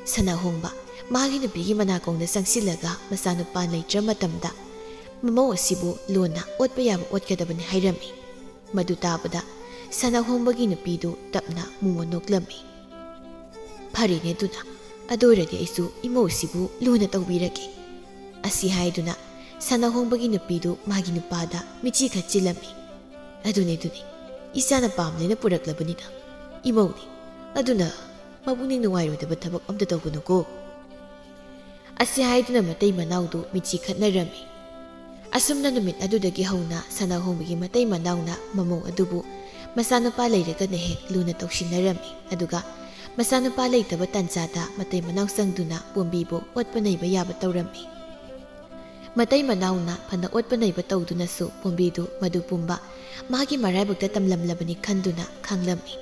ꯁꯅꯥꯍꯣꯡꯕ ꯃꯥꯒꯤ ꯅꯨꯄꯤꯒꯤ ꯃꯅꯥꯀꯣꯡꯗ ꯆꯪꯁꯤꯜꯂꯒ ꯃꯆꯥꯅꯨꯄꯥ ꯂꯩꯇ꯭ꯔ ꯃꯇꯝꯗ ꯃꯃꯧ ꯑꯁꯤꯕꯨ ꯂꯣꯟꯅ ꯑꯣꯠꯄ ꯌꯥꯕ ꯑꯣꯠꯀꯗꯕꯅꯤ ꯍꯥꯏꯔꯝꯃꯤ꯫ ꯃꯗꯨ ꯇꯥꯕꯗ ꯁꯅꯥꯍꯣꯡꯕꯒꯤ ꯅꯨꯄꯤꯗꯨ ꯇꯞꯅ ꯃꯨꯃ ꯅꯣꯛꯂꯝꯃꯤ꯫ "ꯐꯔꯦꯅꯦ ꯑꯗꯨꯅ, ꯑꯗꯨ ꯑꯣꯏꯔꯗꯤ ꯑꯩꯁꯨ ꯏꯃꯧꯁꯤꯕꯨ ꯂꯨꯅ ꯇꯧꯕꯤꯔꯒꯦ"꯫ ꯑꯁꯤ ꯍꯥꯏꯗꯨꯅ ꯁꯅꯥꯍꯣꯡꯕꯒꯤ ꯅꯨꯄꯤꯗꯨ ꯃꯥꯒꯤ ꯅꯨꯄꯥꯗ ꯃꯤꯠꯆꯤ ꯈꯠꯆꯤꯜꯂꯝꯃꯤ꯫ "ꯑꯗꯨꯅꯦ, ꯑꯗꯨꯅꯦ, ꯏꯆꯥꯅ ꯄꯥꯝꯂꯦꯅ ꯄꯨꯔꯛꯂꯕꯅꯤꯅ ꯏꯃꯧꯅꯤ꯫ ꯑꯗꯨꯅ ꯃꯄꯨꯛꯅꯤꯡ ꯅꯨꯡꯉꯥꯏꯔꯣꯏꯗꯕ ꯊꯕꯛ ꯑꯝꯇ ꯇꯧꯒꯅꯨꯀꯣ"꯫ ꯑꯁꯤ ꯍꯥꯏꯗꯨꯅ ꯃꯇꯩ ꯃꯅꯥꯎꯗꯨ ꯃꯤꯠꯆꯤ ꯈꯠꯅꯔꯝꯃꯤ꯫ ꯑꯁꯨꯝꯅ ꯅꯨꯃꯤꯠ ꯑꯗꯨꯗꯒꯤ ꯍꯧꯅ ꯁꯅꯥꯍꯣꯡꯕꯒꯤ ꯃꯇꯩ ꯃꯅꯥꯎꯅ ꯃꯃꯧ ꯑꯗꯨꯕꯨ ꯃꯆꯥꯅꯨꯄꯥ ꯂꯩꯔꯒꯅ ꯍꯦꯛ ꯂꯨꯅ ꯇꯧꯁꯤꯟꯅꯔꯝꯃꯤ꯫ ꯑꯗꯨꯒ ꯃꯆꯥꯅꯨꯄꯥ ꯂꯩꯇꯕ ꯇꯥꯟꯖꯥꯗ ꯃꯇꯩ ꯃꯅꯥꯎ ꯆꯪꯗꯨꯅ ꯄꯣꯝꯕꯤꯕꯨ ꯑꯣꯠꯄ ꯅꯩꯕ ꯌꯥꯕ ꯇꯧꯔꯝꯃꯤ꯫ ꯃꯇꯩ ꯃꯅꯥꯎꯅ ꯐꯅ ꯑꯣꯠꯄ ꯅꯩꯕ ꯇꯧꯗꯨꯅꯁꯨ ꯄꯣꯝꯕꯤꯗꯨ ꯃꯗꯨ ꯄꯨꯝꯕ ꯃꯥꯒꯤ ꯃꯔꯥꯏꯕꯛꯇ ꯇꯝꯂꯝꯂꯕꯅꯤ ꯈꯟꯗꯨꯅ ꯈꯥꯡꯂꯝꯃꯤ꯫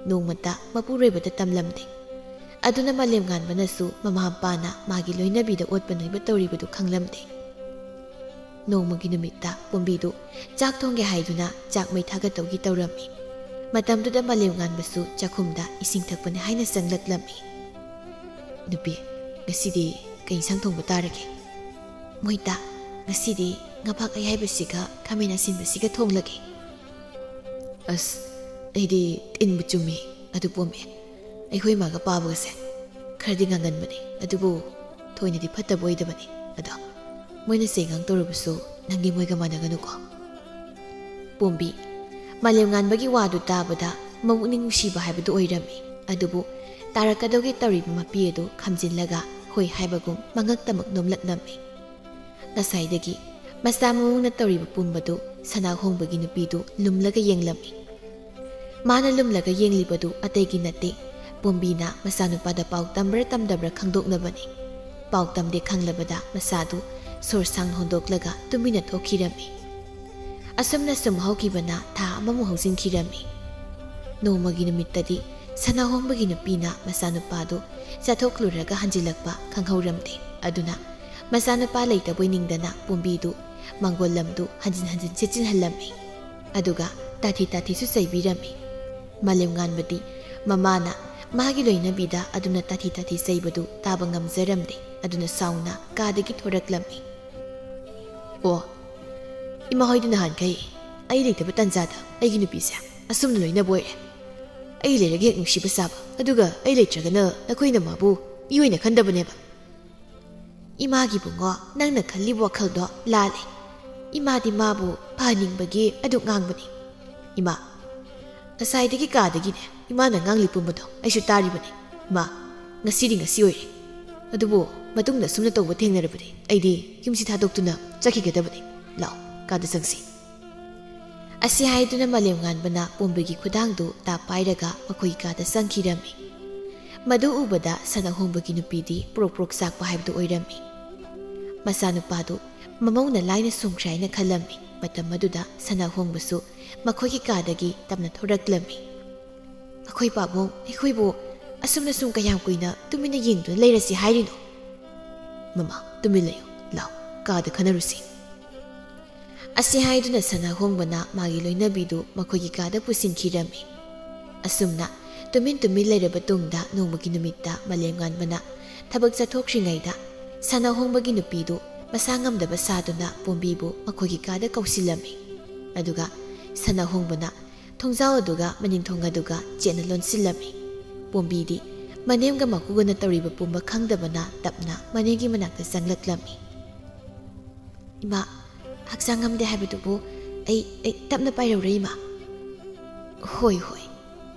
ꯅꯣꯡꯃꯇ ꯃꯄꯨꯔꯣꯏꯕꯗ ꯇꯝꯂꯝꯗꯦ꯫ ꯑꯗꯨꯅ ꯃꯥꯂꯦꯝꯉꯥꯟꯕꯅꯁꯨ ꯃꯃꯥ ꯃꯄꯥꯅ ꯃꯥꯒꯤ ꯂꯣꯏꯅꯕꯤꯗ ꯑꯣꯠꯄ ꯅꯩꯕ ꯇꯧꯔꯤꯕꯗꯨ ꯈꯪꯂꯝꯗꯦ꯫ ꯅꯣꯡꯃꯒꯤ ꯅꯨꯃꯤꯠꯇ ꯄꯣꯝꯕꯤꯗꯨ ꯆꯥꯛ ꯊꯣꯡꯒꯦ ꯍꯥꯏꯗꯨꯅ ꯆꯥꯛ ꯃꯩ ꯊꯥꯒꯠꯇꯧꯒꯤ ꯇꯧꯔꯝꯃꯤ꯫ ꯃꯇꯝꯗꯨꯗ ꯃꯥꯂꯦꯝꯉꯥꯟꯕꯁꯨ ꯆꯥꯛꯈꯨꯝꯗ ꯏꯁꯤꯡ ꯊꯛꯄꯅꯤ ꯍꯥꯏꯅ ꯆꯪꯂꯛꯂꯝꯃꯤ꯫ "ꯅꯨꯄꯤ, ꯉꯁꯤꯗꯤ ꯀꯩ ꯏꯟꯁꯥꯡ ꯊꯣꯡꯕ ꯇꯥꯔꯒꯦ?" "ꯃꯣꯏꯇꯥ, ꯉꯁꯤꯗꯤ ꯉꯥꯄꯥꯛ ꯑꯌꯥꯏꯕꯁꯤꯒ ꯈꯥꯃꯦꯟ ꯑꯁꯤꯟꯕꯁꯤꯒ ꯊꯣꯡꯂꯒꯦ"꯫ "ꯑꯁ, ꯑꯩꯗꯤ ꯇꯤꯟꯕꯨ ꯆꯨꯝꯃꯤ꯫ ꯑꯗꯨ ꯄꯣꯝꯃꯦ, ꯑꯩꯈꯣꯏ ꯏꯃꯥꯒ ꯄꯥꯕꯒꯁꯦ ꯈꯔꯗꯤ ꯉꯥꯡꯒꯟꯕꯅꯦ, ꯑꯗꯨꯕꯨ ꯊꯣꯏꯅꯗꯤ ꯐꯠꯇꯕ ꯑꯣꯏꯗꯕꯅꯤ꯫ ꯑꯗꯣ ꯃꯣꯏꯅ ꯆꯩꯉꯥꯡ ꯇꯧꯔꯕꯁꯨ ꯅꯪꯒꯤ ꯃꯣꯏꯒ ꯃꯥꯟꯅꯒꯅꯨꯀꯣ"꯫ ꯄꯣꯝꯕꯤ, ꯃꯥꯂꯦꯝꯉꯥꯟꯕꯒꯤ ꯋꯥꯗꯨ ꯇꯥꯕꯗ ꯃꯄꯨꯛꯅꯤꯡ ꯅꯨꯡꯁꯤꯕ ꯍꯥꯏꯕꯗꯨ ꯑꯣꯏꯔꯝꯃꯤ꯫ ꯑꯗꯨꯕꯨ ꯇꯥꯔꯛꯀꯗꯧꯒꯤ ꯇꯧꯔꯤꯕ ꯃꯄꯤ ꯑꯗꯨ ꯈꯝꯖꯤꯜꯂꯒ ꯍꯣꯏ ꯍꯥꯏꯕꯒꯨꯝ ꯃꯉꯛꯇꯃꯛ ꯅꯣꯝꯂꯛꯂꯝꯃꯤ꯫ ꯉꯁꯥꯏꯗꯒꯤ ꯃꯆꯥ ꯃꯎꯅ ꯇꯧꯔꯤꯕ ꯄꯨꯝꯕꯗꯨ ꯁꯅꯥꯍꯣꯡꯕꯒꯤ ꯅꯨꯄꯤꯗꯨ ꯂꯨꯝꯂꯒ ꯌꯦꯡꯂꯝꯃꯤ꯫ ꯃꯥꯅ ꯂꯨꯝꯂꯒ ꯌꯦꯡꯂꯤꯕꯗꯨ ꯑꯇꯩꯒꯤ ꯅꯠꯇꯦ, ꯄꯣꯝꯕꯤꯅ ꯃꯆꯥꯅꯨꯄꯥꯗ ꯄꯥꯎ ꯇꯝꯕ꯭ꯔꯥ ꯇꯝꯗꯕ꯭ꯔꯥ ꯈꯪꯗꯣꯛꯅꯕꯅꯤ꯫ ꯄꯥꯎ ꯇꯝꯗꯦ ꯈꯪꯂꯕꯗ ꯃꯆꯥꯗꯨ ꯁꯣꯔ ꯁꯥꯡꯅ ꯍꯣꯟꯗꯣꯛꯂꯒ ꯇꯨꯃꯤꯟꯅ ꯊꯣꯛꯈꯤꯔꯝꯃꯤ꯫ ꯑꯁꯨꯝꯅ ꯁꯨꯝ ꯍꯧꯈꯤꯕꯅ ꯊꯥ ꯑꯃꯃꯨꯛ ꯍꯧꯖꯤꯟꯈꯤꯔꯝꯃꯤ꯫ ꯅꯣꯡꯃꯒꯤ ꯅꯨꯃꯤꯠꯇꯗꯤ ꯁꯅꯥꯍꯣꯡꯕꯒꯤ ꯅꯨꯄꯤꯅ ꯃꯆꯥꯅꯨꯄꯥꯗꯨ ꯆꯠꯊꯣꯛꯂꯨꯔꯒ ꯍꯟꯖꯤꯜꯂꯛꯄ ꯈꯪꯍꯧꯔꯝꯗꯦ꯫ ꯑꯗꯨꯅ ꯃꯆꯥꯅꯨꯄꯥ ꯂꯩꯇꯕꯣꯏ ꯅꯤꯡꯗꯅ ꯄꯣꯝꯕꯤꯗꯨ ꯃꯥꯡꯒꯣꯜ ꯂꯝꯗꯨ ꯍꯟꯖꯤꯟ ꯍꯟꯖꯤꯟ ꯁꯤꯠꯆꯤꯟꯍꯜꯂꯝꯃꯤ꯫ ꯑꯗꯨꯒ ꯇꯥꯊꯤ ꯇꯥꯊꯤꯁꯨ ꯆꯩꯕꯤꯔꯝꯃꯤ꯫ ꯃꯥꯂꯦꯝꯉꯥꯟꯕꯗꯤ ꯃꯃꯥꯅ ꯃꯥꯒꯤ ꯂꯣꯏꯅꯕꯤꯗ ꯑꯗꯨꯝꯅ ꯇꯥꯊꯤ ꯇꯥꯊꯤ ꯆꯩꯕꯗꯨ ꯇꯥꯕ ꯉꯝꯖꯔꯝꯗꯦ꯫ ꯑꯗꯨꯅ ꯁꯥꯎꯅ ꯀꯥꯗꯒꯤ ꯊꯣꯔꯛꯂꯝꯃꯤ꯫ "ꯑꯣ, ꯏꯃꯥ ꯍꯣꯏꯗꯤ ꯅꯍꯥꯟꯈꯩ ꯑꯩ ꯂꯩꯇꯕ ꯇꯥꯟꯖꯥꯗ ꯑꯩꯒꯤ ꯅꯨꯄꯤꯁꯦ ꯑꯁꯨꯝꯅ ꯂꯣꯏꯅꯕ ꯑꯣꯏꯔꯦ꯫ ꯑꯩ ꯂꯩꯔꯒ ꯍꯦꯛ ꯅꯨꯡꯁꯤꯕ ꯁꯥꯕ, ꯑꯗꯨꯒ ꯑꯩ ꯂꯩꯇ꯭ꯔꯒꯅ ꯅꯈꯣꯏꯅ ꯃꯥꯕꯨ ꯃꯤ ꯑꯣꯏꯅ ꯈꯟꯗꯕꯅꯦꯕ꯫" "ꯏꯃꯥꯒꯤ ꯏꯕꯨꯡꯉꯣ, ꯅꯪꯅ ꯈꯜꯂꯤꯕ ꯋꯥꯈꯜꯗꯣ ꯂꯥꯜꯂꯦ꯫ ꯏꯃꯥꯗꯤ ꯃꯥꯕꯨ ꯐꯍꯟꯅꯤꯡꯕꯒꯤ ꯑꯗꯨ ꯉꯥꯡꯕꯅꯤ꯫" "ꯏꯃꯥ, ꯉꯁꯥꯏꯗꯒꯤ ꯀꯥꯗꯒꯤꯅꯦ ꯏꯃꯥꯅ ꯉꯥꯡꯂꯤ ꯄꯨꯝꯕꯗꯣ ꯑꯩꯁꯨ ꯇꯥꯔꯤꯕꯅꯤ꯫ ꯏꯃꯥ, ꯉꯁꯤꯗꯤ ꯉꯁꯤ ꯑꯣꯏꯔꯦ꯫ ꯑꯗꯨꯕꯨ ꯃꯇꯨꯡꯗ ꯑꯁꯨꯝꯅ ꯇꯧꯕ ꯊꯦꯡꯅꯔꯕꯗꯤ ꯑꯩꯗꯤ ꯌꯨꯝꯁꯤ ꯊꯥꯗꯣꯛꯇꯨꯅ ꯆꯠꯈꯤꯒꯗꯕꯅꯤ꯫ ꯂꯥꯛꯑꯣ, ꯀꯥꯗ ꯆꯪꯁꯤ꯫" ꯑꯁꯤ ꯍꯥꯏꯗꯨꯅ ꯃꯥꯂꯦꯝꯉꯥꯟꯕꯅ ꯄꯣꯝꯕꯤꯒꯤ ꯈꯨꯗꯥꯡꯗꯨ ꯇꯥꯞ ꯄꯥꯏꯔꯒ ꯃꯈꯣꯏꯒꯤ ꯀꯥꯗ ꯆꯪꯈꯤꯔꯝꯃꯤ꯫ ꯃꯗꯨ ꯎꯕꯗ ꯁꯅꯥꯍꯣꯡꯕꯒꯤ ꯅꯨꯄꯤꯗꯤ ꯄ꯭ꯔꯣꯛ ꯄ꯭ꯔꯣꯛ ꯆꯥꯛꯄ ꯍꯥꯏꯕꯗꯨ ꯑꯣꯏꯔꯝꯃꯤ꯫ ꯃꯆꯥꯅꯨꯄꯥꯗꯨ ꯃꯃꯧꯅ ꯂꯥꯏꯅ ꯁꯣꯡꯈ꯭ꯔꯦ ꯍꯥꯏꯅ ꯈꯜꯂꯝꯃꯤ꯫ ꯃꯇꯝ ꯑꯗꯨꯗ ꯁꯅꯥꯍꯣꯡꯕꯁꯨ ꯃꯈꯣꯏꯒꯤ ꯀꯥꯗꯒꯤ ꯇꯞꯅ ꯊꯣꯔꯛꯂꯝꯃꯤ꯫ "ꯑꯩꯈꯣꯏ ꯄꯥꯕꯨꯡ, ꯑꯩꯈꯣꯏꯕꯨ ꯑꯁꯨꯝꯅ ꯁꯨꯝ ꯀꯌꯥꯝ ꯀꯨꯏꯅ ꯇꯨꯃꯤꯟꯅ ꯌꯦꯡꯗꯨꯅ ꯂꯩꯔꯁꯤ ꯍꯥꯏꯔꯤꯅꯣ?" "ꯃꯃꯥ, ꯇꯨꯃꯤꯟ ꯂꯩꯌꯨ꯫ ꯂꯥꯎ, ꯀꯥꯗ ꯈꯟꯅꯔꯨꯁꯤ꯫" ꯑꯁꯤ ꯍꯥꯏꯗꯨꯅ ꯁꯅꯥꯍꯣꯡꯕꯅ ꯃꯥꯒꯤ ꯂꯣꯏꯅꯕꯤꯗꯨ ꯃꯈꯣꯏꯒꯤ ꯀꯥꯗ ꯄꯨꯁꯤꯟꯈꯤꯔꯝꯃꯤ꯫ ꯑꯁꯨꯝꯅ ꯇꯨꯃꯤꯟ ꯇꯨꯃꯤꯟ ꯂꯩꯔꯕ ꯇꯨꯡꯗ ꯅꯣꯡꯃꯒꯤ ꯅꯨꯃꯤꯠꯇ ꯃꯥꯂꯦꯝꯉꯥꯟꯕꯅ ꯊꯕꯛ ꯆꯠꯊꯣꯛꯈ꯭ꯔꯤꯉꯩꯗ ꯁꯅꯥꯍꯣꯡꯕꯒꯤ ꯅꯨꯄꯤꯗꯨ ꯃꯁꯥ ꯉꯝꯗꯕ ꯁꯥꯗꯨꯅ ꯄꯣꯝꯕꯤꯕꯨ ꯃꯈꯣꯏꯒꯤ ꯀꯥꯗ ꯀꯧꯁꯤꯜꯂꯝꯃꯤ꯫ ꯑꯗꯨꯒ ꯁꯅꯥꯍꯣꯡꯕꯅ ꯊꯣꯡꯖꯥꯎ ꯑꯗꯨꯒ ꯃꯅꯤꯡ ꯊꯣꯡ ꯑꯗꯨꯒ ꯆꯦꯠꯅ ꯂꯣꯟꯁꯤꯜꯂꯝꯃꯤ꯫ ꯄꯣꯝꯕꯤꯗꯤ ꯃꯅꯦꯝꯒ ꯃꯀꯨꯒꯅ ꯇꯧꯔꯤꯕ ꯄꯨꯝꯕ ꯈꯪꯗꯕꯅ ꯇꯞꯅ ꯃꯅꯦꯝꯒꯤ ꯃꯅꯥꯛꯇ ꯆꯪꯂꯛꯂꯝꯃꯤ꯫ "ꯏꯃꯥ, ꯍꯛꯆꯥꯡ ꯉꯝꯗꯦ ꯍꯥꯏꯕꯗꯨꯕꯨ ꯑꯩ, ꯑꯩ ꯇꯞꯅ ꯄꯥꯏꯔꯧꯔꯦ, ꯏꯃꯥ꯫" "ꯍꯣꯏ, ꯍꯣꯏ꯫"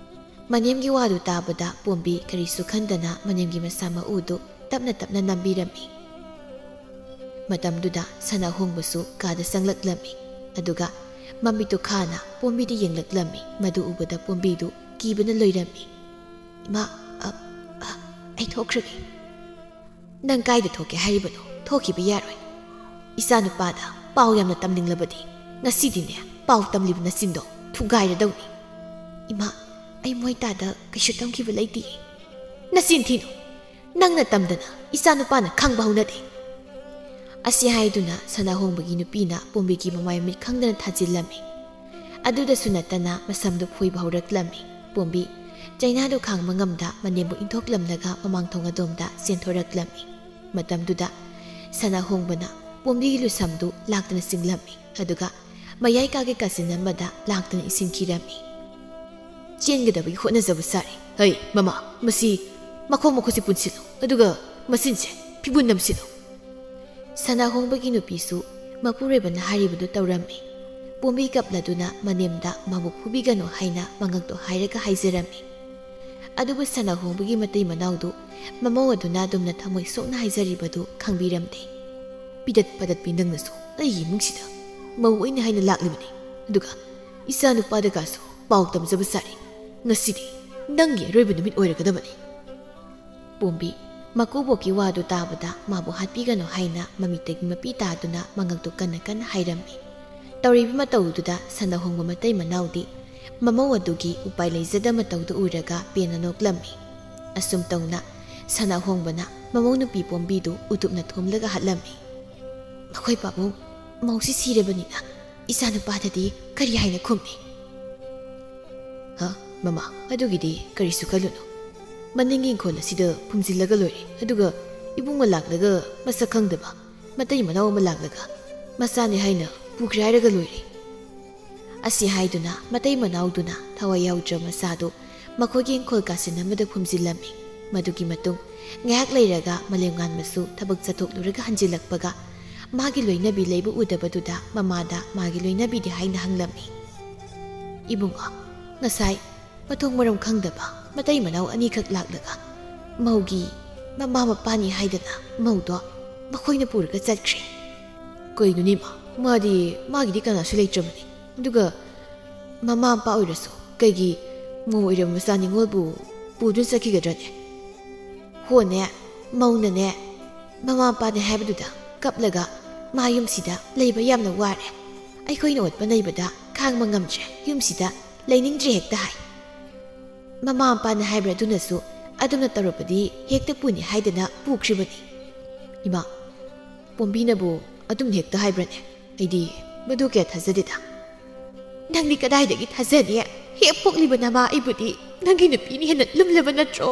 ꯃꯅꯦꯝꯒꯤ ꯋꯥꯗꯨ ꯇꯥꯕꯗ ꯄꯣꯝꯕꯤ ꯀꯔꯤꯁꯨ ꯈꯟꯗꯅ ꯃꯅꯦꯝꯒꯤ ꯃꯁꯥ ꯃꯎꯗꯨ ꯇꯞꯅ ꯇꯞꯅ ꯅꯝꯕꯤꯔꯝꯃꯤ꯫ ꯃꯇꯝꯗꯨꯗ ꯁꯅꯥꯍꯣꯡꯕꯁꯨ ꯀꯥꯗ ꯆꯪꯂꯛꯂꯝꯃꯤ꯫ ꯑꯗꯨꯒ ꯃꯃꯤꯠꯇꯨ ꯈꯥꯅ ꯄꯣꯝꯕꯤꯗ ꯌꯦꯡꯂꯛꯂꯝꯃꯤ꯫ ꯃꯗꯨ ꯎꯕꯗ ꯄꯣꯝꯕꯤꯗꯨ ꯀꯤꯕꯅ ꯂꯣꯏꯔꯝꯃꯤ꯫ "ꯏꯃꯥ, ꯑ, ꯑ, ꯑꯩ ꯊꯣꯛꯈ꯭ꯔꯒꯦ꯫" "ꯅꯪ ꯀꯥꯏꯗ ꯊꯣꯛꯀꯦ ꯍꯥꯏꯔꯤꯕꯅꯣ? ꯊꯣꯛꯈꯤꯕ ꯌꯥꯔꯣꯏ꯫ ꯏꯆꯥ ꯅꯨꯄꯥꯗ ꯄꯥꯎ ꯌꯥꯝꯅ ꯇꯝꯅꯤꯡꯂꯕꯗꯤ ꯉꯁꯤꯗꯤꯅꯦ ꯄꯥꯎ ꯇꯝꯂꯤꯕ ꯅꯆꯤꯟꯗꯣ ꯊꯨꯒꯥꯏꯔꯗꯧꯅꯤ꯫" "ꯏꯃꯥ, "ꯑꯩ ꯃꯣꯏ ꯇꯥꯗ ꯀꯩꯁꯨ ꯇꯝꯈꯤꯕ ꯂꯩꯇꯦ꯫" "ꯅꯆꯤꯟ ꯊꯤꯅꯨ꯫ ꯅꯪꯅ ꯇꯝꯗꯅ ꯏꯆꯥ ꯅꯨꯄꯥꯅ ꯈꯪꯕ ꯍꯧꯅꯗꯦ꯫" ꯑꯁꯤ ꯍꯥꯏꯗꯨꯅ ꯁꯅꯥꯍꯣꯡꯕꯒꯤ ꯅꯨꯄꯤꯅ ꯄꯣꯝꯕꯤꯒꯤ ꯃꯃꯥꯏ ꯃꯃꯤꯠ ꯈꯪꯗꯅ ꯊꯥꯖꯤꯜꯂꯝꯃꯤ꯫ ꯑꯗꯨꯗꯁꯨ ꯅꯠꯇꯅ ꯃꯁꯝꯗꯨ ꯐꯣꯏꯕ ꯍꯧꯔꯛꯂꯝꯃꯤ꯫ ꯄꯣꯝꯕꯤ ꯆꯩꯅꯥꯗꯨ ꯈꯥꯡꯕ ꯉꯝꯗ ꯃꯅꯦꯝꯕꯨ ꯏꯟꯊꯣꯛꯂꯝꯂꯒ ꯃꯃꯥꯡ ꯊꯣꯡ ꯑꯗꯣꯝꯗ ꯆꯦꯟꯊꯣꯔꯛꯂꯝꯃꯤ꯫ ꯃꯇꯝꯗꯨꯗ ꯁꯅꯥꯍꯣꯡꯕꯅ ꯄꯣꯝꯕꯤꯒꯤ ꯂꯨꯁꯝꯗꯨ ꯂꯥꯛꯇꯅ ꯆꯤꯡꯂꯝꯃꯤ꯫ ꯑꯗꯨꯒ ꯃꯌꯥꯏ ꯀꯥꯒꯤ ꯀꯥꯆꯤꯟ ꯑꯃꯗ ꯂꯥꯛꯇꯨꯅ ꯏꯟꯁꯤꯟꯈꯤꯔꯝꯃꯤ꯫ ꯆꯦꯟꯒꯗꯕꯒꯤ ꯍꯣꯠꯅꯖꯕ ꯁꯥꯔꯤ꯫ "ꯍꯩ, ꯃꯃꯥ, ꯃꯁꯤ ꯃꯈꯣꯡ ꯃꯈꯨꯠꯁꯤ ꯄꯨꯟꯁꯤꯜꯂꯨ, ꯑꯗꯨꯒ ꯃꯆꯤꯟꯁꯦ ꯐꯤꯕꯨꯟ ꯅꯝꯁꯤꯜꯂꯨ꯫" ꯁꯅꯥꯍꯣꯡꯕꯒꯤ ꯅꯨꯄꯤꯁꯨ ꯃꯄꯨꯔꯣꯏꯕꯅ ꯍꯥꯏꯔꯤꯕꯗꯨ ꯇꯧꯔꯝꯃꯤ꯫ ꯄꯣꯝꯕꯤ ꯀꯞꯂꯗꯨꯅ ꯃꯅꯦꯝꯗ ꯃꯥꯕꯨ ꯐꯨꯕꯤꯒꯅꯨ ꯍꯥꯏꯅ ꯃꯉꯛꯇꯣ ꯍꯥꯏꯔꯒ ꯍꯥꯏꯖꯔꯝꯃꯤ꯫ ꯑꯗꯨꯕꯨ ꯁꯅꯥꯍꯣꯡꯕꯒꯤ ꯃꯇꯩ ꯃꯅꯥꯎꯗꯨ ꯃꯃꯧ ꯑꯗꯨꯅ ꯑꯗꯨꯝꯅ ꯊꯃꯣꯏ ꯁꯣꯛꯅ ꯍꯥꯏꯖꯔꯤꯕꯗꯨ ꯈꯪꯕꯤꯔꯝꯗꯦ꯫ "ꯄꯤꯗꯠ ꯄꯥꯗꯠꯄꯤ ꯅꯪꯅꯁꯨ ꯑꯩꯒꯤ ꯏꯃꯨꯡꯁꯤꯗ ꯃꯧ ꯑꯣꯏꯅ ꯍꯥꯏꯅ ꯂꯥꯛꯂꯤꯕꯅꯤ, ꯑꯗꯨꯒ ꯏꯆꯥ ꯅꯨꯄꯥꯗꯒꯁꯨ ꯄꯥꯎ ꯇꯝꯖꯕ ꯁꯥꯔꯤ꯫ ꯉꯁꯤꯗꯤ ꯅꯪꯒꯤ ꯑꯔꯣꯏꯕ ꯅꯨꯃꯤꯠ ꯑꯣꯏꯔꯒꯗꯕꯅꯤ꯫" ꯄꯣꯝꯕꯤ ꯃꯀꯨꯕꯣꯛꯀꯤ ꯋꯥꯗꯨ ꯇꯥꯕꯗ ꯃꯥꯕꯨ ꯍꯥꯠꯄꯤꯒꯅꯨ ꯍꯥꯏꯅ ꯃꯃꯤꯠꯇꯒꯤ ꯃꯄꯤ ꯇꯥꯗꯨꯅ ꯃꯉꯛꯇꯨ ꯀꯟꯅ ꯀꯟꯅ ꯍꯥꯏꯔꯝꯃꯤ꯫ ꯇꯧꯔꯤꯕ ꯃꯇꯧꯗꯨꯗ ꯁꯅꯥꯍꯣꯡꯕ ꯃꯇꯩ ꯃꯅꯥꯎꯗꯤ ꯃꯃꯧ ꯑꯗꯨꯒꯤ ꯎꯄꯥꯏ ꯂꯩꯖꯗ ꯃꯇꯧꯗꯨ ꯎꯔꯒ ꯄꯦꯟꯅ ꯅꯣꯛꯂꯝꯃꯤ꯫ ꯑꯁꯨꯝ ꯇꯧꯅ ꯁꯅꯥꯍꯣꯡꯕꯅ ꯃꯃꯧ ꯅꯨꯄꯤ ꯄꯣꯝꯕꯤꯗꯨ ꯎꯇꯨꯞꯅ ꯊꯣꯝꯂꯒ ꯍꯥꯠꯂꯝꯃꯤ꯫ "ꯃꯈꯣꯏ ꯄꯥꯕꯨꯡ, ꯃꯧꯁꯤ ꯁꯤꯔꯕꯅꯤꯅ ꯏꯆꯥꯅꯨꯄꯥꯗꯗꯤ ꯀꯔꯤ ꯍꯥꯏꯅ ꯈꯨꯝꯅꯤ?" "ꯍ, ꯃꯃꯥ, ꯑꯗꯨꯒꯤꯗꯤ ꯀꯔꯤꯁꯨ ꯈꯜꯂꯨꯅꯨ꯫ ꯃꯅꯤꯡꯒꯤ ꯏꯪꯈꯣꯜ ꯑꯁꯤꯗ ꯐꯨꯝꯖꯤꯜꯂꯒ ꯂꯣꯏꯔꯦ, ꯑꯗꯨꯒ ꯏꯕꯨꯡ ꯑꯃ ꯂꯥꯛꯂꯒ ꯃꯁꯛ ꯈꯪꯗꯕ ꯃꯇꯩ ꯃꯅꯥꯎ ꯑꯃ ꯂꯥꯛꯂꯒ ꯃꯆꯥꯅꯤ ꯍꯥꯏꯅ ꯄꯨꯈ꯭ꯔꯦ ꯍꯥꯏꯔꯒ ꯂꯣꯏꯔꯦ꯫" ꯑꯁꯤ ꯍꯥꯏꯗꯨꯅ ꯃꯇꯩ ꯃꯅꯥꯎꯗꯨꯅ ꯊꯋꯥꯏ ꯌꯥꯎꯗ꯭ꯔꯕ ꯃꯆꯥꯗꯨ ꯃꯈꯣꯏꯒꯤ ꯏꯪꯈꯣꯜ ꯀꯥꯆꯤꯟ ꯑꯃꯗ ꯐꯨꯝꯖꯤꯜꯂꯝꯃꯤ꯫ ꯃꯗꯨꯒꯤ ꯃꯇꯨꯡ ꯉꯥꯏꯍꯥꯛ ꯂꯩꯔꯒ ꯃꯥꯂꯦꯝꯉꯥꯟꯕꯁꯨ ꯊꯕꯛ ꯆꯠꯊꯣꯛꯂꯨꯔꯒ ꯍꯟꯖꯤꯜꯂꯛꯄꯒ ꯃꯥꯒꯤ ꯂꯣꯏꯅꯕꯤ ꯂꯩꯕ ꯎꯗꯕꯗꯨꯗ ꯃꯃꯥꯗ ꯃꯥꯒꯤ ꯂꯣꯏꯅꯕꯤꯗꯤ ꯍꯥꯏꯅ ꯍꯪꯂꯝꯃꯤ꯫ "ꯏꯕꯨꯡꯉꯣ, ꯉꯁꯥꯏ ꯃꯊꯣꯡ ꯃꯔꯝ ꯈꯪꯗꯕ ꯃꯇꯩ ꯃꯅꯥꯎ ꯑꯅꯤꯈꯛ ꯂꯥꯛꯂꯒ ꯃꯧꯒꯤ ꯃꯃꯥ ꯃꯄꯥꯅꯤ ꯍꯥꯏꯗꯅ ꯃꯧꯗꯣ ꯃꯈꯣꯏꯅ ꯄꯨꯔꯒ ꯆꯠꯈ꯭ꯔꯦ꯫" "ꯀꯩꯅꯣꯅꯦ ꯏꯃꯥ, ꯃꯥꯗꯤ, ꯃꯥꯒꯤꯗꯤ ꯀꯅꯥꯁꯨ ꯂꯩꯇ꯭ꯔꯕꯅꯤ꯫ ꯑꯗꯨꯒ ꯃꯃꯥ ꯃꯄꯥ ꯑꯣꯏꯔꯁꯨ ꯀꯩꯒꯤ ꯃꯧ ꯑꯣꯏꯔꯕ ꯃꯆꯥ ꯅꯤꯉꯣꯜꯕꯨ ꯄꯨꯗꯨꯅ ꯆꯠꯈꯤꯒꯗ꯭ꯔꯅꯦ?" "ꯍꯣꯅꯦ, ꯃꯧꯅꯅꯦ, ꯃꯃꯥ ꯃꯄꯥꯅꯦ ꯍꯥꯏꯕꯗꯨꯗ ꯀꯞꯂꯒ ꯃꯥ ꯌꯨꯝꯁꯤꯗ ꯂꯩꯕ ꯌꯥꯝꯅ ꯋꯥꯔꯦ, ꯑꯩꯈꯣꯏꯅ ꯑꯣꯠꯄ ꯅꯩꯕꯗ ꯈꯥꯡꯕ ꯉꯝꯗ꯭ꯔꯦ, ꯌꯨꯝꯁꯤꯗ ꯂꯩꯅꯤꯡꯗ꯭ꯔꯦ ꯍꯦꯛꯇ ꯍꯥꯏ꯫ ꯃꯃꯥ ꯃꯄꯥꯅ ꯍꯥꯏꯕ꯭ꯔꯥ ꯑꯗꯨꯅꯁꯨ ꯑꯗꯨꯝꯅ ꯇꯧꯔꯕꯗꯤ ꯍꯦꯛꯇ ꯄꯨꯅꯤ ꯍꯥꯏꯗꯅ ꯄꯨꯈ꯭ꯔꯤꯕꯅꯤ꯫ ꯏꯃꯥ, ꯄꯣꯝꯕꯤꯅꯕꯨ ꯑꯗꯨꯝ ꯍꯦꯛꯇ ꯍꯥꯏꯕ꯭ꯔꯅꯦ? ꯑꯩꯗꯤ ꯃꯗꯨ ꯀꯌꯥ ꯊꯥꯖꯗꯦꯗ꯫ ꯅꯪꯗꯤ ꯀꯗꯥꯏꯗꯒꯤ ꯊꯥꯖꯅꯤ? ꯍꯦꯛ ꯄꯣꯛꯂꯤꯕ ꯅꯃꯥ ꯑꯩꯕꯨꯗꯤ ꯅꯪꯒꯤ ꯅꯨꯄꯤꯅ ꯍꯦꯟꯅ ꯂꯨꯝꯂꯕ ꯅꯠꯇ꯭ꯔꯣ?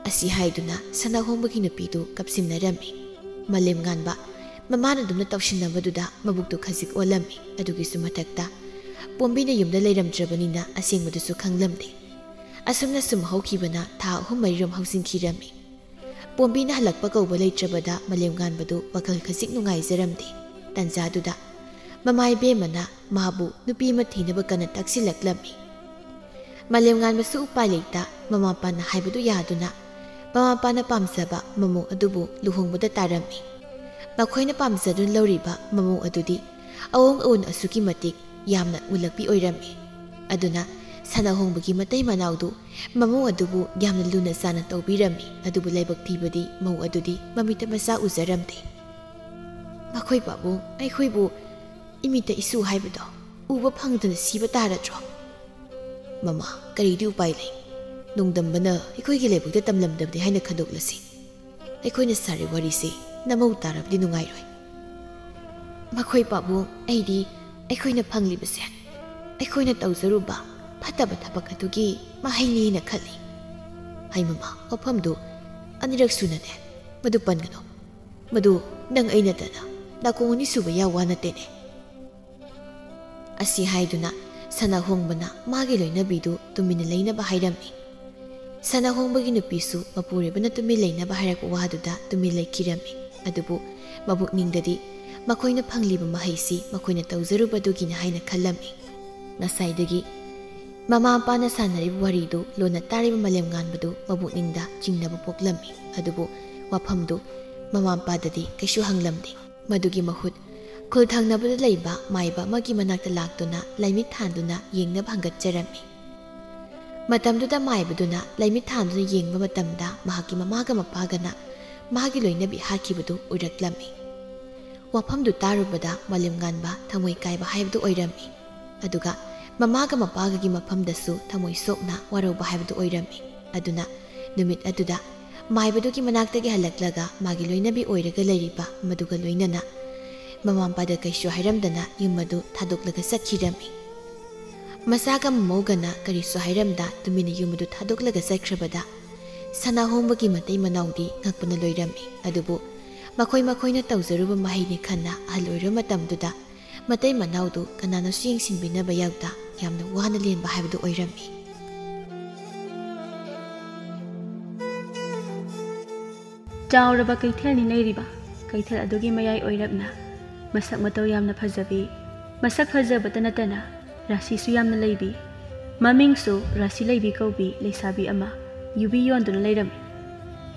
ꯑꯁꯤ ꯍꯥꯏꯗꯨꯅ ꯁꯅꯥꯍꯣꯡꯕꯒꯤ ꯅꯨꯄꯤꯗꯨ ꯀꯞꯁꯤꯟꯅꯔꯝꯃꯤ꯫ ꯃꯥꯂꯦꯝꯉꯥꯟꯕ ꯃꯃꯥꯅ ꯑꯗꯨꯝꯅ ꯇꯧꯁꯤꯟꯅꯕꯗꯨꯗ ꯃꯕꯨꯛꯇꯨ ꯈꯖꯤꯛ ꯑꯣꯜꯂꯝꯃꯤ꯫ ꯑꯗꯨꯒꯤꯁꯨ ꯃꯊꯛꯇ ꯄꯣꯝꯕꯤꯅ ꯌꯨꯝꯗ ꯂꯩꯔꯝꯗ꯭ꯔꯕꯅꯤꯅ ꯑꯁꯦꯡꯕꯗꯨꯁꯨ ꯈꯪꯂꯝꯗꯦ꯫ ꯑꯁꯨꯝꯅ ꯁꯨꯝ ꯍꯧꯈꯤꯕꯅ ꯊꯥ ꯑꯍꯨꯝ ꯃꯔꯤꯔꯣꯝ ꯍꯧꯖꯤꯟꯈꯤꯔꯝꯃꯤ꯫ ꯄꯣꯝꯕꯤꯅ ꯍꯜꯂꯛꯄ ꯀꯧꯕ ꯂꯩꯇ꯭ꯔꯕꯗ ꯃꯥꯂꯦꯝꯉꯥꯟꯕꯗꯨ ꯋꯥꯈꯜ ꯈꯖꯤꯛ ꯅꯨꯡꯉꯥꯏꯖꯔꯝꯗꯦ꯫ ꯇꯟꯖꯥꯗꯨꯗ ꯃꯃꯥ ꯏꯕꯦꯝꯃꯅ ꯃꯥꯕꯨ ꯅꯨꯄꯤ ꯑꯃ ꯊꯤꯅꯕ ꯀꯟꯅ ꯇꯛꯁꯤꯜꯂꯛꯂꯝꯃꯤ꯫ ꯃꯥꯂꯦꯝꯉꯥꯟꯕꯁꯨ ꯎꯄꯥꯏ ꯂꯩꯇ ꯃꯃꯥ ꯃꯄꯥꯅ ꯍꯥꯏꯕꯗꯨ ꯌꯥꯗꯨꯅ ꯃꯃꯥ ꯃꯄꯥꯅ ꯄꯥꯝꯖꯕ ꯃꯃꯧ ꯑꯗꯨꯕꯨ ꯂꯨꯍꯣꯡꯕꯗ ꯇꯥꯔꯝꯃꯤ꯫ ꯃꯈꯣꯏꯅ ꯄꯥꯝꯖꯗꯨꯅ ꯂꯧꯔꯤꯕ ꯃꯃꯧ ꯑꯗꯨꯗꯤ ꯑꯋꯣꯡ ꯑꯋꯣꯟ ꯑꯁꯨꯛꯀꯤ ꯃꯇꯤꯛ ꯌꯥꯝꯅ ꯃꯨꯜꯂꯛꯄꯤ ꯑꯣꯏꯔꯝꯃꯤ꯫ ꯑꯗꯨꯅ ꯁꯅꯥꯍꯣꯡꯕꯒꯤ ꯃꯇꯩ ꯃꯅꯥꯎꯗꯨ ꯃꯃꯧ ꯑꯗꯨꯕꯨ ꯌꯥꯝꯅ ꯂꯨꯅ ꯆꯥꯅ ꯇꯧꯕꯤꯔꯝꯃꯤ꯫ ꯑꯗꯨꯕꯨ ꯂꯥꯏꯕꯛ ꯊꯤꯕꯗꯤ ꯃꯧ ꯑꯗꯨꯗꯤ ꯃꯃꯤꯠꯇ ꯃꯆꯥ ꯎꯖꯔꯝꯗꯦ꯫ "ꯃꯈꯣꯏ ꯄꯥꯕꯨꯡ, ꯑꯩꯈꯣꯏꯕꯨ ꯏꯃꯤꯠꯇ ꯏꯁꯨ ꯍꯥꯏꯕꯗꯣ ꯎꯕ ꯐꯪꯗꯅ ꯁꯤꯕ ꯇꯥꯔꯗ꯭ꯔꯣ?" "ꯃꯃꯥ, ꯀꯔꯤꯗꯤ ꯎꯄꯥꯏ ꯂꯩ? ꯅꯣꯡꯗꯝꯕꯅ ꯑꯩꯈꯣꯏꯒꯤ ꯂꯥꯏꯕꯛꯇ ꯇꯝꯂꯝꯗꯕꯅꯤ ꯍꯥꯏꯅ ꯈꯟꯗꯣꯛꯂꯁꯤ꯫ ꯑꯩꯈꯣꯏꯅ ꯁꯥꯔꯤꯕ ꯋꯥꯔꯤꯁꯤ ꯅꯃꯧ ꯇꯥꯔꯕꯗꯤ ꯅꯨꯡꯉꯥꯏꯔꯣꯏ꯫" "ꯃꯈꯣꯏ ꯄꯥꯕꯨꯡ, ꯑꯩꯗꯤ ꯑꯩꯈꯣꯏꯅ ꯐꯪꯂꯤꯕꯁꯦ ꯑꯩꯈꯣꯏꯅ ꯇꯧꯖꯔꯨꯕ ꯐꯠꯇꯕ ꯊꯕꯛ ꯑꯗꯨꯒꯤ ꯃꯍꯩꯅꯦꯅ ꯈꯜꯂꯤ꯫" "ꯍꯩ ꯃꯃꯥ, ꯋꯥꯐꯝꯗꯨ ꯑꯅꯤꯔꯛ ꯁꯨꯅꯅꯦ ꯃꯗꯨ ꯄꯟꯒꯅꯨ꯫ ꯃꯗꯨ ꯅꯪ ꯑꯩ ꯅꯠꯇꯅ ꯅꯥꯀꯣꯡ ꯑꯅꯤ ꯁꯨꯕ ꯌꯥꯎ ꯋꯥ ꯅꯠꯇꯦꯅꯦ꯫" ꯑꯁꯤ ꯍꯥꯏꯗꯨꯅ ꯁꯅꯥꯍꯣꯡꯕꯅ ꯃꯥꯒꯤ ꯂꯣꯏꯅꯕꯤꯗꯨ ꯇꯨꯃꯤꯟꯅ ꯂꯩꯅꯕ ꯍꯥꯏꯔꯝꯃꯤ꯫ ꯁꯅꯥꯍꯣꯡꯕꯒꯤ ꯅꯨꯄꯤꯁꯨ ꯃꯄꯨꯔꯣꯏꯕꯅ ꯇꯨꯃꯤꯟ ꯂꯩꯅꯕ ꯍꯥꯏꯔꯛꯄ ꯋꯥꯗꯨꯗ ꯇꯨꯃꯤꯟ ꯂꯩꯈꯤꯔꯝꯃꯤ꯫ ꯑꯗꯨꯕꯨ ꯃꯕꯨꯛꯅꯤꯡꯗꯗꯤ ꯃꯈꯣꯏꯅ ꯐꯪꯂꯤꯕ ꯃꯍꯩꯁꯤ ꯃꯈꯣꯏꯅ ꯇꯧꯖꯔꯨꯕꯗꯨꯒꯤꯅꯤ ꯍꯥꯏꯅ ꯈꯜꯂꯝꯃꯤ꯫ ꯉꯁꯥꯏꯗꯒꯤ ꯃꯃꯥ ꯃꯄꯥꯅ ꯁꯥꯟꯅꯔꯤꯕ ꯋꯥꯔꯤꯗꯨ ꯂꯣꯟꯅ ꯇꯥꯔꯤꯕ ꯃꯥꯂꯦꯝꯉꯥꯟꯕꯗꯨ ꯃꯕꯨꯛꯅꯤꯡꯗ ꯆꯤꯡꯅꯕ ꯄꯣꯛꯂꯝꯃꯤ꯫ ꯑꯗꯨꯕꯨ ꯋꯥꯐꯝꯗꯨ ꯃꯃꯥ ꯃꯄꯥꯗꯗꯤ ꯀꯩꯁꯨ ꯍꯪꯂꯝꯗꯦ꯫ ꯃꯗꯨꯒꯤ ꯃꯍꯨꯠ ꯈꯨꯜ ꯊꯪꯅꯕꯗ ꯂꯩꯕ ꯃꯥꯏꯕ ꯑꯃꯒꯤ ꯃꯅꯥꯛꯇ ꯂꯥꯛꯇꯨꯅ ꯂꯥꯏꯃꯤꯠ ꯊꯥꯟꯗꯨꯅ ꯌꯦꯡꯅꯕ ꯍꯪꯒꯠꯆꯔꯝꯃꯤ꯫ ꯃꯇꯝꯗꯨꯗ ꯃꯥꯏꯕꯗꯨꯅ ꯂꯥꯏꯃꯤꯠ ꯊꯥꯟꯗꯨꯅ ꯌꯦꯡꯕ ꯃꯇꯝꯗ ꯃꯍꯥꯛꯀꯤ ꯃꯃꯥꯒ ꯃꯄꯥꯒꯅ ꯃꯥꯒꯤ ꯂꯣꯏꯅꯕꯤ ꯍꯥꯠꯈꯤꯕꯗꯨ ꯎꯔꯛꯂꯝꯃꯤ꯫ ꯋꯥꯐꯝꯗꯨ ꯇꯥꯔꯨꯕꯗ ꯃꯥꯂꯦꯝꯉꯥꯟꯕ ꯊꯃꯣꯏ ꯀꯥꯏꯕ ꯍꯥꯏꯕꯗꯨ ꯑꯣꯏꯔꯝꯃꯤ꯫ ꯑꯗꯨꯒ ꯃꯃꯥꯒ ꯃꯄꯥꯒꯒꯤ ꯃꯐꯝꯗꯁꯨ ꯊꯃꯣꯏ ꯁꯣꯛꯅ ꯋꯥꯔꯧꯕ ꯍꯥꯏꯕꯗꯨ ꯑꯣꯏꯔꯝꯃꯤ꯫ ꯑꯗꯨꯅ ꯅꯨꯃꯤꯠ ꯑꯗꯨꯗ ꯃꯥꯏꯕꯗꯨꯒꯤ ꯃꯅꯥꯛꯇꯒꯤ ꯍꯜꯂꯛꯂꯒ ꯃꯥꯒꯤ ꯂꯣꯏꯅꯕꯤ ꯑꯣꯏꯔꯒ ꯂꯩꯔꯤꯕ ꯃꯗꯨꯒ ꯂꯣꯏꯅꯅ ꯃꯃꯥ ꯃꯄꯥꯗ ꯀꯩꯁꯨ ꯍꯥꯏꯔꯝꯗꯅ ꯌꯨꯝ ꯑꯗꯨ ꯊꯥꯗꯣꯛꯂꯒ ꯆꯠꯈꯤꯔꯝꯃꯤ꯫ ꯃꯆꯥꯒ ꯃꯃꯧꯒꯅ ꯀꯔꯤꯁꯨ ꯍꯥꯏꯔꯝꯗ ꯇꯨꯃꯤꯟꯅ ꯌꯨꯝ ꯑꯗꯨ ꯊꯥꯗꯣꯛꯂꯒ ꯆꯠꯈ꯭ꯔꯕꯗ ꯁꯅꯥꯍꯣꯡꯕꯒꯤ ꯃꯇꯩ ꯃꯅꯥꯎꯗꯤ ꯉꯛꯄꯅ ꯂꯣꯏꯔꯝꯃꯤ꯫ ꯑꯗꯨꯕꯨ ꯃꯈꯣꯏ ꯃꯈꯣꯏꯅ ꯇꯧꯖꯔꯨꯕ ꯃꯍꯩꯅꯤ ꯈꯟꯅ ꯑꯍꯜ ꯑꯣꯏꯔꯕ ꯃꯇꯝꯗꯨꯗ ꯃꯇꯩ ꯃꯅꯥꯎꯗꯨ ꯀꯅꯥꯅꯁꯨ ꯌꯦꯡꯁꯤꯟꯕꯤꯅꯕ ꯌꯥꯎꯗ ꯌꯥꯝꯅ ꯋꯥꯅ ꯂꯦꯟꯕ ꯍꯥꯏꯕꯗꯨ ꯑꯣꯏꯔꯝꯃꯤ꯫ ꯆꯥꯎꯔꯕ ꯀꯩꯊꯦꯜꯅꯤ ꯂꯩꯔꯤꯕ꯫ ꯀꯩꯊꯦꯜ ꯑꯗꯨꯒꯤ ꯃꯌꯥꯏ ꯑꯣꯏꯔꯞꯅ ꯃꯁꯛ ꯃꯇꯧ ꯌꯥꯝꯅ ꯐꯖꯕꯤ, ꯃꯁꯛ ꯐꯖꯕꯇ ꯅꯠꯇꯅ ꯔꯥꯁꯤꯁꯨ ꯌꯥꯝꯅ ꯂꯩꯕꯤ, ꯃꯃꯤꯡꯁꯨ ꯔꯥꯁꯤ ꯂꯩꯕꯤ ꯀꯧꯕꯤ ꯂꯩꯁꯥꯕꯤ ꯑꯃ ꯌꯨꯕꯤ ꯌꯣꯟꯗꯨꯅ ꯂꯩꯔꯝꯃꯤ꯫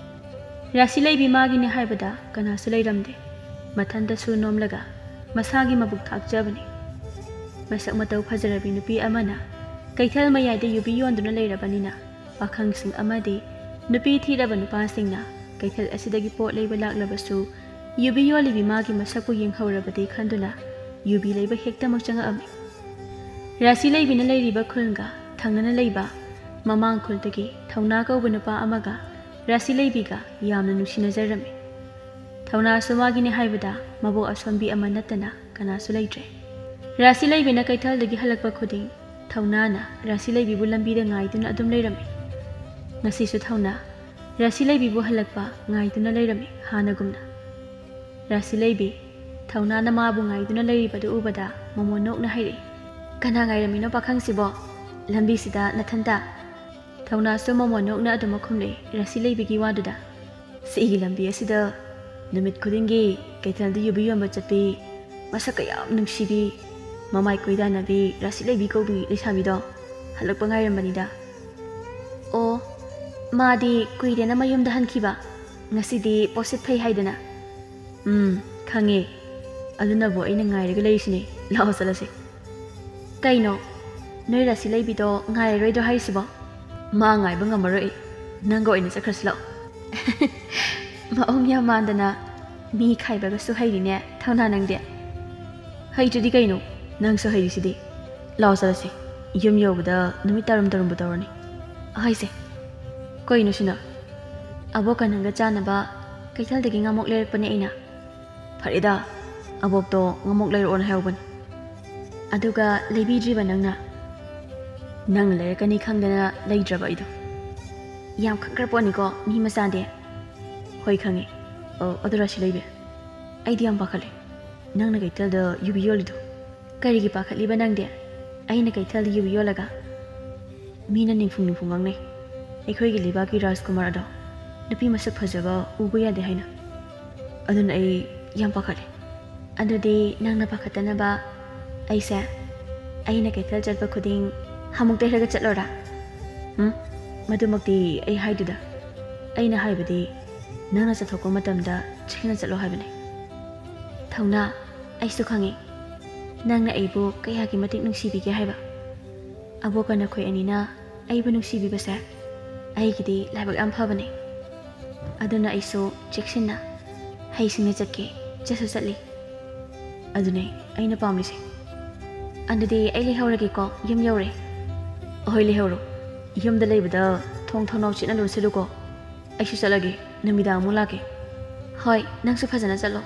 ꯔꯥꯁꯤ ꯂꯩꯕꯤ ꯃꯥꯒꯤꯅꯤ ꯍꯥꯏꯕꯗ ꯀꯅꯥꯁꯨ ꯂꯩꯔꯝꯗꯦ꯫ ꯃꯊꯟꯇꯁꯨ ꯅꯣꯝꯂꯒ ꯃꯁꯥꯒꯤ ꯃꯕꯨꯛ ꯊꯥꯛꯆꯕꯅꯤ꯫ ꯃꯁꯛ ꯃꯇꯧ ꯐꯖꯔꯕꯤ ꯅꯨꯄꯤ ꯑꯃꯅ ꯀꯩꯊꯦꯜ ꯃꯌꯥꯏꯗ ꯌꯨꯕꯤ ꯌꯣꯟꯗꯨꯅ ꯂꯩꯔꯕꯅꯤꯅ ꯄꯥꯈꯪꯁꯤꯡ ꯑꯃꯗꯤ ꯅꯨꯄꯤ ꯊꯤꯔꯕ ꯅꯨꯄꯥꯁꯤꯡꯅ ꯀꯩꯊꯦꯜ ꯑꯁꯤꯗꯒꯤ ꯄꯣꯠ ꯂꯩꯕ ꯂꯥꯛꯂꯕꯁꯨ ꯌꯨꯕꯤ ꯌꯣꯜꯂꯤꯕꯤ ꯃꯥꯒꯤ ꯃꯁꯛꯄꯨ ꯌꯦꯡꯍꯧꯔꯕꯗꯤ ꯈꯟꯗꯨꯅ ꯌꯨꯕꯤ ꯂꯩꯕ ꯍꯦꯛꯇꯃꯛ ꯆꯪꯉꯛꯑꯝꯃꯤ꯫ ꯔꯥꯁꯤ ꯂꯩꯕꯤꯅ ꯂꯩꯔꯤꯕ ꯈꯨꯜꯒ ꯊꯪꯅꯅ ꯂꯩꯕ ꯃꯃꯥꯡ ꯈꯨꯜꯗꯒꯤ ꯊꯧꯅꯥ ꯀꯧꯕ ꯅꯨꯄꯥ ꯑꯃꯒ ꯔꯥꯁꯤ ꯂꯩꯕꯤꯒ ꯌꯥꯝꯅ ꯅꯨꯡꯁꯤꯅꯖꯔꯝꯃꯤ꯫ ꯊꯧꯅꯥꯁꯨ ꯃꯥꯒꯤꯅꯤ ꯍꯥꯏꯕꯗ ꯃꯕꯣꯛ ꯑꯁꯣꯟꯕꯤ ꯑꯃ ꯅꯠꯇꯅ ꯀꯅꯥꯁꯨ ꯂꯩꯇ꯭ꯔꯦ꯫ ꯔꯥꯁꯤ ꯂꯩꯕꯤꯅ ꯀꯩꯊꯦꯜꯗꯒꯤ ꯍꯜꯂꯛꯄ ꯈꯨꯗꯤꯡ ꯊꯧꯅꯥꯅ ꯔꯥꯁꯤ ꯂꯩꯕꯤꯕꯨ ꯂꯝꯕꯤꯗ ꯉꯥꯏꯗꯨꯅ ꯑꯗꯨꯝ ꯂꯩꯔꯝꯃꯤ꯫ ꯉꯁꯤꯁꯨ ꯊꯧꯅꯥ ꯔꯥꯁꯤ ꯂꯩꯕꯤꯕꯨ ꯍꯜꯂꯛꯄ ꯉꯥꯏꯗꯨꯅ ꯂꯩꯔꯝꯃꯤ ꯍꯥꯟꯅꯒꯨꯝꯅ꯫ ꯔꯥꯁꯤ ꯂꯩꯕꯤ ꯊꯧꯅꯥꯅ ꯃꯥꯕꯨ ꯉꯥꯏꯗꯨꯅ ꯂꯩꯔꯤꯕꯗꯨ ꯎꯕꯗ ꯃꯃꯣꯟ ꯅꯣꯛꯅ ꯍꯥꯏꯔꯛꯏ, "ꯀꯅꯥ ꯉꯥꯏꯔꯝꯃꯤꯅꯣ ꯄꯥꯈꯪꯁꯤꯕꯣ? ꯂꯝꯕꯤꯁꯤꯗ ꯅꯊꯟꯇ?" ꯊꯧꯅꯥꯁꯨ ꯃꯃꯣꯟ ꯅꯣꯛꯅ ꯑꯗꯨꯃꯛ ꯈꯨꯝꯂꯛꯏ ꯔꯥꯁꯤ ꯂꯩꯕꯤꯒꯤ ꯋꯥꯗꯨꯗ꯫ "ꯁꯤꯒꯤ ꯂꯝꯕꯤ ꯑꯁꯤꯗ ꯅꯨꯃꯤꯠ ꯈꯨꯗꯤꯡꯒꯤ ꯀꯩꯊꯦꯜꯗ ꯌꯨꯕꯤ ꯌꯣꯟꯕ ꯆꯠꯄꯤ, ꯃꯁꯛꯀ ꯌꯥꯝ ꯅꯨꯡꯁꯤꯕꯤ, ꯃꯃꯥꯏ ꯀꯣꯏꯗꯥꯅꯕꯤ ꯔꯥꯁꯤ ꯂꯩꯕꯤ ꯀꯧꯕꯤ ꯂꯩꯁꯥꯕꯤꯗꯣ ꯍꯜꯂꯛꯄ ꯉꯥꯏꯔꯝꯕꯅꯤꯗ꯫" "ꯑꯣ, ꯃꯥꯗꯤ ꯀꯨꯏꯔꯦꯅ ꯃꯌꯨꯝꯗ ꯍꯟꯈꯤꯕ, ꯉꯁꯤꯗꯤ ꯄꯣꯠꯁꯤꯠ ꯐꯩ ꯍꯥꯏꯗꯅ꯫" "ꯎꯝ, ꯈꯪꯉꯦ꯫ ꯑꯗꯨꯅꯕꯨ ꯑꯩꯅ ꯉꯥꯏꯔꯒ ꯂꯩꯔꯤꯁꯤꯅꯦ꯫ ꯂꯥꯛꯑꯣ ꯆꯠꯂꯁꯦ꯫" "ꯀꯩꯅꯣ, ꯅꯣꯏ ꯔꯥꯁꯤ ꯂꯩꯕꯤꯗꯣ ꯉꯥꯏꯔꯔꯣꯏꯗ꯭ꯔꯣ ꯍꯥꯏꯔꯤꯁꯤꯕꯣ?" "ꯃꯥ ꯉꯥꯏꯕ ꯉꯝꯃꯔꯣꯏ ꯑꯩ꯫ ꯅꯪꯒ ꯑꯣꯏꯅ ꯆꯠꯈ꯭ꯔꯁꯤ ꯂꯥꯛꯑꯣ꯫" ꯃꯑꯣꯡ ꯌꯥꯝ ꯃꯥꯟꯗꯅ꯫ "ꯃꯤ ꯈꯥꯏꯕꯒꯁꯨ ꯍꯩꯔꯤꯅꯦ ꯊꯧꯅꯥ ꯅꯪꯗꯤ꯫" "ꯍꯩꯇ꯭ꯔꯗꯤ ꯀꯩꯅꯣ, ꯅꯪꯁꯨ ꯍꯩꯔꯤꯁꯤꯗꯤ꯫" ꯂꯥꯛꯑꯣ ꯆꯠꯂꯁꯤ꯫ ꯌꯨꯝ ꯌꯧꯕꯗ ꯅꯨꯃꯤꯠ ꯇꯥꯔꯨꯝ ꯇꯥꯔꯨꯝꯕꯨ ꯇꯧꯔꯅꯤ꯫ ꯍꯥꯏꯁꯦ, ꯀꯩꯅꯣ ꯁꯤꯅ? ꯑꯕꯣꯛꯀ ꯅꯪꯒ ꯆꯥꯅꯕ ꯀꯩꯊꯦꯜꯗꯒꯤ ꯉꯥꯃꯣꯛ ꯂꯩꯔꯛꯄꯅꯦ ꯑꯩꯅ꯫ ꯐꯔꯦꯗ, ꯑꯕꯣꯛꯇꯣ ꯉꯥꯃꯣꯛ ꯂꯩꯔꯛꯑꯣꯅ ꯍꯥꯏꯍꯧꯕꯅꯤ꯫ ꯑꯗꯨꯒ ꯂꯩꯕꯤꯗ꯭ꯔꯤꯕ ꯅꯪꯅ? ꯅꯪꯅ ꯂꯩꯔꯛꯀꯅꯤ ꯈꯪꯗꯅ ꯂꯩꯗ꯭ꯔꯕ ꯑꯩꯗꯣ꯫ ꯌꯥꯝ ꯈꯪꯈ꯭ꯔ ꯄꯣꯠꯅꯤꯀꯣ ꯃꯤ ꯃꯆꯥꯗꯤ꯫ ꯍꯣꯏ ꯈꯪꯉꯦ꯫ ꯑꯣ, ꯑꯗꯨ ꯔꯥꯁꯤ ꯂꯩꯕꯤ, ꯑꯩꯗꯤ ꯌꯥꯝ ꯄꯥꯈꯠꯂꯦ꯫ ꯅꯪꯅ ꯀꯩꯊꯦꯜꯗ ꯌꯨꯕꯤ ꯌꯣꯜꯂꯤꯗꯣ꯫ ꯀꯔꯤꯒꯤ ꯄꯥꯈꯠꯂꯤꯕ ꯅꯪꯗꯤ? ꯑꯩꯅ ꯀꯩꯊꯦꯜꯗ ꯌꯨꯕꯤ ꯌꯣꯜꯂꯒ? ꯃꯤꯅ ꯅꯤꯡꯐꯨꯡ ꯅꯤꯡꯐꯨꯡ ꯉꯥꯡꯅꯩ, ꯑꯩꯈꯣꯏꯒꯤ ꯂꯩꯕꯥꯛꯀꯤ ꯔꯥꯖꯀꯨꯃꯥꯔ ꯑꯗꯣ ꯅꯨꯄꯤ ꯃꯁꯛ ꯐꯖꯕ ꯎꯕ ꯌꯥꯗꯦ ꯍꯥꯏꯅ꯫ ꯑꯗꯨꯅ ꯑꯩ ꯌꯥꯝ ꯄꯥꯈꯠꯂꯦ꯫ ꯑꯗꯨꯗꯤ ꯅꯪꯅ ꯄꯥꯈꯠꯇꯅꯕ ꯑꯩꯁꯦ, ꯑꯩꯅ ꯀꯩꯊꯦꯜ ꯆꯠꯄ ꯈꯨꯗꯤꯡ ꯍꯥꯃꯨꯛ ꯇꯩꯔꯒ ꯆꯠꯂꯣꯔꯥ? ꯎꯝ, ꯃꯗꯨꯃꯛꯇꯤ ꯑꯩ ꯍꯥꯏꯗꯨꯗ꯫ ꯑꯩꯅ ꯍꯥꯏꯕꯗꯤ ꯅꯪꯅ ꯆꯠꯊꯣꯛꯄ ꯃꯇꯝꯗ ꯆꯦꯛꯁꯤꯟꯅ ꯆꯠꯂꯣ ꯍꯥꯏꯕꯅꯤ꯫ ꯊꯧꯅꯥ, ꯑꯩꯁꯨ ꯈꯪꯉꯤ ꯅꯪꯅ ꯑꯩꯕꯨ ꯀꯌꯥꯒꯤ ꯃꯇꯤꯛ ꯅꯨꯡꯁꯤꯕꯤꯒꯦ ꯍꯥꯏꯕ꯫ ꯑꯕꯣꯛꯀ ꯅꯈꯣꯏ ꯑꯅꯤꯅ ꯑꯩꯕꯨ ꯅꯨꯡꯁꯤꯕꯤꯕꯁꯦ ꯑꯩꯒꯤꯗꯤ ꯂꯥꯏꯕꯛ ꯌꯥꯝ ꯐꯕꯅꯦ꯫ ꯑꯗꯨꯅ ꯑꯩꯁꯨ ꯆꯦꯛꯁꯤꯟꯅ ꯍꯩꯁꯤꯡꯅ ꯆꯠꯀꯦ, ꯆꯠꯁꯨ ꯆꯠꯂꯤ꯫ ꯑꯗꯨꯅꯦ ꯑꯩꯅ ꯄꯥꯝꯂꯤꯁꯦ꯫ ꯑꯗꯨꯗꯤ ꯑꯩ ꯂꯩꯍꯧꯔꯒꯦꯀꯣ, ꯌꯨꯝ ꯌꯧꯔꯦ꯫ ꯑꯍꯣꯏ, ꯂꯩꯍꯧꯔꯣ꯫ ꯌꯨꯝꯗ ꯂꯩꯕꯗ ꯊꯣꯡ ꯊꯣꯡꯅꯥꯎ ꯆꯦꯠꯅ ꯂꯣꯟꯁꯤꯜꯂꯨꯀꯣ꯫ ꯑꯩꯁꯨ ꯆꯠꯂꯒꯦ, ꯅꯨꯃꯤꯗꯥꯡ ꯑꯃꯨꯛ ꯂꯥꯛꯀꯦ꯫ ꯍꯣꯏ, ꯅꯪꯁꯨ ꯐꯖꯅ ꯆꯠꯂꯣ꯫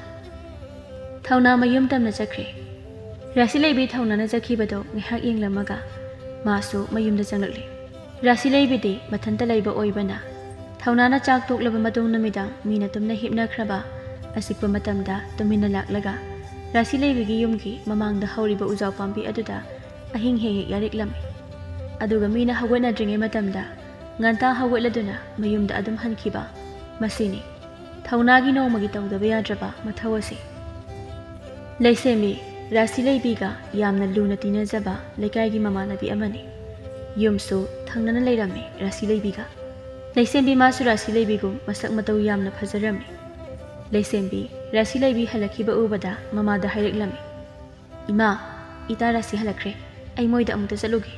ꯊꯧꯅꯥ ꯃꯌꯨꯝ ꯇꯝꯅ ꯆꯠꯈ꯭ꯔꯦ꯫ ꯔꯥꯁꯤ ꯂꯩꯕꯤ ꯊꯧꯅꯥꯅ ꯆꯠꯈꯤꯕꯗꯣ ꯉꯥꯏꯍꯥꯛ ꯌꯦꯡꯂꯝꯃꯒ ꯃꯥꯁꯨ ꯃꯌꯨꯝꯗ ꯆꯪꯂꯛꯂꯦ꯫ ꯔꯥꯁꯤ ꯂꯩꯕꯤꯗꯤ ꯃꯊꯟꯇ ꯂꯩꯕ ꯑꯣꯏꯕꯅ ꯊꯧꯅꯥꯅ ꯆꯥꯛ ꯇꯣꯛꯂꯕ ꯃꯇꯨꯡ ꯅꯨꯃꯤꯗꯥꯡ ꯃꯤꯅ ꯇꯨꯝꯅ ꯍꯤꯞꯅꯈ꯭ꯔꯕ ꯑꯆꯤꯛꯄ ꯃꯇꯝꯗ ꯇꯨꯃꯤꯟꯅ ꯂꯥꯛꯂꯒ ꯔꯥꯁꯤ ꯂꯩꯕꯤꯒꯤ ꯌꯨꯝꯒꯤ ꯃꯃꯥꯡꯗ ꯍꯧꯔꯤꯕ ꯎꯖꯥꯎ ꯄꯥꯝꯕꯤ ꯑꯗꯨꯗ ꯑꯍꯤꯡ ꯍꯦꯛ ꯍꯦꯛ ꯌꯥꯔꯤꯛꯂꯝꯃꯤ꯫ ꯑꯗꯨꯒ ꯃꯤꯅ ꯍꯧꯒꯠꯅꯗ꯭ꯔꯤꯉꯩ ꯃꯇꯝꯗ ꯉꯟꯇꯥ ꯍꯧꯒꯠꯂꯗꯨꯅ ꯃꯌꯨꯝꯗ ꯑꯗꯨꯝ ꯍꯟꯈꯤꯕ꯫ ꯃꯁꯤꯅꯤ ꯊꯧꯅꯥꯒꯤ ꯅꯣꯡꯃꯒꯤ ꯇꯧꯗꯕ ꯌꯥꯗ꯭ꯔꯕ ꯃꯊꯧ ꯑꯁꯤ꯫ ꯂꯩꯁꯦꯝꯕꯤ ꯔꯥꯁꯤ ꯂꯩꯕꯤꯒ ꯌꯥꯝꯅ ꯂꯨꯅ ꯇꯤꯟꯅꯖꯕ ꯂꯩꯀꯥꯏꯒꯤ ꯃꯃꯥꯟꯅꯕꯤ ꯑꯃꯅꯤ꯫ ꯌꯨꯝꯁꯨ ꯊꯪꯅꯅ ꯂꯩꯔꯝꯃꯤ ꯔꯥꯁꯤ ꯂꯩꯕꯤꯒ꯫ ꯂꯩꯁꯦꯝꯕꯤ ꯃꯥꯁꯨ ꯔꯥꯁꯤ ꯂꯩꯕꯤꯒꯨꯝ ꯃꯁꯛ ꯃꯇꯧ ꯌꯥꯝꯅ ꯐꯖꯔꯝꯃꯤ꯫ ꯂꯩꯁꯦꯝꯕꯤ ꯔꯥꯁꯤ ꯂꯩꯕꯤ ꯍꯜꯂꯛꯈꯤꯕ ꯎꯕꯗ ꯃꯃꯥꯗ ꯍꯥꯏꯔꯛꯂꯝꯃꯤ, "ꯏꯃꯥ, ꯏꯇꯥ ꯔꯥꯁꯤ ꯍꯜꯂꯛꯈ꯭ꯔꯦ꯫ ꯑꯩ ꯃꯣꯏꯗ ꯑꯃꯨꯛꯇ ꯆꯠꯂꯨꯒꯦ꯫"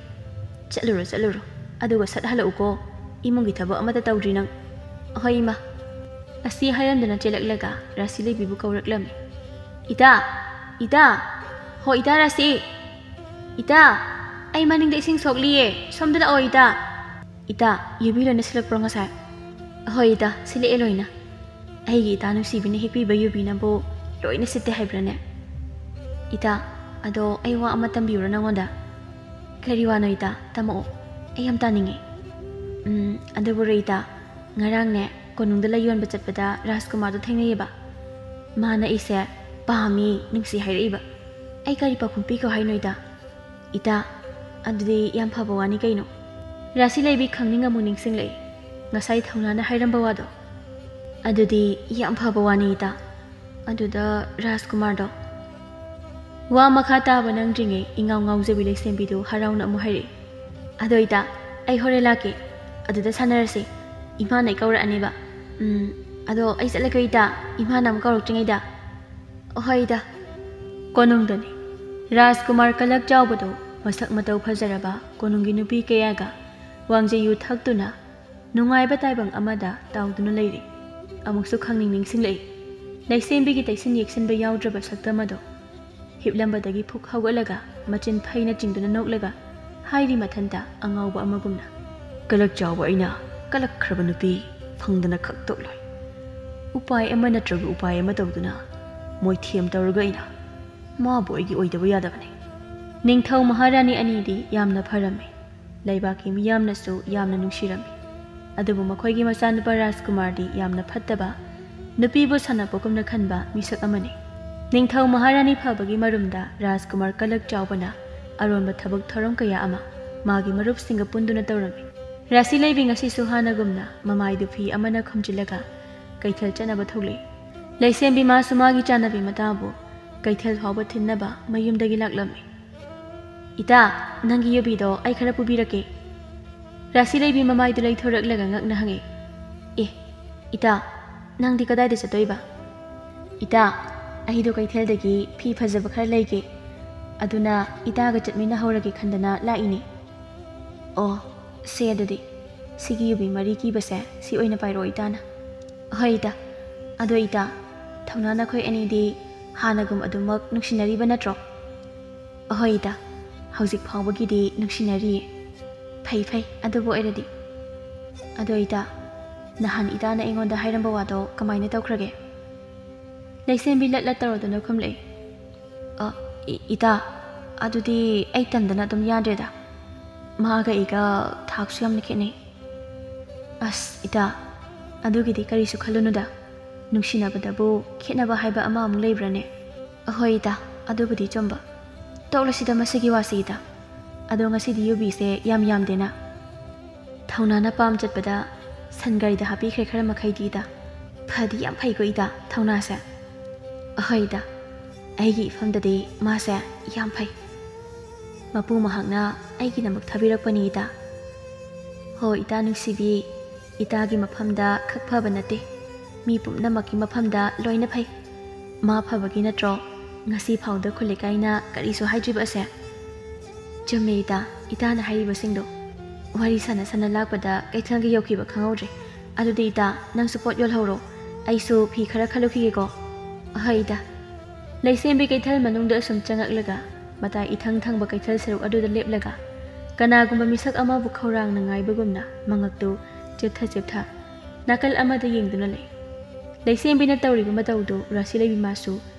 "ꯆꯠꯂꯨꯔꯣ, ꯆꯠꯂꯨꯔꯣ꯫ ꯑꯗꯨꯒ ꯁꯠ ꯍꯜꯂꯛꯎꯀꯣ꯫ ꯏꯃꯨꯡꯒꯤ ꯊꯕꯛ ꯑꯃꯠꯇ ꯇꯧꯗ꯭ꯔꯤ ꯅꯪ꯫" "ꯑꯍꯣꯏ, ꯏꯃꯥ꯫" ꯑꯁꯤ ꯍꯥꯏꯔꯝꯗꯨꯅ ꯆꯦꯜꯂꯛꯂꯒ ꯔꯥꯁꯤ ꯂꯩꯕꯤꯕꯨ ꯀꯧꯔꯛꯂꯝꯃꯤ꯫ "ꯏꯇꯥ! ꯏꯇꯥ! ꯍꯣ, ꯏꯇꯥ ꯔꯥꯁꯤ!" ꯏꯇꯥ, ꯑꯩ ꯃꯅꯤꯡꯗ ꯏꯁꯤꯡ ꯁꯣꯛꯂꯤꯌꯦ, ꯁꯣꯝꯗ ꯂꯥꯛꯑꯣ ꯏꯇꯥ꯫ ꯏꯇꯥ, ꯌꯨꯕꯤ ꯂꯣꯏꯅ ꯁꯤꯜꯂꯛꯄ꯭ꯔꯣ ꯉꯁꯥꯏ? ꯑꯍꯣꯏ ꯏꯇꯥ, ꯁꯤꯜꯂꯛꯑꯦ ꯂꯣꯏꯅ꯫ ꯑꯩꯒꯤ ꯏꯇꯥ ꯅꯨꯡꯁꯤꯕꯤꯅ ꯍꯦꯛꯄꯤꯕ ꯌꯨꯕꯤꯅꯕꯨ ꯂꯣꯏꯅ ꯁꯤꯠꯇꯦ ꯍꯥꯏꯕ꯭ꯔꯥꯅꯦ? ꯏꯇꯥ, ꯑꯗꯣ ꯑꯩ ꯋꯥ ꯑꯃ ꯇꯝꯕꯤꯌꯨꯔꯥ ꯅꯉꯣꯟꯗ? ꯀꯔꯤ ꯋꯥꯅꯣ ꯏꯇꯥ? ꯇꯝꯃꯛꯑꯣ, ꯑꯩ ꯌꯥꯝ ꯇꯥꯅꯤꯡꯉꯦ꯫ ꯎꯝ, ꯑꯗꯨꯕꯨꯔꯣ ꯏꯇꯥ, ꯉꯔꯥꯡꯅꯦ ꯀꯣꯅꯨꯡꯗ ꯂꯩ ꯌꯣꯟꯕ ꯆꯠꯄꯗ ꯔꯥꯖꯀꯨꯃꯥꯔꯗꯣ ꯊꯦꯡꯅꯩꯌꯦꯕ꯫ ꯃꯥꯅ ꯑꯩꯁꯦ ꯄꯥꯝꯃꯤ, ꯅꯨꯡꯁꯤ ꯍꯥꯏꯔꯛꯏꯕ꯫ ꯑꯩ ꯀꯔꯤ ꯄꯥꯎꯈꯨꯝ ꯄꯤꯈꯣ ꯍꯥꯏꯅꯣ ꯏꯇꯥ? ꯏꯇꯥ, ꯑꯗꯨꯗꯤ ꯌꯥꯝ ꯐꯕ ꯋꯥꯅꯤ ꯀꯩꯅꯣ꯫ ꯔꯥꯁꯤ ꯂꯩꯕꯤ ꯈꯪꯅꯤꯡ ꯑꯃꯨꯛ ꯅꯤꯡꯁꯤꯡꯂꯛꯏ꯫ ꯉꯁꯥꯏ ꯊꯧꯅꯥꯅ ꯍꯥꯏꯔꯝꯕ ꯋꯥꯗꯣ꯫ ꯑꯗꯨꯗꯤ ꯌꯥꯝ ꯐꯕ ꯋꯥꯅꯤ ꯏꯇꯥ꯫ ꯑꯗꯨꯗ ꯔꯥꯖꯀꯨꯃꯥꯔꯗꯣ꯫ ꯋꯥ ꯃꯈꯥ ꯇꯥꯕ ꯅꯪꯗ꯭ꯔꯤꯉꯩ ꯏꯉꯥꯎ ꯉꯥꯎꯖꯕꯤ ꯂꯩꯁꯦꯝꯕꯤꯗꯨ ꯍꯔꯥꯎꯅ ꯑꯃꯨꯛ ꯍꯥꯏꯔꯛꯏ꯫ ꯑꯗꯣ ꯏꯇꯥ, ꯑꯩ ꯍꯣꯔꯦꯟ ꯂꯥꯛꯀꯦ꯫ ꯑꯗꯨꯗ ꯁꯥꯟꯅꯔꯁꯦ꯫ ꯏꯃꯥꯅ ꯑꯩ ꯀꯧꯔꯛꯑꯅꯦꯕ꯫ ꯎꯝ, ꯑꯗꯣ ꯑꯩ ꯆꯠꯂꯒꯦ ꯏꯇꯥ꯫ ꯏꯃꯥꯅ ꯑꯃꯨꯛ ꯀꯧꯔꯛꯇ꯭ꯔꯤꯉꯩꯗ꯫ ꯍꯣꯏꯗ꯫ ꯀꯣꯅꯨꯡꯗꯅꯤ꯫ ꯔꯥꯖꯀꯨꯃꯥꯔ ꯀꯂꯛ ꯆꯥꯎꯕꯗꯨ ꯃꯁꯛ ꯃꯇꯧ ꯐꯖꯔꯕ ꯀꯣꯅꯨꯡꯒꯤ ꯅꯨꯄꯤ ꯀꯌꯥꯒ ꯋꯥꯡꯖꯩ ꯌꯨ ꯊꯛꯇꯨꯅ ꯅꯨꯡꯉꯥꯏꯕ ꯇꯥꯏꯕꯪ ꯑꯃꯗ ꯇꯥꯎꯗꯨꯅ ꯂꯩꯔꯤ꯫ ꯑꯃꯨꯛꯁꯨ ꯈꯪꯅꯤꯡ ꯅꯤꯡꯁꯤꯡꯂꯛꯏ꯫ ꯂꯩꯁꯦꯝꯕꯤꯒꯤ ꯇꯩꯁꯤꯟ ꯌꯦꯛꯁꯤꯟꯕ ꯌꯥꯎꯗ꯭ꯔꯕ ꯁꯛꯇꯝ ꯑꯗꯣ ꯍꯤꯞꯂꯝꯕꯗꯒꯤ ꯐꯨꯛ ꯍꯧꯒꯠꯂꯒ ꯃꯆꯤꯟ ꯐꯩꯅ ꯆꯤꯡꯗꯨꯅ ꯅꯣꯛꯂꯒ ꯍꯥꯏꯔꯤ ꯃꯊꯟꯇ ꯑꯉꯥꯎꯕ ꯑꯃꯒꯨꯝꯅ꯫ ꯀꯂꯛ ꯆꯥꯎꯕ ꯑꯩꯅ ꯀꯂꯛꯈ꯭ꯔꯕ ꯅꯨꯄꯤ ꯐꯪꯗꯅ ꯈꯛ ꯇꯣꯛꯂꯣꯏ꯫ ꯎꯄꯥꯏ ꯑꯃ ꯅꯠꯇ꯭ꯔꯒ ꯎꯄꯥꯏ ꯑꯃ ꯇꯧꯗꯨꯅ ꯃꯣꯏꯊꯦꯝ ꯇꯧꯔꯒ ꯑꯩꯅ ꯃꯥꯕꯨ ꯑꯩꯒꯤ ꯑꯣꯏꯗꯕ ꯌꯥꯗꯕꯅꯤ꯫ ꯅꯤꯡꯊꯧ ꯃꯍꯥꯔꯥꯅꯤ ꯑꯅꯤꯗꯤ ꯌꯥꯝꯅ ꯐꯔꯝꯃꯤ꯫ ꯂꯩꯕꯥꯛꯀꯤ ꯃꯤꯌꯥꯝꯅꯁꯨ ꯌꯥꯝꯅ ꯅꯨꯡꯁꯤꯔꯝꯃꯤ꯫ ꯑꯗꯨꯕꯨ ꯃꯈꯣꯏꯒꯤ ꯃꯆꯥꯅꯨꯄꯥ ꯔꯥꯖꯀꯨꯃꯥꯔꯗꯤ ꯌꯥꯝꯅ ꯐꯠꯇꯕ, ꯅꯨꯄꯤꯕꯨ ꯁꯥꯟꯅꯄꯣꯠꯀꯨꯝꯅ ꯈꯟꯕ ꯃꯤꯁꯛ ꯑꯃꯅꯤ꯫ ꯅꯤꯡꯊꯧ ꯃꯍꯥꯔꯥꯅꯤ ꯐꯕꯒꯤ ꯃꯔꯨꯝꯗ ꯔꯥꯖꯀꯨꯃꯥꯔ ꯀꯂꯛ ꯆꯥꯎꯕꯅ ꯑꯔꯣꯟꯕ ꯊꯕꯛ ꯊꯧꯔꯝ ꯀꯌꯥ ꯑꯃ ꯃꯥꯒꯤ ꯃꯔꯨꯞꯁꯤꯡꯒ ꯄꯨꯟꯗꯨꯅ ꯇꯧꯔꯝꯃꯤ꯫ ꯔꯥꯁꯤ ꯂꯩꯕꯤ ꯉꯁꯤꯁꯨ ꯍꯥꯟꯅꯒꯨꯝꯅ ꯃꯃꯥꯏꯗꯨ ꯐꯤ ꯑꯃꯅ ꯈꯨꯝꯖꯤꯜꯂꯒ ꯀꯩꯊꯦꯜ ꯆꯠꯅꯕ ꯊꯣꯛꯂꯛꯏ꯫ ꯂꯩꯁꯦꯝꯕꯤ ꯃꯥꯁꯨ ꯃꯥꯒꯤ ꯆꯥꯅꯕꯤ ꯃꯇꯥꯕꯨ ꯀꯩꯊꯦꯜ ꯐꯥꯎꯕ ꯊꯤꯟꯅꯕ ꯃꯌꯨꯝꯗꯒꯤ ꯂꯥꯛꯂꯝꯃꯤ꯫ "ꯏꯇꯥ, ꯅꯪꯒꯤ ꯌꯨꯕꯤꯗꯣ ꯑꯩ ꯈꯔ ꯄꯨꯕꯤꯔꯛꯀꯦ?" ꯔꯥꯁꯤ ꯂꯩꯕꯤ ꯃꯃꯥꯏꯗꯨ ꯂꯩꯊꯣꯔꯛꯂꯒ ꯉꯛꯅ ꯍꯪꯉꯤ꯫ "ꯑꯦ, ꯏꯇꯥ, ꯅꯪꯗꯤ ꯀꯗꯥꯏꯗ ꯆꯠꯇꯣꯏꯕ?" "ꯏꯇꯥ, ꯑꯩꯗꯣ ꯀꯩꯊꯦꯜꯗꯒꯤ ꯐꯤ ꯐꯖꯕ ꯈꯔ ꯂꯩꯒꯦ, ꯑꯗꯨꯅ ꯏꯇꯥꯒ ꯆꯠꯃꯤꯟꯅꯍꯧꯔꯒꯦ ꯈꯟꯗꯅ ꯂꯥꯛꯏꯅꯦ꯫" "ꯑꯣ, ꯁꯦ ꯑꯗꯨꯗꯤ, ꯁꯤꯒꯤ ꯌꯨꯕꯤ ꯃꯔꯤ ꯀꯤꯕꯁꯦ ꯁꯤ ꯑꯣꯏꯅ ꯄꯥꯏꯔꯛꯑꯣ ꯏꯇꯥꯅ꯫" "ꯍꯣꯏ ꯏꯇꯥ꯫ ꯑꯗꯣ ꯏꯇꯥ, ꯊꯧꯅꯥ ꯅꯈꯣꯏ ꯑꯅꯤꯗꯤ ꯍꯥꯟꯅꯒꯨꯝ ꯑꯗꯨꯃꯛ ꯅꯨꯡꯁꯤꯅꯔꯤꯕ ꯅꯠꯇ꯭ꯔꯣ?" "ꯑꯍꯣꯏ ꯏꯇꯥ, ꯍꯧꯖꯤꯛ ꯐꯥꯎꯕꯒꯤꯗꯤ ꯅꯨꯡꯁꯤꯅꯔꯤꯌꯦ꯫ ꯐꯩ ꯐꯩ, ꯑꯗꯨꯕꯨ ꯑꯣꯏꯔꯗꯤ꯫ ꯑꯗꯣ ꯏꯇꯥ, ꯅꯍꯥꯟ ꯏꯇꯥꯅ ꯑꯩꯉꯣꯟꯗ ꯍꯥꯏꯔꯝꯕ ꯋꯥꯗꯣ ꯀꯃꯥꯏꯅ ꯇꯧꯈ꯭ꯔꯒꯦ? ꯂꯩꯁꯦꯝꯕꯤ ꯂꯠ ꯂꯠ ꯇꯧꯔꯗꯨꯅ ꯈꯨꯝꯂꯛꯏ꯫ "ꯑ, ꯏ-, ꯏꯇꯥ, ꯑꯗꯨꯗꯤ ꯑꯩ ꯇꯟꯗꯅ ꯑꯗꯨꯝ ꯌꯥꯗ꯭ꯔꯦꯗ꯫ ꯃꯥꯒ ꯑꯩꯒ ꯊꯥꯛꯁꯨ ꯌꯥꯝꯅ ꯈꯦꯠꯅꯩ꯫" "ꯑꯁ ꯏꯇꯥ, ꯑꯗꯨꯒꯤꯗꯤ ꯀꯔꯤꯁꯨ ꯈꯜꯂꯨꯅꯨꯗ꯫ ꯅꯨꯡꯁꯤꯅꯕꯗꯕꯨ ꯈꯦꯠꯅꯕ ꯍꯥꯏꯕ ꯑꯃ ꯑꯃꯨꯛ ꯂꯩꯕ꯭ꯔꯥꯅꯦ?" "ꯑꯍꯣꯏ ꯏꯇꯥ, ꯑꯗꯨꯕꯨꯗꯤ ꯆꯨꯝꯕ꯫ ꯇꯣꯛꯂꯁꯤꯗ ꯃꯁꯤꯒꯤ ꯋꯥꯁꯤ ꯏꯇꯥ꯫ ꯑꯗꯣ ꯉꯁꯤꯗꯤ ꯌꯨꯕꯤꯁꯦ ꯌꯥꯝ ꯌꯥꯝꯗꯦꯅ꯫ ꯊꯧꯅꯥꯅ ꯄꯥꯝ ꯆꯠꯄꯗ ꯁꯟ ꯒꯥꯔꯤꯗ ꯍꯥꯞꯄꯤꯈ꯭ꯔꯦ ꯈꯔ ꯃꯈꯩꯗꯤ ꯏꯇꯥ꯫ ꯐꯗꯤ ꯌꯥꯝ ꯐꯩꯀꯣ ꯏꯇꯥ, ꯊꯧꯅꯥꯁꯦ꯫" "ꯑꯍꯣꯏ ꯏꯇꯥ, ꯑꯩꯒꯤ ꯏꯐꯝꯗꯗꯤ ꯃꯥꯁꯦ ꯌꯥꯝ ꯐꯩ꯫ ꯃꯄꯨ ꯃꯍꯥꯛꯅ ꯑꯩꯒꯤꯗꯃꯛ ꯊꯥꯕꯤꯔꯛꯄꯅꯤ ꯏꯇꯥ꯫" "ꯍꯣ ꯏꯇꯥ ꯅꯨꯡꯁꯤꯕꯤ, ꯏꯇꯥꯒꯤ ꯃꯐꯝꯗ ꯈꯛ ꯐꯕ ꯅꯠꯇꯦ, ꯃꯤ ꯄꯨꯝꯅꯃꯛꯀꯤ ꯃꯐꯝꯗ ꯂꯣꯏꯅ ꯐꯩ꯫ ꯃꯥ ꯐꯕꯒꯤ ꯅꯠꯇ꯭ꯔꯣ ꯉꯁꯤ ꯐꯥꯎꯗ ꯈꯨꯜ ꯂꯩꯀꯥꯏꯅ ꯀꯔꯤꯁꯨ ꯍꯥꯏꯗ꯭ꯔꯤꯕ ꯑꯁꯦ?" "ꯆꯨꯝꯃꯦ ꯏꯇꯥ, ꯏꯇꯥꯅ ꯍꯥꯏꯔꯤꯕꯁꯤꯡꯗꯣ꯫ ꯋꯥꯔꯤ ꯁꯥꯟꯅ ꯁꯥꯟꯅ ꯂꯥꯛꯄꯗ ꯀꯩꯊꯦꯜꯒ ꯌꯧꯈꯤꯕ ꯈꯪꯍꯧꯗ꯭ꯔꯦ꯫ ꯑꯗꯨꯗꯤ ꯏꯇꯥ, ꯅꯪꯁꯨ ꯄꯣꯠ ꯌꯣꯜꯍꯧꯔꯣ, ꯑꯩꯁꯨ ꯐꯤ ꯈꯔ ꯈꯜꯂꯨꯈꯤꯒꯦꯀꯣ꯫" "ꯑꯍꯣꯏ ꯏꯇꯥ꯫" ꯂꯩꯁꯦꯝꯕꯤ ꯀꯩꯊꯦꯜ ꯃꯅꯨꯡꯗ ꯑꯁꯨꯝ ꯆꯪꯉꯛꯂꯒ ꯃꯇꯥꯏ ꯏꯊꯪ ꯊꯪꯕ ꯀꯩꯊꯦꯜ ꯁꯔꯨꯛ ꯑꯗꯨꯗ ꯂꯦꯞꯂꯒ ꯀꯅꯥꯒꯨꯝꯕ ꯃꯤꯁꯛ ꯑꯃꯕꯨ ꯈꯧꯔꯥꯡꯅ ꯉꯥꯏꯕꯒꯨꯝꯅ ꯃꯉꯛꯇꯨ ꯆꯦꯞꯊ ꯆꯦꯞꯊ ꯅꯥꯀꯜ ꯑꯃꯗ ꯌꯦꯡꯗꯨꯅ ꯂꯩ꯫ ꯂꯩꯁꯦꯝꯕꯤꯅ ꯇꯧꯔꯤꯕ ꯃꯇꯧꯗꯨ ꯔꯥꯁꯤ ꯂꯩꯕꯤ ꯃꯥꯁꯨ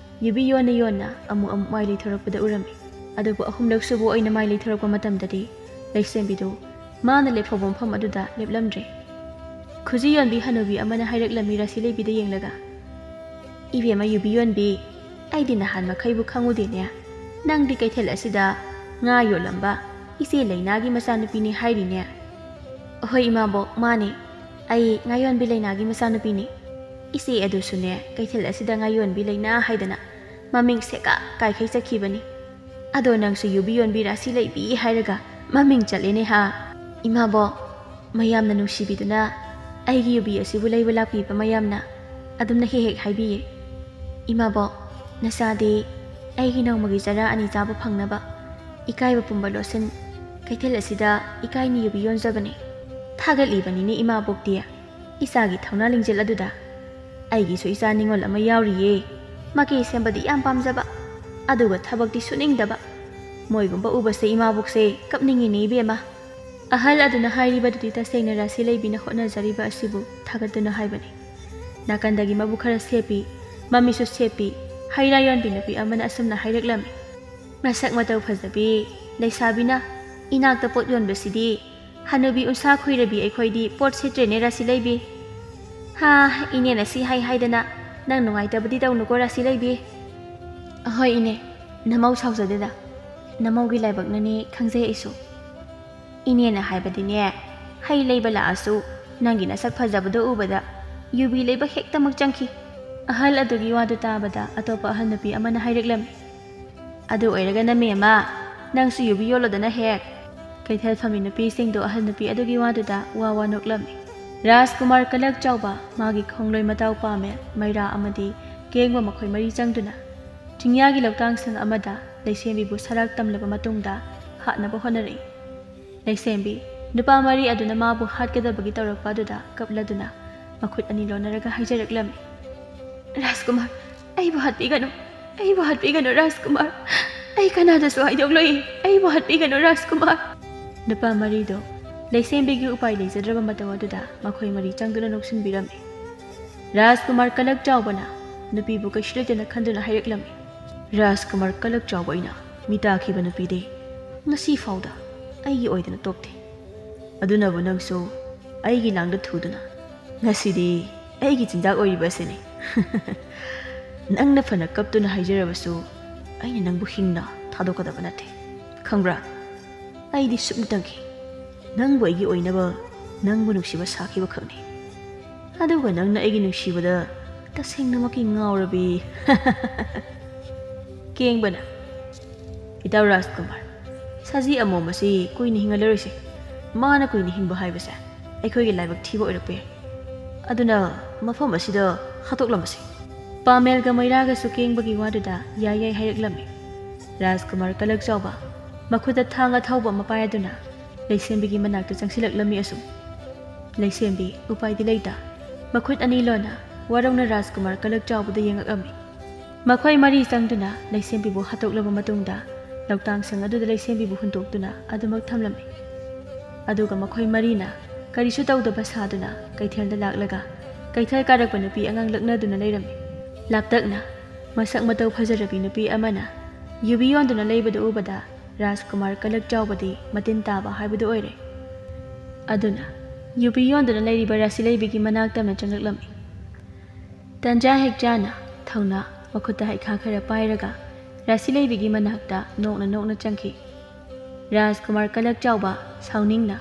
ꯌꯨꯕꯤ ꯌꯣꯟꯅ ꯌꯣꯟꯅ ꯑꯃꯨꯛ ꯑꯃꯨꯛ ꯃꯥꯏ ꯂꯩꯊꯣꯔꯛꯄꯗ ꯎꯔꯝꯃꯤ꯫ ꯑꯗꯨꯕꯨ ꯑꯍꯨꯝꯂꯛ ꯁꯨꯕ ꯑꯣꯏꯅ ꯃꯥꯏ ꯂꯩꯊꯣꯔꯛꯄ ꯃꯇꯝꯗꯗꯤ ꯂꯩꯁꯦꯝꯕꯤꯗꯨ ꯃꯥꯅ ꯂꯦꯞꯍꯧꯕ ꯃꯐꯝ ꯑꯗꯨꯗ ꯂꯦꯞꯂꯝꯗ꯭ꯔꯦ꯫ ꯈꯨꯖꯤ ꯌꯣꯟꯕꯤ ꯍꯅꯨꯕꯤ ꯑꯃꯅ ꯍꯥꯏꯔꯛꯂꯝꯃꯤ ꯔꯥꯁꯤ ꯂꯩꯕꯤꯗ ꯌꯦꯡꯂꯒ, "ꯏꯕꯦꯝꯃ ꯌꯨꯕꯤ ꯌꯣꯟꯕꯤ, ꯑꯩꯗꯤ ꯅꯍꯥꯟ ꯃꯈꯩꯕꯨ ꯈꯪꯉꯨꯗꯦꯅꯦ꯫ ꯅꯪꯗꯤ ꯀꯩꯊꯦꯜ ꯑꯁꯤꯗ ꯉꯥ ꯌꯣꯜꯂꯝꯕ ꯏꯆꯦ ꯂꯩꯅꯥꯒꯤ ꯃꯆꯥꯅꯨꯄꯤꯅꯤ ꯍꯥꯏꯔꯤꯅꯦ?" "ꯑꯍꯣꯏ ꯏꯃꯥꯕꯣꯛ, ꯃꯥꯅꯦ꯫ ꯑꯩ ꯉꯥ ꯌꯣꯟꯕꯤ ꯂꯩꯅꯥꯒꯤ ꯃꯆꯥꯅꯨꯄꯤꯅꯤ꯫ ꯏꯆꯦ ꯑꯗꯨꯁꯨꯅꯦ ꯀꯩꯊꯦꯜ ꯑꯁꯤꯗ ꯉꯥ ꯌꯣꯟꯕꯤ ꯂꯩꯅꯥ ꯍꯥꯏꯗꯅ ꯃꯃꯤꯡ ꯁꯦꯀꯥ ꯀꯥꯏꯈꯩ ꯆꯠꯈꯤꯕꯅꯤ꯫ ꯑꯗꯣ ꯅꯪꯁꯨ ꯌꯨꯕꯤ ꯌꯣꯟꯕꯤ ꯔꯥꯁꯤ ꯂꯩꯕꯤ ꯍꯥꯏꯔꯒ ꯃꯃꯤꯡ ꯆꯠꯂꯦꯅꯦ ꯍꯥ?" "ꯏꯃꯥꯕꯣꯛ, ꯃꯌꯥꯝꯅ ꯅꯨꯡꯁꯤꯕꯤꯗꯨꯅ ꯑꯩꯒꯤ ꯌꯨꯕꯤ ꯑꯁꯤꯕꯨ ꯂꯩꯕ ꯂꯥꯛꯄꯤꯕ ꯃꯌꯥꯝꯅ ꯑꯗꯨꯝꯅ ꯍꯦꯛ ꯍꯦꯛ ꯍꯥꯏꯕꯤꯌꯦ꯫" "ꯏꯃꯥꯕꯣꯛ, ꯅꯆꯥꯗꯤ ꯑꯩꯒꯤ ꯅꯣꯡꯃꯒꯤ ꯆꯔꯥ ꯑꯅꯤ ꯆꯥꯕ ꯐꯪꯅꯕ ꯏꯀꯥꯏꯕ ꯄꯨꯝꯕ ꯂꯣꯠꯁꯤꯟ ꯀꯩꯊꯦꯜ ꯑꯁꯤꯗ ꯏꯀꯥꯏꯅ ꯌꯨꯕꯤ ꯌꯣꯟꯖꯕꯅꯤ꯫ ꯊꯥꯒꯠꯂꯤꯕꯅꯤꯅꯦ ꯏꯃꯥꯕꯣꯛꯇꯤ ꯏꯆꯥꯒꯤ ꯊꯧꯅꯥ ꯂꯤꯡꯖꯦꯜ ꯑꯗꯨꯗ꯫ ꯑꯩꯒꯤꯁꯨ ꯏꯆꯥ ꯅꯤꯉꯣꯜ ꯑꯃ ꯌꯥꯎꯔꯤꯌꯦ꯫ ꯃꯀꯦ ꯁꯦꯝꯕꯗꯤ ꯌꯥꯝ ꯄꯥꯝꯖꯕ, ꯑꯗꯨꯒ ꯊꯕꯛꯇꯤ ꯁꯨꯅꯤꯡꯗꯕ꯫ ꯃꯣꯏꯒꯨꯝꯕ ꯎꯕꯁꯦ ꯏꯃꯥꯕꯣꯛꯁꯦ ꯀꯞꯅꯤꯡꯉꯤꯅꯦ ꯏꯕꯦꯝꯃ꯫ ꯑꯍꯜ ꯑꯗꯨꯅ ꯍꯥꯏꯔꯤꯕꯗꯨꯗꯤ ꯇꯁꯦꯡꯅ ꯔꯥꯁꯤ ꯂꯩꯕꯤꯅ ꯍꯣꯠꯅꯖꯔꯤꯕ ꯑꯁꯤꯕꯨ ꯊꯥꯒꯠꯇꯨꯅ ꯍꯥꯏꯕꯅꯤ꯫ ꯅꯥꯀꯟꯗꯒꯤ ꯃꯕꯨꯛ ꯈꯔ ꯁꯦꯞꯄꯤ, ꯃꯃꯤꯠꯁꯨ ꯁꯦꯞꯄꯤ, ꯍꯩ ꯔꯥ ꯌꯣꯟꯕꯤ ꯅꯨꯄꯤ ꯑꯃꯅ ꯑꯁꯨꯝꯅ ꯍꯥꯏꯔꯛꯂꯝꯃꯤ꯫ ꯃꯁꯛ ꯃꯇꯧ ꯐꯖꯕꯤ ꯂꯩꯁꯥꯕꯤꯅ ꯏꯅꯥꯛꯇ ꯄꯣꯠ ꯌꯣꯟꯕꯁꯤꯗꯤ ꯍꯅꯨꯕꯤ ꯎꯟꯁꯥ ꯈꯨꯏꯔꯕꯤ ꯑꯩꯈꯣꯏꯗꯤ ꯄꯣꯠ ꯁꯤꯠꯇ꯭ꯔꯦꯅꯦ ꯔꯥꯁꯤ ꯂꯩꯕꯤ꯫ ꯍꯥ, ꯏꯅꯦꯅ ꯁꯤ ꯍꯥꯏ ꯍꯥꯏꯗꯅ ꯅꯪ ꯅꯨꯡꯉꯥꯏꯇꯕꯗꯤ ꯇꯧꯅꯨꯀꯣ ꯔꯥꯁꯤ ꯂꯩꯕꯤ꯫ ꯑꯍꯣꯏ ꯏꯅꯦ, ꯅꯃꯧ ꯁꯥꯎꯖꯗꯦꯗ꯫ ꯅꯃꯧꯒꯤ ꯂꯥꯏꯕꯛꯅꯅꯤ ꯈꯪꯖꯩ ꯑꯩꯁꯨ꯫ ꯏꯅꯦꯅ ꯍꯥꯏꯕꯗꯤꯅꯦ, ꯍꯩ ꯂꯩꯕ ꯂꯥꯛꯑꯁꯨ ꯅꯪꯒꯤ ꯅꯁꯛ ꯐꯖꯕꯗꯣ ꯎꯕꯗ ꯌꯨꯕꯤ ꯂꯩꯕ ꯍꯦꯛꯇꯃꯛ ꯆꯪꯈꯤ꯫ ꯑꯍꯜ ꯑꯗꯨꯒꯤ ꯋꯥꯗꯨ ꯇꯥꯕꯗ ꯑꯇꯣꯞꯄ ꯑꯍꯜ ꯅꯨꯄꯤ ꯑꯃꯅ ꯍꯥꯏꯔꯛꯂꯝꯃꯤ, "ꯑꯗꯨ ꯑꯣꯏꯔꯒꯅ ꯃꯦꯝꯃ, ꯅꯪꯁꯨ ꯌꯨꯕꯤ ꯌꯣꯜꯂꯣꯗꯅ ꯍꯦꯛ"꯫ ꯀꯩꯊꯦꯜ ꯐꯝꯃꯤ ꯅꯨꯄꯤꯁꯤꯡꯗꯣ ꯑꯍꯜ ꯅꯨꯄꯤ ꯑꯗꯨꯒꯤ ꯋꯥꯗꯨꯗ ꯋꯥ ꯋꯥ ꯅꯣꯛꯂꯝꯃꯤ꯫ ꯔꯥꯖꯀꯨꯃꯥꯔ ꯀꯂꯛ ꯆꯥꯎꯕ, ꯃꯥꯒꯤ ꯈꯣꯡꯂꯣꯏ ꯃꯇꯥꯎ ꯄꯥꯃꯦꯜ, ꯃꯩꯔꯥ ꯑꯃꯗꯤ ꯀꯦꯡꯕ ꯃꯈꯣꯏ ꯃꯔꯤ ꯆꯪꯗꯨꯅ ꯆꯤꯡꯌꯥꯒꯤ ꯂꯧꯇꯥꯡꯁꯪ ꯑꯃꯗ ꯂꯩꯁꯦꯝꯕꯤꯕꯨ ꯁꯔꯥꯛ ꯇꯝꯂꯕ ꯃꯇꯨꯡꯗ ꯍꯥꯠꯅꯕ ꯍꯣꯠꯅꯔꯛꯏ꯫ ꯂꯩꯁꯦꯝꯕꯤ, ꯅꯨꯄꯥ ꯃꯔꯤ ꯑꯗꯨꯅ ꯃꯥꯕꯨ ꯍꯥꯠꯀꯗꯕꯒꯤ ꯇꯧꯔꯛꯄ ꯑꯗꯨꯗ ꯀꯞꯂꯗꯨꯅ ꯃꯈꯨꯠ ꯑꯅꯤ ꯂꯣꯟꯅꯔꯒ ꯍꯥꯏꯖꯔꯛꯂꯝꯃꯤ, "ꯔꯥꯖꯀꯨꯃꯥꯔ, ꯑꯩꯕꯨ ꯍꯥꯠꯄꯤꯒꯅꯨ, ꯑꯩꯕꯨ ꯍꯥꯠꯄꯤꯒꯅꯨ ꯔꯥꯖꯀꯨꯃꯥꯔ, ꯑꯩ ꯀꯅꯥꯗꯁꯨ ꯍꯥꯏꯗꯣꯛꯂꯣꯏ, ꯑꯩꯕꯨ ꯍꯥꯠꯄꯤꯒꯅꯨ ꯔꯥꯖꯀꯨꯃꯥꯔ"꯫ ꯅꯨꯄꯥ ꯃꯔꯤꯗꯣ ꯂꯩꯁꯦꯝꯕꯤꯒꯤ ꯎꯄꯥꯏ ꯂꯩꯖꯗ꯭ꯔꯕ ꯃꯇꯧ ꯑꯗꯨꯗ ꯃꯈꯣꯏ ꯃꯔꯤ ꯆꯪꯗꯨꯅ ꯅꯣꯛꯁꯤꯟꯕꯤꯔꯝꯃꯤ꯫ ꯔꯥꯖꯀꯨꯃꯥꯔ ꯀꯂꯛ ꯆꯥꯎꯕꯅ ꯅꯨꯄꯤꯕꯨ ꯀꯩꯁꯨ ꯂꯩꯇꯅ ꯈꯟꯗꯨꯅ ꯍꯥꯏꯔꯛꯂꯝꯃꯤ, "ꯔꯥꯖꯀꯨꯃꯥꯔ ꯀꯂꯛ ꯆꯥꯎꯕ ꯑꯩꯅ ꯃꯤ ꯇꯥꯈꯤꯕ ꯅꯨꯄꯤꯗꯤ ꯉꯁꯤ ꯐꯥꯎꯗ ꯑꯩꯒꯤ ꯑꯣꯏꯗꯅ ꯇꯣꯛꯇꯦ꯫ ꯑꯗꯨꯅꯕꯨ ꯅꯪꯁꯨ ꯑꯩꯒꯤ ꯂꯥꯡꯗ ꯊꯨꯗꯨꯅ ꯉꯁꯤꯗꯤ ꯑꯩꯒꯤ ꯆꯤꯟꯖꯥꯛ ꯑꯣꯏꯔꯤꯕ ꯑꯁꯤꯅꯤ꯫ ꯅꯪꯅ ꯐꯅ ꯀꯞꯇꯨꯅ ꯍꯥꯏꯖꯔꯕꯁꯨ ꯑꯩꯅ ꯅꯪꯕꯨ ꯍꯤꯡꯅ ꯊꯥꯗꯣꯛꯀꯗꯕ ꯅꯠꯇꯦ꯫ ꯈꯪꯕ꯭ꯔꯥ? ꯑꯩꯗꯤ ꯁꯨꯞꯅꯇꯪꯒꯤ ꯅꯪꯕꯨ ꯑꯩꯒꯤ ꯑꯣꯏꯅꯕ, ꯅꯪꯕꯨ ꯅꯨꯡꯁꯤꯕ ꯁꯥꯈꯤꯕ ꯈꯛꯅꯤ꯫ ꯑꯗꯨꯒ ꯅꯪꯅ ꯑꯩꯒꯤ ꯅꯨꯡꯁꯤꯕꯗ ꯇꯁꯦꯡꯅꯃꯛꯀꯤ ꯉꯥꯎꯔꯕꯤ"꯫ ꯀꯦꯡꯕꯅ, "ꯏꯇꯥꯎ ꯔꯥꯖꯀꯨꯃꯥꯔ, ꯁꯖꯤ ꯑꯃꯣꯝ ꯑꯁꯤ ꯀꯨꯏꯅ ꯍꯤꯡꯍꯜꯂꯔꯣꯏꯁꯤ꯫ ꯃꯥꯅ ꯀꯨꯏꯅ ꯍꯤꯡꯕ ꯍꯥꯏꯕꯁꯦ ꯑꯩꯈꯣꯏꯒꯤ ꯂꯥꯏꯕꯛ ꯊꯤꯕ ꯑꯣꯏꯔꯛꯄ ꯌꯥꯏ꯫ ꯑꯗꯨꯅ ꯃꯐꯝ ꯑꯁꯤꯗ ꯍꯥꯠꯇꯣꯛꯂꯝꯃꯁꯤ"꯫ ꯄꯥꯃꯦꯜꯒ ꯃꯩꯔꯥꯒꯁꯨ ꯀꯦꯡꯕꯒꯤ ꯋꯥꯗꯨꯗ ꯌꯥꯏ ꯌꯥꯏ ꯍꯥꯏꯔꯛꯂꯝꯃꯤ꯫ ꯔꯥꯖꯀꯨꯃꯥꯔ ꯀꯂꯛ ꯆꯥꯎꯕ ꯃꯈꯨꯠꯇ ꯊꯥꯡ ꯑꯊꯧꯕ ꯑꯃ ꯄꯥꯏꯔꯗꯨꯅ ꯂꯩꯁꯦꯝꯕꯤꯒꯤ ꯃꯅꯥꯛꯇ ꯆꯪꯁꯤꯜꯂꯛꯂꯝꯃꯤ ꯑꯁꯨꯝ꯫ ꯂꯩꯁꯦꯝꯕꯤ ꯎꯄꯥꯏꯗꯤ ꯂꯩꯇ ꯃꯈꯨꯠ ꯑꯅꯤ ꯂꯣꯟꯅ ꯋꯥꯔꯧꯅ ꯔꯥꯖꯀꯨꯃꯥꯔ ꯀꯂꯛ ꯆꯥꯎꯕꯗ ꯌꯦꯡꯉꯛꯂꯝꯃꯤ꯫ ꯃꯈꯣꯏ ꯃꯔꯤ ꯆꯪꯗꯨꯅ ꯂꯩꯁꯦꯝꯕꯤꯕꯨ ꯍꯥꯠꯇꯣꯛꯂꯕ ꯃꯇꯨꯡꯗ ꯂꯧꯇꯥꯡꯁꯪ ꯑꯗꯨꯗ ꯂꯩꯁꯦꯝꯕꯤꯕꯨ ꯍꯨꯟꯗꯣꯛꯇꯨꯅ ꯑꯗꯨꯃꯛ ꯊꯝꯂꯝꯃꯤ꯫ ꯑꯗꯨꯒ ꯃꯈꯣꯏ ꯃꯔꯤꯅ ꯀꯔꯤꯁꯨ ꯇꯧꯗꯕ ꯁꯥꯗꯨꯅ ꯀꯩꯊꯦꯜꯗ ꯂꯥꯛꯂꯒ ꯀꯩꯊꯦꯜ ꯀꯥꯔꯛꯄ ꯅꯨꯄꯤ ꯑꯉꯥꯡ ꯂꯛꯅꯗꯨꯅ ꯂꯩꯔꯝꯃꯤ꯫ ꯂꯥꯞꯇꯛꯅ ꯃꯁꯛ ꯃꯇꯧ ꯐꯖꯔꯕꯤ ꯅꯨꯄꯤ ꯑꯃꯅ ꯌꯨꯕꯤ ꯌꯣꯟꯗꯨꯅ ꯂꯩꯕꯗꯨ ꯎꯕꯗ ꯔꯥꯖꯀꯨꯃꯥꯔ ꯀꯂꯛ ꯆꯥꯎꯕꯗꯤ ꯃꯇꯤꯟ ꯇꯥꯕ ꯍꯥꯏꯕꯗꯨ ꯑꯣꯏꯔꯦ꯫ ꯑꯗꯨꯅ ꯌꯨꯕꯤ ꯌꯣꯟꯗꯨꯅ ꯂꯩꯔꯤꯕ ꯔꯥꯁꯤ ꯂꯩꯕꯤꯒꯤ ꯃꯅꯥꯛ ꯇꯝꯅ ꯆꯪꯂꯛꯂꯝꯃꯤ꯫ ꯇꯟꯖꯥ ꯍꯦꯛ ꯆꯥꯅ ꯊꯧꯅꯥ ꯃꯈꯨꯠꯇ ꯍꯩꯈꯥ ꯈꯔ ꯄꯥꯏꯔꯒ ꯔꯥꯁꯤ ꯂꯩꯕꯤꯒꯤ ꯃꯅꯥꯛꯇ ꯅꯣꯛꯅ ꯅꯣꯛꯅ ꯆꯪꯈꯤ꯫ ꯔꯥꯖꯀꯨꯃꯥꯔ ꯀꯂꯛ ꯆꯥꯎꯕ ꯁꯥꯎꯅꯤꯡꯅ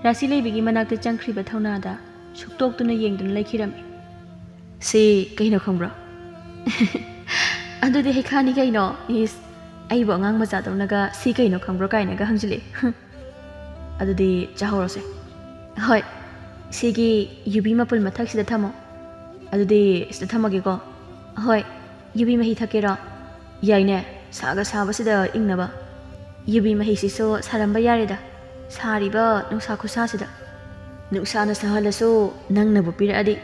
ꯔꯥꯁꯤ ꯂꯩꯕꯤꯒꯤ ꯃꯅꯥꯛꯇ ꯆꯪꯈ꯭ꯔꯤꯕ ꯊꯧꯅꯥꯗ ꯁꯨꯛꯇꯣꯛꯇꯨꯅ ꯌꯦꯡꯗꯨꯅ ꯂꯩꯈꯤꯔꯝꯃꯤ꯫ "ꯁꯤ ꯀꯩꯅꯣ ꯈꯪꯕ꯭ꯔꯣ?" "ꯑꯗꯨꯗꯤ ꯍꯩꯈꯥꯅꯤ ꯀꯩꯅꯣ꯫ ꯏꯁ, ꯑꯩꯕꯨ ꯑꯉꯥꯡ ꯃꯆꯥꯗꯧꯅꯒ 'ꯁꯤ ꯀꯩꯅꯣ ꯈꯪꯕ꯭ꯔꯣ?' ꯀꯥꯏꯅꯒ ꯍꯪꯖꯤꯜꯂꯦ꯫ ꯑꯗꯨꯗꯤ ꯆꯥꯍꯧꯔꯁꯦ꯫ ꯍꯣꯏ, ꯁꯤꯒꯤ ꯌꯨꯕꯤ ꯃꯄꯨꯜ ꯃꯊꯛꯁꯤꯗ ꯊꯝꯃꯣ꯫ ꯑꯗꯨꯗꯤ ꯁꯤꯗ ꯊꯝꯃꯒꯦꯀꯣ꯫ ꯍꯣꯏ, ꯌꯨꯕꯤ ꯃꯍꯤ ꯊꯛꯀꯦꯔꯣ? ꯌꯥꯏꯅꯦ, ꯁꯥꯒ ꯁꯥꯕꯁꯤꯗ ꯏꯪꯅꯕ꯫ ꯌꯨꯕꯤ ꯃꯍꯤꯁꯤꯁꯨ ꯁꯥꯔꯝꯕ ꯌꯥꯔꯦꯗ, ꯁꯥꯔꯤꯕ ꯅꯨꯡꯁꯥ ꯈꯨꯁꯥꯁꯤꯗ꯫ ꯅꯨꯡꯁꯥꯅ ꯁꯥꯍꯜꯂꯁꯨ ꯅꯪꯅꯕꯨ ꯄꯤꯔꯛꯑꯗꯤ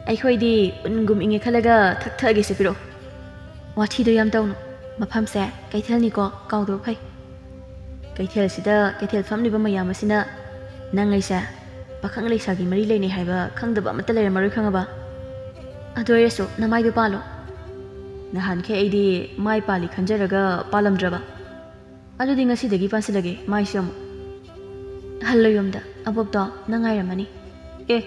ꯑꯩꯈꯣꯏꯗꯤ ꯎꯟꯒꯨꯝ ꯏꯪꯉꯦ ꯈꯜꯂꯒ ꯊꯛꯊꯛꯑꯒꯦꯁꯦ, ꯄꯤꯔꯛꯑꯣ꯫ ꯋꯥꯊꯤꯗꯣ ꯌꯥꯝ ꯇꯧꯅꯨ, ꯃꯐꯝꯁꯦ ꯀꯩꯊꯦꯜꯅꯤꯀꯣ, ꯀꯥꯎꯗꯕ ꯐꯩ꯫ ꯀꯩꯊꯦꯜꯁꯤꯗ ꯀꯩꯊꯦꯜ ꯐꯝꯂꯤꯕ ꯃꯌꯥꯝ ꯑꯁꯤꯅ ꯅꯪ ꯑꯩꯁꯦ ꯄꯥꯈꯪ ꯂꯩꯁꯥꯒꯤ ꯃꯔꯤ ꯂꯩꯅꯩ ꯍꯥꯏꯕ ꯈꯪꯗꯕ ꯑꯃꯠꯇ ꯂꯩꯔꯝꯃꯔꯣꯏ, ꯈꯪꯉꯕ? ꯑꯗꯨ ꯑꯣꯏꯔꯁꯨ ꯅꯃꯥꯏꯗꯣ ꯄꯥꯜꯂꯣ꯫ ꯅꯍꯥꯟꯈꯩ ꯑꯩꯗꯤ ꯃꯥꯏ ꯄꯥꯜꯂꯤ ꯈꯟꯖꯔꯒ ꯄꯥꯜꯂꯝꯗ꯭ꯔꯕ꯫ ꯑꯗꯨꯗꯤ ꯉꯁꯤꯗꯒꯤ ꯄꯥꯟꯁꯤꯜꯂꯒꯦ ꯃꯥꯏꯁꯦ ꯑꯃꯨꯛ꯫ ꯍꯜꯂꯣ ꯌꯨꯝꯗ, ꯑꯕꯣꯛꯇꯣ ꯅꯪ ꯉꯥꯏꯔꯝꯃꯅꯤ꯫ ꯑꯦ,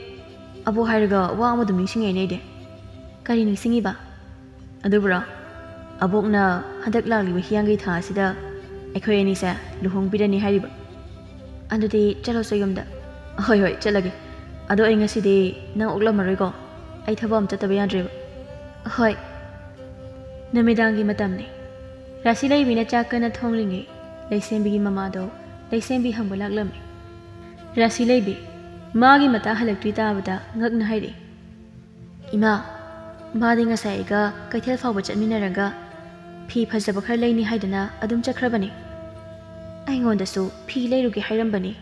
ꯑꯕꯣꯛ ꯍꯥꯏꯔꯒ ꯋꯥ ꯑꯃꯗꯨꯝ ꯅꯤꯡꯁꯤꯡꯉꯛꯏꯅꯦ ꯑꯩꯗꯤ꯫ ꯀꯔꯤ ꯅꯤꯡꯁꯤꯡꯉꯤꯕ? ꯑꯗꯨꯕꯨꯔꯣ, ꯑꯕꯣꯛꯅ ꯍꯟꯗꯛ ꯂꯥꯛꯂꯤꯕ ꯍꯤꯌꯥꯡꯒꯩ ꯊꯥ ꯑꯁꯤꯗ ꯑꯩꯈꯣꯏ ꯑꯅꯤꯁꯦ ꯂꯨꯍꯣꯡꯕꯤꯔꯅꯤ ꯍꯥꯏꯔꯤꯕ꯫ ꯑꯗꯨꯗꯤ ꯆꯠꯂꯣꯁꯦ ꯌꯨꯝꯗ꯫ ꯍꯣꯏ, ꯍꯣꯏ, ꯆꯠꯂꯒꯦ꯫ ꯑꯗꯣ ꯑꯩ ꯉꯁꯤꯗꯤ ꯅꯪ ꯑꯣꯛꯂꯝꯃꯔꯣꯏꯀꯣ? ꯑꯩ ꯊꯕꯛ ꯑꯃ ꯆꯠꯇꯕ ꯌꯥꯗ꯭ꯔꯦꯕ꯫ ꯍꯣꯏ꯫ ꯅꯨꯃꯤꯗꯥꯡꯒꯤ ꯃꯇꯝꯅꯤ꯫ ꯔꯥꯁꯤ ꯂꯩꯕꯤꯅ ꯆꯥꯛ ꯀꯟꯅ ꯊꯣꯡꯂꯤꯉꯩ ꯂꯩꯁꯦꯝꯕꯤꯒꯤ ꯃꯃꯥꯗꯣ ꯂꯩꯁꯦꯝꯕꯤ ꯍꯪꯕ ꯂꯥꯛꯂꯝꯃꯤ꯫ ꯔꯥꯁꯤ ꯂꯩꯕꯤ ꯃꯥꯒꯤ ꯃꯇꯥ ꯍꯜꯂꯛꯇ꯭ꯔꯤ ꯇꯥꯕꯗ ꯉꯛꯅ ꯍꯥꯏꯔꯛꯏ, "ꯏꯃꯥ, ꯃꯥꯗꯤ ꯉꯁꯥꯏ ꯑꯩꯒ ꯀꯩꯊꯦꯜ ꯐꯥꯎꯕ ꯆꯠꯃꯤꯟꯅꯔꯒ ꯐꯤ ꯐꯖꯕ ꯈꯔ ꯂꯩꯅꯤ ꯍꯥꯏꯗꯨꯅ ꯑꯗꯨꯝ ꯆꯠꯈ꯭ꯔꯕꯅꯤ꯫ ꯑꯩꯉꯣꯟꯗꯁꯨ ꯐꯤ ꯂꯩꯔꯨꯒꯦ ꯍꯥꯏꯔꯝꯕꯅꯤ꯫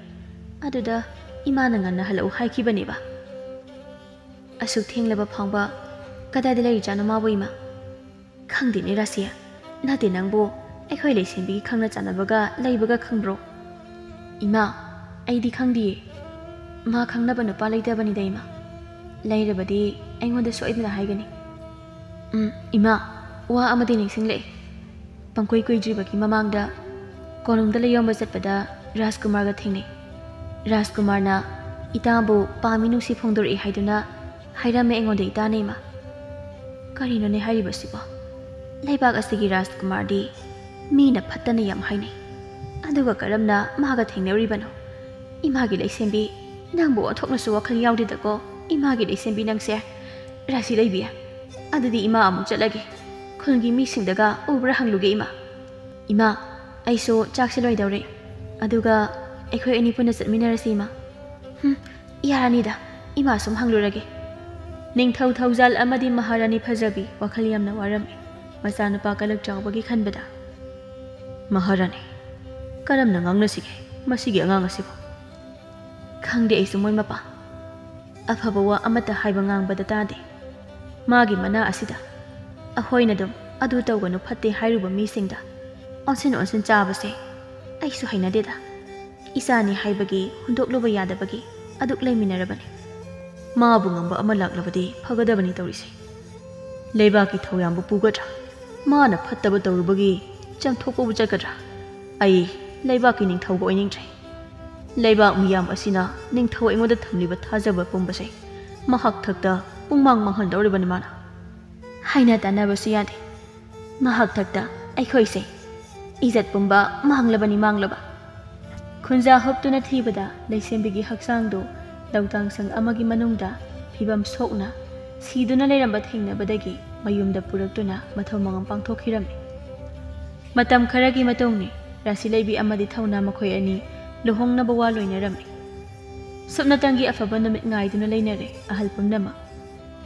ꯑꯗꯨꯗ ꯏꯃꯥꯅ ꯉꯟꯅ ꯍꯜꯂꯛꯎ ꯍꯥꯏꯈꯤꯕꯅꯦꯕ꯫ ꯑꯁꯨꯛ ꯊꯦꯡꯂꯕ ꯐꯥꯎꯕ ꯀꯗꯥꯏꯗ ꯂꯩꯔꯤꯖꯥꯠꯅꯣ ꯃꯥꯕꯨ, ꯏꯃꯥ?" "ꯈꯪꯗꯦꯅꯦ ꯔꯥꯁꯤ, ꯅꯠꯇꯦ ꯅꯪꯕꯨ ꯑꯩꯈꯣꯏ ꯂꯩꯁꯦꯝꯕꯤꯒꯤ ꯈꯪꯅ ꯆꯥꯟꯅꯕꯒ ꯂꯩꯕꯒ ꯈꯪꯕ꯭ꯔꯣ? ꯏꯃꯥ, ꯑꯩꯗꯤ ꯈꯪꯗꯤꯌꯦ꯫ ꯃꯥ ꯈꯪꯅꯕ ꯅꯨꯄꯥ ꯂꯩꯇꯕꯅꯤꯗ ꯏꯃꯥ꯫ ꯂꯩꯔꯕꯗꯤ ꯑꯩꯉꯣꯟꯗ ꯁꯣꯏꯗꯅ ꯍꯥꯏꯒꯅꯤ꯫ ꯎꯝ, ꯏꯃꯥ, ꯋꯥ ꯑꯃꯗꯤ ꯅꯤꯡꯁꯤꯡꯂꯛꯑꯦ꯫ ꯄꯪꯀꯨꯏ ꯀꯨꯏꯗ꯭ꯔꯤꯕꯒꯤ ꯃꯃꯥꯡꯗ ꯀꯣꯅꯨꯡꯗ ꯂꯩꯌꯣꯝꯕ ꯆꯠꯄꯗ ꯔꯥꯖꯀꯨꯃꯥꯔꯒ ꯊꯦꯡꯅꯩ꯫ ꯔꯥꯖꯀꯨꯃꯥꯔꯅ ꯏꯇꯥꯕꯨ ꯄꯥꯝꯃꯤ ꯅꯨꯡꯁꯤ ꯐꯣꯡꯗꯣꯔꯛꯏ ꯍꯥꯏꯗꯨꯅ ꯍꯥꯏꯔꯝꯃꯦ ꯑꯩꯉꯣꯟꯗ ꯏꯇꯥꯅ ꯏꯃꯥ꯫ ꯀꯔꯤꯅꯣꯅꯦ ꯍꯥꯏꯔꯤꯕꯁꯤꯕꯣ? ꯂꯩꯕꯥꯛ ꯑꯁꯤꯒꯤ ꯔꯥꯖꯀꯨꯃꯥꯔꯗꯤ ꯃꯤꯅ ꯐꯠꯇꯅ ꯌꯥꯝ ꯍꯥꯏꯅꯩ꯫ ꯑꯗꯨꯒ ꯀꯔꯝꯅ ꯃꯥꯒ ꯊꯦꯡꯅꯔꯤꯕꯅꯣ? ꯏꯃꯥꯒꯤ ꯂꯩꯁꯦꯝꯕꯤ, ꯅꯪꯕꯨ ꯑꯣꯟꯊꯣꯛꯅꯁꯨ ꯋꯥꯈꯜ ꯌꯥꯎꯗꯦꯗꯀꯣ, ꯏꯃꯥꯒꯤ ꯂꯩꯁꯦꯝꯕꯤ ꯅꯪꯁꯦ꯫ ꯔꯥꯁꯤ ꯂꯩꯕꯤ, ꯑꯗꯨꯗꯤ ꯏꯃꯥ ꯑꯃꯨꯛ ꯆꯠꯂꯒꯦ꯫ ꯈꯨꯟꯒꯤ ꯃꯤꯁꯤꯡꯗꯒ ꯎꯕ꯭ꯔꯥ ꯍꯪꯂꯨꯒꯦ ꯏꯃꯥ꯫ ꯏꯃꯥ, ꯑꯩꯁꯨ ꯆꯥꯛꯁꯦ ꯂꯣꯏꯗꯧꯔꯦ꯫ ꯑꯗꯨꯒ ꯑꯩꯈꯣꯏ ꯑꯅꯤ ꯄꯨꯟꯅ ꯆꯠꯃꯤꯟꯅꯔꯁꯤ ꯏꯃꯥ꯫ ꯍꯨꯝ, ꯌꯥꯔꯅꯤꯗ, ꯏꯃꯥ ꯁꯨꯝ ꯍꯪꯂꯨꯔꯒꯦ꯫ ꯅꯤꯡꯊꯧ ꯊꯧꯖꯥꯜ ꯑꯃꯗꯤ ꯃꯍꯥꯔꯥꯅꯤ ꯐꯖꯕꯤ ꯋꯥꯈꯜ ꯌꯥꯝꯅ ꯋꯥꯔꯝꯃꯤ, ꯃꯆꯥꯅꯨꯄꯥ ꯀꯂꯛ ꯆꯥꯎꯕꯒꯤ ꯈꯟꯕꯗ꯫ ꯃꯍꯥꯔꯥꯅꯤ, ꯀꯔꯝꯅ ꯉꯥꯡꯅꯁꯤꯒꯦ ꯃꯁꯤꯒꯤ ꯑꯉꯥꯡ ꯑꯁꯤꯕꯨ? ꯈꯪꯗꯦ ꯑꯩꯁꯨ ꯃꯣꯏ ꯃꯄꯥ꯫ ꯑꯐꯕ ꯋꯥ ꯑꯃꯠꯇ ꯍꯥꯏꯕ ꯉꯥꯡꯕꯗ ꯇꯥꯗꯦ꯫ ꯃꯥꯒꯤ ꯃꯅꯥ ꯑꯁꯤꯗ ꯑꯩꯈꯣꯏꯅ ꯑꯗꯨꯝ ꯑꯗꯨ ꯇꯧꯒꯅꯨ ꯐꯠꯇꯦ ꯍꯥꯏꯔꯨꯕ ꯃꯤꯁꯤꯡꯗ ꯑꯣꯟꯁꯤꯟ ꯑꯣꯟꯁꯤꯟ ꯆꯥꯕꯁꯦ ꯑꯩꯁꯨ ꯍꯩꯅꯗꯦꯗ꯫ ꯏꯆꯥꯅꯤ ꯍꯥꯏꯕꯒꯤ ꯍꯨꯟꯗꯣꯛꯂꯨꯕ ꯌꯥꯗꯕꯒꯤ ꯑꯗꯨꯛ ꯂꯩꯃꯤꯟꯅꯔꯕꯅꯤ꯫ ꯃꯥꯕꯨ ꯉꯝꯕ ꯑꯃ ꯂꯥꯛꯂꯕꯗꯤ ꯐꯒꯗꯕꯅꯤ ꯇꯧꯔꯤꯁꯦ꯫ ꯂꯩꯕꯥꯛꯀꯤ ꯊꯧꯌꯥꯝꯕꯨ ꯄꯨꯒꯗ꯭ꯔꯥ? ꯃꯥꯅ ꯐꯠꯇꯕ ꯇꯧꯔꯨꯕꯒꯤ ꯆꯥꯝꯊꯣꯛꯄꯕꯨ ꯆꯠꯀꯗ꯭ꯔꯥ? ꯑꯩ ꯂꯩꯕꯥꯛꯀꯤ ꯅꯤꯡꯊꯧꯒ ꯑꯣꯏꯅꯤꯡꯗ꯭ꯔꯦ꯫ ꯂꯩꯕꯥꯛ ꯃꯤꯌꯥꯝ ꯑꯁꯤꯅ ꯅꯤꯡꯊꯧ ꯑꯩꯉꯣꯟꯗ ꯊꯝꯂꯤꯕ ꯊꯥꯖꯕ ꯄꯨꯝꯕꯁꯦ ꯃꯍꯥꯛ ꯊꯛꯇ ꯄꯨꯡꯃꯥꯡ ꯃꯥꯡꯍꯟꯗꯧꯔꯤꯕꯅꯤ ꯃꯥꯅ꯫ ꯍꯥꯏꯅ ꯇꯥꯟꯅꯕꯁꯨ ꯌꯥꯗꯦ꯫ ꯃꯍꯥꯛ ꯊꯛꯇ ꯑꯩꯈꯣꯏꯁꯦ ꯏꯖꯠ ꯄꯨꯝꯕ ꯃꯥꯡꯂꯕꯅꯤ ꯃꯥꯡꯂꯕ꯫ ꯈꯨꯟꯖꯥ ꯍꯨꯞꯇꯨꯅ ꯊꯤꯕꯗ ꯂꯩꯁꯦꯝꯕꯤꯒꯤ ꯍꯛꯆꯥꯡꯗꯨ ꯂꯧꯇꯥꯡ ꯁꯪ ꯑꯃꯒꯤ ꯃꯅꯨꯡꯗ ꯐꯤꯕꯝ ꯁꯣꯛꯅ ꯁꯤꯗꯨꯅ ꯂꯩꯔꯝꯕ ꯊꯦꯡꯅꯕꯗꯒꯤ ꯃꯌꯨꯝꯗ ꯄꯨꯔꯛꯇꯨꯅ ꯃꯊꯧ ꯃꯉꯝ ꯄꯥꯡꯊꯣꯛꯈꯤꯔꯝꯃꯤ꯫ ꯃꯇꯝ ꯈꯔꯒꯤ ꯃꯇꯨꯡꯅꯤ, ꯔꯥꯁꯤ ꯂꯩꯕꯤ ꯑꯃꯗꯤ ꯊꯧꯅꯥ ꯃꯈꯣꯏ ꯑꯅꯤ ꯂꯨꯍꯣꯡꯅꯕ ꯋꯥ ꯂꯣꯏꯅꯔꯝꯃꯤ꯫ ꯁꯨꯞꯅꯇꯪꯒꯤ ꯑꯐꯕ ꯅꯨꯃꯤꯠ ꯉꯥꯏꯗꯨꯅ ꯂꯩꯅꯔꯦ ꯑꯍꯜ ꯄꯨꯝꯅꯃꯛ꯫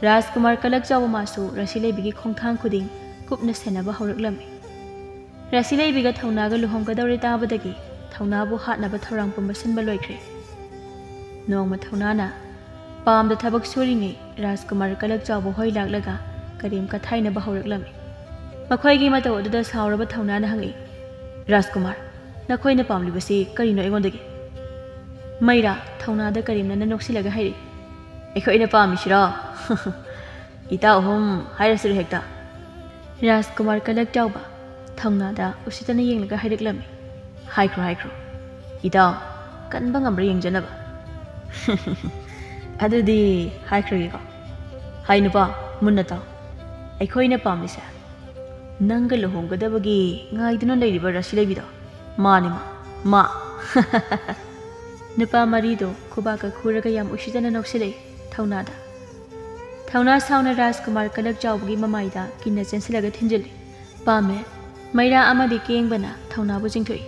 ꯔꯥꯖꯀꯨꯃꯥꯔ ꯀꯂꯛ ꯆꯥꯎꯕ ꯃꯥꯁꯨ ꯔꯥꯁꯤ ꯂꯩꯕꯤꯒꯤ ꯈꯣꯡꯊꯥꯡ ꯈꯨꯗꯤꯡ ꯀꯨꯞꯅ ꯁꯦꯟꯅꯕ ꯍꯧꯔꯛꯂꯝꯃꯤ꯫ ꯔꯥꯁꯤ ꯂꯩꯕꯤꯒ ꯊꯧꯅꯥꯒ ꯂꯨꯍꯣꯡꯒꯗꯧꯔꯦ ꯇꯥꯕꯗꯒꯤ ꯊꯧꯅꯥꯕꯨ ꯍꯥꯠꯅꯕ ꯊꯧꯔꯥꯡ ꯄꯨꯝꯕ ꯁꯤꯟꯕ ꯂꯣꯏꯈ꯭ꯔꯦ꯫ ꯅꯣꯡꯃ ꯊꯧꯅꯥꯅ ꯄꯥꯝꯗ ꯊꯕꯛ ꯁꯨꯔꯤꯉꯩ ꯔꯥꯖꯀꯨꯃꯥꯔ ꯀꯂꯛ ꯆꯥꯎꯕ ꯍꯣꯏ ꯂꯥꯛꯂꯒ ꯀꯔꯦꯝ ꯀꯊꯥꯏꯅꯕ ꯍꯧꯔꯛꯂꯝꯃꯤ꯫ ꯃꯈꯣꯏꯒꯤ ꯃꯇꯧ ꯑꯗꯨꯗ ꯁꯥꯎꯔꯕ ꯊꯧꯅꯥꯅ ꯍꯪꯉꯛꯏ, "ꯔꯥꯖꯀꯨꯃꯥꯔ, ꯅꯈꯣꯏꯅ ꯄꯥꯝꯂꯤꯕꯁꯤ ꯀꯔꯤꯅꯣ ꯑꯩꯉꯣꯟꯗꯒꯤ?" ꯃꯩꯔꯥ, ꯊꯧꯅꯥꯗ ꯀꯔꯦꯝꯅꯅ ꯅꯣꯛꯁꯤꯜꯂꯒ ꯍꯥꯏꯔꯛꯏ, "ꯑꯩꯈꯣꯏꯅ ꯄꯥꯝꯃꯤꯁꯤꯔꯣ? ꯏꯇꯥꯎ ꯑꯍꯨꯝ ꯍꯥꯏꯔꯁꯤꯔꯣ ꯍꯦꯛꯇ?" ꯔꯥꯖꯀꯨꯃꯥꯔ ꯀꯂꯛ ꯆꯥꯎꯕ ꯊꯧꯅꯥꯗ ꯎꯁꯤꯠꯇꯅ ꯌꯦꯡꯂꯒ ꯍꯥꯏꯔꯛꯂꯝꯃꯤ, "ꯍꯥꯏꯈ꯭ꯔꯣ, ꯍꯥꯏꯈ꯭ꯔꯣ, ꯏꯇꯥꯎ, ꯀꯟꯕ ꯉꯝꯕ꯭ꯔꯥ ꯌꯦꯡꯖꯅꯕ꯫" "ꯑꯗꯨꯗꯤ ꯍꯥꯏꯈ꯭ꯔꯒꯦꯀꯣ꯫ ꯍꯥꯏ ꯅꯨꯄꯥ, ꯃꯨꯟꯅ ꯇꯥꯎ꯫ ꯑꯩꯈꯣꯏꯅ ꯄꯥꯝꯃꯤꯁꯦ ꯅꯪꯒ ꯂꯨꯍꯣꯡꯒꯗꯕꯒꯤ ꯉꯥꯏꯗꯨꯅ ꯂꯩꯔꯤꯕ ꯔꯥꯁꯤ ꯂꯩꯕꯤꯗꯣ꯫ ꯃꯥꯅꯦ, ꯃꯥ, ꯃꯥ꯫" ꯅꯨꯄꯥ ꯃꯔꯤꯗꯣ ꯈꯨꯕꯥꯛꯀ ꯈꯨꯔꯒ ꯌꯥꯝ ꯎꯁꯤꯠꯇꯅ ꯅꯣꯛꯁꯤꯜꯂꯛꯏ ꯊꯧꯅꯥꯗ꯫ ꯊꯧꯅꯥ ꯁꯥꯎꯅ ꯔꯥꯖꯀꯨꯃꯥꯔ ꯀꯂꯛ ꯆꯥꯎꯕꯒꯤ ꯃꯃꯥꯏꯗ ꯀꯤꯟꯅ ꯆꯦꯟꯁꯤꯜꯂꯒ ꯊꯤꯟꯖꯤꯜꯂꯤ꯫ ꯄꯥꯝꯃꯦ꯫ ꯃꯩꯔꯥ ꯑꯃꯗꯤ ꯀꯦꯡꯕꯅ ꯊꯧꯅꯥꯕꯨ ꯆꯤꯡꯊꯣꯛꯏ꯫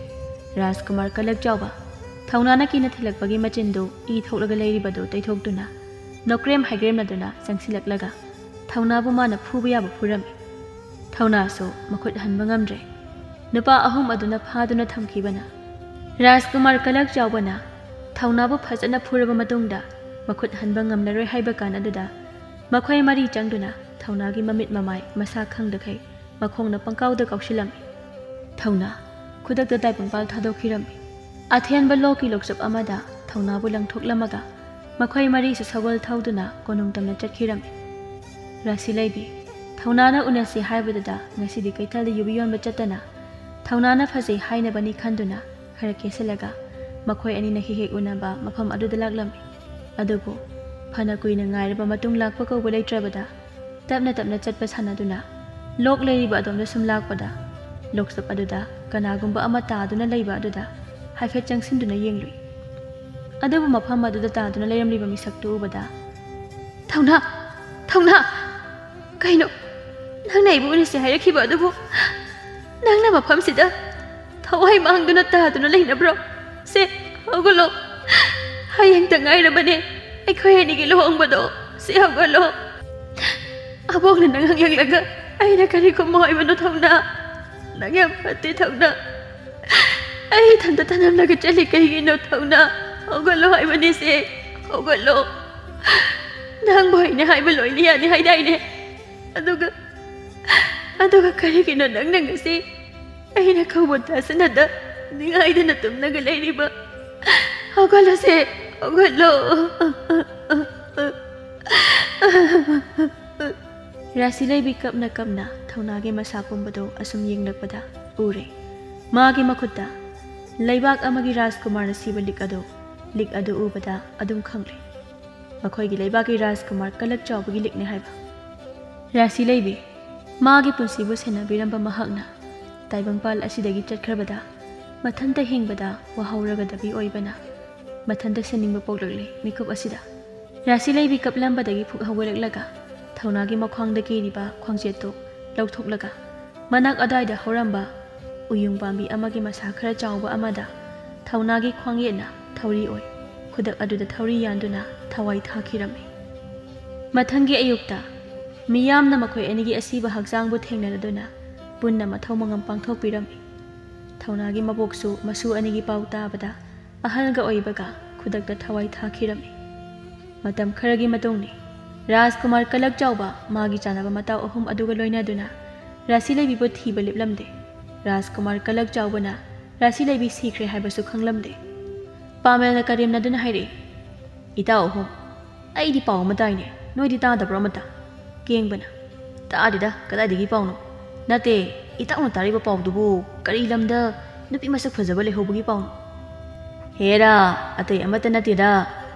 ꯔꯥꯖꯀꯨꯃꯥꯔ ꯀꯂꯛ ꯆꯥꯎꯕ ꯊꯧꯅꯥꯅ ꯀꯤꯟꯅ ꯊꯤꯜꯂꯛꯄꯒꯤ ꯃꯆꯤꯟꯗꯨ ꯏ ꯊꯣꯛꯂꯒ ꯂꯩꯔꯤꯕꯗꯨ ꯇꯩꯊꯣꯛꯇꯨꯅ ꯅꯣꯀ꯭ꯔꯦꯝ ꯍꯥꯏꯒ꯭ꯔꯦꯝꯅꯗꯨꯅ ꯆꯪꯁꯤꯜꯂꯛꯂꯒ ꯊꯧꯅꯥꯕꯨ ꯃꯥꯅ ꯐꯨꯕ ꯌꯥꯕ ꯐꯨꯔꯝꯃꯤ꯫ ꯊꯧꯅꯥꯁꯨ ꯃꯈꯨꯠ ꯍꯟꯕ ꯉꯝꯗ꯭ꯔꯦ꯫ ꯅꯨꯄꯥ ꯑꯍꯨꯝ ꯑꯗꯨꯅ ꯐꯥꯗꯨꯅ ꯊꯝꯈꯤꯕꯅ ꯔꯥꯖꯀꯨꯃꯥꯔ ꯀꯂꯛ ꯆꯥꯎꯕꯅ ꯊꯧꯅꯥꯕꯨ ꯐꯖꯅ ꯐꯨꯔꯕ ꯃꯇꯨꯡꯗ ꯃꯈꯨꯠ ꯍꯟꯕ ꯉꯝꯂꯔꯣꯏ ꯍꯥꯏꯕ ꯀꯥꯟ ꯑꯗꯨꯗ ꯃꯈꯣꯏ ꯃꯔꯤ ꯆꯪꯗꯨꯅ ꯊꯧꯅꯥꯒꯤ ꯃꯃꯤꯠ ꯃꯃꯥꯏ ꯃꯁꯥ ꯈꯪꯗꯈꯩ ꯃꯈꯣꯡꯅ ꯄꯪꯀꯥꯎꯗ ꯀꯥꯎꯁꯤꯜꯂꯝꯃꯤ꯫ ꯊꯧꯅꯥ ꯈꯨꯗꯛꯇ ꯇꯥꯏꯕꯪꯄꯥꯜ ꯊꯥꯗꯣꯛꯈꯤꯔꯝꯃꯤ꯫ ꯑꯊꯦꯟꯕ ꯂꯣꯛꯀꯤ ꯂꯣꯛꯆꯨꯞ ꯑꯃꯗ ꯊꯧꯅꯥꯕꯨ ꯂꯪꯊꯣꯛꯂꯝꯃꯒ ꯃꯈꯣꯏ ꯃꯔꯤꯁꯨ ꯁꯒꯣꯜ ꯊꯧꯗꯨꯅ ꯀꯣꯅꯨꯡ ꯇꯝꯅ ꯆꯠꯈꯤꯔꯝꯃꯤ꯫ ꯔꯥꯁꯤ ꯂꯩꯕꯤ, ꯊꯧꯅꯥꯅ ꯎꯅꯁꯤ ꯍꯥꯏꯕꯗꯨꯗ ꯉꯁꯤꯗꯤ ꯀꯩꯊꯦꯜꯗ ꯌꯨꯕꯤ ꯌꯣꯟꯕ ꯆꯠꯇꯅ ꯊꯧꯅꯥꯅ ꯐꯖꯩ ꯍꯥꯏꯅꯕꯅꯤ ꯈꯟꯗꯨꯅ ꯈꯔ ꯀꯦꯁꯤꯜꯂꯒ ꯃꯈꯣꯏ ꯑꯅꯤꯅ ꯍꯦꯛ ꯍꯦꯛ ꯎꯅꯕ ꯃꯐꯝ ꯑꯗꯨꯗ ꯂꯥꯛꯂꯝꯃꯤ꯫ ꯑꯗꯨꯕꯨ ꯐꯅ ꯀꯨꯏꯅ ꯉꯥꯏꯔꯕ ꯃꯇꯨꯡ ꯂꯥꯛꯄ ꯀꯧꯕ ꯂꯩꯇ꯭ꯔꯕꯗ ꯇꯞꯅ ꯇꯞꯅ ꯆꯠꯄ ꯁꯥꯟꯅꯗꯨꯅ ꯂꯣꯛ ꯂꯩꯔꯤꯕ ꯑꯗꯣꯝꯗ ꯁꯨꯝ ꯂꯥꯛꯄꯗ ꯂꯣꯛꯆꯨꯞ ꯑꯗꯨꯗ ꯀꯅꯥꯒꯨꯝꯕ ꯑꯃ ꯇꯥꯗꯨꯅ ꯂꯩꯕ ꯑꯗꯨꯗ ꯍꯥꯏꯐꯦꯠ ꯆꯪꯁꯤꯟꯗꯨꯅ ꯌꯦꯡꯂꯨꯏ꯫ ꯑꯗꯨꯕꯨ ꯃꯐꯝ ꯑꯗꯨꯗ ꯇꯥꯗꯨꯅ ꯂꯩꯔꯝꯂꯤꯕ ꯃꯤꯁꯛꯇꯨ ꯎꯕꯗ, "ꯊꯧꯅꯥ! ꯊꯧꯅꯥ! ꯀꯩꯅꯣ? ꯅꯪꯅ ꯑꯩꯕꯨ ꯎꯅꯁꯦ ꯍꯥꯏꯔꯛꯈꯤꯕ ꯑꯗꯨꯕꯨ ꯅꯪꯅ ꯃꯐꯝꯁꯤꯗ ꯊꯋꯥꯏ ꯃꯥꯡꯗꯨꯅ ꯇꯥꯗꯨꯅ ꯂꯩꯅꯕ꯭ꯔꯣ? ꯁꯦ, ꯍꯧꯒꯠꯂꯣ꯫ ꯍꯌꯦꯡꯇ ꯉꯥꯏꯔꯕꯅꯦ ꯑꯩꯈꯣꯏ ꯑꯅꯤꯒꯤ ꯂꯨꯍꯣꯡꯕꯗꯣ꯫ ꯁꯦ, ꯍꯧꯒꯠꯂꯣ꯫" ꯑꯕꯣꯛꯅ ꯅꯪ ꯍꯪꯂꯛꯂꯒ ꯑꯩꯅ ꯀꯔꯤ ꯈꯨꯝꯃꯣ ꯍꯥꯏꯕꯅꯣ, ꯊꯧꯅꯥ? ꯅꯪ ꯌꯥꯝ ꯐꯠꯇꯦ, ꯊꯧꯅꯥ꯫ ꯑꯩ ꯏꯊꯟꯇ ꯊꯅꯝꯂꯒ ꯆꯠꯂꯤ ꯀꯩꯒꯤꯅꯣ, ꯊꯧꯅꯥ? ꯍꯧꯒꯠꯂꯣ ꯍꯥꯏꯕꯅꯤ, ꯁꯦ, ꯍꯧꯒꯠꯂꯣ꯫ ꯅꯪꯕꯨ ꯑꯩꯅ ꯍꯥꯏꯕ ꯂꯣꯏꯅ ꯌꯥꯅꯤ ꯍꯥꯏꯗꯥꯏꯅꯦ? ꯑꯗꯨꯒ ꯑꯗꯨꯒ ꯀꯔꯤꯒꯤꯅꯣ ꯅꯪꯅ ꯉꯁꯤ ꯑꯩꯅ ꯀꯧꯕ ꯇꯥꯁꯤꯟꯅꯗ ꯅꯤꯡꯉꯥꯏꯗꯅ ꯇꯨꯝꯂꯒ ꯂꯩꯔꯤꯕ? ꯍꯧꯒꯠꯂꯁꯦ, ꯍꯧꯒꯠꯂꯣ꯫ ꯔꯥꯁꯤ ꯂꯩꯕꯤ ꯀꯞꯅ ꯀꯞꯅ ꯊꯧꯅꯥꯒꯤ ꯃꯁꯥ ꯄꯨꯝꯕꯗꯨ ꯑꯁꯨꯝ ꯌꯦꯡꯂꯛꯄꯗ ꯎꯔꯦ꯫ ꯃꯥꯒꯤ ꯃꯈꯨꯠꯇ ꯂꯩꯕꯥꯛ ꯑꯃꯒꯤ ꯔꯥꯖꯀꯨꯃꯥꯔꯅ ꯁꯤꯕ ꯂꯤꯛ ꯑꯗꯨ, ꯂꯤꯛ ꯑꯗꯨ ꯎꯕꯗ ꯑꯗꯨꯝ ꯈꯪꯂꯦ꯫ ꯃꯈꯣꯏꯒꯤ ꯂꯩꯕꯥꯛꯀꯤ ꯔꯥꯖꯀꯨꯃꯥꯔ ꯀꯂꯛ ꯆꯥꯎꯕꯒꯤ ꯂꯤꯛꯅꯤ ꯍꯥꯏꯕ꯫ ꯔꯥꯁꯤ ꯂꯩꯕꯤ, ꯃꯥꯒꯤ ꯄꯨꯟꯁꯤꯕꯨ ꯁꯦꯟꯅꯕꯤꯔꯝꯕ ꯃꯍꯥꯛꯅ ꯇꯥꯏꯕꯪꯄꯥꯜ ꯑꯁꯤꯗꯒꯤ ꯆꯠꯈ꯭ꯔꯕꯗ ꯃꯊꯟꯇ ꯍꯤꯡꯕꯗ ꯋꯥꯍꯧꯔꯒꯗꯕꯤ ꯑꯣꯏꯕꯅ ꯃꯊꯟꯇ ꯁꯦꯟꯅꯤꯡꯕ ꯄꯣꯛꯂꯛꯂꯤ ꯃꯤꯀꯨꯞ ꯑꯁꯤꯗ꯫ ꯔꯥꯁꯤ ꯂꯩꯕꯤ ꯀꯞꯂꯝꯕꯗꯒꯤ ꯐꯨꯛ ꯍꯧꯒꯠꯂꯛꯂꯒ ꯊꯧꯅꯥꯒꯤ ꯃꯈ꯭ꯋꯥꯡꯗ ꯀꯤꯔꯤꯕ ꯈ꯭ꯋꯥꯡꯆꯦꯠꯇꯨ ꯂꯧꯊꯣꯛꯂꯒ ꯃꯅꯥꯛ ꯑꯗꯥꯏꯗ ꯍꯧꯔꯝꯕ ꯎꯌꯨꯡ ꯄꯥꯝꯕꯤ ꯑꯃꯒꯤ ꯃꯁꯥ ꯈꯔ ꯆꯥꯎꯕ ꯑꯃꯗ ꯊꯧꯅꯥꯒꯤ ꯈ꯭ꯋꯥꯡꯌꯦꯠꯅ ꯊꯧꯔꯤ ꯑꯣꯏ꯫ ꯈꯨꯗꯛ ꯑꯗꯨꯗ ꯊꯧꯔꯤ ꯌꯥꯟꯗꯨꯅ ꯊꯋꯥꯏ ꯊꯥꯈꯤꯔꯝꯃꯤ꯫ ꯃꯊꯪꯒꯤ ꯑꯌꯨꯛꯇ ꯃꯤꯌꯥꯝꯅ ꯃꯈꯣꯏ ꯑꯅꯤꯒꯤ ꯑꯁꯤꯕ ꯍꯛꯆꯥꯡꯕꯨ ꯊꯦꯡꯅꯔꯗꯨꯅ ꯄꯨꯟꯅ ꯃꯊꯧ ꯃꯉꯝ ꯄꯥꯡꯊꯣꯛꯄꯤꯔꯝꯃꯤ꯫ ꯊꯧꯅꯥꯒꯤ ꯃꯕꯣꯛꯁꯨ ꯃꯁꯨ ꯑꯅꯤꯒꯤ ꯄꯥꯎ ꯇꯥꯕꯗ ꯑꯍꯜꯒ ꯑꯣꯏꯕꯒ ꯈꯨꯗꯛꯇ ꯊꯋꯥꯏ ꯊꯥꯈꯤꯔꯝꯃꯤ꯫ ꯃꯇꯝ ꯈꯔꯒꯤ ꯃꯇꯨꯡꯅꯤ꯫ ꯔꯥꯖꯀꯨꯃꯥꯔ ꯀꯂꯛ ꯆꯥꯎꯕ ꯃꯥꯒꯤ ꯆꯥꯅꯕ ꯃꯇꯥꯎ ꯑꯍꯨꯝ ꯑꯗꯨꯒ ꯂꯣꯏꯅꯗꯨꯅ ꯔꯥꯁꯤ ꯂꯩꯕꯤꯕꯨ ꯊꯤꯕ ꯂꯦꯞꯂꯝꯗꯦ꯫ ꯔꯥꯖꯀꯨꯃꯥꯔ ꯀꯂꯛ ꯆꯥꯎꯕꯅ ꯔꯥꯁꯤ ꯂꯩꯕꯤ ꯁꯤꯈ꯭ꯔꯦ ꯍꯥꯏꯕꯁꯨ ꯈꯪꯂꯝꯗꯦ꯫ ꯄꯥꯃꯦꯜꯅ ꯀꯔꯦꯝꯅꯗꯨꯅ ꯍꯥꯏꯔꯛꯏ, "ꯏꯇꯥꯎ ꯑꯍꯨꯝ, ꯑꯩꯗꯤ ꯄꯥꯎ ꯑꯃ ꯇꯥꯏꯅꯦ, ꯅꯣꯏꯗꯤ ꯇꯥꯗꯕ꯭ꯔꯣ ꯑꯃꯇ?" ꯀꯦꯡꯕꯅ, "ꯇꯥꯗꯦꯗ, ꯀꯗꯥꯏꯗꯒꯤ ꯄꯥꯎꯅꯣ?" "ꯅꯠꯇꯦ, ꯏꯇꯥꯎꯅ ꯇꯥꯔꯤꯕ ꯄꯥꯎꯗꯨꯕꯨ ꯀꯔꯤ ꯂꯝꯗ ꯅꯨꯄꯤ ꯃꯁꯛ ꯐꯖꯕ ꯂꯩꯍꯧꯕꯒꯤ ꯄꯥꯎꯅꯣ?" "ꯍꯦꯔꯥ, ꯑꯇꯩ ꯑꯃꯠꯇ ꯅꯠꯇꯦꯗ,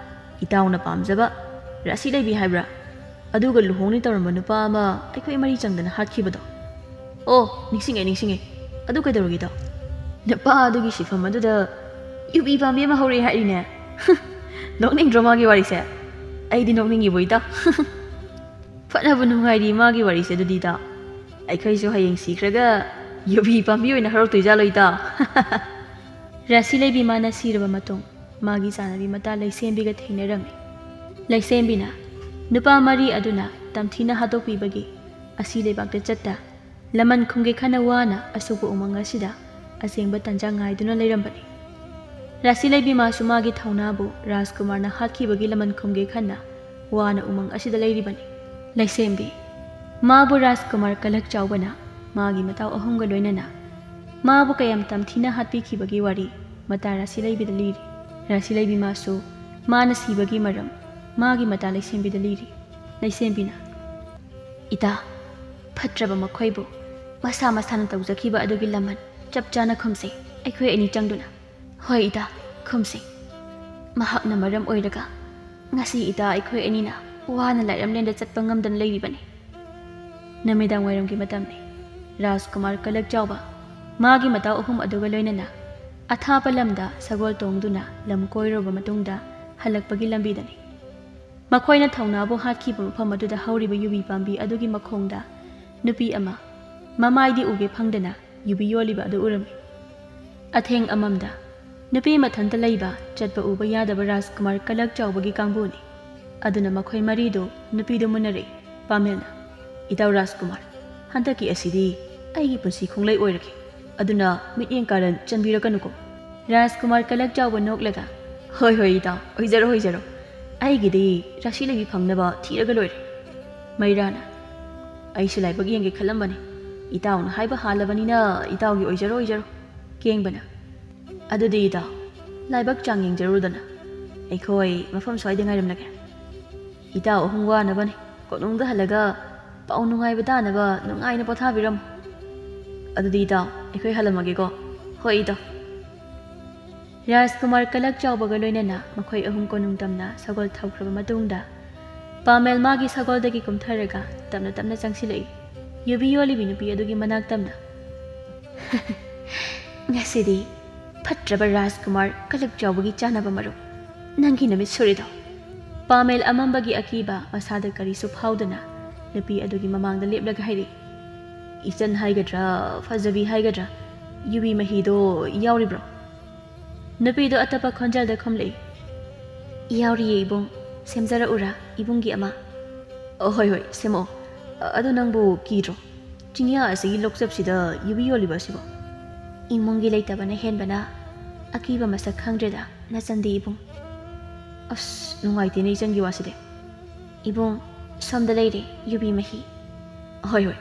ꯏꯇꯥꯎꯅ ꯄꯥꯝꯖꯕ ꯔꯥꯁꯤ ꯂꯩꯕꯤ ꯍꯥꯏꯕ꯭ꯔꯥ, ꯑꯗꯨꯒ ꯂꯨꯍꯣꯡꯅꯤ ꯇꯧꯔꯝꯕ ꯅꯨꯄꯥ ꯑꯃ ꯑꯩꯈꯣꯏ ꯃꯔꯤ ꯆꯪꯗꯅ ꯍꯥꯠꯈꯤꯕꯗꯣ꯫ ꯑꯣ, ꯅꯤꯡꯁꯤꯡꯉꯦ, ꯅꯤꯡꯁꯤꯡꯉꯦ꯫ ꯑꯗꯨ ꯀꯩꯗꯧꯔꯒꯦ ꯏꯇꯥꯎ?" "ꯅꯨꯄꯥ ꯑꯗꯨꯒꯤ ꯁꯤꯐꯝ ꯑꯗꯨꯗ ꯌꯨꯕꯤ ꯄꯥꯝꯕꯤ ꯑꯃ ꯍꯧꯔꯛꯑꯦ ꯍꯥꯏꯔꯤꯅꯦ꯫ ꯅꯣꯛꯅꯤꯡꯗ꯭ꯔꯣ ꯃꯥꯒꯤ ꯋꯥꯔꯤꯁꯦ?" "ꯑꯩꯗꯤ ꯅꯣꯛꯅꯤꯡꯉꯤꯕꯣ ꯏꯇꯥꯎ꯫ ꯐꯅꯕꯨ ꯅꯨꯡꯉꯥꯏꯔꯤ ꯃꯥꯒꯤ ꯋꯥꯔꯤꯁꯦ ꯑꯗꯨꯗꯤ ꯏꯇꯥꯎ꯫ ꯑꯩꯈꯣꯏꯁꯨ ꯍꯌꯦꯡ ꯁꯤꯈ꯭ꯔꯒ ꯌꯨꯕꯤ ꯄꯥꯝꯕꯤ ꯑꯣꯏꯅ ꯍꯧꯔꯛꯇꯣꯏꯖꯥꯠꯂꯣ ꯏꯇꯥꯎ?" ꯔꯥꯁꯤ ꯂꯩꯕꯤ ꯃꯥꯅ ꯁꯤꯔꯕ ꯃꯇꯨꯡ ꯃꯥꯒꯤ ꯆꯥꯅꯕꯤ ꯃꯇꯥ ꯂꯩꯁꯦꯝꯕꯤꯒ ꯊꯦꯡꯅꯔꯝꯃꯤ꯫ ꯂꯩꯁꯦꯝꯕꯤꯅ ꯅꯨꯄꯥ ꯃꯔꯤ ꯑꯗꯨꯅ ꯇꯝꯊꯤꯅ ꯍꯥꯠꯇꯣꯛꯄꯤꯕꯒꯤ ꯑꯁꯤ ꯂꯩꯕꯥꯛꯇ ꯆꯠꯇ ꯂꯃꯟ ꯈꯨꯝꯒꯦ ꯈꯟꯅ ꯋꯥꯅ ꯑꯁꯨꯛꯄ ꯎꯃꯪ ꯑꯁꯤꯗ ꯑꯁꯦꯡꯕ ꯇꯟꯖꯥ ꯉꯥꯏꯗꯨꯅ ꯂꯩꯔꯝꯕꯅꯤ꯫ ꯔꯥꯁꯤ ꯂꯩꯕꯤ ꯃꯥꯁꯨ ꯃꯥꯒꯤ ꯊꯧꯅꯥꯕꯨ ꯔꯥꯖꯀꯨꯃꯥꯔꯅ ꯍꯥꯠꯈꯤꯕꯒꯤ ꯂꯃꯟ ꯈꯨꯝꯒꯦ ꯈꯟꯅ ꯋꯥꯅ ꯎꯃꯪ ꯑꯁꯤꯗ ꯂꯩꯔꯤꯕꯅꯤ꯫ ꯂꯩꯁꯦꯝꯕꯤ, ꯃꯥꯕꯨ ꯔꯥꯖꯀꯨꯃꯥꯔ ꯀꯂꯛ ꯆꯥꯎꯕꯅ ꯃꯥꯒꯤ ꯃꯇꯥꯎ ꯑꯍꯨꯝꯒ ꯂꯣꯏꯅꯅ ꯃꯥꯕꯨ ꯀꯌꯥꯝ ꯇꯝꯊꯤꯅ ꯍꯥꯠꯄꯤꯈꯤꯕꯒꯤ ꯋꯥꯔꯤ ꯃꯇꯥ ꯔꯥꯁꯤ ꯂꯩꯕꯤꯗ ꯂꯤꯔꯤ꯫ ꯔꯥꯁꯤ ꯂꯩꯕꯤ ꯃꯥꯁꯨ ꯃꯥꯅ ꯁꯤꯕꯒꯤ ꯃꯔꯝ ꯃꯥꯒꯤ ꯃꯇꯥ ꯂꯩꯁꯦꯝꯕꯤꯗ ꯂꯤꯔꯤ꯫ ꯂꯩꯁꯦꯝꯕꯤꯅ, "ꯏꯇꯥ, ꯐꯠꯇ꯭ꯔꯕ ꯃꯈꯣꯏꯕꯨ ꯃꯁꯥ ꯃꯁꯥꯅ ꯇꯧꯖꯈꯤꯕ ꯑꯗꯨꯒꯤ ꯂꯃꯟ ꯆꯞ ꯆꯥꯅ ꯈꯨꯝꯁꯤ, ꯑꯩꯈꯣꯏ ꯑꯅꯤ ꯆꯪꯗꯨꯅ꯫" "ꯍꯣꯏ ꯏꯇꯥ, ꯈꯨꯝꯁꯤ꯫ ꯃꯍꯥꯛꯅ ꯃꯔꯝ ꯑꯣꯏꯔꯒ ꯉꯁꯤ ꯏꯇꯥ ꯑꯩꯈꯣꯏ ꯑꯅꯤꯅ ꯋꯥꯅ ꯂꯥꯏꯔꯝꯂꯦꯟꯗ ꯆꯠꯄ ꯉꯝꯗꯅ ꯂꯩꯔꯤꯕꯅꯤ꯫" ꯅꯨꯃꯤꯗꯥꯡ ꯋꯥꯏꯔꯝꯒꯤ ꯃꯇꯝꯅꯤ꯫ ꯔꯥꯖꯀꯨꯃꯥꯔ ꯀꯂꯛ ꯆꯥꯎꯕ ꯃꯥꯒꯤ ꯃꯇꯥꯎ ꯑꯍꯨꯝ ꯑꯗꯨꯒ ꯂꯣꯏꯅꯅ ꯑꯊꯥꯞꯄ ꯂꯝꯗ ꯁꯒꯣꯜ ꯇꯣꯡꯗꯨꯅ ꯂꯝ ꯀꯣꯏꯔꯨꯔꯕ ꯃꯇꯨꯡꯗ ꯍꯜꯂꯛꯄꯒꯤ ꯂꯝꯕꯤꯗꯅꯤ꯫ ꯃꯈꯣꯏꯅ ꯊꯧꯅꯥꯕꯨ ꯍꯥꯠꯈꯤꯕ ꯃꯐꯝ ꯑꯗꯨꯗ ꯍꯧꯔꯤꯕ ꯌꯨꯕꯤ ꯄꯥꯝꯕꯤ ꯑꯗꯨꯒꯤ ꯃꯈꯣꯡꯗ ꯅꯨꯄꯤ ꯑꯃ ꯃꯃꯥꯏꯗꯤ ꯎꯒꯦ ꯐꯪꯗꯅ ꯌꯨꯕꯤ ꯌꯣꯜꯂꯤꯕ ꯑꯗꯨ ꯎꯔꯝꯃꯤ꯫ ꯑꯊꯦꯡ ꯑꯃꯝꯗ ꯅꯨꯄꯤ ꯃꯊꯟꯇ ꯂꯩꯕ, ꯆꯠꯄ ꯎꯕ ꯌꯥꯗꯕ ꯔꯥꯖꯀꯨꯃꯥꯔ ꯀꯂꯛ ꯆꯥꯎꯕꯒꯤ ꯀꯥꯡꯕꯨꯅꯤ꯫ ꯑꯗꯨꯅ ꯃꯈꯣꯏ ꯃꯔꯤꯗꯨ ꯅꯨꯄꯤꯗꯨ ꯃꯨꯟꯅꯔꯦ꯫ ꯄꯥꯃꯦꯜꯅ, "ꯏꯇꯥꯎ ꯔꯥꯖꯀꯨꯃꯥꯔ, ꯍꯟꯗꯛꯀꯤ ꯑꯁꯤꯗꯤ ꯑꯩꯒꯤ ꯄꯨꯟꯁꯤ ꯈꯣꯡꯂꯩ ꯑꯣꯏꯔꯒꯦ꯫ ꯑꯗꯨꯅ ꯃꯤꯠꯌꯦꯡ ꯀꯥꯔꯟ ꯆꯟꯕꯤꯔꯛꯀꯅꯨꯀꯣ꯫" ꯔꯥꯖꯀꯨꯃꯥꯔ ꯀꯂꯛ ꯆꯥꯎꯕ ꯅꯣꯛꯂꯒ, "ꯍꯣꯏ, ꯍꯣꯏ, ꯏꯇꯥꯎ, ꯑꯣꯏꯖꯔꯣ, ꯑꯣꯏꯖꯔꯣ꯫ ꯑꯩꯒꯤꯗꯤ ꯔꯥꯁꯤ ꯂꯩꯕꯤ ꯐꯪꯅꯕ ꯊꯤꯔꯒ ꯂꯣꯏꯔꯦ꯫" ꯃꯩꯔꯥꯅ, "ꯑꯩꯁꯨ ꯂꯥꯏꯕꯛ ꯌꯦꯡꯒꯦ ꯈꯜꯂꯝꯕꯅꯤ꯫ ꯏꯇꯥꯎꯅ ꯍꯥꯏꯕ ꯍꯥꯜꯂꯕꯅꯤꯅ ꯏꯇꯥꯎꯒꯤ ꯑꯣꯏꯖꯔꯣ, ꯑꯣꯏꯖꯔꯣ꯫" ꯀꯦꯡꯕꯅ, "ꯑꯗꯨꯗꯤ ꯏꯇꯥꯎ, ꯂꯥꯏꯕꯛ ꯆꯥꯡ ꯌꯦꯡꯖꯔꯨꯗꯅ꯫ ꯑꯩꯈꯣꯏ ꯃꯐꯝ ꯁ꯭ꯋꯥꯏꯗ ꯉꯥꯏꯔꯝꯂꯒꯦ꯫ ꯏꯇꯥꯎ ꯑꯍꯨꯝ ꯋꯥꯅꯕꯅꯤ꯫ ꯀꯣꯅꯨꯡꯗ ꯍꯜꯂꯒ ꯄꯥꯎ ꯅꯨꯡꯉꯥꯏꯕ ꯇꯥꯅꯕ ꯅꯨꯡꯉꯥꯏꯅ ꯄꯣꯊꯥꯕꯤꯔꯝꯃꯨ꯫ ꯑꯗꯨꯗꯤ ꯏꯇꯥꯎ, ꯑꯩꯈꯣꯏ ꯍꯜꯂꯝꯃꯒꯦꯀꯣ꯫" "ꯍꯣꯏ ꯏꯇꯥꯎ꯫" ꯔꯥꯖꯀꯨꯃꯥꯔ ꯀꯂꯛ ꯆꯥꯎꯕꯒ ꯂꯣꯏꯅꯅ ꯃꯈꯣꯏ ꯑꯍꯨꯝ ꯀꯣꯅꯨꯡ ꯇꯝꯅ ꯁꯒꯣꯜ ꯊꯧꯈ꯭ꯔꯕ ꯃꯇꯨꯡꯗ, ꯄꯥꯃꯦꯜ ꯃꯥꯒꯤ ꯁꯒꯣꯜꯗꯒꯤ ꯀꯨꯝꯊꯔꯒ ꯇꯞꯅ ꯇꯞꯅ ꯆꯪꯁꯤꯜꯂꯛꯏ꯫ ꯌꯨꯕꯤ ꯌꯣꯜꯂꯤꯕꯤ ꯅꯨꯄꯤ ꯑꯗꯨꯒꯤ ꯃꯅꯥꯛ ꯇꯝꯅ, "ꯉꯁꯤꯗꯤ ꯐꯠꯇ꯭ꯔꯕ ꯔꯥꯖꯀꯨꯃꯥꯔ ꯀꯂꯛ ꯆꯥꯎꯕꯒꯤ ꯆꯥꯅꯕ ꯃꯔꯨꯞ, ꯅꯪꯒꯤ ꯅꯨꯃꯤꯠ ꯁꯨꯔꯤꯗꯣ꯫" ꯄꯥꯃꯦꯜ ꯑꯃꯝꯕꯒꯤ ꯑꯀꯤꯕ ꯃꯁꯥꯗ ꯀꯔꯤꯁꯨ ꯐꯥꯎꯗꯅ ꯅꯨꯄꯤ ꯑꯗꯨꯒꯤ ꯃꯃꯥꯡꯗ ꯂꯦꯞꯂꯒ ꯍꯥꯏꯔꯛꯏ, "ꯏꯆꯟ ꯍꯥꯏꯒꯗ꯭ꯔꯥ, ꯐꯖꯕꯤ ꯍꯥꯏꯒꯗ꯭ꯔꯥ, ꯌꯨꯕꯤ ꯃꯍꯤꯗꯣ ꯌꯥꯎꯔꯤꯕ꯭ꯔꯣ?" ꯅꯨꯄꯤꯗꯨ ꯑꯇꯞꯄ ꯈꯣꯟꯖꯦꯜꯗ ꯈꯨꯝꯂꯛꯏ, "ꯌꯥꯎꯔꯤꯌꯦ ꯏꯕꯨꯡ, ꯁꯦꯝꯖꯔꯛꯎꯔꯥ ꯏꯕꯨꯡꯒꯤ ꯑꯃ?" "ꯑ, ꯍꯣꯏ, ꯍꯣꯏ, ꯁꯦꯝꯃꯛꯑꯣ꯫ ꯑ, ꯑꯗꯨ ꯅꯪꯕꯨ ꯀꯤꯗ꯭ꯔꯣ? ꯆꯤꯡꯌꯥ ꯑꯁꯤꯒꯤ ꯂꯣꯛꯆꯞꯁꯤꯗ ꯌꯨꯕꯤ ꯌꯣꯜꯂꯤꯕ ꯑꯁꯤꯕꯣ?" "ꯏꯃꯨꯡꯒꯤ ꯂꯩꯇꯕꯅ ꯍꯦꯟꯕꯅ ꯑꯀꯤꯕ ꯃꯁꯛ ꯈꯪꯗ꯭ꯔꯦꯗ ꯅꯆꯟꯗꯤ ꯏꯕꯨꯡ꯫" "ꯑꯁ, ꯅꯨꯡꯉꯥꯏꯇꯦꯅꯦ ꯏꯆꯟꯒꯤ ꯋꯥꯁꯤꯗꯤ꯫" "ꯏꯕꯨꯡ, ꯁꯣꯝꯗ ꯂꯩꯔꯦ ꯌꯨꯕꯤ ꯃꯍꯤ꯫" ꯍꯣꯏ, ꯍꯣꯏ꯫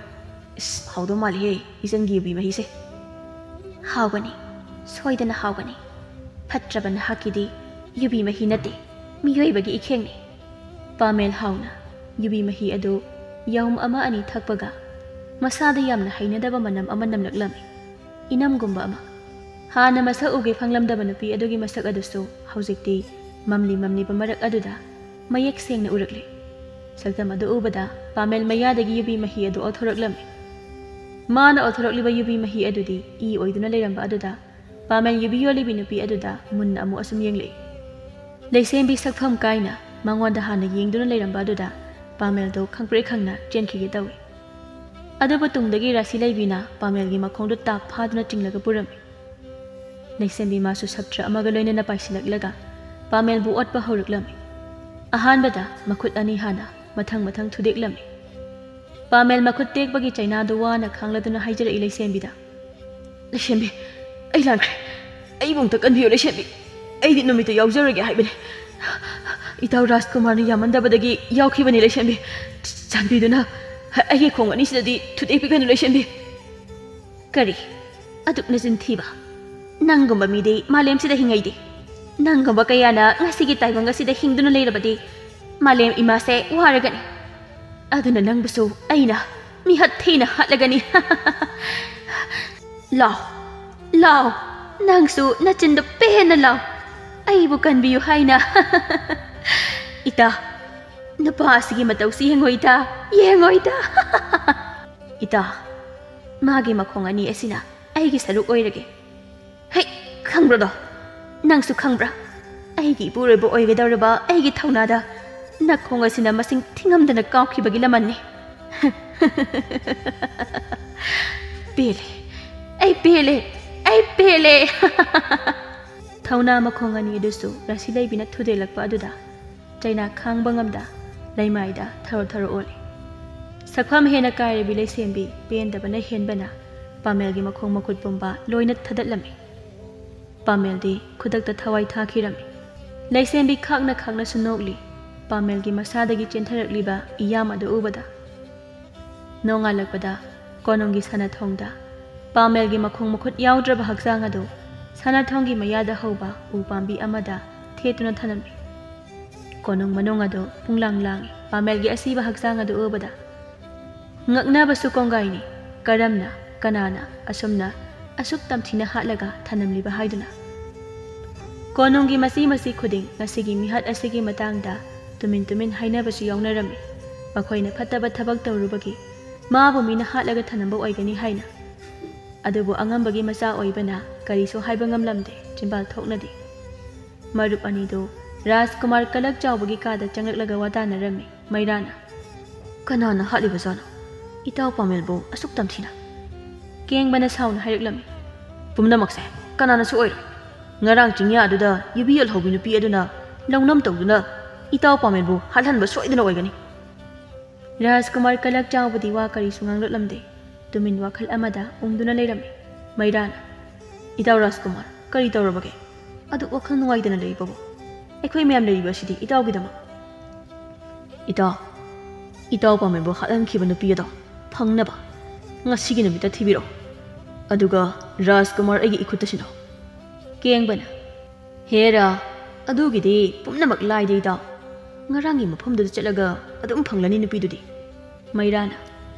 ꯏꯁ, ꯍꯥꯎꯗꯧ ꯃꯥꯜꯂꯤꯍꯦ, ꯏꯆꯟꯒꯤ ꯌꯨꯕꯤ ꯃꯍꯤꯁꯦ꯫ ꯍꯥꯎꯒꯅꯤ, ꯁꯣꯏꯗꯅ ꯍꯥꯎꯒꯅꯤ꯫ ꯐꯠꯇ꯭ꯔꯕ ꯅꯍꯥꯛꯀꯤꯗꯤ ꯌꯨꯕꯤ ꯃꯍꯤ ꯅꯠꯇꯦ, ꯃꯤꯑꯣꯏꯕꯒꯤ ꯏꯈꯦꯡꯅꯤ꯫ ꯄꯥꯃꯦꯜ ꯍꯥꯎꯅ ꯌꯨꯕꯤ ꯃꯍꯤ ꯑꯗꯨ ꯌꯥꯎꯝ ꯑꯃ ꯑꯅꯤ ꯊꯛꯄꯒ ꯃꯁꯥꯗ ꯌꯥꯝꯅ ꯍꯩꯅꯗꯕ ꯃꯅꯝ ꯑꯃ ꯅꯝꯂꯛꯂꯝꯃꯤ꯫ ꯏꯅꯝꯒꯨꯝꯕ ꯑꯃ꯫ ꯍꯥꯟꯅ ꯃꯁꯛ ꯎꯒꯦ ꯐꯪꯂꯝꯗꯕ ꯅꯨꯄꯤ ꯑꯗꯨꯒꯤ ꯃꯁꯛ ꯑꯗꯨꯁꯨ ꯍꯧꯖꯤꯛꯇꯤ ꯃꯝꯂꯤ ꯃꯝꯂꯤꯕ ꯃꯔꯛ ꯑꯗꯨꯗ ꯃꯌꯦꯛ ꯁꯦꯡꯅ ꯎꯔꯛꯂꯦ꯫ ꯁꯛꯇꯝ ꯑꯗꯨ ꯎꯕꯗ ꯄꯥꯃꯦꯜ ꯃꯌꯥꯗꯒꯤ ꯌꯨꯕꯤ ꯃꯍꯤ ꯑꯗꯨ ꯑꯣꯊꯣꯔꯛꯂꯝꯃꯤ꯫ ꯃꯥꯅ ꯑꯣꯊꯣꯔꯛꯂꯤꯕ ꯌꯨꯕꯤ ꯃꯍꯤ ꯑꯗꯨꯗꯤ ꯏ ꯑꯣꯏꯗꯨꯅ ꯂꯩꯔꯝꯕ ꯑꯗꯨꯗ ꯄꯥꯃꯦꯜ ꯌꯨꯕꯤ ꯌꯣꯜꯂꯤꯕꯤ ꯅꯨꯄꯤ ꯑꯗꯨꯗ ꯃꯨꯟꯅ ꯑꯃꯨꯛ ꯑꯁꯨꯝ ꯌꯦꯡꯂꯛꯏ꯫ ꯂꯩꯁꯦꯝꯕꯤ ꯁꯛꯐꯝ ꯀꯥꯏꯅ ꯃꯉꯣꯟꯗ ꯍꯥꯟꯅ ꯌꯦꯡꯗꯨꯅ ꯂꯩꯔꯝꯕ ꯑꯗꯨꯗ ꯄꯥꯃꯦꯜꯗꯨ ꯈꯪꯄ꯭ꯔꯦꯛ ꯈꯪꯅ ꯆꯦꯟꯈꯤꯒꯦ ꯇꯧꯏ꯫ ꯑꯗꯨꯕꯨ ꯇꯨꯡꯗꯒꯤ ꯔꯥꯁꯤ ꯂꯩꯕꯤꯅ ꯄꯥꯃꯦꯜꯒꯤ ꯃꯈꯣꯡꯗꯨ ꯇꯥꯞ ꯐꯥꯗꯨꯅ ꯆꯤꯡꯂꯒ ꯄꯨꯔꯝꯃꯤ꯫ ꯂꯩꯁꯦꯝꯕꯤ ꯃꯥꯁꯨ ꯁꯞꯇ꯭ꯔ ꯑꯃꯒ ꯂꯣꯏꯅꯅ ꯄꯥꯏꯁꯤꯜꯂꯛꯂꯒ ꯄꯥꯃꯦꯜꯕꯨ ꯑꯣꯠꯄ ꯍꯧꯔꯛꯂꯝꯃꯤ꯫ ꯑꯍꯥꯟꯕꯗ ꯃꯈꯨꯠ ꯑꯅꯤ ꯍꯥꯟꯅ ꯃꯊꯪ ꯃꯊꯪ ꯊꯨꯗꯦꯛꯂꯝꯃꯤ꯫ ꯄꯥꯃꯦꯜ ꯃꯈꯨꯠ ꯇꯦꯛꯄꯒꯤ ꯆꯩꯅꯥꯗꯨ ꯋꯥꯅ ꯈꯥꯡꯂꯗꯨꯅ ꯍꯥꯏꯖꯔꯛꯏ ꯂꯩꯁꯦꯝꯕꯤꯗ꯫ ꯂꯩꯁꯦꯝꯕꯤ, ꯑꯩ ꯂꯥꯟꯈ꯭ꯔꯦ꯫ ꯑꯩꯕꯨ ꯑꯝꯇ ꯀꯟꯕꯤꯌꯨ ꯂꯩꯁꯦꯝꯕꯤ꯫ ꯑꯩꯗꯤ ꯅꯨꯃꯤꯠꯇꯨ ꯌꯥꯎꯖꯔꯒꯦ ꯍꯥꯏꯕꯅꯤ꯫ ꯏꯇꯥꯎ ꯔꯥꯖꯀꯨꯃꯥꯔꯅ ꯌꯥꯝꯃꯟꯗꯕꯗꯒꯤ ꯌꯥꯎꯈꯤꯕꯅꯤ ꯂꯩꯁꯦꯝꯕꯤ꯫ ꯆꯥꯟꯕꯤꯗꯨꯅ ꯑꯩꯒꯤ ꯈꯣꯡ ꯑꯅꯤꯁꯤꯗꯗꯤ ꯊꯨꯗꯦꯛꯄꯤꯒꯅꯨ ꯂꯩꯁꯦꯝꯕꯤ꯫ ꯀꯔꯤ? ꯑꯗꯨꯛ ꯅꯆꯤꯟ ꯊꯤꯕ? ꯅꯪꯒꯨꯝꯕ ꯃꯤꯗꯤ ꯃꯥꯂꯦꯝꯁꯤꯗ ꯍꯤꯡꯉꯩꯗꯤ꯫ ꯅꯪꯒꯨꯝꯕ ꯀꯌꯥꯅ ꯉꯁꯤꯒꯤ ꯇꯥꯏꯕꯪ ꯑꯁꯤꯗ ꯍꯤꯡꯗꯨꯅ ꯂꯩꯔꯕꯗꯤ ꯃꯥꯂꯦꯝ ꯏꯃꯥꯁꯦ ꯋꯥꯔꯒꯅꯤ꯫ ꯑꯗꯨꯅ ꯅꯪꯕꯨꯁꯨ ꯑꯩꯅ ꯃꯤꯍꯠ ꯊꯤꯅ ꯍꯥꯠꯂꯒꯅꯤ꯫ ꯂꯥꯎ, ꯂꯥꯎ, ꯅꯪꯁꯨ ꯅꯆꯤꯟꯗꯨ ꯄꯦꯟꯅ ꯂꯥꯎ꯫ ꯑꯩꯕꯨ ꯀꯟꯕꯤꯌꯨ ꯍꯥꯏꯅ꯫ ꯏꯇꯥ, ꯅꯨꯄꯥ ꯑꯁꯤꯒꯤ ꯃꯇꯧꯁꯤ ꯌꯦꯡꯉꯣ ꯏꯇꯥ, ꯌꯦꯡꯉꯣ ꯏꯇꯥ꯫ ꯏꯇꯥ, ꯃꯥꯒꯤ ꯃꯈꯣꯡ ꯑꯅꯤ ꯑꯁꯤꯅ ꯑꯩꯒꯤ ꯁꯔꯨꯛ ꯑꯣꯏꯔꯒꯦ꯫ ꯍꯩ, ꯈꯪꯕ꯭ꯔꯗꯣ? ꯅꯪꯁꯨ ꯈꯪꯕ꯭ꯔꯥ? ꯑꯩꯒꯤ ꯏꯄꯨꯔꯣꯏꯕ ꯑꯣꯏꯒꯗꯧꯔꯕ ꯑꯩꯒꯤ ꯊꯧꯅꯥꯗ ꯅꯈꯣꯡ ꯑꯁꯤꯅ ꯃꯁꯤꯡ ꯊꯤꯉꯝꯗꯅ ꯀꯥꯎꯈꯤꯕꯒꯤ ꯂꯃꯟꯅꯤ꯫ ꯄꯦꯜꯂꯦ, ꯑꯩ ꯄꯦꯜꯂꯦ, ꯑꯩ ꯄꯦꯜꯂꯦ꯫ ꯊꯧꯅꯥ ꯃꯈꯣꯡ ꯑꯅꯤ ꯑꯗꯨꯁꯨ ꯔꯥꯁꯤ ꯂꯩꯕꯤꯅ ꯊꯨꯗꯦꯛꯂꯛꯄ ꯑꯗꯨꯗ ꯆꯩꯅꯥ ꯈꯥꯡꯕ ꯉꯝꯗ ꯂꯩꯃꯥꯏꯗ ꯊꯔꯣ ꯊꯔꯣ ꯑꯣꯜꯂꯤ꯫ ꯁꯛꯐꯝ ꯍꯦꯟꯅ ꯀꯥꯏꯔꯕꯤ ꯂꯩꯁꯦꯝꯕꯤ ꯄꯦꯟꯗꯕꯅ ꯍꯦꯟꯕꯅ ꯄꯥꯃꯦꯜꯒꯤ ꯃꯈꯣꯡ ꯃꯈꯨꯠ ꯄꯨꯝꯕ ꯂꯣꯏꯅ ꯊꯗꯠꯂꯝꯃꯤ꯫ ꯄꯥꯃꯦꯜꯗꯤ ꯈꯨꯗꯛꯇ ꯊꯋꯥꯏ ꯊꯥꯈꯤꯔꯝꯃꯤ꯫ ꯂꯩꯁꯦꯝꯕꯤ ꯈꯥꯛꯅ ꯈꯥꯛꯅꯁꯨ ꯅꯣꯛꯂꯤ꯫ ꯄꯥꯃꯦꯜꯒꯤ ꯃꯁꯥꯗꯒꯤ ꯆꯦꯟꯊꯔꯛꯂꯤꯕ ꯏꯌꯥꯝ ꯑꯗꯨ ꯎꯕꯗ꯫ ꯅꯣꯡꯉꯥꯜꯂꯛꯄꯗ ꯀꯣꯅꯨꯡꯒꯤ ꯁꯅꯥꯊꯣꯡꯗ ꯄꯥꯃꯦꯜꯒꯤ ꯃꯈꯣꯡ ꯃꯈꯨꯠ ꯌꯥꯎꯗ꯭ꯔꯕ ꯍꯛꯆꯥꯡ ꯑꯗꯨ ꯁꯅꯥꯊꯣꯡꯒꯤ ꯃꯌꯥꯗ ꯍꯧꯕ ꯎ ꯄꯥꯝꯕꯤ ꯑꯃꯗ ꯊꯦꯠꯇꯨꯅ ꯊꯅꯝꯃꯤ꯫ ꯀꯣꯅꯨꯡ ꯃꯅꯨꯡ ꯑꯗꯨ ꯄꯨꯡꯂꯥꯡ ꯂꯥꯡꯏ꯫ ꯄꯥꯃꯦꯜꯒꯤ ꯑꯁꯤꯕ ꯍꯛꯆꯥꯡ ꯑꯗꯨ ꯎꯕꯗ ꯉꯛꯅꯕꯁꯨ ꯀꯣꯡꯒꯥꯏꯅꯤ꯫ ꯀꯔꯝꯅ, ꯀꯅꯥꯅ ꯑꯁꯨꯝꯅ, ꯑꯁꯨꯛ ꯇꯝꯊꯤꯅ ꯍꯥꯠꯂꯒ ꯊꯅꯝꯂꯤꯕ ꯍꯥꯏꯗꯨꯅ? ꯀꯣꯅꯨꯡꯒꯤ ꯃꯆꯤ ꯃꯆꯤ ꯈꯨꯗꯤꯡ ꯉꯁꯤꯒꯤ ꯃꯤꯍꯥꯠ ꯑꯁꯤꯒꯤ ꯃꯇꯥꯡꯗ ꯇꯨꯃꯤꯟ ꯇꯨꯃꯤꯟ ꯍꯥꯏꯅꯕꯁꯨ ꯌꯥꯎꯅꯔꯝꯃꯤ꯫ ꯃꯈꯣꯏꯅ ꯐꯠꯇꯕ ꯊꯕꯛ ꯇꯧꯔꯨꯕꯒꯤ ꯃꯥꯕꯨ ꯃꯤꯅ ꯍꯥꯠꯂꯒ ꯊꯅꯝꯕ ꯑꯣꯏꯒꯅꯤ ꯍꯥꯏꯅ꯫ ꯑꯗꯨꯕꯨ ꯑꯉꯝꯕꯒꯤ ꯃꯆꯥ ꯑꯣꯏꯕꯅ ꯀꯔꯤꯁꯨ ꯍꯥꯏꯕ ꯉꯝꯂꯝꯗꯦ꯫ ꯆꯤꯝꯕꯥꯜ ꯊꯣꯛꯅꯗꯦ꯫ ꯃꯔꯨꯞ ꯑꯅꯤꯗꯨ ꯔꯥꯖꯀꯨꯃꯥꯔ ꯀꯂꯛ ꯆꯥꯎꯕꯒꯤ ꯀꯥꯗ ꯆꯪꯂꯛꯂꯒ ꯋꯥ ꯇꯥꯅꯔꯝꯃꯤ꯫ ꯃꯩꯔꯥꯅ, "ꯀꯅꯥꯅ ꯍꯥꯠꯂꯤꯕꯖꯥꯠꯅꯣ ꯏꯇꯥꯎ ꯄꯥꯃꯦꯜꯕꯨ ꯑꯁꯨꯛ ꯇꯝꯊꯤꯅ?" ꯀꯦꯡꯕꯅ ꯁꯥꯎꯅ ꯍꯥꯏꯔꯛꯂꯝꯃꯤ꯫ "ꯄꯨꯝꯅꯃꯛꯁꯦ ꯀꯅꯥꯅꯁꯨ ꯑꯣꯏꯔꯣꯏ꯫ ꯉꯔꯥꯡ ꯆꯤꯡꯌꯥ ꯑꯗꯨꯗ ꯌꯨꯕꯤ ꯌꯣꯜꯍꯧꯕꯤ ꯅꯨꯄꯤ ꯑꯗꯨꯅ ꯂꯧꯅꯝ ꯇꯧꯗꯨꯅ ꯏꯇꯥꯎ ꯄꯥꯃꯦꯜꯕꯨ ꯍꯥꯠꯍꯟꯕ ꯁꯣꯏꯗꯅ ꯑꯣꯏꯒꯅꯤ꯫" ꯔꯥꯖꯀꯨꯃꯥꯔ ꯀꯂꯛ ꯆꯥꯎꯕꯗꯤ ꯋꯥ ꯀꯔꯤꯁꯨ ꯉꯥꯡꯂꯛꯂꯝꯗꯦ꯫ ꯇꯨꯃꯤꯟ ꯋꯥꯈꯜ ꯑꯃꯗ ꯎꯪꯗꯨꯅ ꯂꯩꯔꯝꯃꯤ꯫ ꯃꯩꯔꯥꯅ, "ꯏꯇꯥꯎ ꯔꯥꯖꯀꯨꯃꯥꯔ, ꯀꯔꯤ ꯇꯧꯔꯕꯒꯦ? ꯑꯗꯨꯛ ꯋꯥꯈꯜ ꯅꯨꯡꯉꯥꯏꯇꯅ ꯂꯩꯔꯤꯕꯕꯨ? ꯑꯩꯈꯣꯏ ꯃꯌꯥꯝ ꯂꯩꯔꯤꯕ ꯑꯁꯤꯗꯤ ꯏꯇꯥꯎꯒꯤꯗꯃꯛ꯫" "ꯏꯇꯥꯎ, ꯏꯇꯥꯎ ꯄꯥꯃꯦꯜꯕꯨ ꯍꯥꯠꯍꯟꯈꯤꯕ ꯅꯨꯄꯤ ꯑꯗꯣ ꯐꯪꯅꯕ ꯉꯁꯤꯒꯤ ꯅꯨꯃꯤꯠꯇ ꯊꯤꯕꯤꯔꯛꯑꯣ꯫ ꯑꯗꯨꯒ ꯔꯥꯖꯀꯨꯃꯥꯔ ꯑꯩꯒꯤ ꯏꯈꯨꯠꯇ ꯁꯤꯟꯅꯧ꯫" ꯀꯦꯡꯕꯅ, "ꯍꯦꯔꯥ, ꯑꯗꯨꯒꯤꯗꯤ ꯄꯨꯝꯅꯃꯛ ꯂꯥꯏꯗ ꯏꯇꯥꯎ꯫ ꯉꯔꯥꯡꯒꯤ ꯃꯐꯝꯗꯨꯗ ꯆꯠꯂꯒ ꯑꯗꯨꯝ ꯐꯪꯂꯅꯤ ꯅꯨꯄꯤꯗꯨꯗꯤ꯫" ꯃꯩꯔꯥꯅ,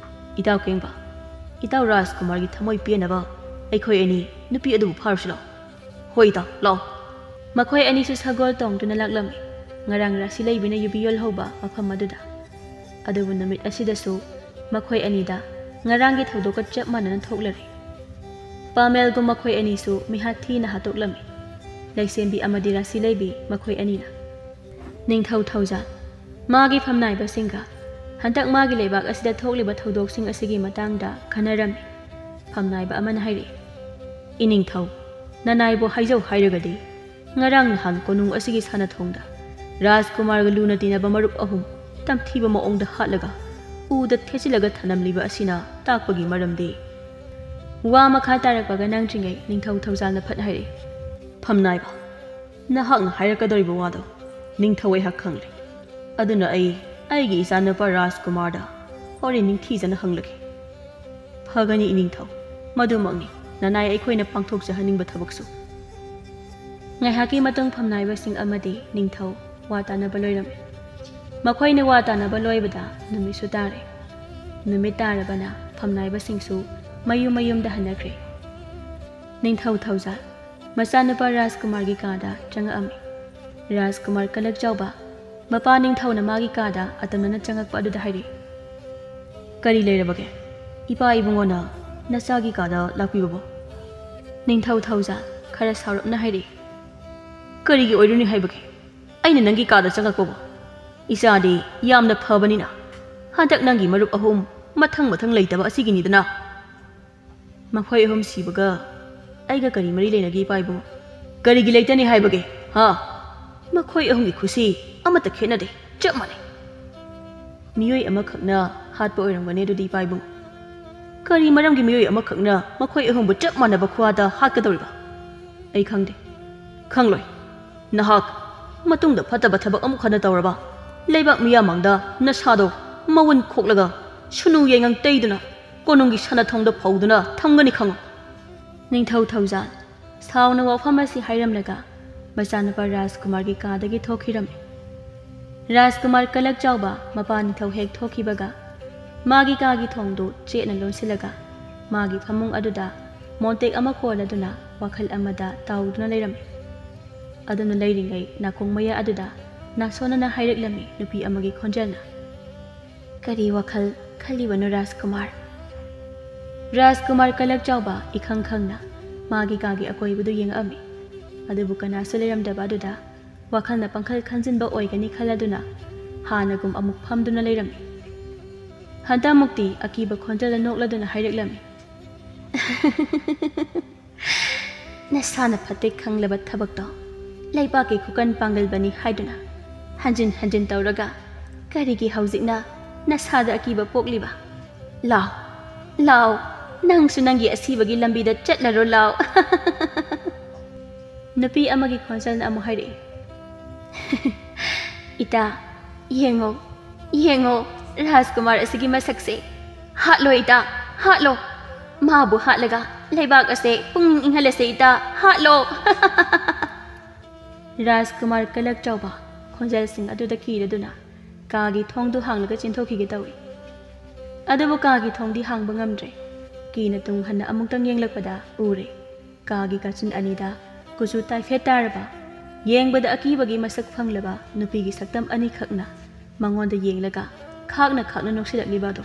"ꯏꯇꯥꯎ ꯀꯦꯡꯕ, ꯏꯇꯥꯎ ꯔꯥꯖꯀꯨꯃꯥꯔꯒꯤ ꯊꯃꯣꯏ ꯄꯦꯟꯅꯕ ꯑꯩꯈꯣꯏ ꯑꯅꯤ ꯅꯨꯄꯤ ꯑꯗꯨꯕꯨ ꯐꯥꯔꯨꯁꯤ ꯂꯥꯛꯑꯣ꯫" "ꯍꯣꯏ ꯏꯇꯥꯎ, ꯂꯥꯛꯑꯣ꯫" ꯃꯈꯣꯏ ꯑꯅꯤꯁꯨ ꯁꯒꯣꯜ ꯇꯣꯡꯗꯨꯅ ꯂꯥꯛꯂꯝꯃꯤ꯫ ꯉꯔꯥꯡ ꯔꯥꯁꯤ ꯂꯩꯕꯤꯅ ꯌꯨꯕꯤ ꯌꯣꯜꯍꯧꯕ ꯃꯐꯝ ꯑꯗꯨꯗ꯫ ꯑꯗꯨꯕꯨ ꯅꯨꯃꯤꯠ ꯑꯁꯤꯗꯁꯨ ꯃꯈꯣꯏ ꯑꯅꯤꯗ ꯉꯔꯥꯡꯒꯤ ꯊꯧꯗꯣꯛꯀ ꯆꯞ ꯃꯥꯟꯅꯅ ꯊꯣꯛꯂꯔꯦ꯫ ꯄꯥꯃꯦꯜꯒꯨꯝ ꯃꯈꯣꯏ ꯑꯅꯤꯁꯨ ꯃꯤꯍꯥꯠ ꯊꯤꯅ ꯍꯥꯠꯇꯣꯛꯂꯝꯃꯤ꯫ ꯂꯩꯁꯦꯝꯕꯤ ꯑꯃꯗꯤ ꯔꯥꯁꯤ ꯂꯩꯕꯤ ꯃꯈꯣꯏ ꯑꯅꯤꯅ꯫ ꯅꯤꯡꯊꯧ ꯊꯧꯖꯥꯜ, ꯃꯥꯒꯤ ꯐꯝꯅꯥꯏꯕꯁꯤꯡꯒ ꯍꯟꯗꯛ ꯃꯥꯒꯤ ꯂꯩꯕꯥꯛ ꯑꯁꯤꯗ ꯊꯣꯛꯂꯤꯕ ꯊꯧꯗꯣꯛꯁꯤꯡ ꯑꯁꯤꯒꯤ ꯃꯇꯥꯡꯗ ꯈꯟꯅꯔꯝꯃꯤ꯫ ꯐꯝꯅꯥꯏꯕ ꯑꯃꯅ ꯍꯥꯏꯔꯛꯏ, "ꯏꯅꯤꯡꯊꯧ, ꯅꯅꯥꯏꯕꯨ ꯍꯥꯏꯖꯧ ꯍꯥꯏꯔꯒꯗꯤ, ꯉꯔꯥꯡ ꯅꯍꯥꯟ ꯀꯣꯅꯨꯡ ꯑꯁꯤꯒꯤ ꯁꯥꯟꯅꯊꯣꯡꯗ ꯔꯥꯖꯀꯨꯃꯥꯔꯒ ꯂꯨꯅ ꯇꯤꯟꯅꯕ ꯃꯔꯨꯞ ꯑꯍꯨꯝ ꯇꯝꯊꯤꯕ ꯃꯑꯣꯡꯗ ꯍꯥꯠꯂꯒ ꯎꯗ ꯊꯦꯠꯆꯤꯜꯂꯒ ꯊꯅꯝꯂꯤꯕ ꯑꯁꯤꯅ ꯇꯥꯛꯄꯒꯤ ꯃꯔꯝꯗꯤ?" ꯋꯥ ꯃꯈꯥ ꯇꯥꯔꯛꯄꯒ ꯅꯪꯗ꯭ꯔꯤꯉꯩ ꯅꯤꯡꯊꯧ ꯊꯧꯖꯥꯜꯅ ꯐꯠ ꯍꯥꯏꯔꯛꯏ, "ꯐꯝꯅꯥꯏꯕ, ꯅꯍꯥꯛꯅ ꯍꯥꯏꯔꯛꯀꯗꯧꯔꯤꯕ ꯋꯥꯗꯣ ꯅꯤꯡꯊꯧ ꯑꯩꯍꯥꯛ ꯈꯪꯂꯦ꯫ ꯑꯗꯨꯅ ꯑꯩ ꯑꯩꯒꯤ ꯏꯆꯥꯅꯨꯄꯥ ꯔꯥꯖꯀꯨꯃꯥꯔꯗ ꯍꯣꯔꯦꯟ ꯅꯤꯡꯊꯤꯖꯅ ꯍꯪꯂꯒꯦ꯫ ꯐꯒꯅꯤ ꯏꯅꯤꯡꯊꯧ, ꯃꯗꯨꯃꯛꯅꯤ ꯅꯅꯥꯏ ꯑꯩꯈꯣꯏꯅ ꯄꯥꯡꯊꯣꯛꯆꯍꯟꯅꯤꯡꯕ ꯊꯕꯛꯁꯨ꯫ ꯉꯥꯏꯍꯥꯛꯀꯤ ꯃꯇꯨꯡ ꯐꯝꯅꯥꯏꯕꯁꯤꯡ ꯑꯃꯗꯤ ꯅꯤꯡꯊꯧ ꯋꯥ ꯇꯥꯅꯕ ꯂꯣꯏꯔꯝꯃꯤ꯫ ꯃꯈꯣꯏꯅ ꯋꯥ ꯇꯥꯅꯕ ꯂꯣꯏꯕꯗ ꯅꯨꯃꯤꯠꯁꯨ ꯇꯥꯔꯦ꯫ ꯅꯨꯃꯤꯠ ꯇꯥꯔꯕꯅ ꯐꯝꯅꯥꯏꯕꯁꯤꯡꯁꯨ ꯃꯌꯨꯝ ꯃꯌꯨꯝꯗ ꯍꯟꯅꯈ꯭ꯔꯦ꯫ ꯅꯤꯡꯊꯧ ꯊꯧꯖꯥꯜ ꯃꯆꯥꯅꯨꯄꯥ ꯔꯥꯖꯀꯨꯃꯥꯔꯒꯤ ꯀꯥꯗ ꯆꯪꯉꯛꯑꯝꯃꯤ꯫ ꯔꯥꯖꯀꯨꯃꯥꯔ ꯀꯂꯛ ꯆꯥꯎꯕ ꯃꯄꯥ ꯅꯤꯡꯊꯧꯅ ꯃꯥꯒꯤ ꯀꯥꯗ ꯑꯇꯝꯅꯅ ꯆꯪꯉꯛꯄ ꯑꯗꯨꯗ ꯍꯥꯏꯔꯛꯏ, "ꯀꯔꯤ ꯂꯩꯔꯕꯒꯦ? ꯏꯄꯥ ꯏꯕꯨꯡꯉꯣꯅ ꯅꯆꯥꯒꯤ ꯀꯥꯗ ꯂꯥꯛꯄꯤꯕꯕꯣ?" ꯅꯤꯡꯊꯧ ꯊꯧꯖꯥꯜ ꯈꯔ ꯁꯥꯎꯔꯞꯅ ꯍꯥꯏꯔꯛꯏ, "ꯀꯔꯤꯒꯤ ꯑꯣꯏꯔꯨꯅꯤ ꯍꯥꯏꯕꯒꯦ? ꯑꯩꯅ ꯅꯪꯒꯤ ꯀꯥꯗ ꯆꯪꯉꯛꯄꯕꯨ? ꯏꯆꯥꯗꯤ ꯌꯥꯝꯅ ꯐꯕꯅꯤꯅ ꯍꯟꯗꯛ ꯅꯪꯒꯤ ꯃꯔꯨꯞ ꯑꯍꯨꯝ ꯃꯊꯪ ꯃꯊꯪ ꯂꯩꯇꯕ ꯑꯁꯤꯒꯤꯅꯤꯗꯅ꯫ ꯃꯈꯣꯏ ꯑꯍꯨꯝ ꯁꯤꯕꯒ ꯑꯩꯒ ꯀꯔꯤ ꯃꯔꯤ ꯂꯩꯅꯒꯦ ꯏꯄꯥ ꯏꯕꯨꯡꯉꯣ? ꯀꯔꯤꯒꯤ ꯂꯩꯇꯅꯤ ꯍꯥꯏꯕꯒꯦ? ꯍꯥ? ꯃꯈꯣꯏ ꯑꯍꯨꯝꯒꯤ ꯈꯨꯁꯤ ꯑꯃꯠꯇ ꯈꯦꯠꯅꯗꯦ, ꯆꯞ ꯃꯥꯟꯅꯩ꯫ ꯃꯤꯑꯣꯏ ꯑꯃꯈꯛꯅ ꯍꯥꯠꯄ ꯑꯣꯏꯔꯝꯒꯅꯤ ꯑꯗꯨꯗꯤ ꯏꯄꯥ ꯏꯕꯨꯡꯉꯣ꯫ ꯀꯔꯤ ꯃꯔꯝꯒꯤ ꯃꯤꯑꯣꯏ ꯑꯃꯈꯛꯅ ꯃꯈꯣꯏ ꯑꯍꯨꯝꯕꯨ ꯆꯞ ꯃꯥꯟꯅꯕ ꯈꯨꯍꯥꯠꯇ ꯍꯥꯠꯀꯗꯧꯔꯤꯕ? ꯑꯩ ꯈꯪꯗꯦ, ꯈꯪꯂꯣꯏ꯫ ꯅꯍꯥꯛ ꯃꯇꯨꯡꯗ ꯐꯠꯇꯕ ꯊꯕꯛ ꯑꯃꯨꯛ ꯍꯟꯅ ꯇꯧꯔꯕ, ꯂꯩꯕꯥꯛ ꯃꯤꯌꯥꯝ ꯃꯥꯡꯗ ꯅꯁꯥꯗꯣ ꯃꯎꯟ ꯈꯣꯛꯂꯒ ꯁꯨꯅꯨ ꯌꯥꯏꯉꯪ ꯇꯩꯗꯨꯅ ꯀꯣꯅꯨꯡꯒꯤ ꯁꯅꯥꯊꯣꯡꯗ ꯐꯧꯗꯨꯅ ꯊꯝꯒꯅꯤ ꯈꯪꯉꯨ꯫" ꯅꯤꯡꯊꯧ ꯊꯧꯖꯥꯜ ꯁꯥꯎꯅ ꯋꯥꯐꯝ ꯑꯁꯤ ꯍꯥꯏꯔꯝꯂꯒ ꯃꯆꯥꯅꯨꯄꯥ ꯔꯥꯖꯀꯨꯃꯥꯔꯒꯤ ꯀꯥꯗꯒꯤ ꯊꯣꯛꯈꯤꯔꯝꯃꯤ꯫ ꯔꯥꯖꯀꯨꯃꯥꯔ ꯀꯂꯛ ꯆꯥꯎꯕ ꯃꯄꯥ ꯅꯤꯡꯊꯧ ꯍꯦꯛ ꯊꯣꯛꯈꯤꯕꯒ ꯃꯥꯒꯤ ꯀꯥꯒꯤ ꯊꯣꯡꯗꯨ ꯆꯦꯠꯅ ꯂꯣꯟꯁꯤꯜꯂꯒ ꯃꯥꯒꯤ ꯐꯃꯨꯡ ꯑꯗꯨꯗ ꯃꯣꯟꯇꯦꯛ ꯑꯃ ꯀꯣꯜꯂꯗꯨꯅ ꯋꯥꯈꯜ ꯑꯃꯗ ꯇꯥꯎꯗꯨꯅ ꯂꯩꯔꯝꯃꯤ꯫ ꯑꯗꯨꯝꯅ ꯂꯩꯔꯤꯉꯩ ꯅꯥꯀꯣꯡ ꯃꯌꯥ ꯑꯗꯨꯗ ꯅꯥꯁꯣꯟꯅꯅ ꯍꯥꯏꯔꯛꯂꯝꯃꯤ ꯅꯨꯄꯤ ꯑꯃꯒꯤ ꯈꯣꯟꯖꯦꯜꯅ, "ꯀꯔꯤ ꯋꯥꯈꯜ ꯈꯜꯂꯤꯕꯅꯣ ꯔꯥꯖꯀꯨꯃꯥꯔ?" ꯔꯥꯖꯀꯨꯃꯥꯔ ꯀꯂꯛ ꯆꯥꯎꯕ ꯏꯈꯪ ꯈꯪꯅ ꯃꯥꯒꯤ ꯀꯥꯒꯤ ꯑꯀꯣꯏꯕꯗꯨ ꯌꯦꯡꯉꯛꯑꯝꯃꯤ꯫ ꯑꯗꯨꯕꯨ ꯀꯅꯥꯁꯨ ꯂꯩꯔꯝꯗꯕ ꯑꯗꯨꯗ ꯋꯥꯈꯜꯅ ꯄꯪꯈꯜ ꯈꯟꯖꯤꯟꯕ ꯑꯣꯏꯒꯅꯤ ꯈꯜꯂꯗꯨꯅ ꯍꯥꯟꯅꯒꯨꯝ ꯑꯃꯨꯛ ꯐꯝꯗꯨꯅ ꯂꯩꯔꯝꯃꯤ꯫ ꯍꯟꯗꯛꯃꯨꯛꯇꯤ ꯑꯀꯤꯕ ꯈꯣꯟꯖꯦꯜꯗ ꯅꯣꯛꯂꯗꯨꯅ ꯍꯥꯏꯔꯛꯂꯝꯃꯤ, "ꯅꯁꯥꯅ ꯐꯠꯇꯦ ꯈꯪꯂꯕ ꯊꯕꯛꯇꯣ ꯂꯩꯕꯥꯛꯀꯤ ꯈꯨꯀꯟ ꯄꯥꯡꯒꯜꯕꯅꯤ ꯍꯥꯏꯗꯨꯅ ꯍꯟꯖꯤꯟ ꯍꯟꯖꯤꯟ ꯇꯧꯔꯒ ꯀꯔꯤꯒꯤ ꯍꯧꯖꯤꯛꯅ ꯅꯁꯥꯗ ꯑꯀꯤꯕ ꯄꯣꯛꯂꯤꯕ? ꯂꯥꯎ, ꯂꯥꯎ, ꯅꯪꯁꯨ ꯅꯪꯒꯤ ꯑꯁꯤꯕꯒꯤ ꯂꯝꯕꯤꯗ ꯆꯠꯂꯔꯣ ꯂꯥꯎ꯫" ꯅꯨꯄꯤ ꯑꯃꯒꯤ ꯈꯣꯟꯖꯦꯜꯅ ꯑꯃꯨꯛ ꯍꯥꯏꯔꯛꯏ, "ꯏꯇꯥ, ꯌꯦꯡꯉꯣ, ꯌꯦꯡꯉꯣ, ꯔꯥꯖꯀꯨꯃꯥꯔ ꯑꯁꯤꯒꯤ ꯃꯁꯛꯁꯦ ꯍꯥꯠꯂꯣ ꯏꯇꯥ, ꯍꯥꯠꯂꯣ꯫ ꯃꯥꯕꯨ ꯍꯥꯠꯂꯒ ꯂꯩꯕꯥꯛ ꯑꯁꯦ ꯄꯨꯡ ꯏꯪꯍꯜꯂꯁꯦ ꯏꯇꯥ, ꯍꯥꯠꯂꯣ꯫ ꯔꯥꯖꯀꯨꯃꯥꯔ ꯀꯂꯛ ꯆꯥꯎꯕ ꯈꯣꯟꯖꯦꯜꯁꯤꯡ ꯑꯗꯨꯗ ꯀꯤꯔꯗꯨꯅ ꯀꯥꯒꯤ ꯊꯣꯡꯗꯨ ꯍꯥꯡꯂꯒ ꯆꯦꯟꯊꯣꯛꯈꯤꯒꯦ ꯇꯧꯏ꯫ ꯑꯗꯨꯕꯨ ꯀꯥꯒꯤ ꯊꯣꯡꯗꯤ ꯍꯥꯡꯕ ꯉꯝꯗ꯭ꯔꯦ꯫ ꯀꯤꯅ ꯇꯨꯡ ꯍꯟꯅ ꯑꯃꯨꯛꯇꯪ ꯌꯦꯡꯂꯛꯄꯗ ꯎꯔꯦ, ꯀꯥꯒꯤ ꯀꯥꯆꯤꯟ ꯑꯅꯤꯗ ꯀꯨꯆꯨ ꯇꯥꯏꯐꯦꯠ ꯇꯥꯔꯕ, ꯌꯦꯡꯕꯗ ꯑꯀꯤꯕꯒꯤ ꯃꯁꯛ ꯐꯪꯂꯕ ꯅꯨꯄꯤꯒꯤ ꯁꯛꯇꯝ ꯑꯅꯤꯈꯛꯅ ꯃꯉꯣꯟꯗ ꯌꯦꯡꯂꯒ ꯈꯥꯛꯅ ꯈꯥꯛꯅ ꯅꯣꯛꯁꯤꯜꯂꯛꯂꯤꯕ ꯑꯗꯣ꯫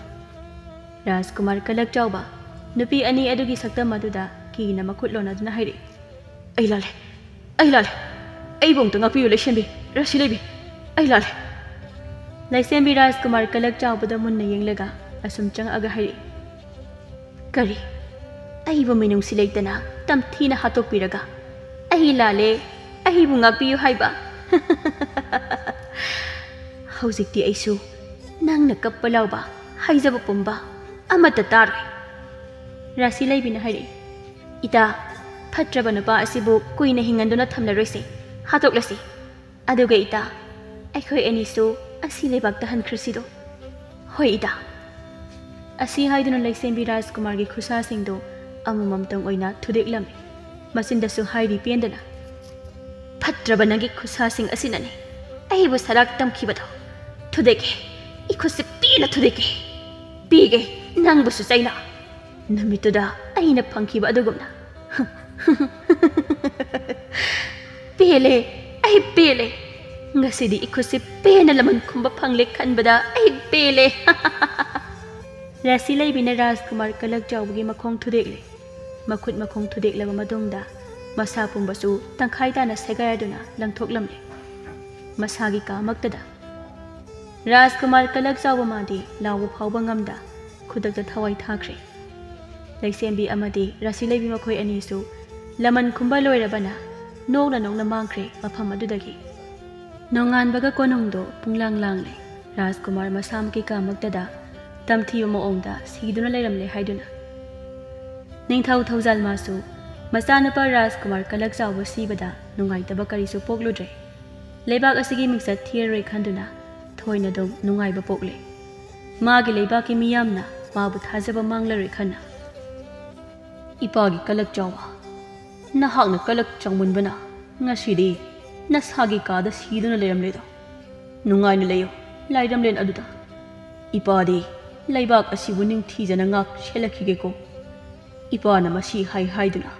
ꯔꯥꯖꯀꯨꯃꯥꯔ ꯀꯂꯛ ꯆꯥꯎꯕ ꯅꯨꯄꯤ ꯑꯅꯤ ꯑꯗꯨꯒꯤ ꯁꯛꯇꯝ ꯑꯗꯨꯗ ꯀꯤꯅ ꯃꯈꯨꯠ ꯂꯣꯟꯅꯗꯨꯅ ꯍꯥꯏꯔꯛꯏ, "ꯑꯩ ꯂꯥꯜꯂꯦ, ꯑꯩ ꯂꯥꯜꯂꯦ꯫ ꯑꯩꯕꯨ ꯑꯝꯇ ꯉꯥꯛꯄꯤꯌꯨ ꯂꯩꯁꯦꯝꯕꯤ, ꯔꯥꯁꯤ ꯂꯩꯕꯤ꯫ ꯑꯩ ꯂꯥꯜꯂꯦ꯫" ꯂꯩꯁꯦꯝꯕꯤ ꯔꯥꯖꯀꯨꯃꯥꯔ ꯀꯂꯛ ꯆꯥꯎꯕꯗ ꯃꯨꯟꯅ ꯌꯦꯡꯂꯒ ꯑꯁꯨꯝ ꯆꯪꯉꯛꯑꯒ ꯍꯥꯏꯔꯛꯏ, "ꯀꯔꯤ? ꯑꯩꯕꯨ ꯃꯤꯅꯨꯡꯁꯤ ꯂꯩꯇꯅ ꯇꯝꯊꯤꯅ ꯍꯥꯠꯇꯣꯛꯄꯤꯔꯒ ꯑꯩ ꯂꯥꯜꯂꯦ, ꯑꯩꯕꯨ ꯉꯥꯛꯄꯤꯌꯨ ꯍꯥꯏꯕ? ꯍꯧꯖꯤꯛꯇꯤ ꯑꯩꯁꯨ ꯅꯪꯅ ꯀꯞꯄ ꯂꯥꯎꯕ, ꯍꯥꯏꯖꯕ ꯄꯨꯝꯕ ꯑꯃꯠꯇ ꯇꯥꯔꯣꯏ꯫" ꯔꯥꯁꯤ ꯂꯩꯕꯤꯅ ꯍꯥꯏꯔꯛꯏ, "ꯏꯇꯥ, ꯐꯠꯇ꯭ꯔꯕ ꯅꯨꯄꯥ ꯑꯁꯤꯕꯨ ꯀꯨꯏꯅ ꯍꯤꯡꯍꯟꯗꯨꯅ ꯊꯝꯂꯔꯣꯏꯁꯦ, ꯍꯥꯠꯇꯣꯛꯂꯁꯤ꯫ ꯑꯗꯨꯒ ꯏꯇꯥ, ꯑꯩꯈꯣꯏ ꯑꯅꯤꯁꯨ ꯑꯁꯤ ꯂꯩꯕꯥꯛꯇ ꯍꯟꯈ꯭ꯔꯁꯤꯗꯣ꯫" "ꯍꯣꯏ ꯏꯇꯥ꯫" ꯑꯁꯤ ꯍꯥꯏꯗꯨꯅ ꯂꯩꯁꯦꯝꯕꯤ ꯔꯥꯖꯀꯨꯃꯥꯔꯒꯤ ꯈꯨꯠꯁꯥꯁꯤꯡꯗꯨ ꯑꯃꯃꯝꯇꯪ ꯑꯣꯏꯅ ꯊꯨꯗꯦꯛꯂꯝꯃꯤ꯫ ꯃꯆꯤꯟꯗꯁꯨ ꯍꯥꯏꯔꯤ ꯄꯦꯟꯗꯅ, "ꯐꯠꯇ꯭ꯔꯕ ꯅꯪꯒꯤ ꯈꯨꯠꯁꯥꯁꯤꯡ ꯑꯁꯤꯅꯅꯤ ꯑꯩꯕꯨ ꯁꯔꯥꯛ ꯇꯝꯈꯤꯕꯗꯣ꯫ ꯊꯨꯗꯦꯛꯀꯦ, ꯏꯈꯨꯠꯁꯤ ꯄꯦꯟꯅ ꯊꯨꯗꯦꯛꯀꯦ꯫ ꯄꯤꯒꯦ ꯅꯪꯕꯨꯁꯨ ꯆꯩꯅꯥ, ꯅꯨꯃꯤꯠꯇꯨꯗ ꯑꯩꯅ ꯐꯪꯈꯤꯕ ꯑꯗꯨꯒꯨꯝꯅ꯫" "ꯄꯦꯜꯂꯦ, ꯑꯩ ꯄꯦꯜꯂꯦ꯫ ꯉꯁꯤꯗꯤ ꯏꯈꯨꯠꯁꯤ ꯄꯦꯟꯅ ꯂꯃꯟ ꯈꯨꯝꯕ ꯐꯪꯂꯦ ꯈꯟꯕꯗ ꯑꯩ ꯄꯦꯜꯂꯦ꯫" ꯔꯥꯁꯤ ꯂꯩꯕꯤꯅ ꯔꯥꯖꯀꯨꯃꯥꯔ ꯀꯂꯛ ꯆꯥꯎꯕꯒꯤ ꯃꯈꯣꯡ ꯊꯨꯗꯦꯛꯂꯦ꯫ ꯃꯈꯨꯠ ꯃꯈꯣꯡ ꯊꯨꯗꯦꯛꯂꯕ ꯃꯇꯨꯡꯗ ꯃꯁꯥ ꯄꯨꯝꯕꯁꯨ ꯇꯪꯈꯥꯏ ꯇꯥꯅ ꯁꯦꯒꯥꯏꯗꯨꯅ ꯂꯪꯊꯣꯛꯂꯝꯂꯦ꯫ ꯃꯁꯥꯒꯤ ꯀꯥꯃꯛꯇꯗ ꯔꯥꯖꯀꯨꯃꯥꯔ ꯀꯂꯛ ꯆꯥꯎꯕ ꯃꯥꯗꯤ ꯂꯥꯎꯕ ꯐꯥꯎꯕ ꯉꯝꯗ ꯈꯨꯗꯛꯇ ꯊꯋꯥꯏ ꯊꯥꯈ꯭ꯔꯦ꯫ ꯂꯩꯁꯦꯝꯕꯤ ꯑꯃꯗꯤ ꯔꯥꯁꯤ ꯂꯩꯕꯤ ꯃꯈꯣꯏ ꯑꯅꯤꯁꯨ ꯂꯃꯟ ꯈꯨꯝꯕ ꯂꯣꯏꯔꯕꯅ ꯅꯣꯛꯅ ꯅꯣꯛꯅ ꯃꯥꯡꯈ꯭ꯔꯦ ꯃꯐꯝ ꯑꯗꯨꯗꯒꯤ꯫ ꯅꯣꯡꯉꯥꯟꯕꯒ ꯀꯣꯅꯨꯡꯗꯣ ꯄꯨꯡꯂꯥꯡ ꯂꯥꯡꯂꯦ꯫ ꯔꯥꯖꯀꯨꯃꯥꯔ ꯃꯁꯥꯃꯛꯀꯤ ꯀꯥꯃꯛꯇꯗ ꯇꯝꯊꯤꯕ ꯃꯑꯣꯡꯗ ꯁꯤꯗꯨꯅ ꯂꯩꯔꯝꯂꯦ ꯍꯥꯏꯗꯨꯅ꯫ ꯅꯤꯡꯊꯧ ꯊꯧꯖꯥꯜ ꯃꯥꯁꯨ ꯃꯆꯥꯅꯨꯄꯥ ꯔꯥꯖꯀꯨꯃꯥꯔ ꯀꯂꯛ ꯆꯥꯎꯕ ꯁꯤꯕꯗ ꯅꯨꯡꯉꯥꯏꯇꯕ ꯀꯔꯤꯁꯨ ꯄꯣꯛꯂꯨꯗ꯭ꯔꯦ꯫ ꯂꯩꯕꯥꯛ ꯑꯁꯤꯒꯤ ꯃꯤꯡꯆꯠ ꯊꯤꯔꯔꯣꯏ ꯈꯟꯗꯨꯅ ꯊꯣꯏꯅ ꯑꯗꯨꯝ ꯅꯨꯡꯉꯥꯏꯕ ꯄꯣꯛꯂꯦ꯫ ꯃꯥꯒꯤ ꯂꯩꯕꯥꯛꯀꯤ ꯃꯤꯌꯥꯝꯅ ꯃꯥꯕꯨ ꯊꯥꯖꯕ ꯃꯥꯡꯂꯔꯣꯏ ꯈꯟꯅ꯫ "ꯏꯄꯥꯒꯤ ꯀꯂꯛ ꯆꯥꯎꯕ, ꯅꯍꯥꯛꯅ ꯀꯂꯛ ꯆꯥꯎꯃꯟꯕꯅ ꯉꯁꯤꯗꯤ ꯅꯁꯥꯒꯤ ꯀꯥꯗ ꯁꯤꯗꯨꯅ ꯂꯩꯔꯝꯂꯦꯗꯣ꯫ ꯅꯨꯡꯉꯥꯏꯅ ꯂꯩꯌꯨ ꯂꯥꯏꯔꯝꯂꯦꯟ ꯑꯗꯨꯗ꯫ ꯏꯄꯥꯗꯤ ꯂꯩꯕꯥꯛ ꯑꯁꯤꯕꯨ ꯅꯤꯡꯊꯤꯖꯅ ꯉꯥꯛ ꯁꯦꯜꯂꯛꯈꯤꯒꯦꯀꯣ꯫ ꯏꯄꯥꯅ ꯃꯁꯤ ꯍꯥꯏ ꯍꯥꯏꯗꯨꯅ,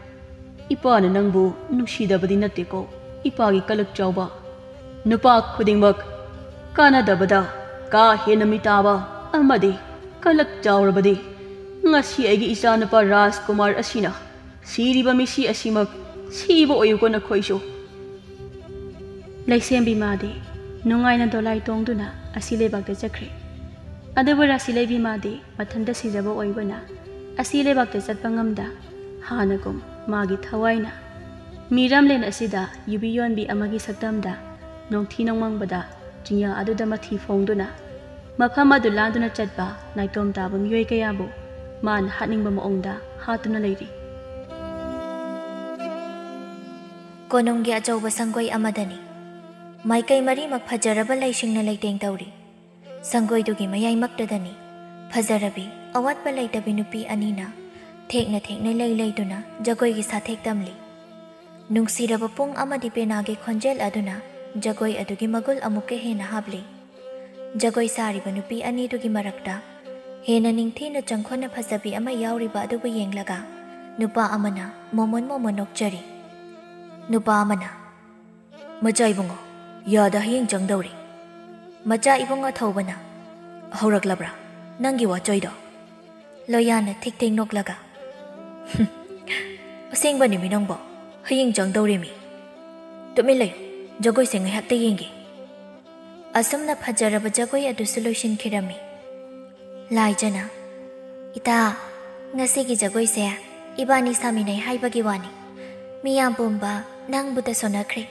ꯏꯄꯥꯅ ꯅꯪꯕꯨ ꯅꯨꯡꯁꯤꯗꯕꯗꯤ ꯅꯠꯇꯦꯀꯣ, ꯏꯄꯥꯒꯤ ꯀꯂꯛ ꯆꯥꯎꯕ꯫ ꯅꯨꯄꯥ ꯈꯨꯗꯤꯡꯃꯛ ꯀꯥꯟꯅꯗꯕꯗ ꯀꯥ ꯍꯦꯟꯅ ꯃꯤꯇꯥꯕ ꯑꯃꯗꯤ ꯀꯂꯛ ꯆꯥꯎꯔꯕꯗꯤ ꯉꯁꯤ ꯑꯩꯒꯤ ꯏꯆꯥꯅꯨꯄꯥ ꯔꯥꯖꯀꯨꯃꯥꯔ ꯑꯁꯤꯅ ꯁꯤꯔꯤꯕ ꯃꯤꯁꯤ ꯑꯁꯤꯃꯛ ꯁꯤꯕ ꯑꯣꯏꯌꯨꯀꯣ ꯅꯈꯣꯏꯁꯨ"꯫ ꯂꯩꯁꯦꯝꯕꯤ ꯃꯥꯗꯤ ꯅꯨꯡꯉꯥꯏꯅ ꯗꯣꯂꯥꯏ ꯇꯣꯡꯗꯨꯅ ꯑꯁꯤ ꯂꯩꯕꯥꯛꯇ ꯆꯠꯈ꯭ꯔꯦ꯫ ꯑꯗꯨꯕꯨ ꯔꯥꯁꯤ ꯂꯩꯕꯤ ꯃꯥꯗꯤ ꯃꯊꯟꯇ ꯁꯤꯖꯕ ꯑꯣꯏꯕꯅ ꯑꯁꯤ ꯂꯩꯕꯥꯛꯇ ꯆꯠꯄ ꯉꯝꯗ ꯍꯥꯟꯅꯒꯨꯝ ꯃꯥꯒꯤ ꯊꯋꯥꯏꯅ ꯃꯤꯔꯝꯂꯦꯟ ꯑꯁꯤꯗ ꯌꯨꯕꯤ ꯌꯣꯟꯕꯤ ꯑꯃꯒꯤ ꯁꯛꯇꯝꯗ ꯅꯣꯡꯊꯤ ꯅꯣꯡꯃꯪꯕꯗ ꯆꯤꯡꯌꯥ ꯑꯗꯨꯗ ꯃꯊꯤ ꯐꯣꯡꯗꯨꯅ ꯃꯐꯝ ꯑꯗꯨ ꯂꯥꯟꯗꯨꯅ ꯆꯠꯄ ꯅꯥꯏꯇꯣꯝ ꯇꯥꯕ ꯃꯤꯑꯣꯏ ꯀꯌꯥꯕꯨ ꯃꯥꯅ ꯍꯥꯠꯅꯤꯡꯕ ꯃꯑꯣꯡꯗ ꯍꯥꯠꯇꯨꯅ ꯂꯩꯔꯤ꯫ ꯀꯣꯅꯨꯡꯒꯤ ꯑꯆꯧꯕ ꯁꯪꯒꯣꯏ ꯑꯃꯗꯅꯤ꯫ ꯃꯥꯏꯀꯩ ꯃꯔꯤꯃꯛ ꯐꯖꯔꯕ ꯂꯩꯁꯤꯡꯅ ꯂꯩꯇꯦꯡ ꯇꯧꯔꯤ꯫ ꯁꯪꯒꯣꯏꯗꯨꯒꯤ ꯃꯌꯥꯏꯃꯛꯇꯗꯅꯤ ꯐꯖꯔꯕꯤ, ꯑꯋꯥꯠꯄ ꯂꯩꯇꯕꯤ ꯅꯨꯄꯤ ꯑꯅꯤꯅ ꯊꯦꯛꯅ ꯊꯦꯛꯅ ꯂꯩ ꯂꯩꯗꯨꯅ ꯖꯒꯣꯏꯒꯤ ꯁꯥꯊꯦꯛ ꯇꯝꯂꯤ꯫ ꯅꯨꯡꯁꯤꯔꯕ ꯄꯨꯡ ꯑꯃꯗꯤ ꯄꯦꯅꯥꯒꯤ ꯈꯣꯟꯖꯦꯜ ꯑꯗꯨꯅ ꯖꯒꯣꯏ ꯑꯗꯨꯒꯤ ꯃꯒꯨꯜ ꯑꯃꯨꯛꯀ ꯍꯦꯟꯅ ꯍꯥꯞꯂꯤ꯫ ꯖꯒꯣꯏ ꯁꯥꯔꯤꯕ ꯅꯨꯄꯤ ꯑꯅꯤꯗꯨꯒꯤ ꯃꯔꯛꯇ ꯍꯦꯟꯅ ꯅꯤꯡꯊꯤꯅ ꯆꯪꯈꯣꯟꯅ ꯐꯖꯕꯤ ꯑꯃ ꯌꯥꯎꯔꯤꯕ ꯑꯗꯨꯕꯨ ꯌꯦꯡꯂꯒ ꯅꯨꯄꯥ ꯑꯃꯅ ꯃꯣꯃꯣꯟ ꯃꯣꯃꯣꯟ ꯅꯣꯛꯆꯔꯤ꯫ ꯅꯨꯄꯥ ꯑꯃꯅ, "ꯃꯆꯥ ꯏꯕꯨꯡꯉꯣ, ꯌꯥꯗ ꯍꯌꯦꯡ ꯆꯪꯗꯧꯔꯤ꯫" ꯃꯆꯥ ꯏꯕꯨꯡꯉꯣ ꯊꯧꯕꯅ, "ꯍꯧꯔꯛꯂꯕ꯭ꯔꯥ ꯅꯪꯒꯤ ꯋꯥꯆꯣꯏꯗꯣ?" ꯂꯣꯌꯥꯅ ꯊꯤꯛ ꯊꯤꯛ ꯅꯣꯛꯂꯒ, "ꯍꯨꯝ, ꯑꯁꯦꯡꯕꯅꯤꯃꯤ ꯅꯪꯕꯣ, ꯍꯌꯦꯡ ꯆꯪꯗꯧꯔꯤꯃꯤ꯫ ꯇꯨꯃꯤꯟ ꯂꯩꯌꯨ, ꯖꯒꯣꯏꯁꯦ ꯉꯥꯏꯍꯥꯛꯇ ꯌꯦꯡꯒꯦ꯫" ꯑꯁꯨꯝꯅ ꯐꯖꯔꯕ ꯖꯒꯣꯏ ꯑꯗꯨꯁꯨ ꯂꯣꯏꯁꯤꯟꯈꯤꯔꯝꯃꯤ꯫ ꯂꯥꯏꯖꯅ, "ꯏꯇꯥ, ꯉꯁꯤꯒꯤ ꯖꯒꯣꯏꯁꯦ ꯏꯕꯥꯅꯤ ꯁꯥꯃꯤꯟꯅꯩ ꯍꯥꯏꯕꯒꯤ ꯋꯥꯅꯤ꯫ ꯃꯤꯌꯥꯝ ꯄꯨꯝꯕ ꯅꯪꯕꯨꯇ ꯁꯣꯟꯅꯈ꯭ꯔꯦ꯫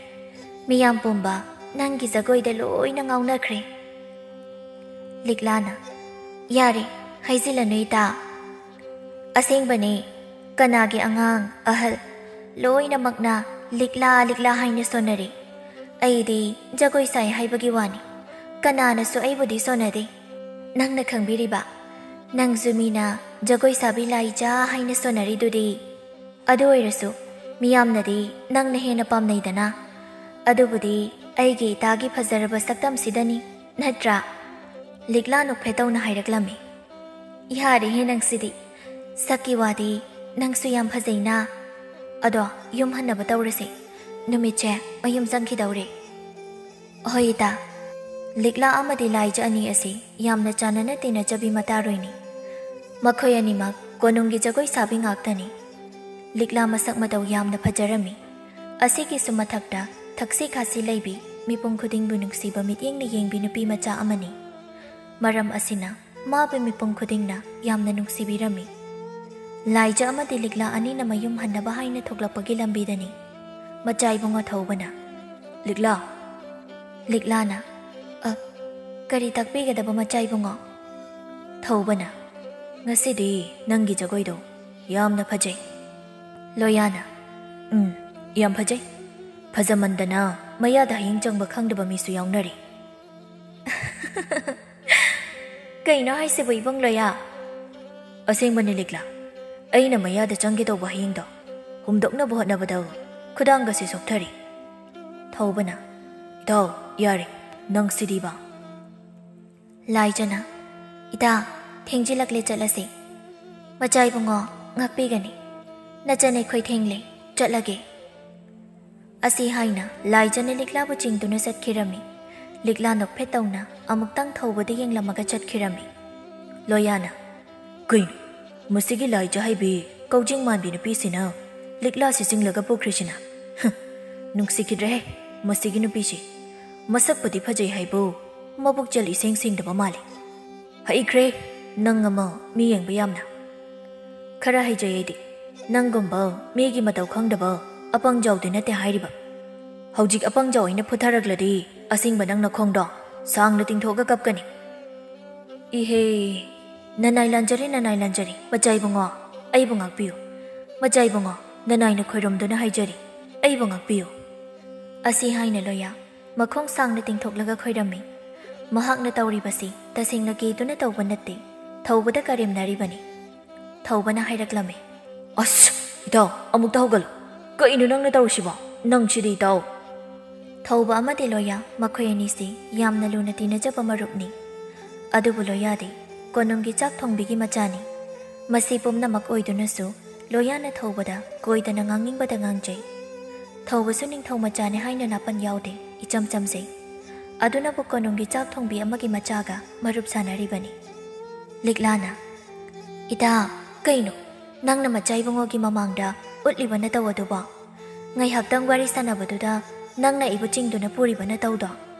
ꯃꯤꯌꯥꯝ ꯄꯨꯝꯕ ꯅꯪꯒꯤ ꯖꯒꯣꯏꯗ ꯂꯣꯏꯅ ꯉꯥꯎꯅꯈ꯭ꯔꯦ꯫" ꯂꯤꯛꯂꯥꯅ, "ꯌꯥꯔꯦ, ꯍꯥꯏꯖꯤꯜꯂꯅꯨ ꯏꯇꯥ꯫ ꯑꯁꯦꯡꯕꯅꯦ, ꯀꯅꯥꯒꯤ ꯑꯉꯥꯡ, ꯑꯍꯜ ꯂꯣꯏꯅꯃꯛꯅ ꯂꯤꯛꯂꯥ, ꯂꯤꯛꯂꯥ ꯍꯥꯏꯅ ꯁꯣꯟꯅꯔꯤ꯫ ꯑꯩꯗꯤ ꯖꯒꯣꯏ ꯁꯥꯏ ꯍꯥꯏꯕꯒꯤ ꯋꯥꯅꯤ꯫ ꯀꯅꯥꯅꯁꯨ ꯑꯩꯕꯨꯗꯤ ꯁꯣꯟꯅꯗꯦ꯫ ꯅꯪꯅ ꯈꯪꯕꯤꯔꯤꯕ? ꯅꯪꯁꯨ ꯃꯤꯅ ꯖꯒꯣꯏ ꯁꯥꯕꯤ ꯂꯥꯏꯖ ꯍꯥꯏꯅ ꯁꯣꯟꯅꯔꯤꯗꯨꯗꯤ꯫ ꯑꯗꯨ ꯑꯣꯏꯔꯁꯨ ꯃꯤꯌꯥꯝꯅꯗꯤ ꯅꯪꯅ ꯍꯦꯟꯅ ꯄꯥꯝꯅꯩꯗꯅ꯫ ꯑꯗꯨꯕꯨꯗꯤ ꯑꯩꯒꯤ ꯏꯇꯥꯒꯤ ꯐꯖꯔꯕ ꯁꯛꯇꯝꯁꯤꯗꯅꯤ, ꯅꯠꯇ꯭ꯔꯥ? ꯂꯤꯛꯂꯥ ꯅꯣꯛꯐꯦꯠ ꯇꯧꯅ ꯍꯥꯏꯔꯛꯂꯝꯃꯤ꯫ ꯌꯥꯔꯦꯍꯦ ꯅꯪꯁꯤꯗꯤ꯫ ꯁꯛꯀꯤ ꯋꯥꯗꯤ ꯅꯪꯁꯨ ꯌꯥꯝ ꯐꯖꯩꯅ꯫ ꯑꯗꯣ ꯌꯨꯝ ꯍꯟꯅꯕ ꯇꯧꯔꯁꯦ꯫ ꯅꯨꯃꯤꯠꯁꯦ ꯃꯌꯨꯝ ꯆꯪꯈꯤꯗꯧꯔꯦ꯫ ꯍꯣꯏ ꯏꯇꯥ꯫ ꯂꯤꯛꯂꯥ ꯑꯃꯗꯤ ꯂꯥꯏꯖ ꯑꯅꯤ ꯑꯁꯤ ꯌꯥꯝꯅ ꯆꯥꯟꯅꯅ ꯇꯤꯟꯅꯖꯕꯤ ꯃꯇꯥꯔꯣꯏꯅꯤ꯫ ꯃꯈꯣꯏ ꯑꯅꯤꯃꯛ ꯀꯣꯅꯨꯡꯒꯤ ꯖꯒꯣꯏ ꯁꯥꯕꯤ ꯉꯥꯛꯇꯅꯤ꯫ ꯂꯤꯛꯂꯥ ꯃꯁꯛ ꯃꯇꯧ ꯌꯥꯝꯅ ꯐꯖꯔꯝꯃꯤ꯫ ꯑꯁꯤꯒꯤꯁꯨ ꯃꯊꯛꯇ ꯊꯛꯁꯤ ꯈꯥꯁꯤ ꯂꯩꯕꯤ, ꯃꯤꯄꯨꯝ ꯈꯨꯗꯤꯡꯕꯨ ꯅꯨꯡꯁꯤꯕ ꯃꯤꯠꯌꯦꯡꯅ ꯌꯦꯡꯕꯤ ꯅꯨꯄꯤ ꯃꯆꯥ ꯑꯃꯅꯤ꯫ ꯃꯔꯝ ꯑꯁꯤꯅ ꯃꯥꯕꯨ ꯃꯤꯄꯨꯝ ꯈꯨꯗꯤꯡꯅ ꯌꯥꯝꯅ ꯅꯨꯡꯁꯤꯕꯤꯔꯝꯃꯤ꯫ ꯂꯥꯏꯖ ꯑꯃꯗꯤ ꯂꯤꯛꯂꯥ ꯑꯅꯤꯅ ꯃꯌꯨꯝ ꯍꯟꯅꯕ ꯍꯥꯏꯅ ꯊꯣꯛꯂꯛꯄꯒꯤ ꯂꯝꯕꯤꯗꯅꯤ꯫ ꯃꯆꯥ ꯏꯕꯨꯡꯉꯣ ꯊꯧꯕꯅ, "ꯂꯤꯛꯂꯥ!" ꯂꯤꯛꯂꯥꯅ, "ꯑ, ꯀꯔꯤ ꯇꯥꯛꯄꯤꯒꯗꯕ ꯃꯆꯥ ꯏꯕꯨꯡꯉꯣ?" ꯊꯧꯕꯅ, "ꯉꯁꯤꯗꯤ ꯅꯪꯒꯤ ꯖꯒꯣꯏꯗꯣ ꯌꯥꯝꯅ ꯐꯖꯩ꯫" ꯂꯣꯌꯥꯅ, "ꯎꯝ, ꯌꯥꯝ ꯐꯖꯩ꯫ ꯐꯖꯃꯟꯗꯅ ꯃꯌꯥꯗ ꯍꯌꯦꯡ ꯆꯪꯕ ꯈꯪꯗꯕ ꯃꯤꯁꯨ ꯌꯥꯎꯅꯔꯦ꯫" "ꯀꯩꯅꯣ ꯍꯥꯏꯁꯤꯕꯨ ꯏꯕꯨꯡ ꯂꯣꯌꯥ?" "ꯑꯁꯦꯡꯕꯅꯤ ꯂꯤꯛꯂꯥ, ꯑꯩꯅ ꯃꯌꯥꯗ ꯆꯪꯒꯦ ꯇꯧꯕ ꯍꯌꯦꯡꯗꯣ ꯍꯨꯝꯗꯣꯛꯅꯕ ꯍꯣꯠꯅꯕꯗ ꯈꯨꯗꯥꯡꯒꯁꯦ ꯁꯣꯛꯊꯔꯦ꯫" ꯊꯧꯕꯅ, "ꯏꯇꯥꯎ, ꯌꯥꯔꯦ, ꯅꯪ ꯁꯤꯗꯤꯕ꯫" ꯂꯥꯏꯖꯅ, "ꯏꯇꯥ, ꯊꯦꯡꯖꯤꯜꯂꯛꯂꯦ, ꯆꯠꯂꯁꯤ꯫ ꯃꯆꯥ ꯏꯕꯨꯡꯉꯣ, ꯉꯥꯛꯄꯤꯒꯅꯤ꯫ ꯅꯆꯟ ꯑꯩꯈꯣꯏ ꯊꯦꯡꯂꯦ, ꯆꯠꯂꯒꯦ꯫" ꯑꯁꯤ ꯍꯥꯏꯅ ꯂꯥꯏꯖꯅ ꯂꯤꯛꯂꯥꯕꯨ ꯆꯤꯡꯗꯨꯅ ꯆꯠꯈꯤꯔꯝꯃꯤ꯫ ꯂꯤꯛꯂꯥ ꯅꯣꯛꯐꯦꯠ ꯇꯧꯅ ꯑꯃꯨꯛꯇꯪ ꯊꯧꯕꯗ ꯌꯦꯡꯂꯝꯃꯒ ꯆꯠꯈꯤꯔꯝꯃꯤ꯫ ꯂꯣꯌꯥꯅ, "ꯀꯩꯅꯣ, ꯃꯁꯤꯒꯤ ꯂꯥꯏꯖ ꯍꯥꯏꯕꯤ ꯀꯧꯖꯤꯡ ꯃꯥꯟꯕꯤ ꯅꯨꯄꯤꯁꯤꯅ ꯂꯤꯛꯂꯥꯁꯤ ꯆꯤꯡꯂꯒ ꯄꯨꯈ꯭ꯔꯤꯁꯤꯅ? ꯍꯨꯝ, ꯅꯨꯡꯁꯤꯈꯤꯗ꯭ꯔꯦꯍꯦ ꯃꯁꯤꯒꯤ ꯅꯨꯄꯤꯁꯤ꯫ ꯃꯁꯛꯄꯨꯗꯤ ꯐꯖꯩ ꯍꯥꯏꯕꯨ ꯃꯕꯨꯛꯆꯦꯜ ꯏꯁꯦꯡ ꯁꯦꯡꯗꯕ ꯃꯥꯜꯂꯤ꯫ ꯍꯩꯈ꯭ꯔꯦ ꯅꯪ ꯑꯃ ꯃꯤ ꯌꯦꯡꯕ ꯌꯥꯝꯅ꯫ ꯈꯔ ꯍꯩꯖꯩ ꯑꯩꯗꯤ꯫ ꯅꯪꯒꯨꯝꯕ ꯃꯤꯒꯤ ꯃꯇꯧ ꯈꯪꯗꯕ ꯑꯄꯪꯖꯥꯎꯗꯤ ꯅꯠꯇꯦ ꯍꯥꯏꯔꯤꯕ꯫ ꯍꯧꯖꯤꯛ ꯑꯄꯪꯖꯥꯎ ꯑꯩꯅ ꯐꯨꯊꯔꯛꯂꯗꯤ ꯑꯁꯦꯡꯕ ꯅꯪ ꯅꯈꯣꯡꯗꯣ ꯁꯥꯡꯅ ꯇꯤꯡꯊꯣꯛꯑꯒ ꯀꯞꯀꯅꯤ꯫" "ꯏꯍꯦ, ꯅꯅꯥꯏ ꯂꯥꯟꯖꯔꯦ, ꯅꯅꯥꯏ ꯂꯥꯟꯖꯔꯦ꯫ ꯃꯆꯥ ꯏꯕꯨꯡꯉꯣ, ꯑꯩꯕꯨ ꯉꯥꯛꯄꯤꯌꯨ꯫ ꯃꯆꯥ ꯏꯕꯨꯡꯉꯣ, ꯅꯅꯥꯏꯅ ꯈꯣꯏꯔꯨꯝꯗꯨꯅ ꯍꯥꯏꯖꯔꯤ, ꯑꯩꯕꯨ ꯉꯥꯛꯄꯤꯌꯨ꯫" ꯑꯁꯤ ꯍꯥꯏꯅ ꯂꯣꯌꯥ ꯃꯈꯣꯡ ꯁꯥꯡꯅ ꯇꯤꯡꯊꯣꯛꯂꯒ ꯈꯣꯏꯔꯝꯃꯤ꯫ ꯃꯍꯥꯛꯅ ꯇꯧꯔꯤꯕꯁꯤ ꯇꯁꯦꯡꯅ ꯀꯦꯗꯨꯅ ꯇꯧꯕ ꯅꯠꯇꯦ, ꯊꯧꯕꯗ ꯀꯔꯦꯝꯅꯔꯤꯕꯅꯤ꯫ ꯊꯧꯕꯅ ꯍꯥꯏꯔꯛꯂꯝꯃꯤ, "ꯑꯁ, ꯏꯇꯥꯎ, ꯑꯃꯨꯛꯇ ꯍꯧꯒꯠꯂꯨ꯫ ꯀꯩꯅꯣ ꯅꯪꯅ ꯇꯧꯔꯤꯁꯤꯕꯣ? ꯅꯪꯁꯤꯗꯤ, ꯏꯇꯥꯎ!" ꯊꯧꯕ ꯑꯃꯗꯤ ꯂꯣꯌꯥ, ꯃꯈꯣꯏ ꯑꯅꯤꯁꯤ ꯌꯥꯝꯅ ꯂꯨꯅ ꯇꯤꯟꯅꯖꯕ ꯃꯔꯨꯞꯅꯤ꯫ ꯑꯗꯨꯕꯨ ꯂꯣꯌꯥꯗꯤ ꯀꯣꯅꯨꯡꯒꯤ ꯆꯥꯛ ꯊꯣꯡꯕꯤꯒꯤ ꯃꯆꯥꯅꯤ꯫ ꯃꯁꯤ ꯄꯨꯝꯅꯃꯛ ꯑꯣꯏꯗꯨꯅꯁꯨ ꯂꯣꯌꯥꯅ ꯊꯧꯕꯗ ꯀꯣꯏꯗꯅ ꯉꯥꯡꯅꯤꯡꯕꯗ ꯉꯥꯡꯖꯩ꯫ ꯊꯧꯕꯁꯨ ꯅꯤꯡꯊꯧ ꯃꯆꯥꯅꯤ ꯍꯥꯏꯅ ꯅꯥꯄꯟ ꯌꯥꯎꯗꯦ, ꯏꯆꯝ ꯆꯝꯖꯩ꯫ ꯑꯗꯨꯅꯕꯨ ꯀꯣꯅꯨꯡꯒꯤ ꯆꯥꯛ ꯊꯣꯡꯕꯤ ꯑꯃꯒꯤ ꯃꯆꯥꯒ ꯃꯔꯨꯞ ꯁꯥꯟꯅꯔꯤꯕꯅꯤ꯫ ꯂꯤꯛꯂꯥꯅ, "ꯏꯇꯥ, ꯀꯩꯅꯣ ꯅꯪꯅ ꯃꯆꯥ ꯏꯕꯨꯡꯉꯣꯒꯤ ꯃꯃꯥꯡꯗ ꯎꯠꯂꯤꯕ ꯅꯇꯧ ꯑꯗꯨꯕꯣ? ꯉꯥꯏꯍꯥꯛꯇꯪ ꯋꯥꯔꯤ ꯁꯥꯟꯅꯕꯗꯨꯗ ꯅꯪꯅ ꯑꯩꯕꯨ ꯆꯤꯡꯗꯨꯅ ꯄꯨꯔꯤꯕ ꯅꯇꯧꯗꯣ?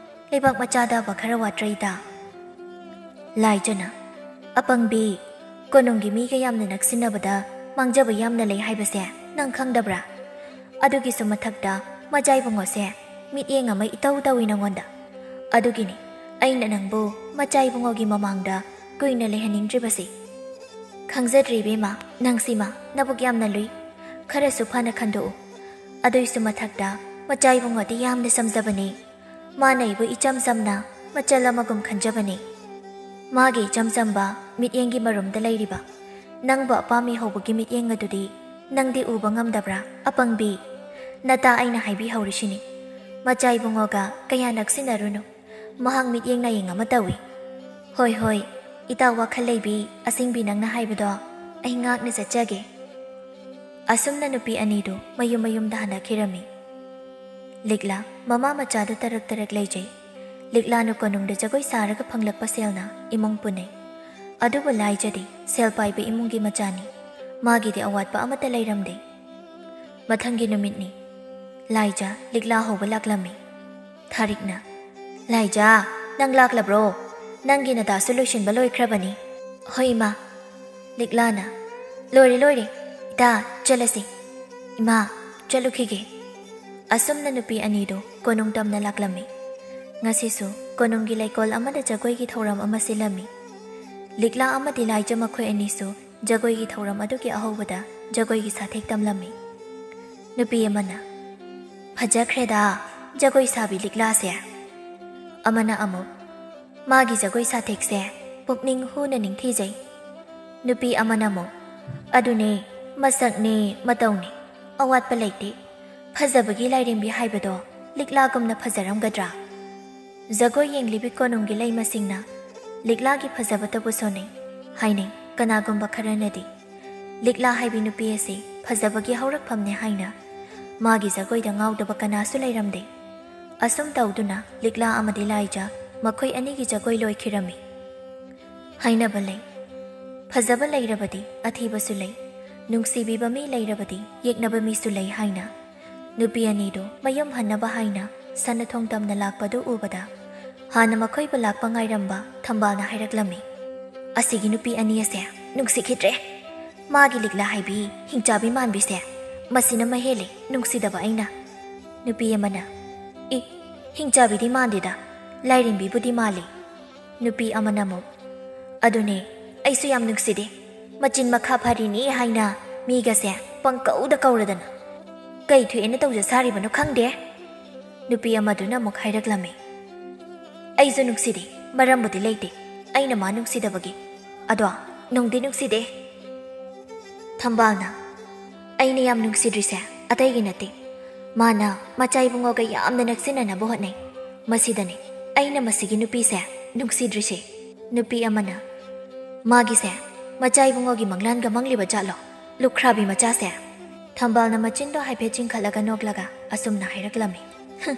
ꯂꯩꯕꯥꯛ ꯃꯆꯥꯗ ꯑꯕ ꯈꯔ ꯋꯥꯠꯇ꯭ꯔꯦ, ꯏꯇꯥ?" ꯂꯥꯏꯖꯅ, "ꯑꯄꯪꯕꯤ, ꯀꯣꯅꯨꯡꯒꯤ ꯃꯤꯒ ꯌꯥꯝꯅ ꯅꯛꯁꯤꯟꯅꯕꯗ ꯃꯥꯡꯖꯕ ꯌꯥꯝꯅ ꯂꯩ ꯍꯥꯏꯕꯁꯦ ꯅꯪ ꯈꯪꯗꯕ꯭ꯔꯥ? ꯑꯗꯨꯒꯤꯁꯨ ꯃꯊꯛꯇ ꯃꯆꯥ ꯏꯕꯨꯡꯉꯣꯁꯦ ꯃꯤꯠꯌꯦꯡ ꯑꯃ ꯏꯇꯧ ꯇꯧꯏ ꯅꯉꯣꯟꯗ꯫ ꯑꯗꯨꯒꯤꯅꯤ ꯑꯩꯅ ꯅꯪꯕꯨ ꯃꯆꯥ ꯏꯕꯨꯡꯉꯣꯒꯤ ꯃꯃꯥꯡꯗ ꯀꯨꯏꯅ ꯂꯩꯍꯟꯅꯤꯡꯗ꯭ꯔꯤꯕꯁꯤ꯫ ꯈꯪꯖꯗ꯭ꯔꯦ ꯏꯕꯦꯝꯃ, ꯅꯪꯁꯤꯃ ꯅꯕꯨꯛ ꯌꯥꯝꯅ ꯂꯨꯏ꯫ ꯈꯔꯁꯨ ꯐꯅ ꯈꯟꯗꯣꯛꯎ꯫ ꯑꯗꯨꯏꯁꯨ ꯃꯊꯛꯇ ꯃꯆꯥ ꯏꯕꯨꯡꯉꯣꯗꯤ ꯌꯥꯝꯅ ꯆꯝꯖꯕꯅꯤ꯫ ꯃꯥꯅ ꯑꯩꯕꯨ ꯏꯆꯝ ꯆꯝꯅ ꯃꯆꯜ ꯑꯃꯒꯨꯝ ꯈꯟꯖꯕꯅꯤ꯫ ꯃꯥꯒꯤ ꯏꯆꯝ ꯆꯝꯕ ꯃꯤꯠꯌꯦꯡꯒꯤ ꯃꯔꯨꯝꯗ ꯂꯩꯔꯤꯕ ꯅꯪꯕꯨ ꯑꯄꯥꯝꯃꯤ ꯍꯧꯕꯒꯤ ꯃꯤꯠꯌꯦꯡ ꯑꯗꯨꯗꯤ ꯅꯪꯗꯤ ꯎꯕ ꯉꯝꯗꯕ꯭ꯔꯥ, ꯑꯄꯪꯕꯤ? ꯅꯇꯥ, ꯑꯩꯅ ꯍꯥꯏꯕꯤꯍꯧꯔꯤꯁꯤꯅꯤ, ꯃꯆꯥ ꯏꯕꯨꯡꯉꯣꯒ ꯀꯌꯥ ꯅꯛꯁꯤꯟꯅꯔꯨꯅꯨ꯫ ꯃꯍꯥꯛ ꯃꯤꯠꯌꯦꯡ ꯅꯥꯌꯦꯡ ꯑꯃ ꯇꯧꯏ꯫ ꯍꯣꯏ, ꯍꯣꯏ, ꯏꯇꯥ ꯋꯥꯈꯜ ꯂꯩꯕꯤ, ꯑꯁꯤꯡꯕꯤ, ꯅꯪꯅ ꯍꯥꯏꯕꯗꯣ ꯑꯩ ꯉꯥꯛꯅ ꯆꯠꯆꯒꯦ꯫ ꯑꯁꯨꯝꯅ ꯅꯨꯄꯤ ꯑꯅꯤꯗꯨ ꯃꯌꯨꯝ ꯃꯌꯨꯝꯗ ꯍꯟꯅꯈꯤꯔꯝꯃꯤ꯫ ꯂꯤꯛꯂꯥ ꯃꯃꯥ ꯃꯆꯥꯗꯨ ꯇꯔꯛ ꯇꯔꯛ ꯂꯩꯖꯩ꯫ ꯂꯤꯛꯂꯥꯅ ꯀꯣꯅꯨꯡꯗ ꯖꯒꯣꯏ ꯁꯥꯔꯒ ꯐꯪꯂꯛꯄ ꯁꯦꯜꯅ ꯏꯃꯨꯡ ꯄꯨꯅꯩ꯫ ꯑꯗꯨꯕꯨ ꯂꯥꯏꯖꯗꯤ ꯁꯦꯜ ꯄꯥꯏꯕ ꯏꯃꯨꯡꯒꯤ ꯃꯆꯥꯅꯤ꯫ ꯃꯥꯒꯤꯗꯤ ꯑꯋꯥꯠꯄ ꯑꯃꯠꯇ ꯂꯩꯔꯝꯗꯦ꯫ ꯃꯊꯪꯒꯤ ꯅꯨꯃꯤꯠꯅꯤ꯫ ꯂꯥꯏꯖ ꯂꯤꯛꯂꯥ ꯍꯧꯕ ꯂꯥꯛꯂꯝꯃꯤ꯫ ꯊꯥꯔꯤꯛꯅ, "ꯂꯥꯏꯖ, ꯅꯪ ꯂꯥꯛꯂꯕ꯭ꯔꯣ? ꯅꯪꯒꯤ ꯅꯗꯥꯁꯨ ꯂꯣꯏꯁꯤꯟꯕ ꯂꯣꯏꯈ꯭ꯔꯕꯅꯤ꯫" "ꯍꯣꯏ, ꯏꯃꯥ꯫" ꯂꯤꯛꯂꯥꯅ, "ꯂꯣꯏꯔꯦ, ꯂꯣꯏꯔꯦ꯫ ꯏꯇꯥ, ꯆꯠꯂꯁꯤ꯫ ꯏꯃꯥ, ꯆꯠꯂꯨꯈꯤꯒꯦ꯫" ꯑꯁꯨꯝꯅ ꯅꯨꯄꯤ ꯑꯅꯤꯗꯨ ꯀꯣꯅꯨꯡ ꯇꯝꯅ ꯂꯥꯛꯂꯝꯃꯤ꯫ ꯉꯁꯤꯁꯨ ꯀꯣꯅꯨꯡꯒꯤ ꯂꯩꯀꯣꯜ ꯑꯃꯗ ꯖꯒꯣꯏꯒꯤ ꯊꯧꯔꯝ ꯑꯃ ꯁꯤꯜꯂꯝꯃꯤ꯫ ꯂꯤꯛꯂꯥ ꯑꯃꯗꯤ ꯂꯥꯏꯖ ꯃꯈꯣꯏ ꯑꯅꯤꯁꯨ ꯖꯒꯣꯏꯒꯤ ꯊꯧꯔꯝ ꯑꯗꯨꯒꯤ ꯑꯍꯧꯕꯗ ꯖꯒꯣꯏꯒꯤ ꯁꯥꯊꯦꯛ ꯇꯝꯂꯝꯃꯤ꯫ ꯅꯨꯄꯤ ꯑꯃꯅ, "ꯐꯖꯈ꯭ꯔꯦꯗ, ꯖꯒꯣꯏ ꯁꯥꯕꯤ ꯂꯤꯛꯂꯥꯁꯦ꯫" ꯑꯃꯅ ꯑꯃꯨꯛ, ꯃꯥꯒꯤ ꯖꯒꯣꯏ ꯁꯥꯊꯦꯛꯁꯦ ꯄꯨꯛꯅꯤꯡ ꯍꯨꯅ ꯅꯤꯡꯊꯤꯖꯩ꯫ ꯅꯨꯄꯤ ꯑꯃꯅ ꯑꯃꯨꯛ, "ꯑꯗꯨꯅꯦ, ꯃꯁꯛꯅꯦ, ꯃꯇꯧꯅꯦ, ꯑꯋꯥꯠꯄ ꯂꯩꯇꯦ꯫ ꯐꯖꯕꯒꯤ ꯂꯥꯏꯔꯦꯝꯕꯤ ꯍꯥꯏꯕꯗꯣ ꯂꯤꯛꯂꯥꯒꯨꯝꯅ ꯐꯖꯔꯝꯒꯗ꯭ꯔꯥ?" ꯖꯒꯣꯏ ꯌꯦꯡꯂꯤꯕꯤ ꯀꯣꯅꯨꯡꯒꯤ ꯂꯩꯃꯁꯤꯡꯅ ꯂꯤꯛꯂꯥꯒꯤ ꯐꯖꯕꯇꯕꯨ ꯁꯣꯟꯅꯩ ꯍꯥꯏꯅꯩ ꯀꯅꯥꯒꯨꯝꯕ ꯈꯔꯅꯗꯤ꯫ ꯂꯤꯛꯂꯥ ꯍꯥꯏꯕꯤ ꯅꯨꯄꯤ ꯑꯁꯤ ꯐꯖꯕꯒꯤ ꯍꯧꯔꯛꯐꯝꯅꯦ ꯍꯥꯏꯅ ꯃꯥꯒꯤ ꯖꯒꯣꯏꯗ ꯉꯥꯎꯗꯕ ꯀꯅꯥꯁꯨ ꯂꯩꯔꯝꯗꯦ꯫ ꯑꯁꯨꯝ ꯇꯧꯗꯨꯅ ꯂꯤꯛꯂꯥ ꯑꯃꯗꯤ ꯂꯥꯏꯖ ꯃꯈꯣꯏ ꯑꯅꯤꯒꯤ ꯖꯒꯣꯏ ꯂꯣꯏꯈꯤꯔꯝꯃꯤ꯫ ꯍꯥꯏꯅꯕ ꯂꯩ, "ꯐꯖꯕ ꯂꯩꯔꯕꯗꯤ ꯑꯊꯤꯕꯁꯨ ꯂꯩ, ꯅꯨꯡꯁꯤꯕꯤꯕ ꯃꯤ ꯂꯩꯔꯕꯗꯤ ꯌꯦꯛꯅꯕ ꯃꯤꯁꯨ ꯂꯩ" ꯍꯥꯏꯅ꯫ ꯅꯨꯄꯤ ꯑꯅꯤꯗꯨ ꯃꯌꯨꯝ ꯍꯟꯅꯕ ꯍꯥꯏꯅ ꯁꯅꯥꯊꯣꯡ ꯇꯝꯅ ꯂꯥꯛꯄꯗꯨ ꯎꯕꯗ, ꯍꯥꯟꯅ ꯃꯈꯣꯏꯕꯨ ꯂꯥꯛꯄ ꯉꯥꯏꯔꯝꯕ ꯊꯝꯕꯥꯜꯅ ꯍꯥꯏꯔꯛꯂꯝꯃꯤ, "ꯑꯁꯤꯒꯤ ꯅꯨꯄꯤ ꯑꯅꯤ ꯑꯁꯦ ꯅꯨꯡꯁꯤꯈꯤꯗ꯭ꯔꯦ꯫ ꯃꯥꯒꯤ ꯂꯤꯛꯂꯥ ꯍꯥꯏꯕꯤ ꯍꯤꯡꯆꯥꯕꯤ ꯃꯥꯟꯕꯤꯁꯦ, ꯃꯁꯤꯅ ꯃꯍꯦꯜꯂꯤ ꯅꯨꯡꯁꯤꯗꯕ ꯑꯩꯅ꯫" ꯅꯨꯄꯤ ꯑꯃꯅ, "ꯏ, ꯍꯤꯡꯆꯥꯕꯤꯗꯤ ꯃꯥꯟꯗꯦꯗ, ꯂꯥꯏꯔꯦꯝꯕꯤꯕꯨꯗꯤ ꯃꯥꯜꯂꯤ꯫" ꯅꯨꯄꯤ ꯑꯃꯅ ꯑꯃꯨꯛ, "ꯑꯗꯨꯅꯦ, ꯑꯩꯁꯨ ꯌꯥꯝ ꯅꯨꯡꯁꯤꯗꯦ꯫ ꯃꯆꯤꯟ ꯃꯈꯥ ꯐꯔꯤꯅꯤ ꯍꯥꯏꯅ ꯃꯤꯒꯁꯦ ꯄꯪꯀꯧꯗ ꯀꯧꯔꯗꯅ꯫ ꯀꯩ ꯊꯣꯛꯑꯦꯅ ꯇꯧꯖ ꯁꯥꯔꯤꯕꯅꯣ ꯈꯪꯗꯦ꯫" ꯅꯨꯄꯤ ꯑꯃꯗꯨꯅ ꯑꯃꯨꯛ ꯍꯥꯏꯔꯛꯂꯝꯃꯤ, "ꯑꯩꯁꯨ ꯅꯨꯡꯁꯤꯗꯦ, ꯃꯔꯝꯕꯨꯗꯤ ꯂꯩꯇꯦ꯫ ꯑꯩꯅ ꯃꯥ ꯅꯨꯡꯁꯤꯗꯕꯒꯤ꯫ ꯑꯗꯣ ꯅꯨꯡꯗꯤ ꯅꯨꯡꯁꯤꯗꯦ꯫" ꯊꯝꯕꯥꯜꯅ, "ꯑꯩꯅ ꯌꯥꯝ ꯅꯨꯡꯁꯤꯗ꯭ꯔꯤꯁꯦ ꯑꯇꯩꯒꯤ ꯅꯠꯇꯦ꯫ ꯃꯥꯅ ꯃꯆꯥ ꯏꯕꯨꯡꯉꯣꯒ ꯌꯥꯝꯅ ꯅꯛꯁꯤꯟꯅꯅꯕ ꯍꯣꯠꯅꯩ꯫ ꯃꯁꯤꯗꯅꯦ ꯑꯩꯅ ꯃꯁꯤꯒꯤ ꯅꯨꯄꯤꯁꯦ ꯅꯨꯡꯁꯤꯗ꯭ꯔꯤꯁꯦ꯫" ꯅꯨꯄꯤ ꯑꯃꯅ, "ꯃꯥꯒꯤꯁꯦ ꯃꯆꯥ ꯏꯕꯨꯡꯉꯣꯒꯤ ꯃꯪꯂꯥꯟꯒ ꯃꯪꯂꯤꯕ ꯖꯥꯠꯂꯣ, ꯂꯨꯈ꯭ꯔꯥꯕꯤ ꯃꯆꯥꯁꯦ?" ꯊꯝꯕꯥꯜꯅ ꯃꯆꯤꯟꯗꯣ ꯍꯥꯏꯐꯦꯠ ꯆꯤꯡꯈꯠꯂꯒ ꯅꯣꯛꯂꯒ ꯑꯁꯨꯝꯅ ꯍꯥꯏꯔꯛꯂꯝꯃꯤ, "ꯍꯨꯝ,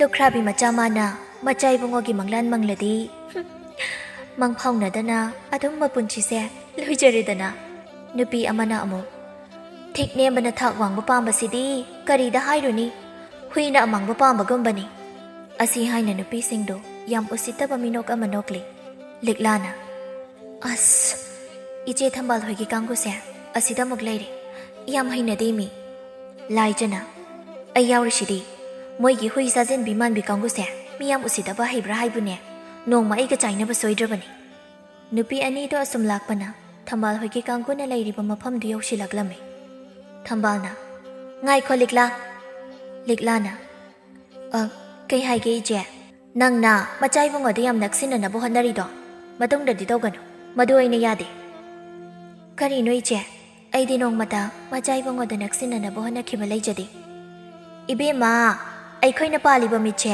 ꯂꯨꯈ꯭ꯔꯥꯕꯤ ꯃꯆꯥ ꯃꯥꯅ ꯃꯆꯥ ꯏꯕꯨꯡꯉꯣꯒꯤ ꯃꯪꯂꯥꯟ ꯃꯪꯂꯗꯤ, ꯍꯨꯝ, ꯃꯪꯐꯥꯎꯅꯗꯅ ꯑꯗꯨꯝ ꯃꯄꯨꯟꯁꯤꯁꯦ ꯂꯣꯏꯖꯔꯦꯗꯅ꯫" ꯅꯨꯄꯤ ꯑꯃꯅ ꯑꯃꯨꯛ, "ꯊꯤꯛ ꯅꯦꯝꯕꯅ ꯊꯥꯛ ꯋꯥꯡꯕ ꯄꯥꯝꯕꯁꯤꯗꯤ ꯀꯔꯤꯗ ꯍꯥꯏꯔꯨꯅꯤ? ꯍꯨꯏꯅ ꯑꯃꯥꯡꯕ ꯄꯥꯝꯕꯒꯨꯝꯕꯅꯤ꯫" ꯑꯁꯤ ꯍꯥꯏꯅ ꯅꯨꯄꯤꯁꯤꯡꯗꯨ ꯌꯥꯝ ꯎꯁꯤꯠꯇꯕ ꯃꯤꯅꯣꯛ ꯑꯃ ꯅꯣꯛꯂꯤ꯫ ꯂꯤꯛꯂꯥꯅ, "ꯑꯁ, ꯏꯆꯦ ꯊꯝꯕꯥꯜ ꯍꯣꯏꯒꯤ ꯀꯥꯡꯕꯨꯁꯦ ꯑꯁꯤꯗ ꯑꯃꯨꯛ ꯂꯩꯔꯦ꯫ ꯌꯥꯝ ꯍꯩꯅꯗꯦ ꯃꯤ꯫" ꯂꯥꯏꯖꯅ, "ꯑꯩ ꯌꯥꯎꯔꯤꯁꯤꯗꯤ꯫ ꯃꯣꯏꯒꯤ ꯍꯨꯏ ꯆꯥꯖꯤꯟꯕꯤ ꯃꯥꯟꯕꯤ ꯀꯥꯡꯕꯨꯁꯦ ꯃꯤ ꯌꯥꯝ ꯎꯁꯤꯠꯇꯕ ꯍꯩꯕ꯭ꯔꯥ ꯍꯥꯏꯕꯨꯅꯦ꯫ ꯅꯣꯡꯃ ꯑꯩꯒ ꯆꯥꯏꯅꯕ ꯁꯣꯏꯗ꯭ꯔꯕꯅꯤ꯫" ꯅꯨꯄꯤ ꯑꯅꯤꯗꯣ ꯑꯁꯨꯝ ꯂꯥꯛꯄꯅ ꯊꯝꯕꯥꯜ ꯍꯣꯏꯒꯤ ꯀꯥꯡꯕꯨꯅ ꯂꯩꯔꯤꯕ ꯃꯐꯝꯗꯨ ꯌꯧꯁꯤꯜꯂꯛꯂꯝꯃꯤ꯫ ꯊꯝꯕꯥꯜꯅ, "ꯉꯥꯏꯈꯣ ꯂꯤꯛꯂꯥ꯫" ꯂꯤꯛꯂꯥꯅ, "ꯑ, ꯀꯩ ꯍꯥꯏꯒꯦ ꯏꯆꯦ?" "ꯅꯪꯅ ꯃꯆꯥ ꯏꯕꯨꯡꯉꯣꯗ ꯌꯥꯝ ꯅꯛꯁꯤꯟꯅꯅꯕ ꯍꯣꯠꯅꯔꯤꯗꯣ ꯃꯇꯨꯡꯗꯗꯤ ꯇꯧꯒꯅꯨ꯫ ꯃꯗꯨ ꯑꯩꯅ ꯌꯥꯗꯦ꯫" "ꯀꯔꯤꯅꯣ ꯏꯆꯦ? ꯑꯩꯗꯤ ꯅꯣꯡꯃꯇ ꯃꯆꯥ ꯏꯕꯨꯡꯉꯣꯗ ꯅꯛꯁꯤꯟꯅꯅꯕ ꯍꯣꯠꯅꯈꯤꯕ ꯂꯩꯖꯗꯦ꯫" "ꯏꯕꯦꯝꯃ, ꯑꯩꯈꯣꯏꯅ ꯄꯥꯜꯂꯤꯕ ꯃꯤꯠꯁꯦ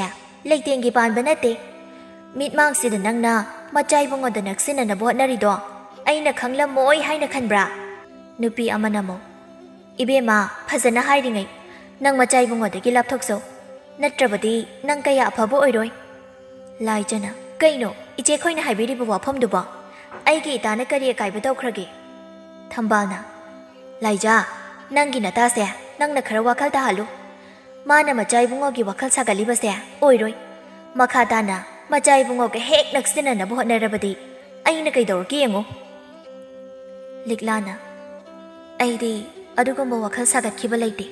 ꯂꯩꯇꯦꯡꯒꯤ ꯄꯥꯟꯕ ꯅꯠꯇꯦ꯫ ꯃꯤꯠꯃꯥꯡꯁꯤꯗ ꯅꯪꯅ ꯃꯆꯥ ꯏꯕꯨꯡꯉꯣꯗ ꯅꯛꯁꯤꯟꯅꯅꯕ ꯍꯣꯠꯅꯔꯤꯗꯣ ꯑꯩꯅ ꯈꯪꯂꯝꯃꯣꯏ ꯍꯥꯏꯅ ꯈꯟꯕ꯭ꯔꯥ?" ꯅꯨꯄꯤ ꯑꯃꯅ ꯑꯃꯨꯛ, "ꯏꯕꯦꯝꯃ, ꯐꯖꯅ ꯍꯥꯏꯔꯤꯉꯩ ꯅꯪ ꯃꯆꯥ ꯏꯕꯨꯡꯉꯣꯗꯒꯤ ꯂꯥꯞꯊꯣꯛꯆꯧ, ꯅꯠꯇ꯭ꯔꯕꯗꯤ ꯅꯪ ꯀꯌꯥ ꯑꯐꯕ ꯑꯣꯏꯔꯣꯏ꯫" ꯂꯥꯏꯖꯅ, "ꯀꯩꯅꯣ ꯏꯆꯦ ꯈꯣꯏꯅ ꯍꯥꯏꯕꯤꯔꯤꯕ ꯋꯥꯐꯝꯗꯨꯕꯣ? ꯑꯩꯒꯤ ꯏꯇꯥꯅ ꯀꯔꯤ ꯑꯀꯥꯏꯕ ꯇꯧꯈ꯭ꯔꯒꯦ?" ꯊꯝꯕꯥꯜꯅ, "ꯂꯥꯏꯖꯥ, ꯅꯪꯒꯤ ꯅꯇꯥꯁꯦ ꯅꯪꯅ ꯈꯔ ꯋꯥꯈꯜ ꯇꯥꯍꯜꯂꯨ꯫ ꯃꯥꯅ ꯃꯆꯥ ꯏꯕꯨꯡꯉꯣꯒꯤ ꯋꯥꯈꯜ ꯁꯥꯒꯠꯂꯤꯕꯁꯦ ꯑꯣꯏꯔꯣꯏ꯫ ꯃꯈꯥ ꯇꯥꯅ ꯃꯆꯥ ꯏꯕꯨꯡꯉꯣꯒ ꯍꯦꯛ ꯅꯛꯁꯤꯟꯅꯅꯕ ꯍꯣꯠꯅꯔꯕꯗꯤ ꯑꯩꯅ ꯀꯩꯗꯧꯔꯛꯀꯦ ꯌꯦꯡꯉꯨ꯫" ꯂꯤꯛꯂꯥꯅ, "ꯑꯩꯗꯤ ꯑꯗꯨꯒꯨꯝꯕ ꯋꯥꯈꯜ ꯁꯥꯒꯠꯈꯤꯕ ꯂꯩꯇꯦ꯫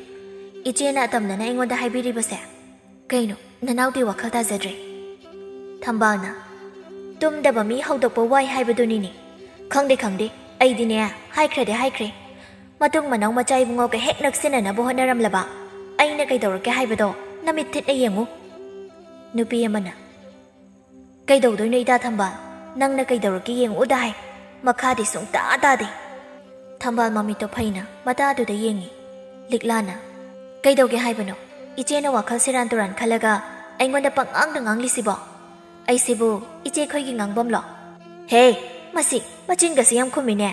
ꯏꯆꯦꯅ ꯑꯇꯝꯅꯅ ꯑꯩꯉꯣꯟꯗ ꯍꯥꯏꯕꯤꯔꯤꯕꯁꯦ꯫ ꯀꯩꯅꯣ, ꯅꯅꯥꯎꯗꯤ ꯋꯥꯈꯜ ꯇꯥꯖꯗ꯭ꯔꯦ?" ꯊꯝꯕꯥꯜꯅ, "ꯇꯨꯝꯗꯕ ꯃꯤ ꯍꯧꯗꯣꯛꯄ ꯋꯥꯏ ꯍꯥꯏꯕꯗꯨꯅꯤꯅꯦ꯫ ꯈꯪꯗꯦ, ꯈꯪꯗꯦ, ꯑꯩꯗꯤꯅꯦ, ꯍꯥꯏꯈ꯭ꯔꯗꯤ ꯍꯥꯏꯈ꯭ꯔꯦ꯫ ꯃꯇꯨꯡ ꯃꯅꯥꯎ ꯃꯆꯥ ꯏꯕꯨꯡꯉꯣꯒ ꯍꯦꯛ ꯅꯛꯁꯤꯟꯅꯅꯕ ꯍꯣꯠꯅꯔꯝꯂꯕ ꯑꯩꯅ ꯀꯩꯗꯧꯔꯛꯀꯦ ꯍꯥꯏꯕꯗꯣ ꯅꯃꯤꯠ ꯊꯤꯠꯅ ꯌꯦꯡꯉꯨ꯫" ꯅꯨꯄꯤ ꯑꯃꯅ, "ꯀꯩꯗꯧꯗꯣꯏꯅꯣ ꯏꯇꯥ ꯊꯝꯕꯥꯜ? ꯅꯪꯅ ꯀꯩꯗꯧꯔꯛꯀꯦ ꯌꯦꯡꯉꯨꯗ ꯍꯥꯏ꯫ ꯃꯈꯥꯗꯤ ꯁꯨꯡꯇꯥ ꯇꯥꯗꯦ꯫" ꯊꯝꯕꯥꯜ ꯃꯃꯤꯠꯇꯣ ꯐꯩꯅ ꯃꯇꯥꯗꯨꯗ ꯌꯦꯡꯉꯤ꯫ ꯂꯤꯛꯂꯥꯅ, "ꯀꯩꯗꯧꯒꯦ ꯍꯥꯏꯕꯅꯣ? ꯏꯆꯦꯅ ꯋꯥꯈꯜ ꯁꯦꯔꯥꯟ ꯇꯨꯔꯥꯟ ꯈꯜꯂꯒ ꯑꯩꯉꯣꯟꯗ ꯄꯪꯉꯥꯡꯗ ꯉꯥꯡꯂꯤꯁꯤꯕꯣ? ꯑꯩꯁꯤꯕꯨ ꯏꯆꯦ ꯈꯣꯏꯒꯤ ꯉꯥꯡꯐꯝꯂꯣ? ꯍꯦ, ꯃꯁꯤ ꯃꯆꯤꯟꯒꯁꯤ ꯌꯥꯝ ꯈꯨꯝꯃꯤꯅꯦ꯫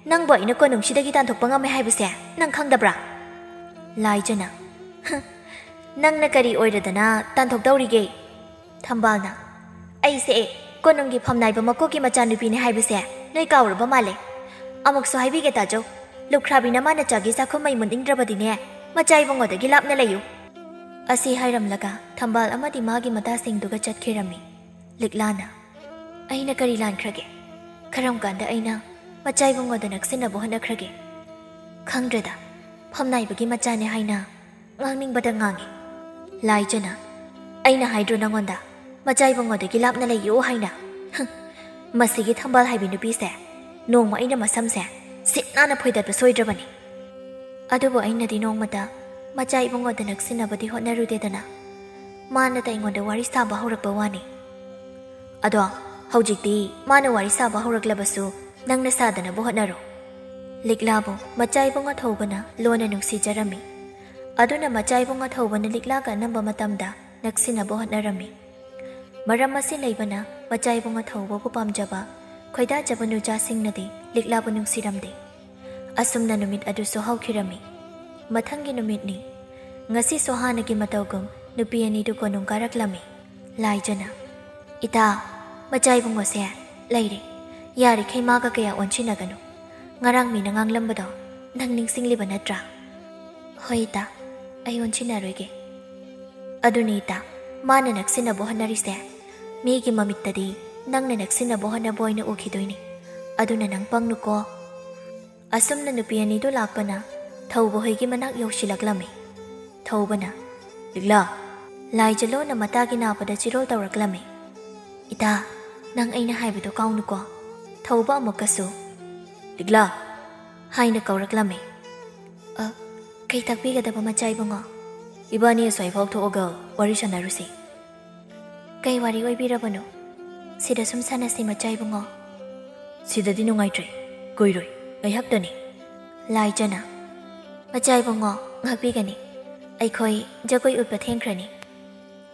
ꯅꯪꯕꯨ ꯑꯩꯅ ꯀꯣꯅꯨꯡꯁꯤꯗꯒꯤ ꯇꯥꯟꯊꯣꯛꯄ ꯉꯝꯃꯦ ꯍꯥꯏꯕꯁꯦ ꯅꯪ ꯈꯪꯗꯕ꯭ꯔꯥ?" ꯂꯥꯏꯖꯅ, "ꯍ, ꯅꯪꯅ ꯀꯔꯤ ꯑꯣꯏꯔꯗꯅ ꯇꯥꯟꯊꯣꯛꯇꯧꯔꯤꯒꯦ?" ꯊꯝꯕꯥꯜꯅ, "ꯑꯩꯁꯦ ꯀꯣꯅꯨꯡꯒꯤ ꯐꯝꯅꯥꯏꯕ ꯃꯀꯣꯛꯀꯤ ꯃꯆꯥꯅꯨꯄꯤꯅꯦ ꯍꯥꯏꯕꯁꯦ ꯅꯣꯏ ꯀꯥꯎꯔꯕ ꯃꯥꯜꯂꯦ꯫ ꯑꯃꯨꯛꯁꯨ ꯍꯥꯏꯕꯤꯒꯦ ꯇꯥꯖꯧ, ꯂꯨꯈ꯭ꯔꯥꯕꯤ ꯅꯃꯥꯅ ꯆꯥꯒꯤ ꯆꯥꯛꯈꯨꯝ ꯃꯩ ꯃꯨꯠꯅꯤꯡꯗ꯭ꯔꯕꯗꯤꯅꯦ, ꯃꯆꯥ ꯏꯕꯨꯡꯉꯣꯗꯒꯤ ꯂꯥꯞꯅ ꯂꯩꯌꯨ꯫" ꯑꯁꯤ ꯍꯥꯏꯔꯝꯂꯒ ꯊꯝꯕꯥꯜ ꯑꯃꯗꯤ ꯃꯥꯒꯤ ꯃꯇꯥꯁꯤꯡꯗꯨꯒ ꯆꯠꯈꯤꯔꯝꯃꯤ꯫ ꯂꯤꯛꯂꯥꯅ, "ꯑꯩꯅ ꯀꯔꯤ ꯂꯥꯟꯈ꯭ꯔꯒꯦ? ꯀꯔꯝ ꯀꯥꯟꯗ ꯑꯩꯅ ꯃꯆꯥ ꯏꯕꯨꯡꯉꯣꯗ ꯅꯛꯁꯤꯟꯅꯕ ꯍꯣꯠꯅꯈ꯭ꯔꯒꯦ? ꯈꯪꯗ꯭ꯔꯦꯗ, ꯐꯝꯅꯥꯏꯕꯒꯤ ꯃꯆꯥꯅꯦ ꯍꯥꯏꯅ ꯉꯥꯡꯅꯤꯡꯕꯗ ꯉꯥꯡꯉꯤ꯫" ꯂꯥꯏꯖꯅ, "ꯑꯩꯅ ꯍꯥꯏꯗ꯭ꯔꯣ ꯅꯪꯉꯣꯟꯗ ꯃꯆꯥ ꯏꯕꯨꯡꯉꯣꯗꯒꯤ ꯂꯥꯞꯅ ꯂꯩꯌꯨ ꯍꯥꯏꯅ? ꯍꯪ, ꯃꯁꯤꯒꯤ ꯊꯝꯕꯥꯜ ꯍꯥꯏꯕꯤ ꯅꯨꯄꯤꯁꯦ ꯅꯣꯡꯃ ꯑꯩꯅ ꯃꯁꯝꯁꯦ ꯁꯤꯠ ꯅꯥꯟꯅ ꯐꯣꯏꯗꯠꯄ ꯁꯣꯏꯗ꯭ꯔꯕꯅꯤ꯫ ꯑꯗꯨꯕꯨ ꯑꯩꯅꯗꯤ ꯅꯣꯡꯃꯇ ꯃꯆꯥ ꯏꯕꯨꯡꯉꯣꯗ ꯅꯛꯁꯤꯟꯅꯕꯗꯤ ꯍꯣꯠꯅꯔꯨꯗꯦꯗꯅ꯫ ꯃꯥꯅꯇ ꯑꯩꯉꯣꯟꯗ ꯋꯥꯔꯤ ꯁꯥꯕ ꯍꯧꯔꯛꯄ ꯋꯥꯅꯤ꯫ ꯑꯗꯣ ꯍꯧꯖꯤꯛꯇꯤ ꯃꯥꯅ ꯋꯥꯔꯤ ꯁꯥꯕ ꯍꯧꯔꯛꯂꯕꯁꯨ ꯅꯪꯅ ꯁꯥꯗꯅꯕ ꯍꯣꯠꯅꯔꯣ꯫ ꯂꯤꯛꯂꯥꯕꯨ ꯃꯆꯥ ꯏꯕꯨꯡ ꯑꯊꯧꯕꯅ ꯂꯣꯟꯅ ꯅꯨꯡꯁꯤꯖꯔꯝꯃꯤ꯫ ꯑꯗꯨꯅ ꯃꯆꯥ ꯏꯕꯨꯡ ꯑꯊꯧꯕꯅ ꯂꯤꯛꯂꯥꯒ ꯑꯅꯝꯕ ꯃꯇꯝꯗ ꯅꯛꯁꯤꯟꯅꯕ ꯍꯣꯠꯅꯔꯝꯃꯤ꯫ ꯃꯔꯝ ꯑꯁꯤ ꯂꯩꯕꯅ ꯃꯆꯥ ꯏꯕꯨꯡ ꯑꯊꯧꯕꯕꯨ ꯄꯥꯝꯖꯕ, ꯈꯣꯏꯗꯥꯖꯕ ꯅꯨꯆꯥꯁꯤꯡꯅꯗꯤ ꯂꯤꯛꯂꯥꯕꯨ ꯅꯨꯡꯁꯤꯔꯝꯗꯦ꯫ ꯑꯁꯨꯝꯅ ꯅꯨꯃꯤꯠ ꯑꯗꯨꯁꯨ ꯍꯧꯈꯤꯔꯝꯃꯤ꯫ ꯃꯊꯪꯒꯤ ꯅꯨꯃꯤꯠꯅꯤ꯫ ꯉꯁꯤꯁꯨ ꯍꯥꯟꯅꯒꯤ ꯃꯇꯧꯒꯨꯝ ꯅꯨꯄꯤ ꯑꯅꯤꯗꯨ ꯀꯣꯅꯨꯡ ꯀꯥꯔꯛꯂꯝꯃꯤ꯫ ꯂꯥꯏꯖꯅ, "ꯏꯇꯥ, ꯃꯆꯥ ꯏꯕꯨꯡꯉꯣꯁꯦ ꯂꯩꯔꯦ꯫ ꯌꯥꯔꯤꯈꯩ ꯃꯥꯒ ꯀꯌꯥ ꯑꯣꯟꯁꯤꯟꯅꯒꯅꯨ꯫ ꯉꯔꯥꯡ ꯃꯤꯅ ꯉꯥꯡꯂꯝꯕꯗꯣ ꯅꯪ ꯅꯤꯡꯁꯤꯡꯂꯤꯕ ꯅꯠꯇ꯭ꯔꯥ?" "ꯍꯣꯏ ꯏꯇꯥ, ꯑꯩ ꯑꯣꯟꯁꯤꯟꯅꯔꯣꯏꯒꯦ꯫" "ꯑꯗꯨꯅꯤ ꯏꯇꯥ, ꯃꯥꯅ ꯅꯛꯁꯤꯟꯅꯕ ꯍꯣꯠꯅꯔꯤꯁꯦ꯫ ꯃꯤꯒꯤ ꯃꯃꯤꯠꯇꯗꯤ ꯅꯪꯅ ꯅꯛꯁꯤꯟꯅꯕ ꯍꯣꯠꯅꯕ ꯑꯣꯏꯅ ꯎꯈꯤꯗꯣꯏꯅꯤ꯫ ꯑꯗꯨꯅ ꯅꯪ ꯄꯪꯅꯨꯀꯣ꯫" ꯑꯁꯨꯝꯅ ꯅꯨꯄꯤ ꯑꯅꯤꯗꯨ ꯂꯥꯛꯄꯅ ꯊꯧꯕ ꯍꯣꯏꯒꯤ ꯃꯅꯥꯛ ꯌꯧꯁꯤꯜꯂꯛꯂꯝꯃꯤ꯫ ꯊꯧꯕꯅ, "ꯂꯤꯛꯂꯥ!" ꯂꯥꯏꯖ ꯂꯣꯟꯅ ꯃꯇꯥꯒꯤ ꯅꯥꯄꯗ ꯆꯤꯔꯣꯜ ꯇꯧꯔꯛꯂꯝꯃꯤ꯫ "ꯏꯇꯥ, ꯅꯪ ꯑꯩꯅ ꯍꯥꯏꯕꯗꯨ ꯀꯥꯎꯅꯨꯀꯣ꯫" ꯊꯧꯕ ꯑꯃꯨꯛꯀꯁꯨ, "ꯂꯤꯛꯂꯥ!" ꯍꯥꯏꯅ ꯀꯧꯔꯛꯂꯝꯃꯤ꯫ "ꯑ, ꯀꯩ ꯇꯥꯛꯄꯤꯒꯗꯕ, ꯃꯆꯥ ꯏꯕꯨꯡꯉꯣ?" "ꯏꯕꯥꯅꯤ ꯑꯁ꯭ꯋꯥꯏꯐꯥꯎ ꯊꯣꯛꯑꯒ ꯋꯥꯔꯤ ꯁꯥꯟꯅꯔꯨꯁꯤ꯫" "ꯀꯩ ꯋꯥꯔꯤ ꯑꯣꯏꯕꯤꯔꯕꯅꯣ? ꯁꯤꯗ ꯁꯨꯝ ꯁꯥꯟꯅꯁꯤ, ꯃꯆꯥ ꯏꯕꯨꯡꯉꯣ꯫" "ꯁꯤꯗꯗꯤ ꯅꯨꯡꯉꯥꯏꯇ꯭ꯔꯦ꯫ ꯀꯨꯏꯔꯣꯏ, ꯉꯥꯏꯍꯥꯛꯇꯅꯤ꯫" ꯂꯥꯏꯖꯅ, "ꯃꯆꯥ ꯏꯕꯨꯡꯉꯣ, ꯉꯥꯛꯄꯤꯒꯅꯤ꯫ ꯑꯩꯈꯣꯏ ꯖꯒꯣꯏ ꯎꯠꯄ ꯊꯦꯡꯈ꯭ꯔꯅꯤ꯫"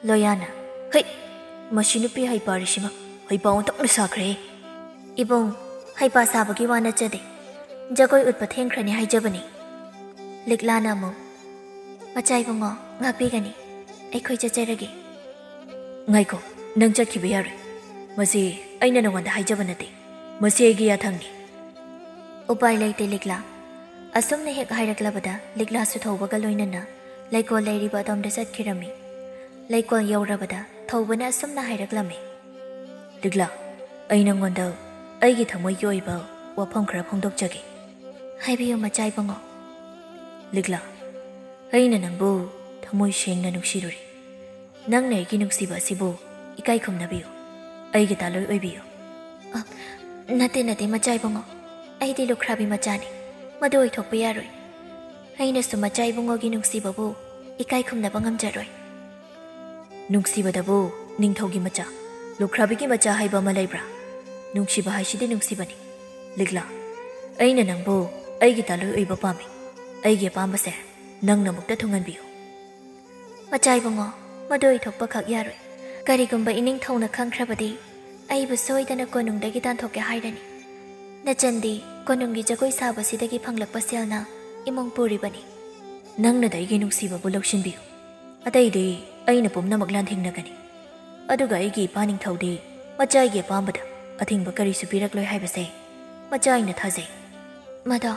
ꯂꯣꯌꯥꯅ, "ꯍꯩ! ꯃꯁꯤ ꯅꯨꯄꯤ ꯍꯩꯄꯥꯔꯤꯁꯤꯃ ꯍꯩꯄꯥ ꯑꯣꯟꯊꯣꯛꯅ ꯁꯥꯈ꯭ꯔꯦ꯫" "ꯏꯕꯨꯡ, ꯍꯩꯄꯥ ꯁꯥꯕꯒꯤ ꯋꯥ ꯅꯠꯆꯗꯦ꯫ ꯖꯒꯣꯏ ꯎꯠꯄ ꯊꯦꯡꯈ꯭ꯔꯅꯤ ꯍꯥꯏꯖꯕꯅꯤ꯫" ꯂꯤꯛꯂꯥꯅ ꯑꯃꯨꯛ, "ꯃꯆꯥ ꯏꯕꯨꯡꯉꯣ, ꯉꯥꯛꯄꯤꯒꯅꯤ꯫ ꯑꯩꯈꯣꯏ ꯆꯠꯆꯔꯒꯦ꯫" "ꯉꯥꯏꯈꯣ, ꯅꯪ ꯆꯠꯈꯤꯕ ꯌꯥꯔꯣꯏ꯫ ꯃꯁꯤ ꯑꯩꯅ ꯅꯉꯣꯟꯗ ꯍꯥꯏꯖꯕ ꯅꯠꯇꯦ꯫ ꯃꯁꯤ ꯑꯩꯒꯤ ꯌꯥꯊꯪꯅꯤ꯫" ꯎꯄꯥꯏ ꯂꯩꯇꯦ, ꯂꯤꯛꯂꯥ꯫ ꯑꯁꯨꯝꯅ ꯍꯦꯛ ꯍꯥꯏꯔꯛꯂꯕꯗ ꯂꯤꯛꯂꯥꯁꯨ ꯊꯧꯕꯒ ꯂꯣꯏꯅꯅ ꯂꯩꯀꯣꯜ ꯂꯩꯔꯤꯕ ꯑꯗꯣꯝꯗ ꯆꯠꯈꯤꯔꯝꯃꯤ꯫ ꯂꯩꯀꯣꯜ ꯌꯧꯔꯕꯗ ꯊꯧꯕꯅ ꯑꯁꯨꯝꯅ ꯍꯥꯏꯔꯛꯂꯝꯃꯤ꯫ "ꯂꯤꯛꯂꯥ, ꯑꯩ ꯅꯉꯣꯟꯗ ꯑꯩꯒꯤ ꯊꯃꯣꯏꯒꯤ ꯑꯣꯏꯕ ꯋꯥꯐꯝ ꯈꯔ ꯐꯣꯡꯗꯣꯛꯆꯒꯦ꯫" "ꯍꯥꯏꯕꯤꯌꯨ, ꯃꯆꯥ ꯏꯕꯨꯡꯉꯣ꯫" "ꯂꯤꯛꯂꯥ, ꯑꯩꯅ ꯅꯪꯕꯨ ꯊꯃꯣꯏ ꯁꯦꯡꯅ ꯅꯨꯡꯁꯤꯔꯨꯔꯦ꯫ ꯅꯪꯅ ꯑꯩꯒꯤ ꯅꯨꯡꯁꯤꯕ ꯑꯁꯤꯕꯨ ꯏꯀꯥꯏ ꯈꯨꯝꯅꯕꯤꯌꯨ꯫ ꯑꯩꯒꯤ ꯇꯥꯂꯣꯏ ꯑꯣꯏꯕꯤꯌꯨ꯫" "ꯑ, ꯅꯠꯇꯦ, ꯅꯠꯇꯦ, ꯃꯆꯥ ꯏꯕꯨꯡꯉꯣ꯫ ꯑꯩꯗꯤ ꯂꯨꯈ꯭ꯔꯥꯕꯤ ꯃꯆꯥꯅꯤ꯫ ꯃꯗꯨ ꯑꯣꯏꯊꯣꯛꯄ ꯌꯥꯔꯣꯏ꯫ ꯑꯩꯅꯁꯨ ꯃꯆꯥ ꯏꯕꯨꯡꯉꯣꯒꯤ ꯅꯨꯡꯁꯤꯕꯕꯨ ꯏꯀꯥꯏ ꯈꯨꯝꯅꯕ ꯉꯝꯖꯔꯣꯏ꯫" ꯅꯨꯡꯁꯤꯕꯗꯕꯨ ꯅꯤꯡꯊꯧꯒꯤ ꯃꯆꯥ, ꯂꯨꯈ꯭ꯔꯥꯕꯤꯒꯤ ꯃꯆꯥ ꯍꯥꯏꯕ ꯑꯃ ꯂꯩꯕ꯭ꯔꯥ? ꯅꯨꯡꯁꯤꯕ ꯍꯥꯏꯁꯤꯗꯤ ꯅꯨꯡꯁꯤꯕꯅꯤ꯫ ꯂꯤꯛꯂꯥ, ꯑꯩꯅ ꯅꯪꯕꯨ ꯑꯩꯒꯤ ꯇꯥꯂꯣꯏ ꯑꯣꯏꯕ ꯄꯥꯝꯃꯤ꯫ ꯑꯩꯒꯤ ꯑꯄꯥꯝꯕꯁꯦ ꯅꯪꯅ ꯑꯃꯨꯛꯇ ꯊꯨꯡꯍꯟꯕꯤꯌꯨ꯫ ꯃꯆꯥ ꯏꯕꯨꯡꯉꯣ, ꯃꯗꯨ ꯑꯣꯏꯊꯣꯛꯄ ꯈꯛ ꯌꯥꯔꯣꯏ꯫ ꯀꯔꯤꯒꯨꯝꯕ ꯏꯅꯤꯡꯊꯧꯅ ꯈꯪꯈ꯭ꯔꯕꯗꯤ ꯑꯩꯕꯨ ꯁꯣꯏꯗꯅ ꯀꯣꯅꯨꯡꯗꯒꯤ ꯇꯥꯟꯊꯣꯛꯀꯦ ꯍꯥꯏꯔꯅꯤ꯫ ꯅꯆꯟꯗꯤ ꯀꯣꯅꯨꯡꯒꯤ ꯖꯒꯣꯏ ꯁꯥꯕꯁꯤꯗꯒꯤ ꯐꯪꯂꯛꯄ ꯁꯦꯜꯅ ꯏꯃꯨꯡ ꯄꯨꯔꯤꯕꯅꯤ꯫ ꯅꯪꯅꯗ ꯑꯩꯒꯤ ꯅꯨꯡꯁꯤꯕꯕꯨ ꯂꯧꯁꯤꯟꯕꯤꯌꯨ꯫ ꯑꯇꯩꯗꯤ ꯑꯩꯅ ꯄꯨꯝꯅꯃꯛ ꯂꯥꯟꯊꯦꯡꯅꯒꯅꯤ꯫ ꯑꯗꯨꯒ ꯑꯩꯒꯤ ꯏꯄꯥ ꯅꯤꯡꯊꯧꯗꯤ ꯃꯆꯥꯏꯒꯤ ꯑꯄꯥꯝꯕꯗ ꯑꯊꯤꯡꯕ ꯀꯔꯤꯁꯨ ꯄꯤꯔꯛꯂꯣꯏ ꯍꯥꯏꯕꯁꯦ ꯃꯆꯥꯏꯅ ꯊꯥꯖꯩ꯫ ꯃꯗꯣ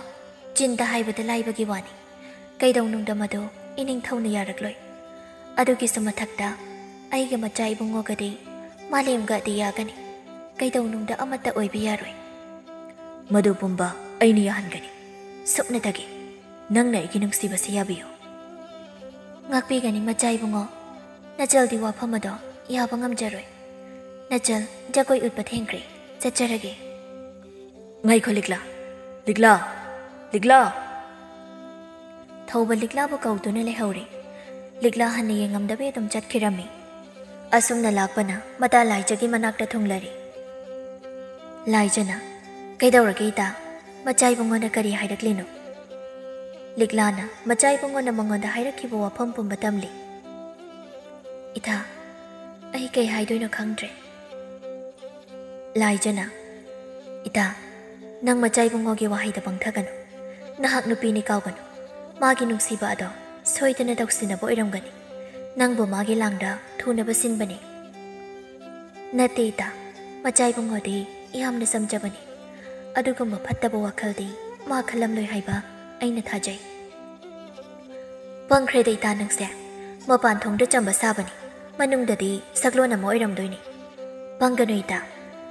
ꯆꯤꯟꯗ ꯍꯥꯏꯕꯗ ꯂꯥꯏꯕꯒꯤ ꯋꯥꯅꯤ꯫ ꯀꯩꯗꯧꯅꯨꯡꯗ ꯃꯗꯨ ꯏꯅꯤꯡꯊꯧꯅ ꯌꯥꯔꯛꯂꯣꯏ꯫ ꯑꯗꯨꯒꯤꯁꯨ ꯃꯊꯛꯇ ꯑꯩꯒ ꯃꯆꯥ ꯏꯕꯨꯡꯉꯣꯒꯗꯤ ꯃꯥꯂꯦꯝꯒꯗꯤ ꯌꯥꯒꯅꯤ꯫ ꯀꯩꯗꯧꯅꯨꯡꯗ ꯑꯃꯠꯇ ꯑꯣꯏꯕ ꯌꯥꯔꯣꯏ꯫ ꯃꯗꯨ ꯄꯨꯝꯕ ꯑꯩꯅ ꯌꯥꯍꯟꯒꯅꯤ꯫ ꯁꯨꯞꯅꯇꯒꯤ ꯅꯪꯅ ꯑꯩꯒꯤ ꯅꯨꯡꯁꯤꯕꯁꯤ ꯌꯥꯕꯤꯌꯨ꯫ ꯉꯥꯛꯄꯤꯒꯅꯤ ꯃꯆꯥ ꯏꯕꯨꯡꯉꯣ꯫ ꯅꯆꯜꯗꯤ ꯋꯥꯐꯝ ꯑꯗꯣ ꯌꯥꯕ ꯉꯝꯖꯔꯣꯏ꯫ ꯅꯆꯜ ꯖꯒꯣꯏ ꯎꯠꯄ ꯊꯦꯡꯈ꯭ꯔꯦ꯫ ꯆꯠꯆꯔꯒꯦ꯫ ꯉꯥꯏꯈꯣ ꯂꯤꯛꯂꯥ, ꯂꯤꯛꯂꯥ, ꯂꯤꯛꯂꯥ꯫ ꯊꯧꯕ ꯂꯤꯛꯂꯥꯕꯨ ꯀꯧꯗꯨꯅ ꯂꯩꯍꯧꯔꯦ꯫ ꯂꯤꯛꯂꯥ ꯍꯟꯅ ꯌꯦꯡꯉꯝꯗꯕꯤ ꯑꯗꯨꯝ ꯆꯠꯈꯤꯔꯝꯃꯤ꯫ ꯑꯁꯨꯝꯅ ꯂꯥꯛꯄꯅ ꯃꯇꯥ ꯂꯥꯏꯖꯒꯤ ꯃꯅꯥꯛꯇ ꯊꯨꯡꯂꯔꯦ꯫ ꯂꯥꯏꯖꯅ, "ꯀꯩꯗꯧꯔꯒꯦ ꯏꯇꯥ? ꯃꯆꯥ ꯏꯕꯨꯡꯉꯣꯅ ꯀꯔꯤ ꯍꯥꯏꯔꯛꯂꯤꯅꯣ?" ꯂꯤꯛꯂꯥꯅ ꯃꯆꯥ ꯏꯕꯨꯡꯉꯣꯅ ꯃꯉꯣꯟꯗ ꯍꯥꯏꯔꯛꯈꯤꯕ ꯋꯥꯐꯝ ꯄꯨꯝꯕ ꯇꯝꯂꯤ꯫ "ꯏꯇꯥ, ꯑꯩ ꯀꯩ ꯍꯥꯏꯗꯣꯏꯅꯣ ꯈꯪꯗ꯭ꯔꯦ꯫" ꯂꯥꯏꯖꯅ, "ꯏꯇꯥ, ꯅꯪ ꯃꯆꯥ ꯏꯕꯨꯡꯉꯣꯒꯤ ꯋꯥꯍꯩꯗ ꯄꯪꯊꯒꯅꯨ꯫ ꯅꯍꯥꯛ ꯅꯨꯄꯤꯅꯤ ꯀꯥꯎꯒꯅꯨ꯫ ꯃꯥꯒꯤ ꯅꯨꯡꯁꯤꯕ ꯑꯗꯣ ꯁꯣꯏꯗꯅ ꯇꯧꯁꯤꯟꯅꯕ ꯑꯣꯏꯔꯝꯒꯅꯤ꯫ ꯅꯪꯕꯨ ꯃꯥꯒꯤ ꯂꯥꯡꯗ ꯊꯨꯅꯕ ꯁꯤꯟꯕꯅꯤ꯫" "ꯅꯠꯇꯦ ꯏꯇꯥ, ꯃꯆꯥ ꯏꯕꯨꯡꯉꯣꯗꯤ ꯌꯥꯝꯅ ꯆꯝꯖꯕꯅꯤ꯫ ꯑꯗꯨꯒꯨꯝꯕ ꯐꯠꯇꯕ ꯋꯥꯈꯜꯗꯤ ꯃꯥ ꯈꯜꯂꯝꯂꯣꯏ ꯍꯥꯏꯕ ꯑꯩꯅ ꯊꯥꯖꯩ꯫" "ꯄꯪꯈ꯭ꯔꯦꯗ ꯏꯇꯥ ꯅꯪꯁꯦ꯫ ꯃꯄꯥꯟ ꯊꯣꯡꯗ ꯆꯝꯕ ꯁꯥꯕꯅꯤ, ꯃꯅꯨꯡꯗꯗꯤ ꯁꯛꯂꯣꯟ ꯑꯃ ꯑꯣꯏꯔꯝꯗꯣꯏꯅꯤ꯫ ꯄꯪꯒꯅꯨ ꯏꯇꯥ,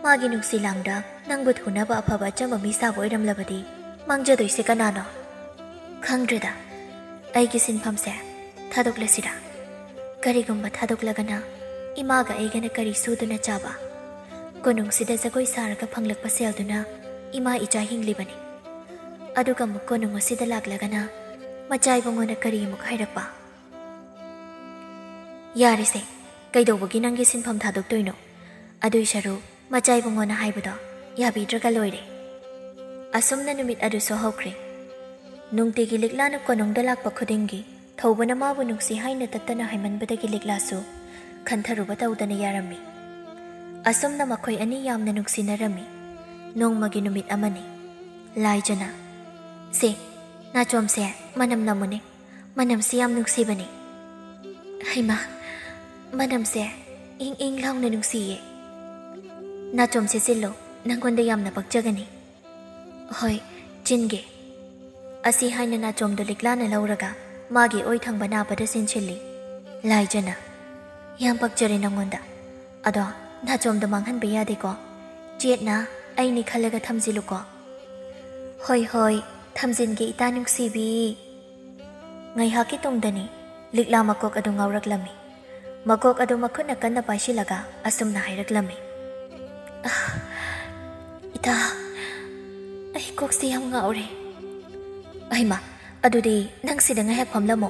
ꯃꯥꯒꯤ ꯅꯨꯡꯁꯤ ꯂꯥꯡꯗ ꯅꯪꯕꯨ ꯊꯨꯅꯕ ꯑꯐꯕ ꯑꯆꯝꯕ ꯃꯤ ꯁꯥꯕ ꯑꯣꯏꯔꯝꯂꯕꯗꯤ ꯃꯥꯡꯖꯗꯣꯏꯁꯦ ꯀꯅꯥꯅꯣ?" "ꯈꯪꯗ꯭ꯔꯦꯗ, ꯑꯩꯒꯤ ꯁꯤꯟꯐꯝꯁꯦ ꯊꯥꯗꯣꯛꯂꯁꯤꯔꯥ? ꯀꯔꯤꯒꯨꯝꯕ ꯊꯥꯗꯣꯛꯂꯒꯅ ꯏꯃꯥꯒ ꯑꯩꯒꯅ ꯀꯔꯤ ꯁꯨꯗꯨꯅ ꯆꯥꯕ? ꯀꯣꯅꯨꯡꯁꯤꯗ ꯖꯒꯣꯏ ꯁꯥꯔꯒ ꯐꯪꯂꯛꯄ ꯁꯦꯜꯗꯨꯅ ꯏꯃꯥ ꯏꯆꯥ ꯍꯤꯡꯂꯤꯕꯅꯤ꯫ ꯑꯗꯨꯒ ꯑꯃꯨꯛ ꯀꯣꯅꯨꯡ ꯑꯁꯤꯗ ꯂꯥꯛꯂꯒꯅ ꯃꯆꯥ ꯏꯕꯨꯡꯉꯣꯅ ꯀꯔꯤ ꯑꯃꯨꯛ ꯍꯥꯏꯔꯛꯄ?" "ꯌꯥꯔꯦꯁꯦ, "ꯀꯩꯗꯧꯕꯒꯤ ꯅꯪꯒꯤ ꯁꯤꯟꯐꯝ ꯊꯥꯗꯣꯛꯇꯣꯏꯅꯣ? ꯑꯗꯨꯏ ꯁꯔꯨꯛ ꯃꯆꯥ ꯏꯕꯨꯡꯉꯣꯅ ꯍꯥꯏꯕꯗꯣ ꯌꯥꯕꯤꯗ꯭ꯔꯒ ꯂꯣꯏꯔꯦ"꯫ ꯑꯁꯨꯝꯅ ꯅꯨꯃꯤꯠ ꯑꯗꯨꯁꯨ ꯍꯧꯈ꯭ꯔꯦ꯫ ꯅꯨꯡꯇꯤꯒꯤ ꯂꯤꯛꯂꯥꯅ ꯀꯣꯅꯨꯡꯗ ꯂꯥꯛꯄ ꯈꯨꯗꯤꯡꯒꯤ ꯊꯧꯕꯅ ꯃꯥꯕꯨ ꯅꯨꯡꯁꯤ ꯍꯥꯏꯅ ꯇꯠꯇꯅ ꯍꯥꯏꯃꯟꯕꯗꯒꯤ ꯂꯤꯛꯂꯥꯁꯨ ꯈꯟꯊꯔꯨꯕ ꯇꯧꯗꯅ ꯌꯥꯔꯝꯃꯤ꯫ ꯑꯁꯨꯝꯅ ꯃꯈꯣꯏ ꯑꯅꯤ ꯌꯥꯝꯅ ꯅꯨꯡꯁꯤꯅꯔꯝꯃꯤ꯫ ꯅꯣꯡꯃꯒꯤ ꯅꯨꯃꯤꯠ ꯑꯃꯅꯤ꯫ ꯂꯥꯏꯖꯅ, "ꯁꯦ, ꯅꯥꯆꯣꯝꯁꯦ ꯃꯅꯝ ꯅꯝꯃꯨꯅꯦ꯫ ꯃꯅꯝꯁꯤ ꯌꯥꯝ ꯅꯨꯡꯁꯤꯕꯅꯤ"꯫ "ꯍꯩꯃꯥ, ꯃꯅꯝꯁꯦ ꯏꯪ ꯏꯪ ꯂꯥꯎꯅ ꯅꯨꯡꯁꯤꯌꯦ꯫ ꯅꯥꯆꯣꯝꯁꯦ ꯆꯤꯜꯂꯣ, ꯅꯪꯉꯣꯟꯗ ꯌꯥꯝꯅ ꯄꯛꯆꯒꯅꯤ"꯫ "ꯍꯣꯏ, ꯆꯤꯟꯒꯦ"꯫ ꯑꯁꯤ ꯍꯥꯏꯅ ꯅꯥꯆꯣꯝꯗꯣ ꯂꯤꯛꯂꯥꯅ ꯂꯧꯔꯒ ꯃꯥꯒꯤ ꯑꯣꯏ ꯊꯪꯕ ꯅꯥꯄꯗ ꯆꯦꯟꯁꯤꯜꯂꯤ꯫ ꯂꯥꯏꯖꯅ, "ꯌꯥꯝ ꯄꯛꯆꯔꯦ ꯅꯪꯉꯣꯟꯗ꯫ ꯑꯗꯣ ꯅꯥꯆꯣꯝꯗꯣ ꯃꯥꯡꯍꯟꯕ ꯌꯥꯗꯦꯀꯣ꯫ ꯆꯦꯠꯅ ꯑꯩꯅꯤ ꯈꯜꯂꯒ ꯊꯝꯖꯤꯜꯂꯨꯀꯣ"꯫ "ꯍꯣꯏ, ꯍꯣꯏ, ꯊꯝꯖꯤꯟꯒꯦ ꯏꯇꯥ ꯅꯨꯡꯁꯤꯕꯤ"꯫ ꯉꯥꯏꯍꯥꯛꯀꯤ ꯇꯨꯡꯗꯅꯤ ꯂꯤꯛꯂꯥ ꯃꯀꯣꯛ ꯑꯗꯨ ꯉꯥꯎꯔꯛꯂꯝꯃꯤ꯫ ꯃꯀꯣꯛ ꯑꯗꯨ ꯃꯈꯨꯠꯅ ꯀꯟꯅ ꯄꯥꯏꯁꯤꯜꯂꯒ ꯑꯁꯨꯝꯅ ꯍꯥꯏꯔꯛꯂꯝꯃꯤ, "ꯑꯥ, ꯏꯇꯥ, ꯑꯩ ꯀꯣꯛꯁꯦ ꯌꯥꯝ ꯉꯥꯎꯔꯦ"꯫ "ꯑꯩꯃ, ꯑꯗꯨꯗꯤ ꯅꯪ ꯁꯤꯗ ꯉꯥꯏꯍꯥꯛ ꯐꯝꯂꯝꯃꯣ,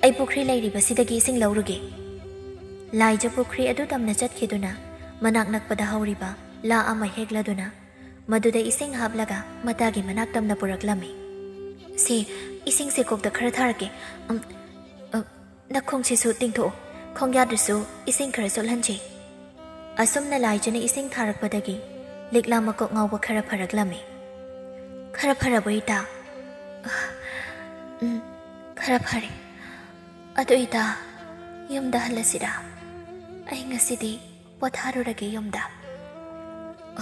ꯑꯩ ꯄꯨꯈ꯭ꯔꯤ ꯂꯩꯔꯤꯕꯁꯤꯗꯒꯤ ꯏꯁꯤꯡ ꯂꯧꯔꯨꯒꯦ"꯫ ꯂꯥꯏꯖ ꯄꯨꯈ꯭ꯔꯤ ꯑꯗꯨ ꯇꯝꯅ ꯆꯠꯈꯤꯗꯨꯅ ꯃꯅꯥꯛ ꯅꯛꯄꯗ ꯍꯧꯔꯤꯕ ꯂꯥ ꯑꯃ ꯍꯦꯛꯂꯗꯨꯅ ꯃꯗꯨꯗ ꯏꯁꯤꯡ ꯍꯥꯞꯂꯒ ꯃꯇꯥꯒꯤ ꯃꯅꯥꯛ ꯇꯝꯅ ꯄꯨꯔꯛꯂꯝꯃꯤ꯫ "ꯁꯦ, ꯏꯁꯤꯡꯁꯦ ꯀꯣꯛꯇ ꯈꯔ ꯊꯥꯔꯛꯀꯦ꯫ ꯎꯝ, ꯑ, ꯅꯈꯣꯡꯁꯤꯁꯨ ꯇꯤꯡꯊꯣꯛꯎ, ꯈꯣꯡꯌꯥꯗꯨꯁꯨ ꯏꯁꯤꯡ ꯈꯔ ꯆꯣꯠꯍꯟꯁꯤ"꯫ ꯑꯁꯨꯝꯅ ꯂꯥꯏꯖꯅ ꯏꯁꯤꯡ ꯊꯥꯔꯛꯄꯗꯒꯤ ꯂꯤꯛꯂꯥ ꯃꯀꯣꯛ ꯉꯥꯎꯕ ꯈꯔ ꯐꯔꯛꯂꯝꯃꯤ꯫ "ꯈꯔ ꯐꯔꯕꯣ ꯏꯇꯥ?" "ꯎꯝ, ꯈꯔ ꯐꯔꯦ꯫ ꯑꯗꯨ ꯏꯇꯥ, ꯌꯨꯝꯗ ꯍꯜꯂꯁꯤꯔꯥ? ꯑꯩ ꯉꯁꯤꯗꯤ ꯄꯣꯊꯥꯔꯨꯔꯒꯦ ꯌꯨꯝꯗ"꯫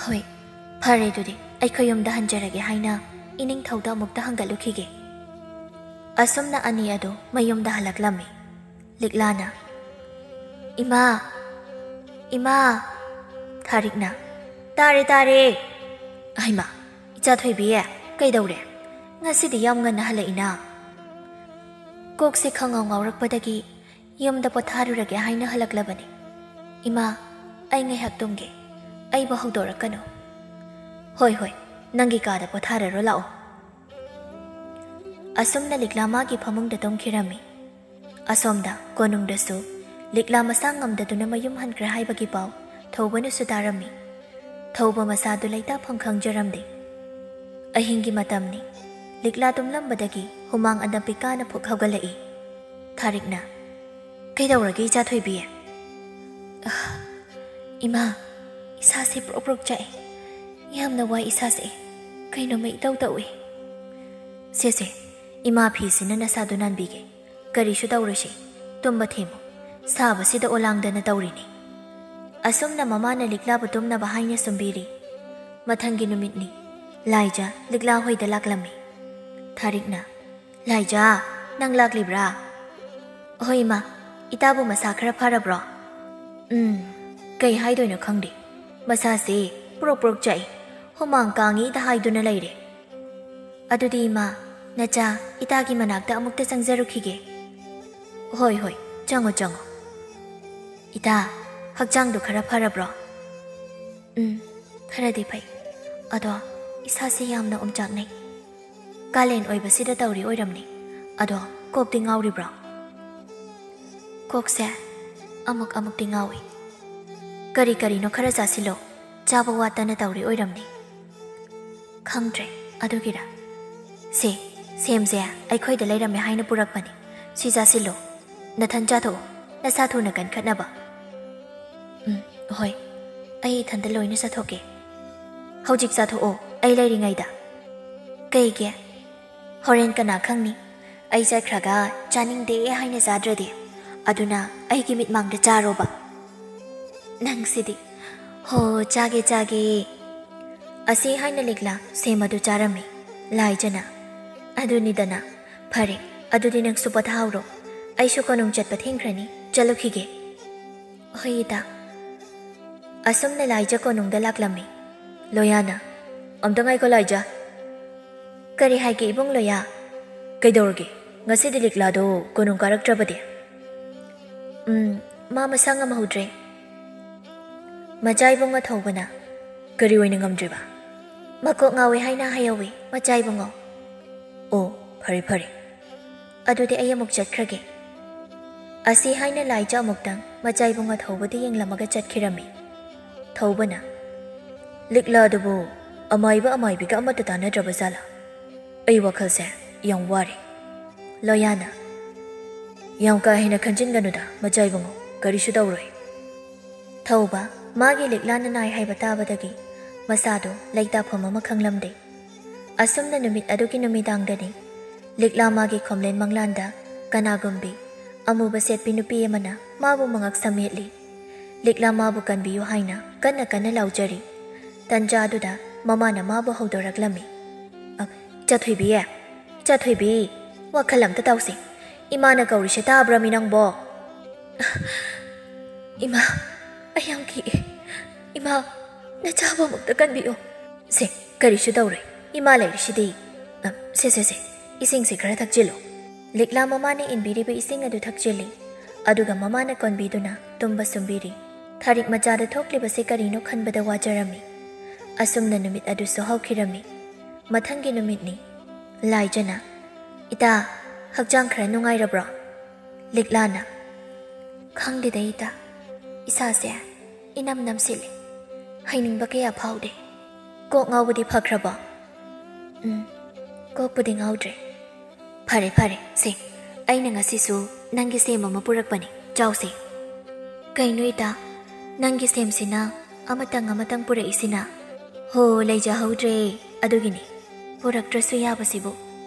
"ꯍꯣꯏ, ꯐꯔꯦ, ꯑꯗꯨꯗꯤ ꯑꯩꯈꯣꯏ ꯌꯨꯝꯗ ꯍꯟꯖꯔꯒꯦ" ꯍꯥꯏꯅ ꯏꯅꯤꯡꯊꯧꯗ ꯑꯃꯨꯛꯇ ꯍꯪꯒꯠꯂꯨꯈꯤꯒꯦ꯫ ꯑꯁꯨꯝꯅ ꯑꯅꯤ ꯑꯗꯨ ꯃꯌꯨꯝꯗ ꯍꯜꯂꯛꯂꯝꯃꯤ꯫ ꯂꯤꯛꯂꯥꯅ, "ꯏꯃꯥ! ꯏꯃꯥ!" ꯊꯥꯔꯤꯛꯅ, "ꯇꯥꯔꯦ, ꯇꯥꯔꯦ!" "ꯍꯩꯃꯥ, ꯏꯆꯥ ꯊꯣꯏꯕꯤ, ꯀꯩꯗꯧꯔꯦ? ꯉꯁꯤꯗꯤ ꯌꯥꯝ ꯉꯟꯅ ꯍꯜꯂꯛꯏꯅ?" "ꯀꯣꯛꯁꯦ ꯈꯪꯉꯥꯎ ꯉꯥꯎꯔꯛꯄꯗꯒꯤ ꯌꯨꯝꯗ ꯄꯣꯊꯥꯔꯨꯔꯒꯦ ꯍꯥꯏꯅ ꯍꯜꯂꯛꯂꯕꯅꯤ꯫ ꯏꯃꯥ, ꯑꯩ ꯉꯥꯏꯍꯥꯛ ꯇꯨꯝꯒꯦ꯫ ꯑꯩꯕꯨ ꯍꯧꯗꯣꯔꯛꯀꯅꯨ"꯫ "ꯍꯣꯏ, ꯍꯣꯏ, ꯅꯪꯒꯤ ꯀꯥꯗ ꯄꯣꯊꯥꯔꯔꯣ ꯂꯥꯛꯑꯣ"꯫ ꯑꯁꯨꯝꯅ ꯂꯤꯛꯂꯥ ꯃꯥꯒꯤ ꯐꯃꯨꯡꯗ ꯇꯨꯝꯈꯤꯔꯝꯃꯤ꯫ ꯑꯁꯣꯝꯗ ꯀꯣꯅꯨꯡꯗꯁꯨ ꯂꯤꯛꯂꯥ ꯃꯁꯥ ꯉꯝꯗꯗꯨꯅ ꯃꯌꯨꯝ ꯍꯟꯈ꯭ꯔꯦ ꯍꯥꯏꯕꯒꯤ ꯄꯥꯎ ꯊꯧꯕꯅꯁꯨ ꯇꯥꯔꯝꯃꯤ꯫ ꯊꯧꯕ ꯃꯁꯥꯗꯨ ꯂꯩꯇꯥꯐꯝ ꯈꯪꯖꯔꯝꯗꯦ꯫ ꯑꯍꯤꯡꯒꯤ ꯃꯇꯝꯅꯤ꯫ ꯂꯤꯛꯂꯥ ꯇꯨꯝꯂꯝꯕꯗꯒꯤ ꯍꯨꯃꯥꯡ ꯑꯅꯝ ꯄꯤꯀꯥꯅ ꯐꯨꯛ ꯍꯧꯒꯠꯂꯛꯏ꯫ ꯊꯥꯔꯤꯛꯅ, "ꯀꯩꯗꯧꯔꯒꯦ, ꯏꯆꯥ ꯊꯣꯏꯕꯤ?" "ꯑꯥ, ꯏꯃꯥ, ꯏꯁꯥꯁꯦ ꯄ꯭ꯔꯣꯛ ꯄ꯭ꯔꯣꯛ ꯆꯥꯛꯑꯦ꯫ ꯌꯥꯝꯅ ꯋꯥꯏ ꯏꯁꯥꯁꯦ꯫ ꯀꯩꯅꯣꯝꯃ ꯏꯇꯧ ꯇꯧꯏ꯫" "ꯁꯦ, ꯁꯦ, ꯏꯃꯥ ꯐꯤꯁꯤꯅ ꯅꯁꯥꯗꯨ ꯅꯥꯟꯕꯤꯒꯦ꯫ ꯀꯔꯤꯁꯨ ꯇꯧꯔꯣꯏꯁꯦ꯫ ꯇꯨꯝꯕ ꯊꯦꯝꯃꯨ꯫ ꯁꯥꯕꯁꯤꯗ ꯑꯣꯂꯥꯡꯗꯅ ꯇꯧꯔꯤꯅꯤ꯫" ꯑꯁꯨꯝꯅ ꯃꯃꯥꯅ ꯂꯤꯛꯂꯥꯕꯨ ꯇꯨꯝꯅꯕ ꯍꯥꯏꯅ ꯁꯨꯝꯕꯤꯔꯤ꯫ ꯃꯊꯪꯒꯤ ꯅꯨꯃꯤꯠꯅꯤ꯫ ꯂꯥꯏꯖ ꯂꯤꯛꯂꯥ ꯍꯣꯏꯗ ꯂꯥꯛꯂꯝꯃꯤ꯫ ꯊꯥꯔꯤꯛꯅ, "ꯂꯥꯏꯖ, ꯅꯪ ꯂꯥꯛꯂꯤꯕ꯭ꯔꯥ?" "ꯍꯣꯏ, ꯏꯃꯥ꯫ ꯏꯇꯥꯕꯨ ꯃꯁꯥ ꯈꯔ ꯐꯔꯕ꯭ꯔꯣ?" "ꯎꯝ, ꯀꯩ ꯍꯥꯏꯗꯣꯏꯅꯣ ꯈꯪꯗꯦ꯫ ꯃꯁꯥꯁꯦ ꯄ꯭ꯔꯣꯛ ꯄ꯭ꯔꯣꯛ ꯆꯥꯛꯏ꯫ ꯍꯨꯃꯥꯡ ꯀꯥꯡꯉꯤꯗ ꯍꯥꯏꯗꯨꯅ ꯂꯩꯔꯦ꯫" "ꯑꯗꯨꯗꯤ ꯏꯃꯥ, ꯅꯆꯥ ꯏꯇꯥꯒꯤ ꯃꯅꯥꯛꯇ ꯑꯃꯨꯛꯇ ꯆꯪꯖꯔꯨꯈꯤꯒꯦ꯫" "ꯍꯣꯏ, ꯍꯣꯏ, ꯆꯪꯉꯣ, ꯆꯪꯉꯣ꯫ ꯏꯇꯥ, ꯍꯛꯆꯥꯡꯗꯣ ꯈꯔ ꯐꯔꯕ꯭ꯔꯣ?" "ꯎꯝ, ꯈꯔꯗꯤ ꯐꯩ꯫ ꯑꯗꯣ ꯏꯁꯥꯁꯦ ꯌꯥꯝꯅ ꯑꯣꯝꯆꯥꯛꯅꯩ꯫ ꯀꯥꯂꯦꯟ ꯑꯣꯏꯕꯁꯤꯗ ꯇꯧꯔꯤ ꯑꯣꯏꯔꯝꯅꯤ꯫ ꯑꯗꯣ ꯀꯣꯛꯇꯤ ꯉꯥꯎꯔꯤꯕ꯭ꯔꯣ?" "ꯀꯣꯛꯁꯦ ꯑꯃꯨꯛ ꯑꯃꯨꯛꯇꯤ ꯉꯥꯎꯏ꯫ ꯀꯔꯤ ꯀꯔꯤꯅꯣ ꯈꯔ ꯆꯥꯁꯤꯜꯂꯣ꯫ ꯆꯥꯕ ꯋꯥꯠꯇꯅ ꯇꯧꯔꯤ ꯑꯣꯏꯔꯝꯅꯤ꯫" "ꯈꯪꯗ꯭ꯔꯦ, ꯑꯗꯨꯒꯤꯔ? ꯁꯦ, ꯁꯦꯝꯁꯦ ꯑꯩꯈꯣꯏꯗ ꯂꯩꯔꯝꯃꯦ ꯍꯥꯏꯅ ꯄꯨꯔꯛꯄꯅꯤ꯫ ꯁꯤ ꯆꯥꯁꯤꯜꯂꯣ꯫ ꯅꯊꯟ ꯆꯥꯊꯣꯛꯑꯣ꯫ ꯅꯁꯥ ꯊꯨꯅ ꯀꯟꯈꯠꯅꯕ꯫" "ꯎꯝ, ꯍꯣꯏ꯫ ꯑꯩ ꯏꯊꯟꯇ ꯂꯣꯏꯅ ꯆꯥꯊꯣꯛꯀꯦ꯫" "ꯍꯧꯖꯤꯛ ꯆꯥꯊꯣꯛꯑꯣ, ꯑꯩ ꯂꯩꯔꯤꯉꯩꯗ꯫" "ꯀꯩꯒꯤ?" "ꯍꯣꯔꯦꯟ ꯀꯅꯥ ꯈꯪꯅꯤ, ꯑꯩ ꯆꯠꯈ꯭ꯔꯒ ꯆꯥꯅꯤꯡꯗꯦ ꯍꯥꯏꯅ ꯆꯥꯗ꯭ꯔꯗꯤ꯫ ꯑꯗꯨꯅ ꯑꯩꯒꯤ ꯃꯤꯠꯃꯥꯡꯗ ꯆꯥꯔꯣꯕ꯫" "ꯅꯪꯁꯤꯗꯤ꯫ ꯍꯣ, ꯆꯥꯒꯦ, ꯆꯥꯒꯦ꯫" ꯑꯁꯤ ꯍꯥꯏꯅ ꯂꯤꯛꯂꯥ ꯁꯦꯝ ꯑꯗꯨ ꯆꯥꯔꯝꯃꯤ꯫ ꯂꯥꯏꯖꯅ, "ꯑꯗꯨꯅꯤꯗꯅ꯫ ꯐꯔꯦ, ꯑꯗꯨꯗꯤ ꯅꯪꯁꯨ ꯄꯣꯊꯥꯍꯧꯔꯣ꯫ ꯑꯩꯁꯨ ꯀꯣꯅꯨꯡ ꯆꯠꯄ ꯊꯦꯡꯈ꯭ꯔꯅꯤ꯫ ꯆꯠꯂꯨꯈꯤꯒꯦ꯫" "ꯍꯣꯏ, ꯏꯇꯥ꯫" ꯑꯁꯨꯝꯅ ꯂꯥꯏꯖ ꯀꯣꯅꯨꯡꯗ ꯂꯥꯛꯂꯝꯃꯤ꯫ ꯂꯣꯌꯥꯅ, "ꯑꯝꯇ ꯉꯥꯏꯈꯣ, ꯂꯥꯏꯖ꯫" "ꯀꯔꯤ ꯍꯥꯏꯒꯦ, ꯏꯕꯨꯡ ꯂꯣꯌꯥ?" "ꯀꯩꯗꯧꯔꯒꯦ? ꯉꯁꯤꯗꯤ ꯂꯤꯛꯂꯥꯗꯣ ꯀꯣꯅꯨꯡ ꯀꯥꯔꯛꯇ꯭ꯔꯕꯗꯤ?" "ꯎꯝ, ꯃꯥ ꯃꯁꯥ ꯉꯝꯍꯧꯗ꯭ꯔꯦ꯫" ꯃꯆꯥ ꯏꯕꯨꯡ ꯑꯊꯧꯕꯅ, "ꯀꯔꯤ ꯑꯣꯏꯅ ꯉꯝꯗ꯭ꯔꯤꯕ?" "ꯃꯀꯣꯛ ꯉꯥꯎꯏ ꯍꯥꯏꯅ ꯍꯥꯏꯍꯧꯋꯤ, ꯃꯆꯥ ꯏꯕꯨꯡꯉꯣ꯫" "ꯑꯣ, ꯐꯔꯦ, ꯐꯔꯦ꯫ ꯑꯗꯨꯗꯤ ꯑꯩ ꯑꯃꯨꯛ ꯆꯠꯈ꯭ꯔꯒꯦ꯫" ꯑꯁꯤ ꯍꯥꯏꯅ ꯂꯥꯏꯖ ꯑꯃꯨꯛꯇꯪ ꯃꯆꯥ ꯏꯕꯨꯡꯉꯣ ꯊꯧꯕꯗ ꯌꯦꯡꯂꯝꯃꯒ ꯆꯠꯈꯤꯔꯝꯃꯤ꯫ ꯊꯧꯕꯅ, "ꯂꯤꯛꯂꯥꯗꯨꯕꯨ ꯑꯃꯥꯏꯕ ꯑꯃꯥꯏꯕꯤꯒ ꯑꯃꯠꯇ ꯇꯥꯟꯅꯗ꯭ꯔꯕ ꯖꯥꯠꯂꯥ? ꯑꯩ ꯋꯥꯈꯜꯁꯦ ꯌꯥꯝ ꯋꯥꯔꯦ꯫" ꯂꯣꯌꯥꯅ, "ꯌꯥꯝ ꯀꯥ ꯍꯦꯟꯅ ꯈꯟꯖꯤꯟꯒꯅꯨꯗ ꯃꯆꯥ ꯏꯕꯨꯡꯉꯣ, ꯀꯔꯤꯁꯨ ꯇꯧꯔꯣꯏ꯫" ꯊꯧꯕ, ꯃꯥꯒꯤ ꯂꯤꯛꯂꯥꯅ ꯅꯥꯏ ꯍꯥꯏꯕ ꯇꯥꯕꯗꯒꯤ ꯃꯁꯥꯗꯣ ꯂꯩꯇꯥꯐꯝ ꯑꯃ ꯈꯪꯂꯝꯗꯦ꯫ ꯑꯁꯨꯝꯅ ꯅꯨꯃꯤꯠ ꯑꯗꯨꯒꯤ ꯅꯨꯃꯤꯗꯥꯡꯗꯅꯤ ꯂꯤꯛꯂꯥ ꯃꯥꯒꯤ ꯈꯣꯝꯂꯦꯟ ꯃꯪꯂꯥꯟꯗ ꯀꯅꯥꯒꯨꯝꯕꯤ ꯑꯃꯨꯕ ꯁꯦꯠꯄꯤ ꯅꯨꯄꯤ ꯑꯃꯅ ꯃꯥꯕꯨ ꯃꯉꯛ ꯁꯝ ꯃꯦꯠꯂꯤ꯫ ꯂꯤꯛꯂꯥ ꯃꯥꯕꯨ ꯀꯟꯕꯤꯌꯨ ꯍꯥꯏꯅ ꯀꯟꯅ ꯀꯟꯅ ꯂꯥꯎꯖꯔꯤ꯫ ꯇꯟꯖꯥꯗꯨꯗ ꯃꯃꯥꯅ ꯃꯥꯕꯨ ꯍꯧꯗꯣꯔꯛꯂꯝꯃꯤ꯫ "ꯑ, ꯏꯆꯥꯊꯣꯏꯕꯤ, ꯏꯆꯥꯊꯣꯏꯕꯤ, ꯋꯥꯈꯜ ꯑꯝꯇ ꯇꯧꯁꯤ꯫ ꯏꯃꯥꯅ ꯀꯧꯔꯤꯁꯦ ꯇꯥꯕ꯭ꯔꯃꯤ ꯅꯪꯕꯣ?" "ꯏꯃꯥ, ꯑꯩ ꯌꯥꯝ ꯀꯤꯑꯦ꯫ ꯏꯃꯥ, ꯅꯆꯥꯕꯨ ꯑꯃꯨꯛꯇ ꯀꯟꯕꯤꯌꯨ꯫" "ꯁꯦ, ꯀꯔꯤꯁꯨ ꯇꯧꯔꯣꯏ꯫ ꯏꯃꯥ ꯂꯩꯔꯤꯁꯤꯗꯤ꯫ ꯑ, ꯁꯦ, ꯁꯦ, ꯁꯦ, ꯏꯁꯤꯡꯁꯦ ꯈꯔ ꯊꯛꯆꯤꯜꯂꯨ꯫" ꯂꯤꯛꯂꯥ ꯃꯃꯥꯅ ꯏꯟꯕꯤꯔꯤꯕ ꯏꯁꯤꯡ ꯑꯗꯨ ꯊꯛꯆꯤꯜꯂꯤ꯫ ꯑꯗꯨꯒ ꯃꯃꯥꯅ ꯀꯣꯟꯕꯤꯗꯨꯅ ꯇꯨꯝꯕ ꯁꯨꯝꯕꯤꯔꯤ꯫ ꯊꯥꯔꯤꯛ ꯃꯆꯥꯗ ꯊꯣꯛꯂꯤꯕꯁꯦ ꯀꯔꯤꯅꯣ ꯈꯟꯕꯗ ꯋꯥꯖꯔꯝꯃꯤ꯫ ꯑꯁꯨꯝꯅ ꯅꯨꯃꯤꯠ ꯑꯗꯨꯁꯨ ꯍꯧꯈꯤꯔꯝꯃꯤ꯫ ꯃꯊꯪꯒꯤ ꯅꯨꯃꯤꯠꯅꯤ꯫ ꯂꯥꯏꯖꯅ, "ꯏꯇꯥ, ꯍꯛꯆꯥꯡ ꯈꯔ ꯅꯨꯡꯉꯥꯏꯔꯕ꯭ꯔꯣ?" ꯂꯤꯛꯂꯥꯅ, "ꯈꯪꯗꯦꯗ ꯏꯇꯥ, ꯏꯁꯥꯁꯦ ꯏꯅꯝ ꯅꯝꯁꯤꯜꯂꯦ꯫ ꯍꯩꯅꯤꯡꯕ ꯀꯌꯥ ꯐꯥꯎꯗꯦ꯫ ꯀꯣꯛ ꯉꯥꯎꯕꯗꯤ ꯐꯈ꯭ꯔꯕꯣ?" "ꯎꯝ, ꯀꯣꯛꯄꯨꯗꯤ ꯉꯥꯎꯗ꯭ꯔꯦ꯫" "ꯐꯔꯦ, ꯐꯔꯦ, ꯁꯦ, ꯑꯩꯅ ꯉꯁꯤꯁꯨ ꯅꯪꯒꯤ ꯁꯦꯝ ꯑꯃ ꯄꯨꯔꯛꯄꯅꯤ, ꯆꯥꯎꯁꯦ꯫" "ꯀꯩꯅꯣ ꯏꯇꯥ, ꯅꯪꯒꯤ ꯁꯦꯝꯁꯤꯅ ꯑꯃꯇꯪ ꯑꯃꯇꯪ ꯄꯨꯔꯛꯏꯁꯤꯅ?" "ꯍꯣ, ꯂꯩꯖꯍꯧꯗ꯭ꯔꯦ, ꯑꯗꯨꯒꯤꯅꯤ꯫ ꯄꯨꯔꯛꯇ꯭ꯔꯁꯨ ꯌꯥꯕꯁꯤꯕꯨ꯫"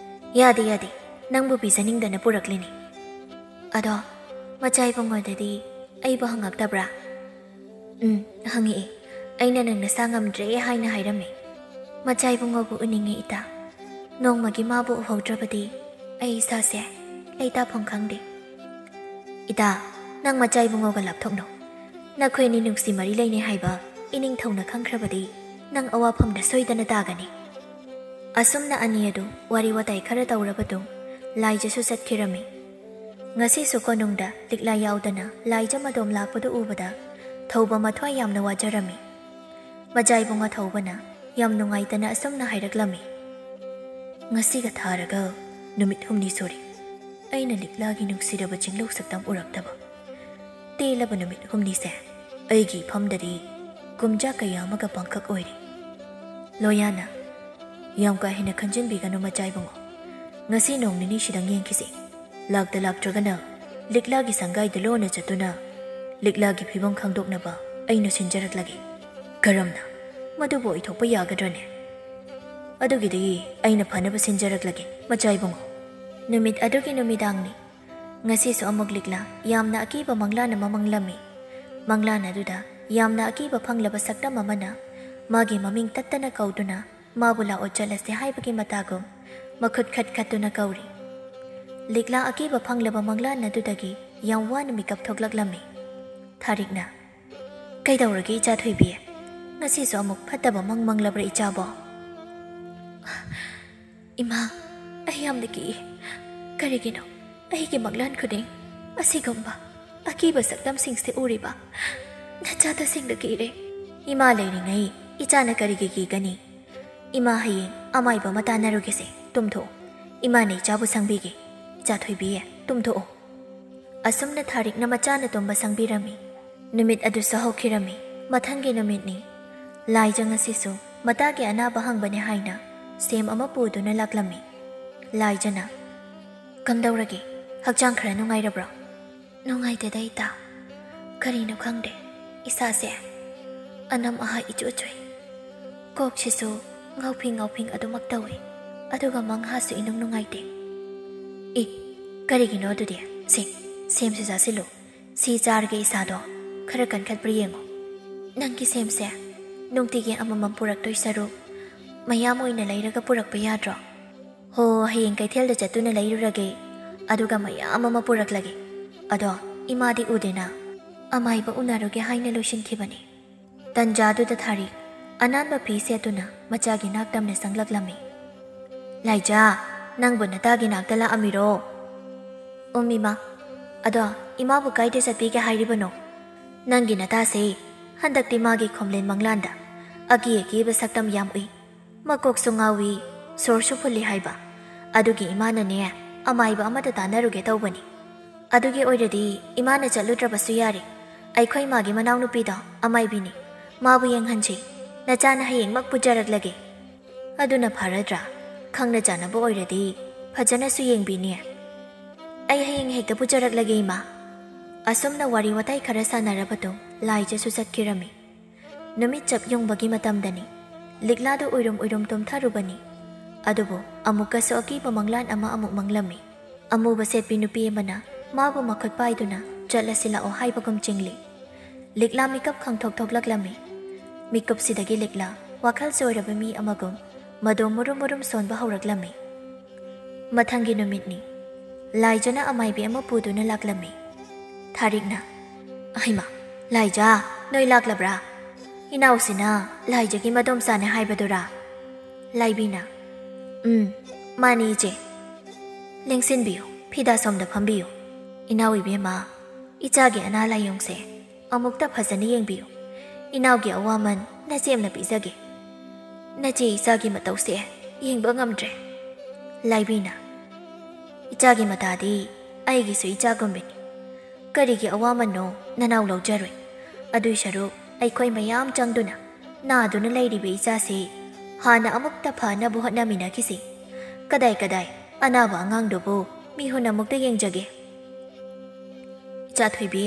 "ꯌꯥꯗꯦ, ꯌꯥꯗꯦ, ꯅꯪꯕꯨ ꯄꯤꯖꯅꯤꯡꯗꯅ ꯄꯨꯔꯛꯂꯤꯅꯤ꯫ ꯑꯗꯣ, ꯃꯆꯥ ꯏꯕꯨꯡꯉꯣꯗꯗꯤ ꯑꯩꯕꯨ ꯍꯪꯉꯛꯇꯕ꯭ꯔꯥ?" "ꯎꯝ, ꯍꯪꯉꯛꯏ꯫ ꯑꯩꯅ ꯅꯪ ꯅꯁꯥ ꯉꯝꯗ꯭ꯔꯦ ꯍꯥꯏꯅ ꯍꯥꯏꯔꯝꯃꯤ꯫ ꯃꯆꯥ ꯏꯕꯨꯡꯉꯣꯕꯨ ꯎꯅꯤꯡꯉꯤ ꯏꯇꯥ꯫ ꯅꯣꯡꯃꯒꯤ ꯃꯥꯕꯨ ꯎꯍꯧꯗ꯭ꯔꯕꯗꯤ ꯑꯩ ꯏꯁꯥꯁꯦ ꯂꯩꯇꯥꯐꯝ ꯈꯪꯗꯦ꯫" "ꯏꯇꯥ, ꯅꯪ ꯃꯆꯥ ꯏꯕꯨꯡꯉꯣꯒ ꯂꯥꯞꯊꯣꯛꯅꯧ꯫ ꯅꯈꯣꯏ ꯑꯅꯤ ꯅꯨꯡꯁꯤ ꯃꯔꯤ ꯂꯩꯅꯩ ꯍꯥꯏꯕ ꯏꯅꯤꯡꯊꯧꯅ ꯈꯪꯈ꯭ꯔꯕꯗꯤ ꯅꯪ ꯑꯋꯥꯐꯝꯗ ꯁꯣꯏꯗꯅ ꯇꯥꯒꯅꯤ꯫" ꯑꯁꯨꯝꯅ ꯑꯅꯤ ꯑꯗꯨ ꯋꯥꯔꯤ ꯋꯥꯇꯥꯏ ꯈꯔ ꯇꯧꯔꯕ ꯇꯨꯡ ꯂꯥꯏꯖꯁꯨ ꯆꯠꯈꯤꯔꯝꯃꯤ꯫ ꯉꯁꯤꯁꯨ ꯀꯣꯅꯨꯡꯗ ꯂꯤꯛꯂꯥ ꯌꯥꯎꯗꯅ ꯂꯥꯏꯖ ꯃꯗꯣꯝ ꯂꯥꯛꯄꯗꯨ ꯎꯕꯗ ꯊꯧꯕ ꯃꯊ꯭ꯋꯥꯏ ꯌꯥꯝꯅ ꯋꯥꯖꯔꯝꯃꯤ꯫ ꯃꯆꯥ ꯏꯕꯨꯡꯉꯣ ꯊꯧꯕꯅ ꯌꯥꯝ ꯅꯨꯡꯉꯥꯏꯇꯅ ꯑꯁꯨꯝꯅ ꯍꯥꯏꯔꯛꯂꯝꯃꯤ, "ꯉꯁꯤꯒ ꯊꯥꯔꯒ ꯅꯨꯃꯤꯠ ꯍꯨꯝꯅꯤ ꯁꯨꯔꯦ꯫ ꯑꯩꯅ ꯂꯤꯛꯂꯥꯒꯤ ꯅꯨꯡꯁꯤꯔꯕ ꯆꯤꯡꯂꯧ ꯁꯛꯇꯝ ꯎꯔꯛꯇꯕ ꯇꯦꯜꯂꯕ ꯅꯨꯃꯤꯠ ꯍꯨꯝꯅꯤꯁꯦ ꯑꯩꯒꯤ ꯏꯐꯝꯗꯗꯤ ꯀꯨꯝꯖꯥ ꯀꯌꯥ ꯑꯃꯒ ꯄꯥꯡꯈꯛ ꯑꯣꯏꯔꯦ꯫ ꯂꯣꯌꯥꯅ, "ꯌꯥꯝ ꯀꯥ ꯍꯦꯟꯅ ꯈꯟꯖꯤꯟꯕꯤꯒꯅꯨ ꯃꯆꯥ ꯏꯕꯨꯡꯉꯣ꯫ ꯉꯁꯤ ꯅꯣꯡ ꯅꯤꯅꯤꯁꯤꯗꯪ ꯌꯦꯡꯈꯤꯁꯤ꯫ ꯂꯥꯛꯇ ꯂꯥꯛꯇ꯭ꯔꯒꯅ ꯂꯤꯛꯂꯥꯒꯤ ꯁꯪꯒꯥꯏꯗ ꯂꯣꯟꯅ ꯆꯠꯇꯨꯅ ꯂꯤꯛꯂꯥꯒꯤ ꯐꯤꯕꯝ ꯈꯪꯗꯣꯛꯅꯕ ꯑꯩꯅ ꯁꯤꯟꯖꯔꯛꯂꯒꯦ꯫" "ꯀꯔꯝꯅ? ꯃꯗꯨꯕꯨ ꯑꯣꯏꯊꯣꯛꯄ ꯌꯥꯒꯗ꯭ꯔꯅꯦ?" "ꯑꯗꯨꯒꯤꯗꯤ ꯑꯩꯅ ꯐꯅꯕ ꯁꯤꯟꯖꯔꯛꯂꯒꯦ ꯃꯆꯥ ꯏꯕꯨꯡꯉꯣ꯫" ꯅꯨꯃꯤꯠ ꯑꯗꯨꯒꯤ ꯅꯨꯃꯤꯗꯥꯡꯅꯤ꯫ ꯉꯁꯤꯁꯨ ꯑꯃꯨꯛ ꯂꯤꯛꯂꯥ ꯌꯥꯝꯅ ꯑꯀꯤꯕ ꯃꯪꯂꯥꯟ ꯑꯃ ꯃꯪꯂꯝꯃꯤ꯫ ꯃꯪꯂꯥꯟ ꯑꯗꯨꯗ ꯌꯥꯝꯅ ꯑꯀꯤꯕ ꯐꯪꯂꯕ ꯁꯛꯇꯝ ꯑꯃꯅ ꯃꯥꯒꯤ ꯃꯃꯤꯡ ꯇꯠꯇꯅ ꯀꯧꯗꯨꯅ ꯃꯥꯕꯨ "ꯂꯥꯛꯑꯣ ꯆꯠꯂꯁꯦ" ꯍꯥꯏꯕꯒꯤ ꯃꯇꯥꯒꯨꯝ ꯃꯈꯨꯠ ꯈꯠ ꯈꯠꯇꯨꯅ ꯀꯧꯔꯤ꯫ ꯂꯤꯛꯂꯥ ꯑꯀꯤꯕ ꯐꯪꯂꯕ ꯃꯪꯂꯥꯟ ꯑꯗꯨꯗꯒꯤ ꯌꯥꯝ ꯋꯥꯅ ꯃꯤꯀꯞ ꯊꯣꯛꯂꯛꯂꯝꯃꯤ꯫ ꯊꯥꯔꯤꯛꯅ, "ꯀꯩꯗꯧꯔꯒꯦ ꯏꯆꯥ ꯊꯣꯏꯕꯤ? ꯉꯁꯤꯁꯨ ꯑꯃꯨꯛ ꯐꯠꯇꯕ ꯃꯪ ꯃꯪꯂꯕ꯭ꯔꯥ ꯏꯆꯥꯕꯣ?" "ꯏꯃꯥ, ꯑꯩ ꯌꯥꯝꯅ ꯀꯤꯏ꯫ ꯀꯔꯤꯒꯤꯅꯣ ꯑꯩꯒꯤ ꯃꯪꯂꯥꯟ ꯈꯨꯗꯤꯡ ꯑꯁꯤꯒꯨꯝꯕ ꯑꯀꯤꯕ ꯁꯛꯇꯝꯁꯤꯡꯁꯦ ꯎꯔꯤꯕ? ꯅꯆꯥ ꯇꯁꯦꯡꯅ ꯀꯤꯔꯦ꯫" "ꯏꯃꯥ ꯂꯩꯔꯤꯉꯩ ꯏꯆꯥꯅ ꯀꯔꯤꯒꯤ ꯀꯤꯒꯅꯤ? ꯏꯃꯥ, ꯍꯌꯦꯡ ꯑꯃꯥꯏꯕ ꯑꯃ ꯇꯥꯟꯅꯔꯨꯒꯦꯁꯦ꯫ ꯇꯨꯝꯊꯣꯛꯑꯣ꯫ ꯏꯃꯥꯅ ꯏꯆꯥꯕꯨ ꯁꯪꯕꯤꯒꯦ꯫ ꯏꯆꯥ ꯊꯣꯏꯕꯤ, ꯇꯨꯝꯊꯣꯛꯑꯣ꯫" ꯑꯁꯨꯝꯅ ꯊꯥꯔꯤꯛꯅ ꯃꯆꯥꯅ ꯇꯨꯝꯕ ꯁꯪꯕꯤꯔꯝꯃꯤ꯫ ꯅꯨꯃꯤꯠ ꯑꯗꯨꯁꯨ ꯍꯧꯈꯤꯔꯝꯃꯤ꯫ ꯃꯊꯪꯒꯤ ꯅꯨꯃꯤꯠꯅꯤ꯫ ꯂꯥꯏꯖ ꯉꯁꯤꯁꯨ ꯃꯇꯥꯒꯤ ꯑꯅꯥꯕ ꯍꯪꯕꯅꯦ ꯍꯥꯏꯅ ꯁꯦꯝ ꯑꯃ ꯄꯨꯗꯨꯅ ꯂꯥꯛꯂꯝꯃꯤ꯫ ꯂꯥꯏꯖꯅ, "ꯀꯝꯗꯧꯔꯒꯦ? ꯍꯛꯆꯥꯡ ꯈꯔ ꯅꯨꯡꯉꯥꯏꯔꯕ꯭ꯔꯣ?" "ꯅꯨꯡꯉꯥꯏꯇꯦꯗ ꯏꯇꯥ꯫ ꯀꯔꯤꯅꯣ ꯈꯪꯗꯦ, ꯏꯁꯥꯁꯦ ꯑꯅꯝ ꯑꯍꯥ ꯏꯆꯨ ꯆꯨꯏ꯫ ꯀꯣꯛꯁꯤꯁꯨ ꯉꯥꯎꯐꯤꯡ ꯉꯥꯎꯐꯤꯡ ꯑꯗꯨꯃꯛ ꯇꯧꯏ꯫ ꯑꯗꯨꯒ ꯃꯪꯍꯥꯁꯨ ꯏꯅꯨꯡ ꯅꯨꯡꯉꯥꯏꯇꯦ꯫" "ꯑꯦ, ꯀꯔꯤꯒꯤꯅꯣ ꯑꯗꯨꯗꯤ? ꯁꯦ, ꯁꯦꯝꯁꯤ ꯆꯥꯁꯤꯜꯂꯨ꯫ ꯁꯤ ꯆꯥꯔꯒ ꯏꯁꯥꯗꯣ ꯈꯔ ꯀꯟꯈꯠꯄ꯭ꯔꯥ ꯌꯦꯡꯉꯣ꯫" "ꯅꯪꯒꯤ ꯁꯦꯝꯁꯦ ꯅꯨꯡꯇꯤꯒꯤ ꯑꯃꯃꯝ ꯄꯨꯔꯛꯇꯣꯏ ꯁꯔꯨꯛ ꯃꯌꯥꯝ ꯑꯣꯏꯅ ꯂꯩꯔꯒ ꯄꯨꯔꯛꯄ ꯌꯥꯗ꯭ꯔꯣ?" "ꯍꯣ, ꯍꯌꯦꯡ ꯀꯩꯊꯦꯜꯗ ꯆꯠꯇꯨꯅ ꯂꯩꯔꯨꯔꯒꯦ꯫ ꯑꯗꯨꯒ ꯃꯌꯥꯝ ꯑꯃ ꯄꯨꯔꯛꯂꯒꯦ꯫ ꯑꯗꯣ ꯏꯃꯥꯗꯤ ꯎꯗꯦꯅ꯫ ꯑꯃꯥꯏꯕ ꯎꯅꯔꯨꯒꯦ ꯍꯥꯏꯅ ꯂꯣꯏꯁꯤꯟꯈꯤꯕꯅꯤ꯫" ꯇꯟꯖꯥꯗꯨꯗ ꯊꯥꯔꯤꯛ ꯑꯅꯥꯟꯕ ꯐꯤ ꯁꯦꯠꯇꯨꯅ ꯃꯆꯥꯒꯤ ꯅꯥꯛꯇꯝꯅ ꯆꯪꯂꯛꯂꯝꯃꯤ꯫ "ꯂꯥꯏꯖꯥ, ꯅꯪꯕꯨ ꯅꯇꯥꯒꯤ ꯅꯥꯛꯇ ꯂꯥꯛꯑꯝꯃꯤꯔꯣ?" "ꯎꯝ, ꯏꯃꯥ꯫ ꯑꯗꯣ ꯏꯃꯥꯕꯨ ꯀꯥꯏꯗ ꯆꯠꯄꯤꯒꯦ ꯍꯥꯏꯔꯤꯕꯅꯣ?" "ꯅꯪꯒꯤ ꯅꯇꯥꯁꯦ ꯍꯟꯗꯛꯇꯤ ꯃꯥꯒꯤ ꯈꯣꯝꯂꯦꯟ ꯃꯪꯂꯥꯟꯗ ꯑꯀꯤ ꯑꯀꯤꯕ ꯁꯛꯇꯝ ꯌꯥꯝ ꯎꯏ꯫ ꯃꯀꯣꯛꯁꯨ ꯉꯥꯎꯏ, ꯁꯣꯔꯁꯨ ꯐꯨꯜꯂꯤ ꯍꯥꯏꯕ꯫ ꯑꯗꯨꯒꯤ ꯏꯃꯥꯅꯅꯦ, ꯑꯃꯥꯏꯕ ꯑꯃꯗ ꯇꯥꯟꯅꯔꯨꯒꯦ ꯇꯧꯕꯅꯤ꯫ ꯑꯗꯨꯒꯤ ꯑꯣꯏꯔꯗꯤ ꯏꯃꯥꯅ ꯆꯠꯂꯨꯗ꯭ꯔꯕꯁꯨ ꯌꯥꯔꯦ꯫ ꯑꯩꯈꯣꯏ ꯃꯥꯒꯤ ꯃꯅꯥꯎꯅꯨꯄꯤꯗꯣ ꯑꯃꯥꯏꯕꯤꯅꯤ꯫ ꯃꯥꯕꯨ ꯌꯦꯡꯍꯟꯁꯤ꯫ ꯅꯆꯥꯅ ꯍꯌꯦꯡꯃꯛ ꯄꯨꯖꯔꯛꯂꯒꯦ꯫ ꯑꯗꯨꯅ ꯐꯔꯗ꯭ꯔꯥ? ꯈꯪꯅ ꯆꯥꯟꯅꯕ ꯑꯣꯏꯔꯗꯤ ꯐꯖꯅꯁꯨ ꯌꯦꯡꯕꯤꯅꯤ꯫ ꯑꯩ ꯍꯌꯦꯡ ꯍꯦꯛꯇ ꯄꯨꯖꯔꯛꯂꯒꯦ, ꯏꯃꯥ꯫ ꯑꯁꯨꯝꯅ ꯋꯥꯔꯤ ꯋꯥꯇꯥꯏ ꯈꯔ ꯁꯥꯟꯅꯔꯕ ꯇꯨꯡ ꯂꯥꯏꯖꯁꯨ ꯆꯠꯈꯤꯔꯝꯃꯤ꯫ ꯅꯨꯃꯤꯠ ꯆꯞ ꯌꯨꯡꯕꯒꯤ ꯃꯇꯝꯗꯅꯤ꯫ ꯂꯤꯛꯂꯥꯗꯨ ꯎꯏꯔꯨꯝ ꯎꯏꯔꯨꯝ ꯇꯨꯝꯊꯔꯨꯕꯅꯤ꯫ ꯑꯗꯨꯕꯨ ꯑꯃꯨꯛꯀꯁꯨ ꯑꯀꯤꯕ ꯃꯪꯂꯥꯟ ꯑꯃ ꯑꯃꯨꯛ ꯃꯪꯂꯝꯃꯤ꯫ ꯑꯃꯨꯕ ꯁꯦꯠꯄꯤ ꯅꯨꯄꯤ ꯑꯃꯅ ꯃꯥꯕꯨ ꯃꯈꯨꯠ ꯄꯥꯏꯗꯨꯅ "ꯆꯠꯂꯁꯤ ꯂꯥꯛꯑꯣ" ꯍꯥꯏꯕꯒꯨꯝ ꯆꯤꯡꯂꯤ꯫ ꯂꯤꯛꯂꯥ ꯃꯤꯀꯞ ꯈꯪꯊꯣꯛ ꯊꯣꯛꯂꯛꯂꯝꯃꯤ꯫ ꯃꯤꯀꯨꯞꯁꯤꯗꯒꯤ ꯂꯤꯛꯂꯥ ꯋꯥꯈꯜ ꯆꯣꯏꯔꯕ ꯃꯤ ꯑꯃꯒꯨꯝ ꯃꯗꯣꯝ ꯃꯨꯔꯨꯝ ꯃꯨꯔꯨꯝ ꯁꯣꯟꯕ ꯍꯧꯔꯛꯂꯝꯃꯤ꯫ ꯃꯊꯪꯒꯤ ꯅꯨꯃꯤꯠꯅꯤ꯫ ꯂꯥꯏꯖꯅ ꯑꯃꯥꯏꯕꯤ ꯑꯃ ꯄꯨꯗꯨꯅ ꯂꯥꯛꯂꯝꯃꯤ꯫ ꯊꯥꯔꯤꯛꯅ, "ꯑꯍꯩꯃꯥ, ꯂꯥꯏꯖ, ꯅꯣꯏ ꯂꯥꯛꯂꯕ꯭ꯔꯥ? ꯏꯅꯥꯎꯁꯤꯅ ꯂꯥꯏꯖꯒꯤ ꯃꯗꯣꯝꯆꯥꯅꯦ ꯍꯥꯏꯕꯗꯨꯔꯥ?" ꯂꯥꯏꯕꯤꯅ, "ꯎꯝ, ꯃꯥꯅꯤ ꯏꯆꯦ꯫ ꯂꯦꯡꯁꯤꯟꯕꯤꯌꯨ, ꯐꯤꯗꯥ ꯁꯣꯝꯗ ꯐꯝꯕꯤꯌꯨ꯫ ꯏꯅꯥꯎ ꯏꯕꯦꯝꯃ, ꯏꯆꯥꯒꯤ ꯑꯅꯥ ꯂꯥꯏꯌꯣꯡꯁꯦ ꯑꯃꯨꯛꯇ ꯐꯖꯅ ꯌꯦꯡꯕꯤꯌꯨ꯫ ꯏꯅꯥꯎꯒꯤ ꯑꯋꯥꯃꯟ ꯅꯆꯦꯝꯅ ꯄꯤꯖꯒꯦ꯫ ꯅꯆꯦ ꯏꯆꯥꯒꯤ ꯃꯇꯧꯁꯦ ꯌꯦꯡꯕ ꯉꯝꯗ꯭ꯔꯦ꯫" ꯂꯥꯏꯕꯤꯅ, "ꯏꯆꯥꯒꯤ ꯃꯇꯥꯗꯤ ꯑꯩꯒꯤꯁꯨ ꯏꯆꯥꯒꯨꯝꯕꯅꯤ꯫ ꯀꯔꯤꯒꯤ ꯑꯋꯥꯃꯟꯅꯣ ꯅꯅꯥꯎ ꯂꯧꯖꯔꯣꯏ꯫ ꯑꯗꯨꯏ ꯁꯔꯨꯛ ꯑꯩꯈꯣꯏ ꯃꯌꯥꯝ ꯆꯪꯗꯨꯅ ꯅꯥꯗꯨꯅ ꯂꯩꯔꯤꯕ ꯏꯆꯥꯁꯤ ꯍꯥꯟꯅ ꯑꯃꯨꯛꯇ ꯐꯅꯕ ꯍꯣꯠꯅꯃꯤꯟꯅꯈꯤꯁꯤ꯫ ꯀꯗꯥꯏ ꯀꯗꯥꯏ ꯑꯅꯥꯕ ꯑꯉꯥꯡꯗꯨꯕꯨ ꯃꯤꯍꯨꯟ ꯑꯃꯨꯛꯇ ꯌꯦꯡꯖꯒꯦ꯫ ꯏꯆꯥ ꯊꯣꯏꯕꯤ,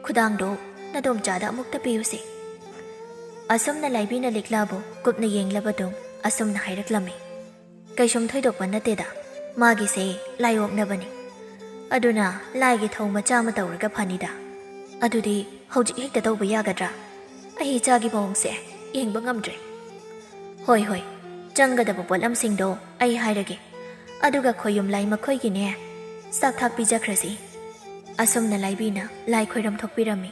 ꯈꯨꯗꯥꯡꯗꯣ ꯅꯗꯣꯝꯆꯥꯗ ꯑꯃꯨꯛꯇ ꯄꯤꯌꯨꯁꯤ꯫" ꯑꯁꯨꯝꯅ ꯂꯥꯏꯕꯤꯅ ꯂꯤꯛꯂꯥꯕꯨ ꯀꯨꯞꯅ ꯌꯦꯡꯂꯕ ꯇꯨꯡ ꯑꯁꯨꯝꯅ ꯍꯥꯏꯔꯛꯂꯝꯃꯤ꯫ "ꯀꯩꯁꯨꯝ ꯊꯣꯏꯗꯣꯛꯄ ꯅꯠꯇꯦꯗ, ꯃꯥꯒꯤꯁꯦ ꯂꯥꯏ ꯑꯣꯛꯅꯕꯅꯤ꯫ ꯑꯗꯨꯅ ꯂꯥꯏꯒꯤ ꯊꯧ ꯃꯆꯥ ꯑꯃ ꯇꯧꯔꯒ ꯐꯅꯤꯗ꯫ ꯑꯗꯨꯗꯤ ꯍꯧꯖꯤꯛ ꯍꯦꯛꯇ ꯇꯧꯕ ꯌꯥꯒꯗ꯭ꯔꯥ? ꯑꯩ ꯏꯆꯥꯒꯤ ꯃꯑꯣꯡꯁꯦ ꯌꯦꯡꯕ ꯉꯝꯗ꯭ꯔꯦ꯫" "ꯍꯣꯏ, ꯍꯣꯏ, ꯆꯪꯒꯗꯕ ꯄꯣꯠꯂꯝꯁꯤꯡꯗꯣ ꯑꯩ ꯍꯥꯏꯔꯒꯦ꯫ ꯑꯗꯨꯒ ꯈꯣꯌꯨꯝ ꯂꯥꯏ ꯃꯈꯣꯏꯒꯤꯅꯦ ꯆꯥꯛ ꯊꯥꯛ ꯄꯤꯖꯈ꯭ꯔꯁꯤ꯫" ꯑꯁꯨꯝꯅ ꯂꯥꯏꯕꯤꯅ ꯂꯥꯏ ꯈꯣꯏꯔꯝ ꯊꯣꯛꯄꯤꯔꯝꯃꯤ꯫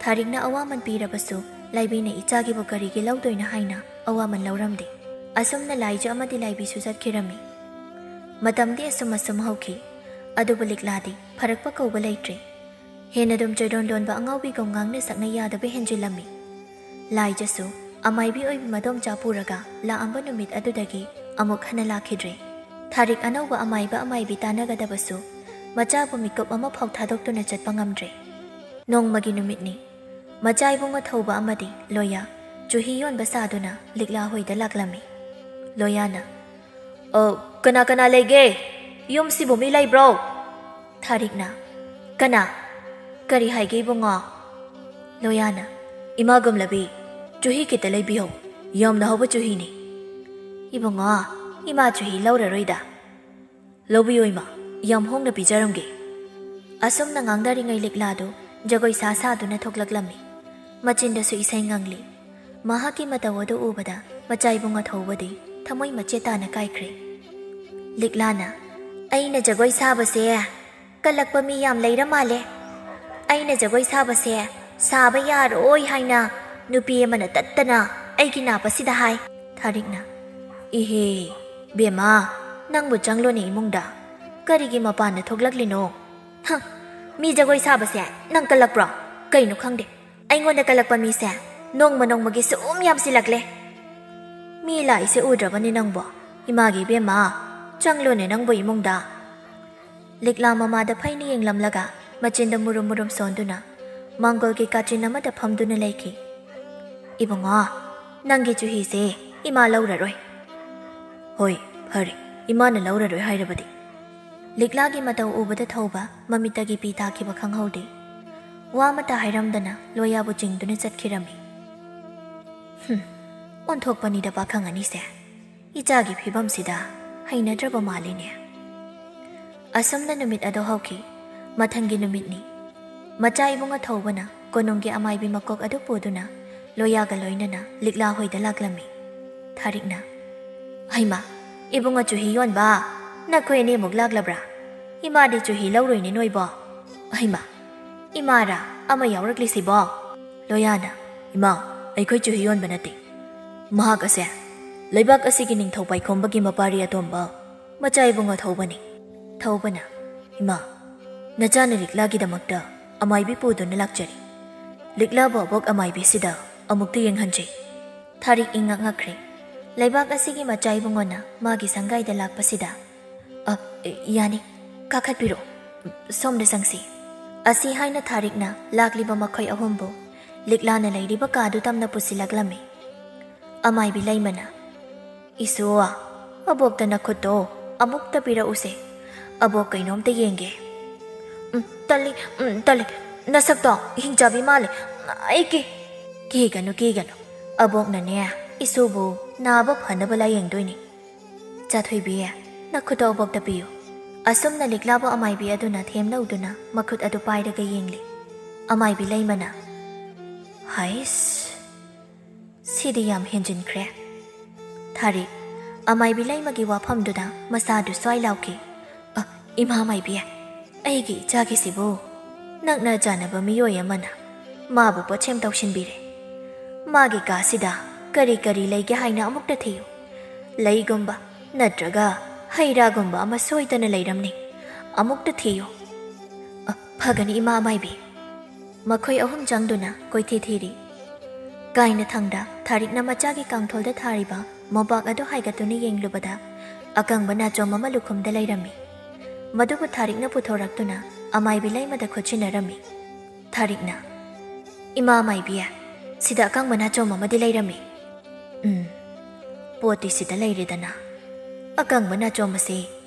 ꯊꯥꯔꯤꯛꯅ ꯑꯋꯥꯃꯟ ꯄꯤꯔꯕꯁꯨ ꯂꯥꯏꯕꯤꯅ ꯏꯆꯥꯒꯤꯕꯨ ꯀꯔꯤꯒꯤ ꯂꯧꯗꯣꯏꯅꯣ ꯍꯥꯏꯅ ꯑꯋꯥꯃꯟ ꯂꯧꯔꯝꯗꯦ꯫ ꯑꯁꯨꯝꯅ ꯂꯥꯏꯖ ꯑꯃꯗꯤ ꯂꯥꯏꯕꯤꯁꯨ ꯆꯠꯈꯤꯔꯝꯃꯤ꯫ ꯃꯇꯝꯗꯤ ꯑꯁꯨꯝ ꯑꯁꯨꯝ ꯍꯧꯈꯤ꯫ ꯑꯗꯨꯕꯨ ꯂꯤꯛꯂꯥꯗꯤ ꯐꯔꯛꯄ ꯀꯧꯕ ꯂꯩꯇ꯭ꯔꯦ꯫ ꯍꯦꯟꯅ ꯑꯗꯨꯝ ꯆꯣꯏꯔꯣꯟ ꯂꯣꯟꯕ ꯑꯉꯥꯎꯕꯤꯒꯨꯝ ꯉꯥꯡꯅ ꯁꯛꯅ ꯌꯥꯗꯕ ꯍꯦꯟꯖꯤꯜꯂꯝꯃꯤ꯫ ꯂꯥꯏꯖꯁꯨ ꯑꯃꯥꯏꯕꯤ ꯑꯣꯏꯕꯤ ꯃꯗꯣꯝꯆꯥ ꯄꯨꯔꯒ ꯂꯥꯛꯑꯝꯕ ꯅꯨꯃꯤꯠ ꯑꯗꯨꯗꯒꯤ ꯑꯃꯨꯛ ꯍꯟꯅ ꯂꯥꯛꯈꯤꯗ꯭ꯔꯦ꯫ ꯊꯥꯔꯤꯛ ꯑꯅꯧꯕ ꯑꯃꯥꯏꯕ ꯑꯃꯥꯏꯕꯤ ꯇꯥꯟꯅꯒꯗꯕꯁꯨ ꯃꯆꯥꯕꯨ ꯃꯤꯀꯨꯞ ꯑꯃꯐꯥꯎ ꯊꯥꯗꯣꯛꯇꯨꯅ ꯆꯠꯄ ꯉꯝꯗ꯭ꯔꯦ꯫ ꯅꯣꯡꯃꯒꯤ ꯅꯨꯃꯤꯠꯅꯤ꯫ ꯃꯆꯥ ꯏꯕꯨꯡ ꯑꯊꯧꯕ ꯑꯃꯗꯤ ꯂꯣꯌꯥ ꯆꯨꯍꯤ ꯌꯣꯟꯕ ꯁꯥꯗꯨꯅ ꯂꯤꯛꯂꯥ ꯍꯣꯏꯗ ꯂꯥꯛꯂꯝꯃꯤ꯫ ꯂꯣꯌꯥꯅ, "ꯑ, ꯀꯅꯥ ꯀꯅꯥ ꯂꯩꯒꯦ? ꯌꯨꯝꯁꯤꯕꯨ ꯃꯤ ꯂꯩꯕ꯭ꯔꯣ?" ꯊꯥꯔꯤꯛꯅ, "ꯀꯅꯥ? ꯀꯔꯤ ꯍꯥꯏꯒꯦ ꯏꯕꯨꯡꯉꯣ?" ꯂꯣꯌꯥꯅ, "ꯏꯃꯥ ꯒꯝꯂꯕꯤ, ꯆꯨꯍꯤ ꯈꯤꯇ ꯂꯩꯕꯤꯌꯣ, ꯌꯥꯝꯅ ꯍꯥꯎꯕ ꯆꯨꯍꯤꯅꯤ꯫" "ꯏꯕꯨꯡꯉꯣ, ꯏꯃꯥ ꯆꯨꯍꯤ ꯂꯧꯔꯔꯣꯏꯗ꯫" "ꯂꯧꯕꯤꯌꯣ ꯏꯃꯥ, ꯌꯥꯝ ꯍꯣꯡꯅ ꯄꯤꯖꯔꯝꯒꯦ꯫" ꯑꯁꯨꯝꯅ ꯉꯥꯡꯅꯔꯤꯉꯩ ꯂꯤꯛꯂꯥꯗꯨ ꯖꯒꯣꯏ ꯁꯥ ꯁꯥꯗꯨꯅ ꯊꯣꯛꯂꯛꯂꯝꯃꯤ꯫ ꯃꯆꯤꯟꯗꯁꯨ ꯏꯁꯩ ꯉꯪꯂꯤ꯫ ꯃꯍꯥꯛꯀꯤ ꯃꯇꯧ ꯑꯗꯨ ꯎꯕꯗ ꯃꯆꯥ ꯏꯕꯨꯡ ꯑꯊꯧꯕꯗꯤ ꯊꯃꯣꯏ ꯃꯆꯦꯠ ꯇꯥꯅ ꯀꯥꯏꯈ꯭ꯔꯦ꯫ ꯂꯤꯛꯂꯥꯅ, "ꯑꯩꯅ ꯖꯒꯣꯏ ꯁꯥꯕꯁꯦ ꯀꯜꯂꯛꯄ ꯃꯤ ꯌꯥꯝ ꯂꯩꯔ ꯃꯥꯜꯂꯦ꯫ ꯑꯩꯅ ꯖꯒꯣꯏ ꯁꯥꯕꯁꯦ ꯁꯥꯕ ꯌꯥꯔꯣꯏ ꯍꯥꯏꯅ ꯅꯨꯄꯤ ꯑꯃꯅ ꯇꯠꯇꯅ ꯑꯩꯒꯤ ꯅꯥꯄꯁꯤꯗ ꯍꯥꯏ꯫" ꯊꯥꯔꯤꯛꯅ, "ꯏꯍꯦ, ꯕꯦꯝꯃ, ꯅꯪꯕꯨ ꯆꯪꯂꯣꯅꯦ ꯏꯃꯨꯡꯗ꯫ ꯀꯔꯤꯒꯤ ꯃꯄꯥꯟꯗ ꯊꯣꯛꯂꯛꯂꯤꯅꯣ? ꯍ, ꯃꯤ ꯖꯒꯣꯏ ꯁꯥꯕꯁꯦ ꯅꯪ ꯀꯜꯂꯛꯄ꯭ꯔꯣ? ꯀꯩꯅꯣ ꯈꯪꯗꯦ, ꯑꯩꯉꯣꯟꯗ ꯀꯜꯂꯛꯄ ꯃꯤꯁꯦ ꯅꯣꯡꯃ ꯅꯣꯡꯃꯒꯤ ꯁꯨꯝ ꯌꯥꯝꯁꯤꯜꯂꯛꯂꯦ꯫ ꯃꯤ ꯂꯥꯛꯏꯁꯦ ꯎꯗ꯭ꯔꯕꯅꯤ ꯅꯪꯕꯣ? ꯏꯃꯥꯒꯤ ꯏꯕꯦꯝꯃ, ꯆꯪꯂꯣꯅꯦ ꯅꯪꯕꯨ ꯏꯃꯨꯡꯗ꯫" ꯂꯤꯛꯂꯥ ꯃꯃꯥꯗ ꯐꯩꯅ ꯌꯦꯡꯂꯝꯂꯒ ꯃꯆꯤꯟꯗ ꯃꯨꯔꯨꯝ ꯃꯨꯔꯨꯝ ꯁꯣꯟꯗꯨꯅ ꯃꯥꯡꯒꯣꯜꯒꯤ ꯀꯥꯆꯤꯟ ꯑꯃꯗ ꯐꯝꯗꯨꯅ ꯂꯩꯈꯤ꯫ "ꯏꯕꯨꯡꯉꯣ, ꯅꯪꯒꯤ ꯆꯨꯍꯤꯁꯦ ꯏꯃꯥ ꯂꯧꯔꯔꯣꯏ꯫" "ꯍꯣꯏ, ꯐꯔꯦ, ꯏꯃꯥꯅ ꯂꯧꯔꯔꯣꯏ ꯍꯥꯏꯔꯕꯗꯤ꯫" ꯂꯤꯛꯂꯥꯒꯤ ꯃꯇꯧ ꯎꯕꯗ ꯊꯧꯕ ꯃꯃꯤꯠꯇꯒꯤ ꯄꯤ ꯇꯥꯈꯤꯕ ꯈꯪꯍꯧꯗꯦ꯫ ꯋꯥ ꯑꯃꯠꯇ ꯍꯥꯏꯔꯝꯗꯅ ꯂꯣꯌꯥꯕꯨ ꯆꯤꯡꯗꯨꯅ ꯆꯠꯈꯤꯔꯝꯃꯤ꯫ "ꯍꯨꯝ, ꯑꯣꯟꯊꯣꯛꯄꯅꯤꯗ ꯄꯥꯈꯪ ꯑꯅꯤꯁꯦ꯫ ꯏꯆꯥꯒꯤ ꯐꯤꯕꯝꯁꯤꯗ ꯍꯩꯅꯗ꯭ꯔꯕ ꯃꯥꯜꯂꯤꯅꯦ꯫" ꯑꯁꯨꯝꯅ ꯅꯨꯃꯤꯠ ꯑꯗꯨ ꯍꯧꯈꯤ꯫ ꯃꯊꯪꯒꯤ ꯅꯨꯃꯤꯠꯅꯤ꯫ ꯃꯆꯥ ꯏꯕꯨꯡ ꯑꯊꯧꯕꯅ ꯀꯣꯅꯨꯡꯒꯤ ꯑꯃꯥꯏꯕꯤ ꯃꯀꯣꯛ ꯑꯗꯨ ꯄꯨꯗꯨꯅ ꯂꯣꯌꯥꯒ ꯂꯣꯏꯅꯅ ꯂꯤꯛꯂꯥ ꯍꯣꯏꯗ ꯂꯥꯛꯂꯝꯃꯤ꯫ ꯊꯥꯔꯤꯛꯅ, "ꯍꯩꯃꯥ, ꯏꯕꯨꯡ ꯑꯆꯨꯍꯤ ꯌꯣꯟꯕ, ꯅꯈꯣꯏ ꯑꯅꯤꯃꯨꯛ ꯂꯥꯛꯂꯕ꯭ꯔꯥ? ꯏꯃꯥꯗꯤ ꯆꯨꯍꯤ ꯂꯧꯔꯣꯏꯅꯦ ꯅꯣꯏꯕꯣ꯫ ꯍꯩꯃꯥ, ꯏꯃꯥꯔꯥ ꯑꯃ ꯌꯥꯎꯔꯛꯂꯤꯁꯤꯕꯣ?" ꯂꯣꯌꯥꯅ, "ꯏꯃꯥ, ꯑꯩꯈꯣꯏ ꯆꯨꯍꯤ ꯌꯣꯟꯕ ꯅꯠꯇꯦ꯫ ꯃꯍꯥꯛ ꯑꯁꯦ ꯂꯩꯕꯥꯛ ꯑꯁꯤꯒꯤ ꯅꯤꯡꯊꯧ ꯄꯥꯏꯈꯣꯝꯕꯒꯤ ꯃꯄꯥꯔꯤ ꯑꯇꯣꯝꯕ ꯃꯆꯥ ꯏꯕꯨꯡ ꯑꯊꯧꯕꯅꯤ꯫" ꯊꯧꯕꯅ, "ꯏꯃꯥ, ꯅꯆꯥꯅ ꯂꯤꯛꯂꯥꯒꯤꯗꯃꯛꯇ ꯑꯃꯥꯏꯕꯤ ꯄꯨꯗꯨꯅ ꯂꯥꯛꯆꯔꯤ꯫ ꯂꯤꯛꯂꯥꯕꯨ ꯑꯕꯣꯛ ꯑꯃꯥꯏꯕꯤꯁꯤꯗ ꯑꯃꯨꯛꯇ ꯌꯦꯡꯍꯟꯁꯤ꯫" ꯊꯥꯔꯤꯛ ꯏꯉꯛ ꯉꯛꯈ꯭ꯔꯦ꯫ ꯂꯩꯕꯥꯛ ꯑꯁꯤꯒꯤ ꯃꯆꯥ ꯏꯕꯨꯡꯉꯣꯅ ꯃꯥꯒꯤ ꯁꯪꯒꯥꯏꯗ ꯂꯥꯛꯄꯁꯤꯗ ꯑ, ꯌꯥꯅꯤ, ꯀꯥꯈꯠꯄꯤꯔꯣ, ꯁꯣꯝꯗ ꯆꯪꯁꯤ꯫ ꯑꯁꯤ ꯍꯥꯏꯅ ꯊꯥꯔꯤꯛꯅ ꯂꯥꯛꯂꯤꯕ ꯃꯈꯣꯏ ꯑꯍꯨꯝꯕꯨ ꯂꯤꯛꯂꯥꯅ ꯂꯩꯔꯤꯕ ꯀꯥꯗꯨ ꯇꯝꯅ ꯄꯨꯁꯤꯜꯂꯛꯂꯝꯃꯤ꯫ ꯑꯃꯥꯏꯕꯤ ꯂꯩꯃꯅ, "ꯏꯁꯨ, ꯑꯕꯣꯛꯇ ꯅꯈꯨꯠꯇꯣ ꯑꯃꯨꯛꯇ ꯄꯤꯔꯛꯎꯁꯦ, ꯑꯕꯣꯛ ꯀꯩꯅꯣꯝꯇ ꯌꯦꯡꯒꯦ꯫" "ꯎꯝ, ꯇꯜꯂꯤ, ꯎꯝ, ꯇꯜꯂꯤ, ꯅꯁꯛꯇꯣ ꯍꯤꯡꯆꯥꯕꯤ ꯃꯥꯜꯂꯦ, ꯑꯩ ꯀꯤ꯫" "ꯀꯤꯒꯅꯨ, ꯀꯤꯒꯅꯨ, ꯑꯕꯣꯛꯅꯅꯦ ꯏꯁꯨꯕꯨ ꯅꯥꯕ ꯐꯅꯕ ꯂꯥꯌꯦꯡꯗꯣꯏꯅꯤ꯫ ꯆꯥꯊꯣꯏꯕꯤ, ꯅꯈꯨꯠꯇꯣ ꯑꯕꯣꯛꯇ ꯄꯤꯌꯨ꯫" ꯑꯁꯨꯝꯅ ꯂꯤꯛꯂꯥꯕꯨ ꯑꯃꯥꯏꯕꯤ ꯑꯗꯨꯅ ꯊꯦꯝꯅꯧꯗꯨꯅ ꯃꯈꯨꯠ ꯑꯗꯨ ꯄꯥꯏꯔꯒ ꯌꯦꯡꯂꯤ꯫ ꯑꯃꯥꯏꯕꯤ ꯂꯩꯃꯅ, "ꯍꯩꯁ, ꯁꯤꯗꯤ ꯌꯥꯝ ꯍꯦꯟꯖꯤꯟꯈ꯭ꯔꯦ꯫" ꯊꯥꯔꯤꯛ, ꯑꯃꯥꯏꯕꯤ ꯂꯩꯃꯒꯤ ꯋꯥꯐꯝꯗꯨꯗ ꯃꯁꯥꯗꯨ ꯁ꯭ꯋꯥꯏ ꯂꯥꯎꯈꯤ꯫ "ꯑ, ꯏꯃꯥ ꯃꯥꯏꯕꯤ, ꯑꯩꯒꯤ ꯏꯆꯥꯒꯤꯁꯤꯕꯨ ꯅꯛꯅ ꯆꯥꯟꯅꯕ ꯃꯤꯑꯣꯏ ꯑꯃꯅ ꯃꯥꯕꯨ ꯄꯣꯠꯁꯦꯝ ꯇꯧꯁꯤꯟꯕꯤꯔꯦ꯫ ꯃꯥꯒꯤ ꯀꯥꯁꯤꯗ ꯀꯔꯤ ꯀꯔꯤ ꯂꯩꯒꯦ ꯍꯥꯏꯅ ꯑꯃꯨꯛꯇ ꯊꯤꯌꯨ꯫ ꯂꯩꯒꯨꯝꯕ ꯅꯠꯇ꯭ꯔꯒ ꯍꯩ ꯔꯥꯒꯨꯝꯕ ꯑꯃ ꯁꯣꯏꯗꯅ ꯂꯩꯔꯝꯅꯤ꯫ ꯑꯃꯨꯛꯇ ꯊꯤꯌꯨ꯫" "ꯑ, ꯐꯒꯅꯤ, ꯏꯃꯥ ꯃꯥꯏꯕꯤ꯫" ꯃꯈꯣꯏ ꯑꯍꯨꯝ ꯆꯪꯗꯨꯅ ꯀꯣꯏꯊꯤ ꯊꯤꯔꯤ꯫ ꯀꯥꯏꯅ ꯊꯪꯗ ꯊꯥꯔꯤꯛꯅ ꯃꯆꯥꯒꯤ ꯀꯥꯡꯊꯣꯜꯗ ꯊꯥꯔꯤꯕ ꯃꯣꯝꯄꯥꯛ ꯑꯗꯨ ꯍꯥꯏꯒꯠꯇꯨꯅ ꯌꯦꯡꯂꯨꯕꯗ, ꯑꯀꯪꯕ ꯅꯥꯆꯣꯝ ꯑꯃ ꯂꯨꯈꯨꯝꯗ ꯂꯩꯔꯝꯃꯤ꯫ ꯃꯗꯨꯕꯨ ꯊꯥꯔꯤꯛꯅ ꯄꯨꯊꯣꯔꯛꯇꯨꯅ ꯑꯃꯥꯏꯕꯤ ꯂꯩꯃꯗ ꯈꯨꯠꯁꯤꯟꯅꯔꯝꯃꯤ꯫ ꯊꯥꯔꯤꯛꯅ, "ꯏꯃꯥ ꯃꯥꯏꯕꯤ, ꯁꯤꯗ ꯑꯀꯪꯕ ꯅꯥꯆꯣꯝ ꯑꯃꯗꯤ ꯂꯩꯔꯝꯃꯤ꯫" "ꯎꯝ, ꯄꯣꯠꯇꯤ ꯁꯤꯗ ꯂꯩꯔꯦꯗꯅ꯫ ꯑꯀꯪꯕ ꯅꯥꯆꯣꯝ ꯑꯁꯤ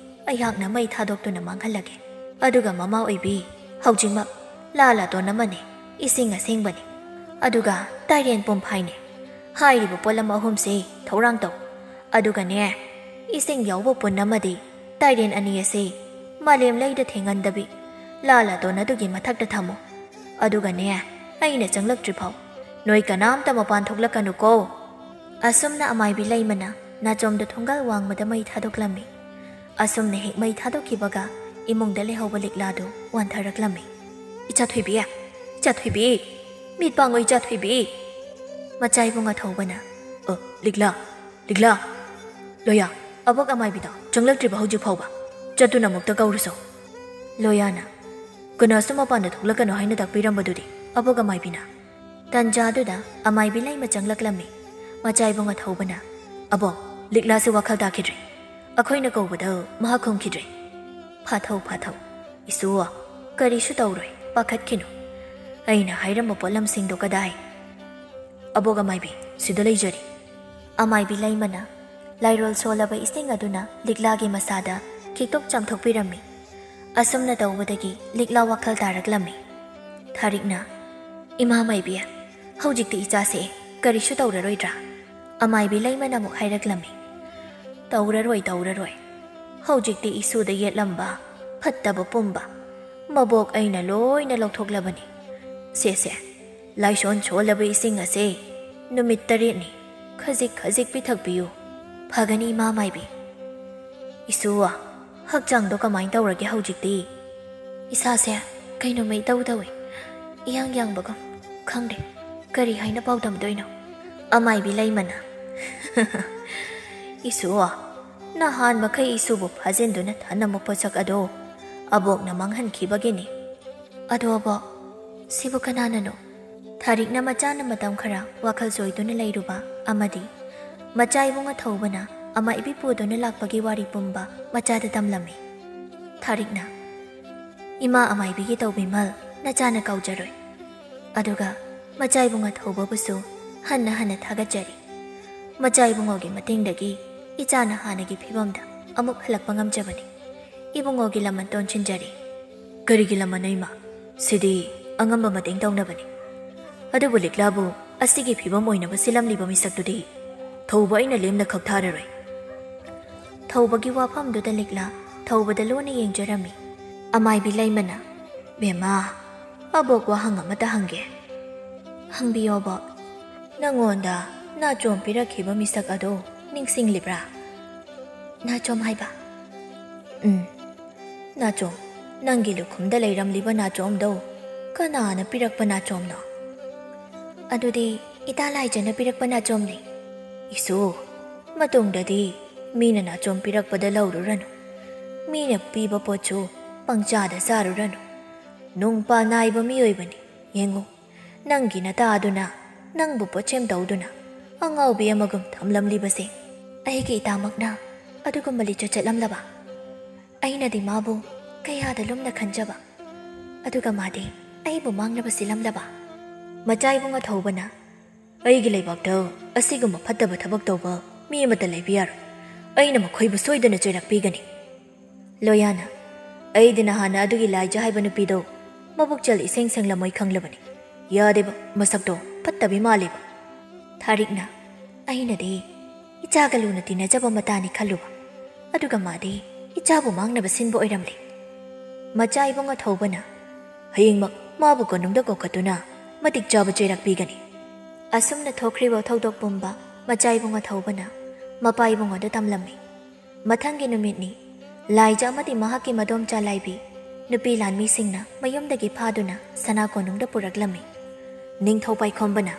ꯑꯩꯍꯥꯛꯅ ꯃꯩ ꯊꯥꯗꯣꯛꯇꯨꯅ ꯃꯥꯡꯍꯜꯂꯒꯦ꯫ ꯑꯗꯨꯒ ꯃꯃꯥ ꯑꯣꯏꯕꯤ, ꯍꯧꯖꯤꯛꯃꯛ ꯂꯥ ꯂꯥꯇꯣꯟ ꯑꯃꯅꯦ, ꯏꯁꯤꯡ ꯑꯁꯦꯡꯕꯅꯦ, ꯑꯗꯨꯒ ꯇꯥꯏꯔꯦꯟ ꯄꯨꯝꯐꯥꯏꯅꯦ꯫ ꯍꯥꯏꯔꯤꯕ ꯄꯣꯠꯂꯝ ꯑꯍꯨꯝꯁꯤ ꯊꯧꯔꯥꯡ ꯇꯧ꯫ ꯑꯗꯨꯒꯅꯦ, ꯏꯁꯤꯡ ꯌꯥꯎꯕ ꯄꯨꯟ ꯑꯃꯗꯤ ꯇꯥꯏꯔꯦꯟ ꯑꯅꯤ ꯑꯁꯤ ꯃꯥꯂꯦꯝ ꯂꯩꯗ ꯊꯦꯡꯍꯟꯗꯕꯤ ꯂꯥ ꯂꯥꯇꯣꯟ ꯑꯗꯨꯒꯤ ꯃꯊꯛꯇ ꯊꯝꯃꯨ꯫ ꯑꯗꯨꯒꯅꯦ, ꯑꯩꯅ ꯆꯪꯂꯛꯇ꯭ꯔꯤꯐꯥꯎ ꯅꯣꯏ ꯀꯅꯥꯝꯇ ꯃꯄꯥꯟ ꯊꯣꯛꯂꯛꯀꯅꯨꯀꯣ꯫" ꯑꯁꯨꯝꯅ ꯑꯃꯥꯏꯕꯤ ꯂꯩꯃꯅ ꯅꯥꯆꯣꯝꯗ ꯊꯣꯡꯒꯥꯜ ꯋꯥꯡꯃꯗ ꯃꯩ ꯊꯥꯗꯣꯛꯂꯝꯃꯤ꯫ ꯑꯁꯨꯝꯅ ꯍꯦꯛ ꯃꯩ ꯊꯥꯗꯣꯛꯈꯤꯕꯒ ꯏꯃꯨꯡꯗ ꯂꯩꯍꯧꯕ ꯂꯤꯛꯂꯥꯗꯨ ꯋꯥꯟꯊꯔꯛꯂꯝꯃꯤ꯫ "ꯏꯆꯥ ꯊꯣꯏꯕꯤ, ꯏꯆꯥ ꯊꯣꯏꯕꯤ, ꯃꯤꯠ ꯄꯥꯡꯉꯣ ꯏꯆꯥ ꯊꯣꯏꯕꯤ!" ꯃꯆꯥ ꯏꯕꯨꯡ ꯑꯊꯧꯕꯅ, "ꯑ, ꯂꯤꯛꯂꯥ, ꯂꯤꯛꯂꯥ, ꯂꯣꯌꯥ, ꯑꯕꯣꯛ ꯑꯃꯥꯏꯕꯤꯗꯣ ꯆꯪꯂꯛꯇ꯭ꯔꯤꯕ ꯍꯧꯖꯤꯛ ꯐꯥꯎꯕ? ꯆꯠꯇꯨꯅ ꯑꯃꯨꯛꯇ ꯀꯧꯔꯨꯁꯣ꯫" ꯂꯣꯌꯥꯅ, "ꯀꯅꯥꯁꯨ ꯃꯄꯥꯟꯗ ꯊꯣꯛꯂꯛꯀꯅꯣ ꯍꯥꯏꯅ ꯇꯥꯛꯄꯤꯔꯝꯕꯗꯨꯗꯤ ꯑꯕꯣꯛ ꯑꯃꯥꯏꯕꯤꯅ?" ꯇꯟꯖꯥꯗꯨꯗ ꯑꯃꯥꯏꯕꯤ ꯂꯩꯃ ꯆꯪꯂꯛꯂꯝꯃꯤ꯫ ꯃꯆꯥ ꯏꯕꯨꯡ ꯑꯊꯧꯕꯅ, "ꯑꯕꯣꯛ, ꯂꯤꯛꯂꯥꯁꯤ ꯋꯥꯈꯜ ꯇꯥꯈꯤꯗ꯭ꯔꯦ꯫ ꯑꯩꯈꯣꯏꯅ ꯀꯧꯕꯗ ꯃꯍꯥꯛ ꯈꯨꯝꯈꯤꯗ꯭ꯔꯦ꯫ "ꯐꯥꯊꯧ, ꯐꯥꯊꯧ, ꯏꯁꯨ, ꯀꯔꯤꯁꯨ ꯇꯧꯔꯣꯏ, ꯄꯥꯈꯠꯈꯤꯅꯨ꯫ ꯑꯩꯅ ꯍꯥꯏꯔꯝꯕ ꯄꯣꯠꯂꯝꯁꯤꯡꯗꯣ ꯀꯗꯥꯏ?" "ꯑꯕꯣꯛ ꯑꯃꯥꯏꯕꯤ, ꯁꯤꯗ ꯂꯩꯖꯔꯤ꯫" ꯑꯃꯥꯏꯕꯤ ꯂꯩꯃꯅ ꯂꯥꯏꯔꯣꯜ ꯁꯣꯜꯂꯕ ꯏꯁꯤꯡ ꯑꯗꯨꯅ ꯂꯤꯛꯂꯥꯒꯤ ꯃꯁꯥꯗ ꯈꯤꯛꯇꯣꯛ ꯆꯥꯝꯊꯣꯛꯄꯤꯔꯝꯃꯤ꯫ ꯑꯁꯨꯝꯅ ꯇꯧꯕꯗꯒꯤ ꯂꯤꯛꯂꯥ ꯋꯥꯈꯜ ꯇꯥꯔꯛꯂꯝꯃꯤ꯫ ꯊꯥꯔꯤꯛꯅ, "ꯏꯃꯥ ꯃꯥꯏꯕꯤ, ꯍꯧꯖꯤꯛꯇꯤ ꯏꯆꯥꯁꯦ ꯀꯔꯤꯁꯨ ꯇꯧꯔꯔꯣꯏꯗ꯭ꯔꯥ?" ꯑꯃꯥꯏꯕꯤ ꯂꯩꯃꯅ ꯑꯃꯨꯛ ꯍꯥꯏꯔꯛꯂꯝꯃꯤ꯫ "ꯇꯧꯔꯔꯣꯏ, ꯇꯧꯔꯔꯣꯏ꯫ ꯍꯧꯖꯤꯛꯇꯤ ꯏꯁꯨꯗ ꯌꯦꯠꯂꯝꯕ ꯐꯠꯇꯕ ꯄꯨꯝꯕ ꯃꯕꯣꯛ ꯑꯩꯅ ꯂꯣꯏꯅ ꯂꯧꯊꯣꯛꯂꯕꯅꯤ꯫ ꯁꯦ, ꯁꯦ, ꯂꯥꯏꯁꯣꯟ ꯁꯣꯜꯂꯕ ꯏꯁꯤꯡ ꯑꯁꯦ ꯅꯨꯃꯤꯠ ꯇꯔꯦꯠꯅꯤ ꯈꯖꯤꯛ ꯈꯖꯤꯛ ꯄꯤꯊꯛꯄꯤꯌꯨ꯫ ꯐꯒꯅꯤ, ꯏꯃꯥ ꯃꯥꯏꯕꯤ꯫" "ꯏꯁꯨ, ꯍꯛꯆꯥꯡꯗꯣ ꯀꯃꯥꯏꯅ ꯇꯧꯔꯒꯦ ꯍꯧꯖꯤꯛꯇꯤ?" "ꯏꯁꯥꯁꯦ ꯀꯩꯅꯣꯝꯃ ꯏꯇꯧ ꯇꯧꯏ꯫ ꯏꯌꯥꯡ ꯌꯥꯡꯕꯒꯨꯝ꯫ ꯈꯪꯗꯦ, ꯀꯔꯤ ꯍꯥꯏꯅ ꯄꯥꯎꯗꯝꯗꯣꯏꯅꯣ?" ꯑꯃꯥꯏꯕꯤ ꯂꯩꯃꯅ, "ꯏꯁꯨ, ꯅꯍꯥꯟ ꯃꯈꯩ ꯏꯁꯨꯕꯨ ꯐꯥꯖꯤꯟꯗꯨꯅ ꯊꯅꯝꯕ ꯄꯣꯠꯁꯛ ꯑꯗꯣ ꯑꯕꯣꯛꯅ ꯃꯥꯡꯍꯟꯈꯤꯕꯒꯤꯅꯤ꯫" "ꯑꯗꯣ ꯑꯕꯣꯛ, ꯁꯤꯕꯨ ꯀꯅꯥꯅꯅꯣ?" ꯊꯥꯔꯤꯛꯅ ꯃꯆꯥꯅ ꯃꯇꯝ ꯈꯔ ꯋꯥꯈꯜ ꯆꯣꯏꯗꯨꯅ ꯂꯩꯔꯨꯕ ꯑꯃꯗꯤ ꯃꯆꯥ ꯏꯕꯨꯡ ꯑꯊꯧꯕꯅ ꯑꯃꯥꯏꯕꯤ ꯄꯨꯗꯨꯅ ꯂꯥꯛꯄꯒꯤ ꯋꯥꯔꯤ ꯄꯨꯝꯕ ꯃꯆꯥꯗ ꯇꯝꯂꯝꯃꯤ꯫ ꯊꯥꯔꯤꯛꯅ, "ꯏꯃꯥ ꯑꯃꯥꯏꯕꯤꯒꯤ ꯇꯧꯕꯤꯃꯜ ꯅꯆꯥꯅ ꯀꯥꯎꯖꯔꯣꯏ꯫ ꯑꯗꯨꯒ ꯃꯆꯥ ꯏꯕꯨꯡ ꯑꯊꯧꯕꯕꯨꯁꯨ ꯍꯟꯅ ꯍꯟꯅ ꯊꯥꯒꯠꯆꯔꯤ꯫ ꯃꯆꯥ ꯏꯕꯨꯡꯉꯣꯒꯤ ꯃꯇꯦꯡꯗꯒꯤ ꯏꯆꯥꯅ ꯍꯥꯟꯅꯒꯤ ꯐꯤꯕꯝꯗ ꯑꯃꯨꯛ ꯍꯜꯂꯛꯄ ꯉꯝꯖꯕꯅꯤ꯫ ꯏꯕꯨꯡꯉꯣꯒꯤ ꯂꯃꯟ ꯇꯣꯟꯁꯤꯟꯖꯔꯤ꯫" "ꯀꯔꯤꯒꯤ ꯂꯃꯟꯅꯣ, ꯏꯃꯥ? ꯁꯤꯗꯤ ꯑꯉꯝꯕ ꯃꯇꯦꯡ ꯇꯧꯅꯕꯅꯤ꯫ ꯑꯗꯨꯕꯨ ꯂꯤꯛꯂꯥꯕꯨ ꯑꯁꯤꯒꯤ ꯐꯤꯕꯝ ꯑꯣꯏꯅꯕ ꯁꯤꯜꯂꯝꯂꯤꯕ ꯃꯤꯁꯛꯇꯨꯗꯤ ꯊꯧꯕ ꯑꯩꯅ ꯂꯦꯝꯅ ꯈꯛ ꯊꯥꯔꯔꯣꯏ꯫" ꯊꯧꯕꯒꯤ ꯋꯥꯐꯝꯗꯨꯗ ꯂꯤꯛꯂꯥ ꯊꯧꯕꯗ ꯂꯣꯟꯅ ꯌꯦꯡꯖꯔꯝꯃꯤ꯫ ꯑꯃꯥꯏꯕꯤ ꯂꯩꯃꯅ, "ꯕꯦꯝꯃ, ꯑꯕꯣꯛ ꯋꯥꯍꯪ ꯑꯃꯇ ꯍꯪꯒꯦ꯫" "ꯍꯪꯕꯤꯌꯣ, ꯑꯕꯣꯛ꯫" "ꯅꯉꯣꯟꯗ ꯅꯥꯆꯣꯝ ꯄꯤꯔꯛꯈꯤꯕ ꯃꯤꯁꯛ ꯑꯗꯣ ꯅꯤꯡꯁꯤꯡꯂꯤꯕ꯭ꯔꯥ?" "ꯅꯥꯆꯣꯝ ꯍꯥꯏꯕ?" "ꯎꯝ, ꯅꯥꯆꯣꯝ, ꯅꯪꯒꯤ ꯂꯨꯈꯨꯝꯗ ꯂꯩꯔꯝꯂꯤꯕ ꯅꯥꯆꯣꯝꯗꯣ ꯀꯅꯥꯅ ꯄꯤꯔꯛꯄ ꯅꯥꯆꯣꯝꯅꯣ?" "ꯑꯗꯨꯗꯤ ꯏꯇꯥ ꯂꯥꯏꯖꯅ ꯄꯤꯔꯛꯄ ꯅꯥꯆꯣꯝꯅꯤ꯫" "ꯏꯁꯨ, ꯃꯇꯨꯡꯗꯗꯤ ꯃꯤꯅ ꯅꯥꯆꯣꯝ ꯄꯤꯔꯛꯄꯗ ꯂꯧꯔꯨꯔꯅꯨ꯫ ꯃꯤꯅ ꯄꯤꯕ ꯄꯣꯠꯁꯨ ꯄꯪꯆꯥꯗ ꯆꯥꯔꯨꯔꯅꯨ꯫ ꯅꯨꯡꯄꯥ ꯅꯥꯏꯕ ꯃꯤꯑꯣꯏꯕꯅꯤ꯫ ꯌꯦꯡꯉꯨ, ꯅꯪꯒꯤ ꯅꯇꯥ ꯑꯗꯨꯅ ꯅꯪꯕꯨ ꯄꯣꯠꯁꯦꯝ ꯇꯧꯗꯨꯅ ꯑꯉꯥꯎꯕꯤ ꯑꯃꯒꯨꯝ ꯊꯝꯂꯝꯂꯤꯕꯁꯦ꯫ ꯑꯩꯒꯤ ꯏꯇꯥꯃꯛꯅ ꯑꯗꯨꯒꯨꯝꯕ ꯂꯤꯆꯠ ꯆꯠꯂꯝꯂꯕ? ꯑꯩꯅꯗꯤ ꯃꯥꯕꯨ ꯀꯌꯥꯗ ꯂꯨꯝꯅ ꯈꯟꯖꯕ, ꯑꯗꯨꯒ ꯃꯥꯗꯤ ꯑꯩꯕꯨ ꯃꯥꯡꯅꯕ ꯁꯤꯜꯂꯝꯂꯕ? ꯃꯆꯥ ꯏꯕꯨꯡ ꯑꯊꯧꯕꯅ, "ꯑꯩꯒꯤ ꯂꯩꯕꯥꯛꯇ ꯑꯁꯤꯒꯨꯝꯕ ꯐꯠꯇꯕ ꯊꯕꯛ ꯇꯧꯕ ꯃꯤ ꯑꯃꯠꯇ ꯂꯩꯕ ꯌꯥꯔꯣꯏ꯫ ꯑꯩꯅ ꯃꯈꯣꯏꯕꯨ ꯁꯣꯏꯗꯅ ꯆꯩꯔꯛꯄꯤꯒꯅꯤ꯫" ꯂꯣꯌꯥꯅ, "ꯑꯩꯗꯤ ꯅꯍꯥꯟꯅ ꯑꯗꯨꯒꯤ ꯂꯥꯏꯖ ꯍꯥꯏꯕ ꯅꯨꯄꯤꯗꯣ ꯃꯕꯨꯛꯆꯦꯜ ꯏꯁꯦꯡ ꯁꯦꯡꯂꯝꯃꯣꯏ ꯈꯪꯂꯕꯅꯤ꯫ ꯌꯥꯗꯦꯕ, ꯃꯁꯛꯇꯣ ꯐꯠꯇꯕꯤ ꯃꯥꯜꯂꯦꯕ꯫" ꯊꯥꯔꯤꯛꯅ, "ꯑꯩꯅꯗꯤ ꯏꯆꯥꯒ ꯂꯨꯅ ꯇꯤꯟꯅꯖꯕ ꯃꯇꯥꯅꯤ ꯈꯜꯂꯨꯕ, ꯑꯗꯨꯒ ꯃꯥꯗꯤ ꯏꯆꯥꯕꯨ ꯃꯥꯡꯅꯕ ꯁꯤꯟꯕ ꯑꯣꯏꯔꯝꯂꯦ꯫" ꯃꯆꯥ ꯏꯕꯨꯡ ꯑꯊꯧꯕꯅ, "ꯍꯌꯦꯡꯃꯛ ꯃꯥꯕꯨ ꯀꯣꯅꯨꯡꯗ ꯀꯧꯈꯠꯇꯨꯅ ꯃꯇꯤꯛ ꯆꯥꯕ ꯆꯩꯔꯥꯛ ꯄꯤꯒꯅꯤ꯫" ꯑꯁꯨꯝꯅ ꯊꯣꯛꯈ꯭ꯔꯤꯕ ꯊꯧꯗꯣꯛ ꯄꯨꯝꯕ ꯃꯆꯥ ꯏꯕꯨꯡ ꯑꯊꯧꯕꯅ ꯃꯄꯥ ꯏꯕꯨꯡꯉꯣꯗ ꯇꯝꯂꯝꯃꯤ꯫ ꯃꯊꯪꯒꯤ ꯅꯨꯃꯤꯠꯅꯤ꯫ ꯂꯥꯏꯖ ꯑꯃꯗꯤ ꯃꯍꯥꯛꯀꯤ ꯃꯗꯣꯝꯆꯥ ꯂꯥꯏꯕꯤ, ꯅꯨꯄꯤ ꯂꯥꯟꯃꯤꯁꯤꯡꯅ ꯃꯌꯨꯝꯗꯒꯤ ꯐꯥꯗꯨꯅ ꯁꯅꯥ ꯀꯣꯅꯨꯡꯗ ꯄꯨꯔꯛꯂꯝꯃꯤ꯫ ꯅꯤꯡꯊꯧ ꯄꯥꯏꯈꯣꯝꯕꯅ,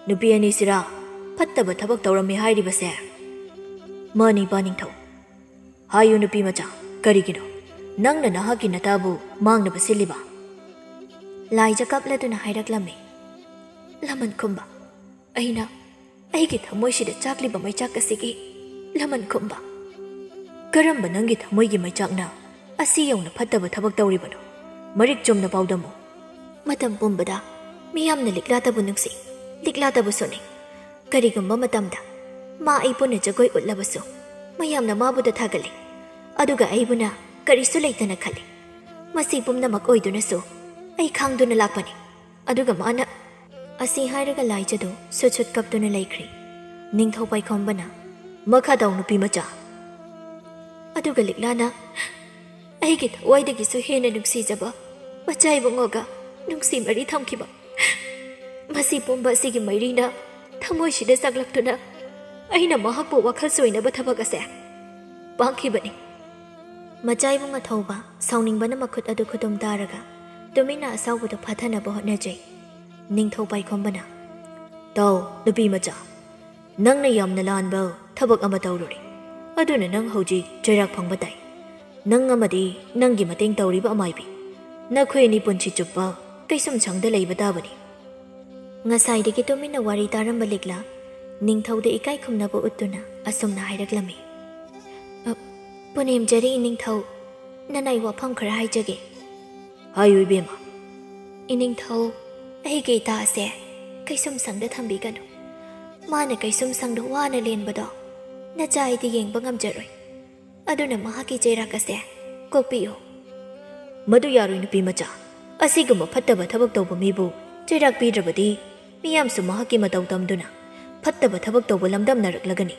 "ꯅꯨꯄꯤ ꯑꯅꯤꯁꯤꯔꯥ ꯐꯠꯇꯕ ꯊꯕꯛ ꯇꯧꯔꯝꯃꯤ ꯍꯥꯏꯔꯤꯕꯁꯦ?" "ꯃꯥꯅꯤ, ꯏꯄꯥ ꯅꯤꯡꯊꯧ꯫" "ꯍꯥꯏꯌꯨ, ꯅꯨꯄꯤ ꯃꯆꯥ, ꯀꯔꯤꯒꯤꯅꯣ ꯅꯪꯅ ꯅꯍꯥꯛꯀꯤ ꯅꯇꯥꯕꯨ ꯃꯥꯡꯅꯕ ꯁꯤꯜꯂꯤꯕ?" ꯂꯥꯏꯖ ꯀꯞꯂꯗꯨꯅ ꯍꯥꯏꯔꯛꯂꯝꯃꯤ, "ꯂꯃꯟ ꯈꯨꯝꯕ, ꯑꯩꯅ ꯑꯩꯒꯤ ꯊꯃꯣꯏꯁꯤꯗ ꯆꯥꯛꯂꯤꯕ ꯃꯩꯆꯥꯛ ꯑꯁꯤꯒꯤ ꯂꯃꯟ ꯈꯨꯝꯕ꯫" "ꯀꯔꯝꯕ ꯅꯪꯒꯤ ꯊꯃꯣꯏꯒꯤ ꯃꯩꯆꯥꯛꯅ ꯑꯁꯤ ꯌꯧꯅ ꯐꯠꯇꯕ ꯊꯕꯛ ꯇꯧꯔꯤꯕꯅꯣ? ꯃꯔꯤꯛ ꯆꯨꯝꯅ ꯄꯥꯎꯗꯝꯃꯨ꯫" "ꯃꯇꯝ ꯄꯨꯝꯕꯗ ꯃꯤꯌꯥꯝꯅ ꯂꯤꯛꯂꯥꯇꯕꯨ ꯅꯨꯡꯁꯤ, ꯂꯤꯛꯂꯥꯇꯕꯨ ꯁꯣꯟꯅꯩ꯫ ꯀꯔꯤꯒꯨꯝꯕ ꯃꯇꯝꯗ ꯃꯥ ꯑꯩ ꯄꯨꯟꯅ ꯖꯒꯣꯏ ꯎꯠꯂꯕꯁꯨ, ꯃꯌꯥꯝꯅ ꯃꯥꯕꯨꯗ ꯊꯥꯒꯠꯂꯤ, ꯑꯗꯨꯒ ꯑꯩꯕꯨꯅ ꯀꯔꯤꯁꯨ ꯂꯩꯇꯅ ꯈꯜꯂꯤ꯫ ꯃꯁꯤ ꯄꯨꯝꯅꯃꯛ ꯑꯣꯏꯗꯨꯅꯁꯨ ꯑꯩ ꯈꯥꯡꯗꯨꯅ ꯂꯥꯛꯄꯅꯤ꯫ ꯑꯗꯨꯒ ꯃꯥꯅ" ꯑꯁꯤ ꯍꯥꯏꯔꯒ ꯂꯥꯏꯖꯗꯨ ꯁꯨꯠ ꯁꯨꯠ ꯀꯞꯇꯨꯅ ꯂꯩꯈ꯭ꯔꯦ꯫ ꯅꯤꯡꯊꯧ ꯄꯥꯏꯈꯣꯝꯕꯅ, "ꯃꯈꯥ ꯇꯥꯎ, ꯅꯨꯄꯤ ꯃꯆꯥ꯫" ꯑꯗꯨꯒ ꯂꯤꯛꯂꯥꯅ ꯑꯩꯒꯤ ꯊꯋꯥꯏꯗꯒꯤꯁꯨ ꯍꯦꯟꯅ ꯅꯨꯡꯁꯤꯖꯕ ꯃꯆꯥ ꯏꯕꯨꯡꯉꯣꯒ ꯅꯨꯡꯁꯤ ꯃꯔꯤ ꯊꯝꯈꯤꯕ꯫ ꯃꯁꯤ ꯄꯨꯝꯕ ꯑꯁꯤꯒꯤ ꯃꯩꯔꯤꯅ ꯊꯃꯣꯏꯁꯤꯗ ꯆꯥꯛꯂꯛꯇꯨꯅ ꯑꯩꯅ ꯃꯍꯥꯛꯄꯨ ꯋꯥꯈꯜ ꯆꯣꯏꯅꯕ ꯊꯕꯛ ꯑꯁꯦ ꯄꯥꯡꯈꯤꯕꯅꯤ꯫ ꯃꯆꯥ ꯏꯕꯨꯡ ꯑꯊꯧꯕ ꯁꯥꯎꯅꯤꯡꯕꯅ ꯃꯈꯨꯠ ꯑꯗꯨ ꯈꯨꯗꯨꯝ ꯇꯥꯔꯒ ꯇꯨꯃꯤꯟꯅ ꯑꯁꯥꯎꯕꯗꯨ ꯐꯥꯊꯅꯕ ꯍꯣꯠꯅꯖꯩ꯫ ꯅꯤꯡꯊꯧ ꯄꯥꯏꯈꯣꯝꯕꯅ, "ꯇꯥꯎ, ꯅꯨꯄꯤ ꯃꯆꯥ, ꯅꯪꯅ ꯌꯥꯝꯅ ꯂꯥꯟꯕ ꯊꯕꯛ ꯑꯃ ꯇꯧꯔꯨꯔꯦ꯫ ꯑꯗꯨꯅ ꯅꯪ ꯍꯧꯖꯤꯛ ꯆꯩꯔꯥꯛ ꯐꯪꯕ ꯇꯥꯏ꯫ ꯅꯪ ꯑꯃꯗꯤ ꯅꯪꯒꯤ ꯃꯇꯦꯡ ꯇꯧꯔꯤꯕ ꯑꯃꯥꯏꯕꯤ, ꯅꯈꯣꯏ ꯑꯅꯤ ꯄꯨꯟꯁꯤ ꯆꯨꯞꯄ ꯀꯩꯁꯨꯝꯁꯪꯗ ꯂꯩꯕ ꯇꯥꯕꯅꯤ꯫" ꯉꯁꯥꯏꯗꯒꯤ ꯇꯨꯃꯤꯟꯅ ꯋꯥꯔꯤ ꯇꯥꯔꯝꯕ ꯂꯤꯛꯂꯥ ꯅꯤꯡꯊꯧꯗ ꯏꯀꯥꯏ ꯈꯨꯝꯅꯕ ꯎꯠꯇꯨꯅ ꯑꯁꯨꯝꯅ ꯍꯥꯏꯔꯛꯂꯝꯃꯤ, ꯄꯨꯅꯦꯝꯖꯔꯤ ꯏꯅꯤꯡꯊꯧ, ꯅꯅꯥꯏ ꯋꯥꯐꯝ ꯈꯔ ꯍꯥꯏꯖꯒꯦ꯫ ꯍꯥꯏꯌꯨ ꯏꯕꯦꯝꯃ꯫ ꯏꯅꯤꯡꯊꯧ, ꯑꯩꯒꯤ ꯏꯇꯥ ꯑꯁꯦ ꯀꯩꯁꯨꯝ ꯁꯪꯗ ꯊꯝꯕꯤꯒꯅꯨ꯫ ꯃꯥꯅ ꯀꯩꯁꯨꯝ ꯁꯪꯗ ꯋꯥꯅ ꯂꯦꯟꯕꯗꯣ ꯅꯆꯥ ꯑꯩꯗꯤ ꯌꯦꯡꯕ ꯉꯝꯖꯔꯣꯏ꯫ ꯑꯗꯨꯅ ꯃꯍꯥꯛꯀꯤ ꯆꯩꯔꯥꯛ ꯑꯁꯦ ꯀꯣꯛꯄꯤꯌꯨ꯫ ꯃꯗꯨ ꯌꯥꯔꯣꯏ ꯅꯨꯄꯤ ꯃꯆꯥ꯫ ꯑꯁꯤꯒꯨꯝꯕ ꯐꯠꯇꯕ ꯊꯕꯛ ꯇꯧꯕ ꯃꯤꯕꯨ ꯆꯩꯔꯥꯛ ꯄꯤꯗ꯭ꯔꯕꯗꯤ ꯃꯤꯌꯥꯝꯁꯨ ꯃꯍꯥꯛꯀꯤ ꯃꯇꯧ ꯇꯝꯗꯨꯅ ꯐꯠꯇꯕ ꯊꯕꯛ ꯇꯧꯕ ꯂꯝꯗꯝꯅꯔꯛꯂꯒꯅꯤ꯫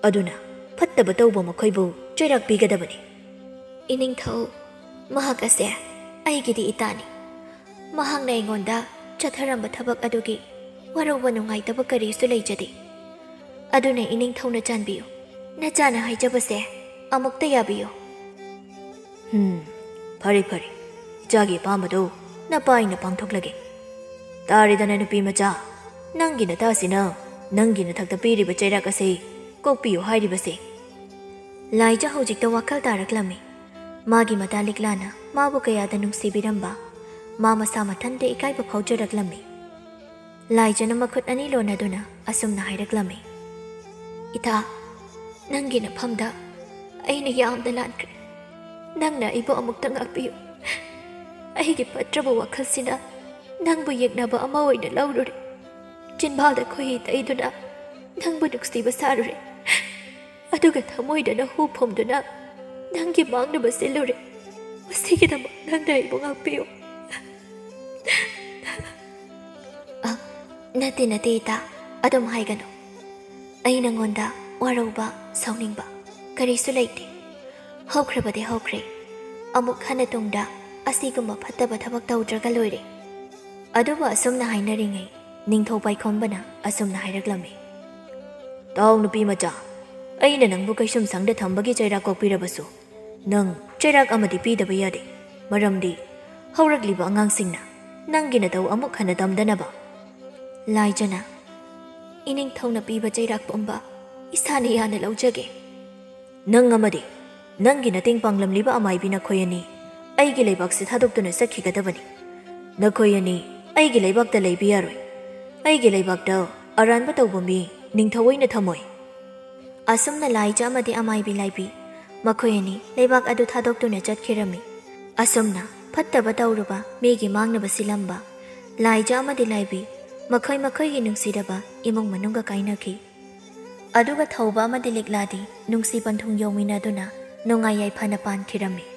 ꯑꯗꯨꯅ ꯐꯠꯇꯕ ꯇꯧꯕ ꯃꯈꯣꯏꯕꯨ ꯆꯩꯔꯥꯛ ꯄꯤꯒꯗꯕꯅꯤ꯫ ꯏꯅꯤꯡꯊꯧ, ꯃꯍꯥꯛ ꯑꯁꯦ ꯑꯩꯒꯤꯗꯤ ꯏꯇꯥꯅꯤ꯫ ꯃꯍꯥꯛꯅ ꯑꯩꯉꯣꯟꯗ ꯆꯠꯊꯔꯝꯕ ꯊꯕꯛ ꯑꯗꯨꯒꯤ ꯋꯥꯔꯧꯕ ꯅꯨꯡꯉꯥꯏꯇꯕ ꯀꯔꯤꯁꯨ ꯂꯩꯖꯗꯦ꯫ ꯑꯗꯨꯅ ꯏꯅꯤꯡꯊꯧꯅ ꯆꯥꯟꯕꯤꯌꯨ, ꯅꯆꯥꯅ ꯍꯥꯏꯖꯕꯁꯦ ꯑꯃꯨꯛꯇ ꯌꯥꯕꯤꯌꯨ꯫ ꯍꯝ, ꯐꯔꯦ ꯐꯔꯦ, ꯏꯆꯥꯒꯤ ꯑꯄꯥꯝꯕꯗꯣ ꯅꯄꯥ ꯑꯩꯅ ꯄꯥꯡꯊꯣꯛꯂꯒꯦ꯫ ꯇꯥꯔꯦꯗꯅ ꯅꯨꯄꯤ ꯃꯆꯥ, ꯅꯪꯒꯤ ꯅꯇꯥꯁꯤꯅ ꯅꯪꯒꯤ ꯅꯊꯛꯇ ꯄꯤꯔꯤꯕ ꯆꯩꯔꯥꯛ ꯑꯁꯤ ꯀꯣꯛꯄꯤꯌꯨ ꯍꯥꯏꯔꯤꯕꯁꯦ꯫ ꯂꯥꯏꯖ ꯍꯧꯖꯤꯛꯇ ꯋꯥꯈꯜ ꯇꯥꯔꯛꯂꯝꯃꯤ꯫ ꯃꯥꯒꯤ ꯃꯇꯥ ꯂꯤꯛꯂꯥꯅ ꯃꯥꯕꯨ ꯀꯌꯥꯗ ꯅꯨꯡꯁꯤꯕꯤꯔꯝꯕ, ꯃꯥ ꯃꯁꯥ ꯃꯊꯟꯇ ꯏꯀꯥꯏꯕ ꯐꯥꯎꯖꯔꯛꯂꯝꯃꯤ꯫ ꯂꯥꯏꯖꯅ ꯃꯈꯨꯠ ꯑꯅꯤ ꯂꯣꯟꯅꯗꯨꯅ ꯑꯁꯨꯝꯅ ꯍꯥꯏꯔꯛꯂꯝꯃꯤ, "ꯏꯇꯥ, ꯅꯪꯒꯤ ꯅꯐꯝꯗ ꯑꯩꯅ ꯌꯥꯝꯅ ꯂꯥꯟꯈ꯭ꯔꯦ꯫ ꯅꯪꯅ ꯑꯩꯕꯨ ꯑꯃꯨꯛꯇ ꯉꯥꯛꯄꯤꯌꯨ꯫ ꯑꯩꯒꯤ ꯐꯠꯇ꯭ꯔꯕ ꯋꯥꯈꯜꯁꯤꯅ ꯅꯪꯕꯨ ꯌꯦꯛꯅꯕ ꯑꯃ ꯑꯣꯏꯅ ꯂꯧꯔꯨꯔꯦ꯫ ꯆꯤꯟꯕꯥꯜꯗ ꯈꯣꯏꯍꯤ ꯇꯩꯗꯨꯅ ꯅꯪꯕꯨ ꯅꯨꯡꯁꯤꯕ ꯁꯥꯔꯨꯔꯦ꯫ ꯑꯗꯨꯒ ꯊꯃꯣꯏꯗꯅ ꯍꯨ ꯐꯨꯝꯗꯨꯅ ꯅꯪꯒꯤ ꯃꯥꯡꯅꯕ ꯁꯤꯜꯂꯨꯔꯦ꯫ ꯃꯁꯤꯒꯤꯗꯃꯛ ꯅꯪꯅ ꯑꯩꯕꯨ ꯉꯥꯛꯄꯤꯌꯨ꯫" "ꯑ, ꯅꯠꯇꯦ, ꯅꯠꯇꯦ, ꯏꯇꯥ, ꯑꯗꯨꯝ ꯍꯥꯏꯒꯅꯨ꯫ ꯑꯩ ꯅꯉꯣꯟꯗ ꯋꯥꯔꯧꯕ, ꯁꯥꯎꯅꯤꯡꯕ ꯀꯔꯤꯁꯨ ꯂꯩꯇꯦ꯫ ꯍꯧꯈ꯭ꯔꯕꯗꯤ ꯍꯧꯈ꯭ꯔꯦ꯫ ꯑꯃꯨꯛ ꯍꯟꯅ ꯇꯨꯡꯗ ꯑꯁꯤꯒꯨꯝꯕ ꯐꯠꯇꯕ ꯊꯕꯛ ꯇꯧꯗ꯭ꯔꯒ ꯂꯣꯏꯔꯦ꯫" ꯑꯗꯨꯕꯨ ꯑꯁꯨꯝꯅ ꯍꯥꯏꯅꯔꯤꯉꯩ, ꯅꯤꯡꯊꯧ ꯄꯥꯏꯈꯣꯝꯕꯅ ꯑꯁꯨꯝꯅ ꯍꯥꯏꯔꯛꯂꯝꯃꯤ, "ꯇꯥꯎ ꯅꯨꯄꯤ ꯃꯆꯥ, ꯑꯩꯅ ꯅꯪꯕꯨ ꯀꯩꯁꯨꯝ ꯁꯪꯗ ꯊꯝꯕꯒꯤ ꯆꯩꯔꯥꯛ ꯀꯣꯛꯄꯤꯔꯕꯁꯨ, ꯅꯪ ꯆꯩꯔꯥꯛ ꯑꯃꯗꯤ ꯄꯤꯗꯕ ꯌꯥꯗꯦ꯫ ꯃꯔꯝꯗꯤ ꯍꯧꯔꯛꯂꯤꯕ ꯑꯉꯥꯡꯁꯤꯡꯅ ꯅꯪꯒꯤ ꯅꯇꯧ ꯑꯃꯨꯛ ꯍꯟꯅ ꯇꯝꯗꯅꯕ꯫" ꯂꯥꯏꯖꯅ, "ꯏꯅꯤꯡꯊꯧꯅ ꯄꯤꯕ ꯆꯩꯔꯥꯛ ꯄꯨꯝꯕ ꯏꯁꯥꯅ ꯌꯥꯅ ꯂꯧꯖꯒꯦ꯫" "ꯅꯪ ꯑꯃꯗꯤ ꯅꯪꯒꯤ ꯃꯇꯦꯡ ꯄꯥꯡꯂꯝꯂꯤꯕ ꯑꯃꯥꯏꯕꯤ ꯅꯈꯣꯏ ꯑꯅꯤ ꯑꯩꯒꯤ ꯂꯩꯕꯥꯛꯁꯤ ꯊꯥꯗꯣꯛꯇꯨꯅ ꯆꯠꯈꯤꯒꯗꯕꯅꯤ꯫ ꯅꯈꯣꯏ ꯑꯅꯤ ꯑꯩꯒꯤ ꯂꯩꯕꯥꯛꯇ ꯂꯩꯕ ꯌꯥꯔꯣꯏ꯫ ꯑꯩꯒꯤ ꯂꯩꯕꯥꯛꯇ ꯑꯔꯥꯟꯕ ꯇꯧꯕ ꯃꯤ ꯅꯤꯡꯊꯧ ꯑꯣꯏꯅ ꯊꯝꯃꯣꯏ꯫" ꯑꯁꯨꯝꯅ ꯂꯥꯏꯖ ꯑꯃꯗꯤ ꯑꯃꯥꯏꯕꯤ ꯂꯥꯏꯕꯤ ꯃꯈꯣꯏ ꯑꯅꯤ ꯂꯩꯕꯥꯛ ꯑꯗꯨ ꯊꯥꯗꯣꯛꯇꯨꯅ ꯆꯠꯈꯤꯔꯝꯃꯤ꯫ ꯑꯁꯨꯝꯅ ꯐꯠꯇꯕ ꯇꯧꯔꯨꯕ ꯃꯤꯒꯤ ꯃꯥꯡꯅꯕ ꯁꯤꯜꯂꯝꯕ ꯂꯥꯏꯖ ꯑꯃꯗꯤ ꯂꯥꯏꯕꯤ ꯃꯈꯣꯏ ꯃꯈꯣꯏꯒꯤ ꯅꯨꯡꯁꯤꯔꯕ ꯏꯃꯨꯡ ꯃꯅꯨꯡꯒ ꯀꯥꯏꯅꯈꯤ꯫ ꯑꯗꯨꯒ ꯊꯧꯕ ꯑꯃꯗꯤ ꯂꯤꯛꯂꯥꯗꯤ ꯅꯨꯡꯁꯤ ꯄꯟꯊꯨꯡ ꯌꯧꯃꯤꯟꯅꯗꯨꯅ ꯅꯨꯡꯉꯥꯏ ꯌꯥꯏꯐꯅ ꯄꯥꯟꯈꯤꯔꯝꯃꯤ꯫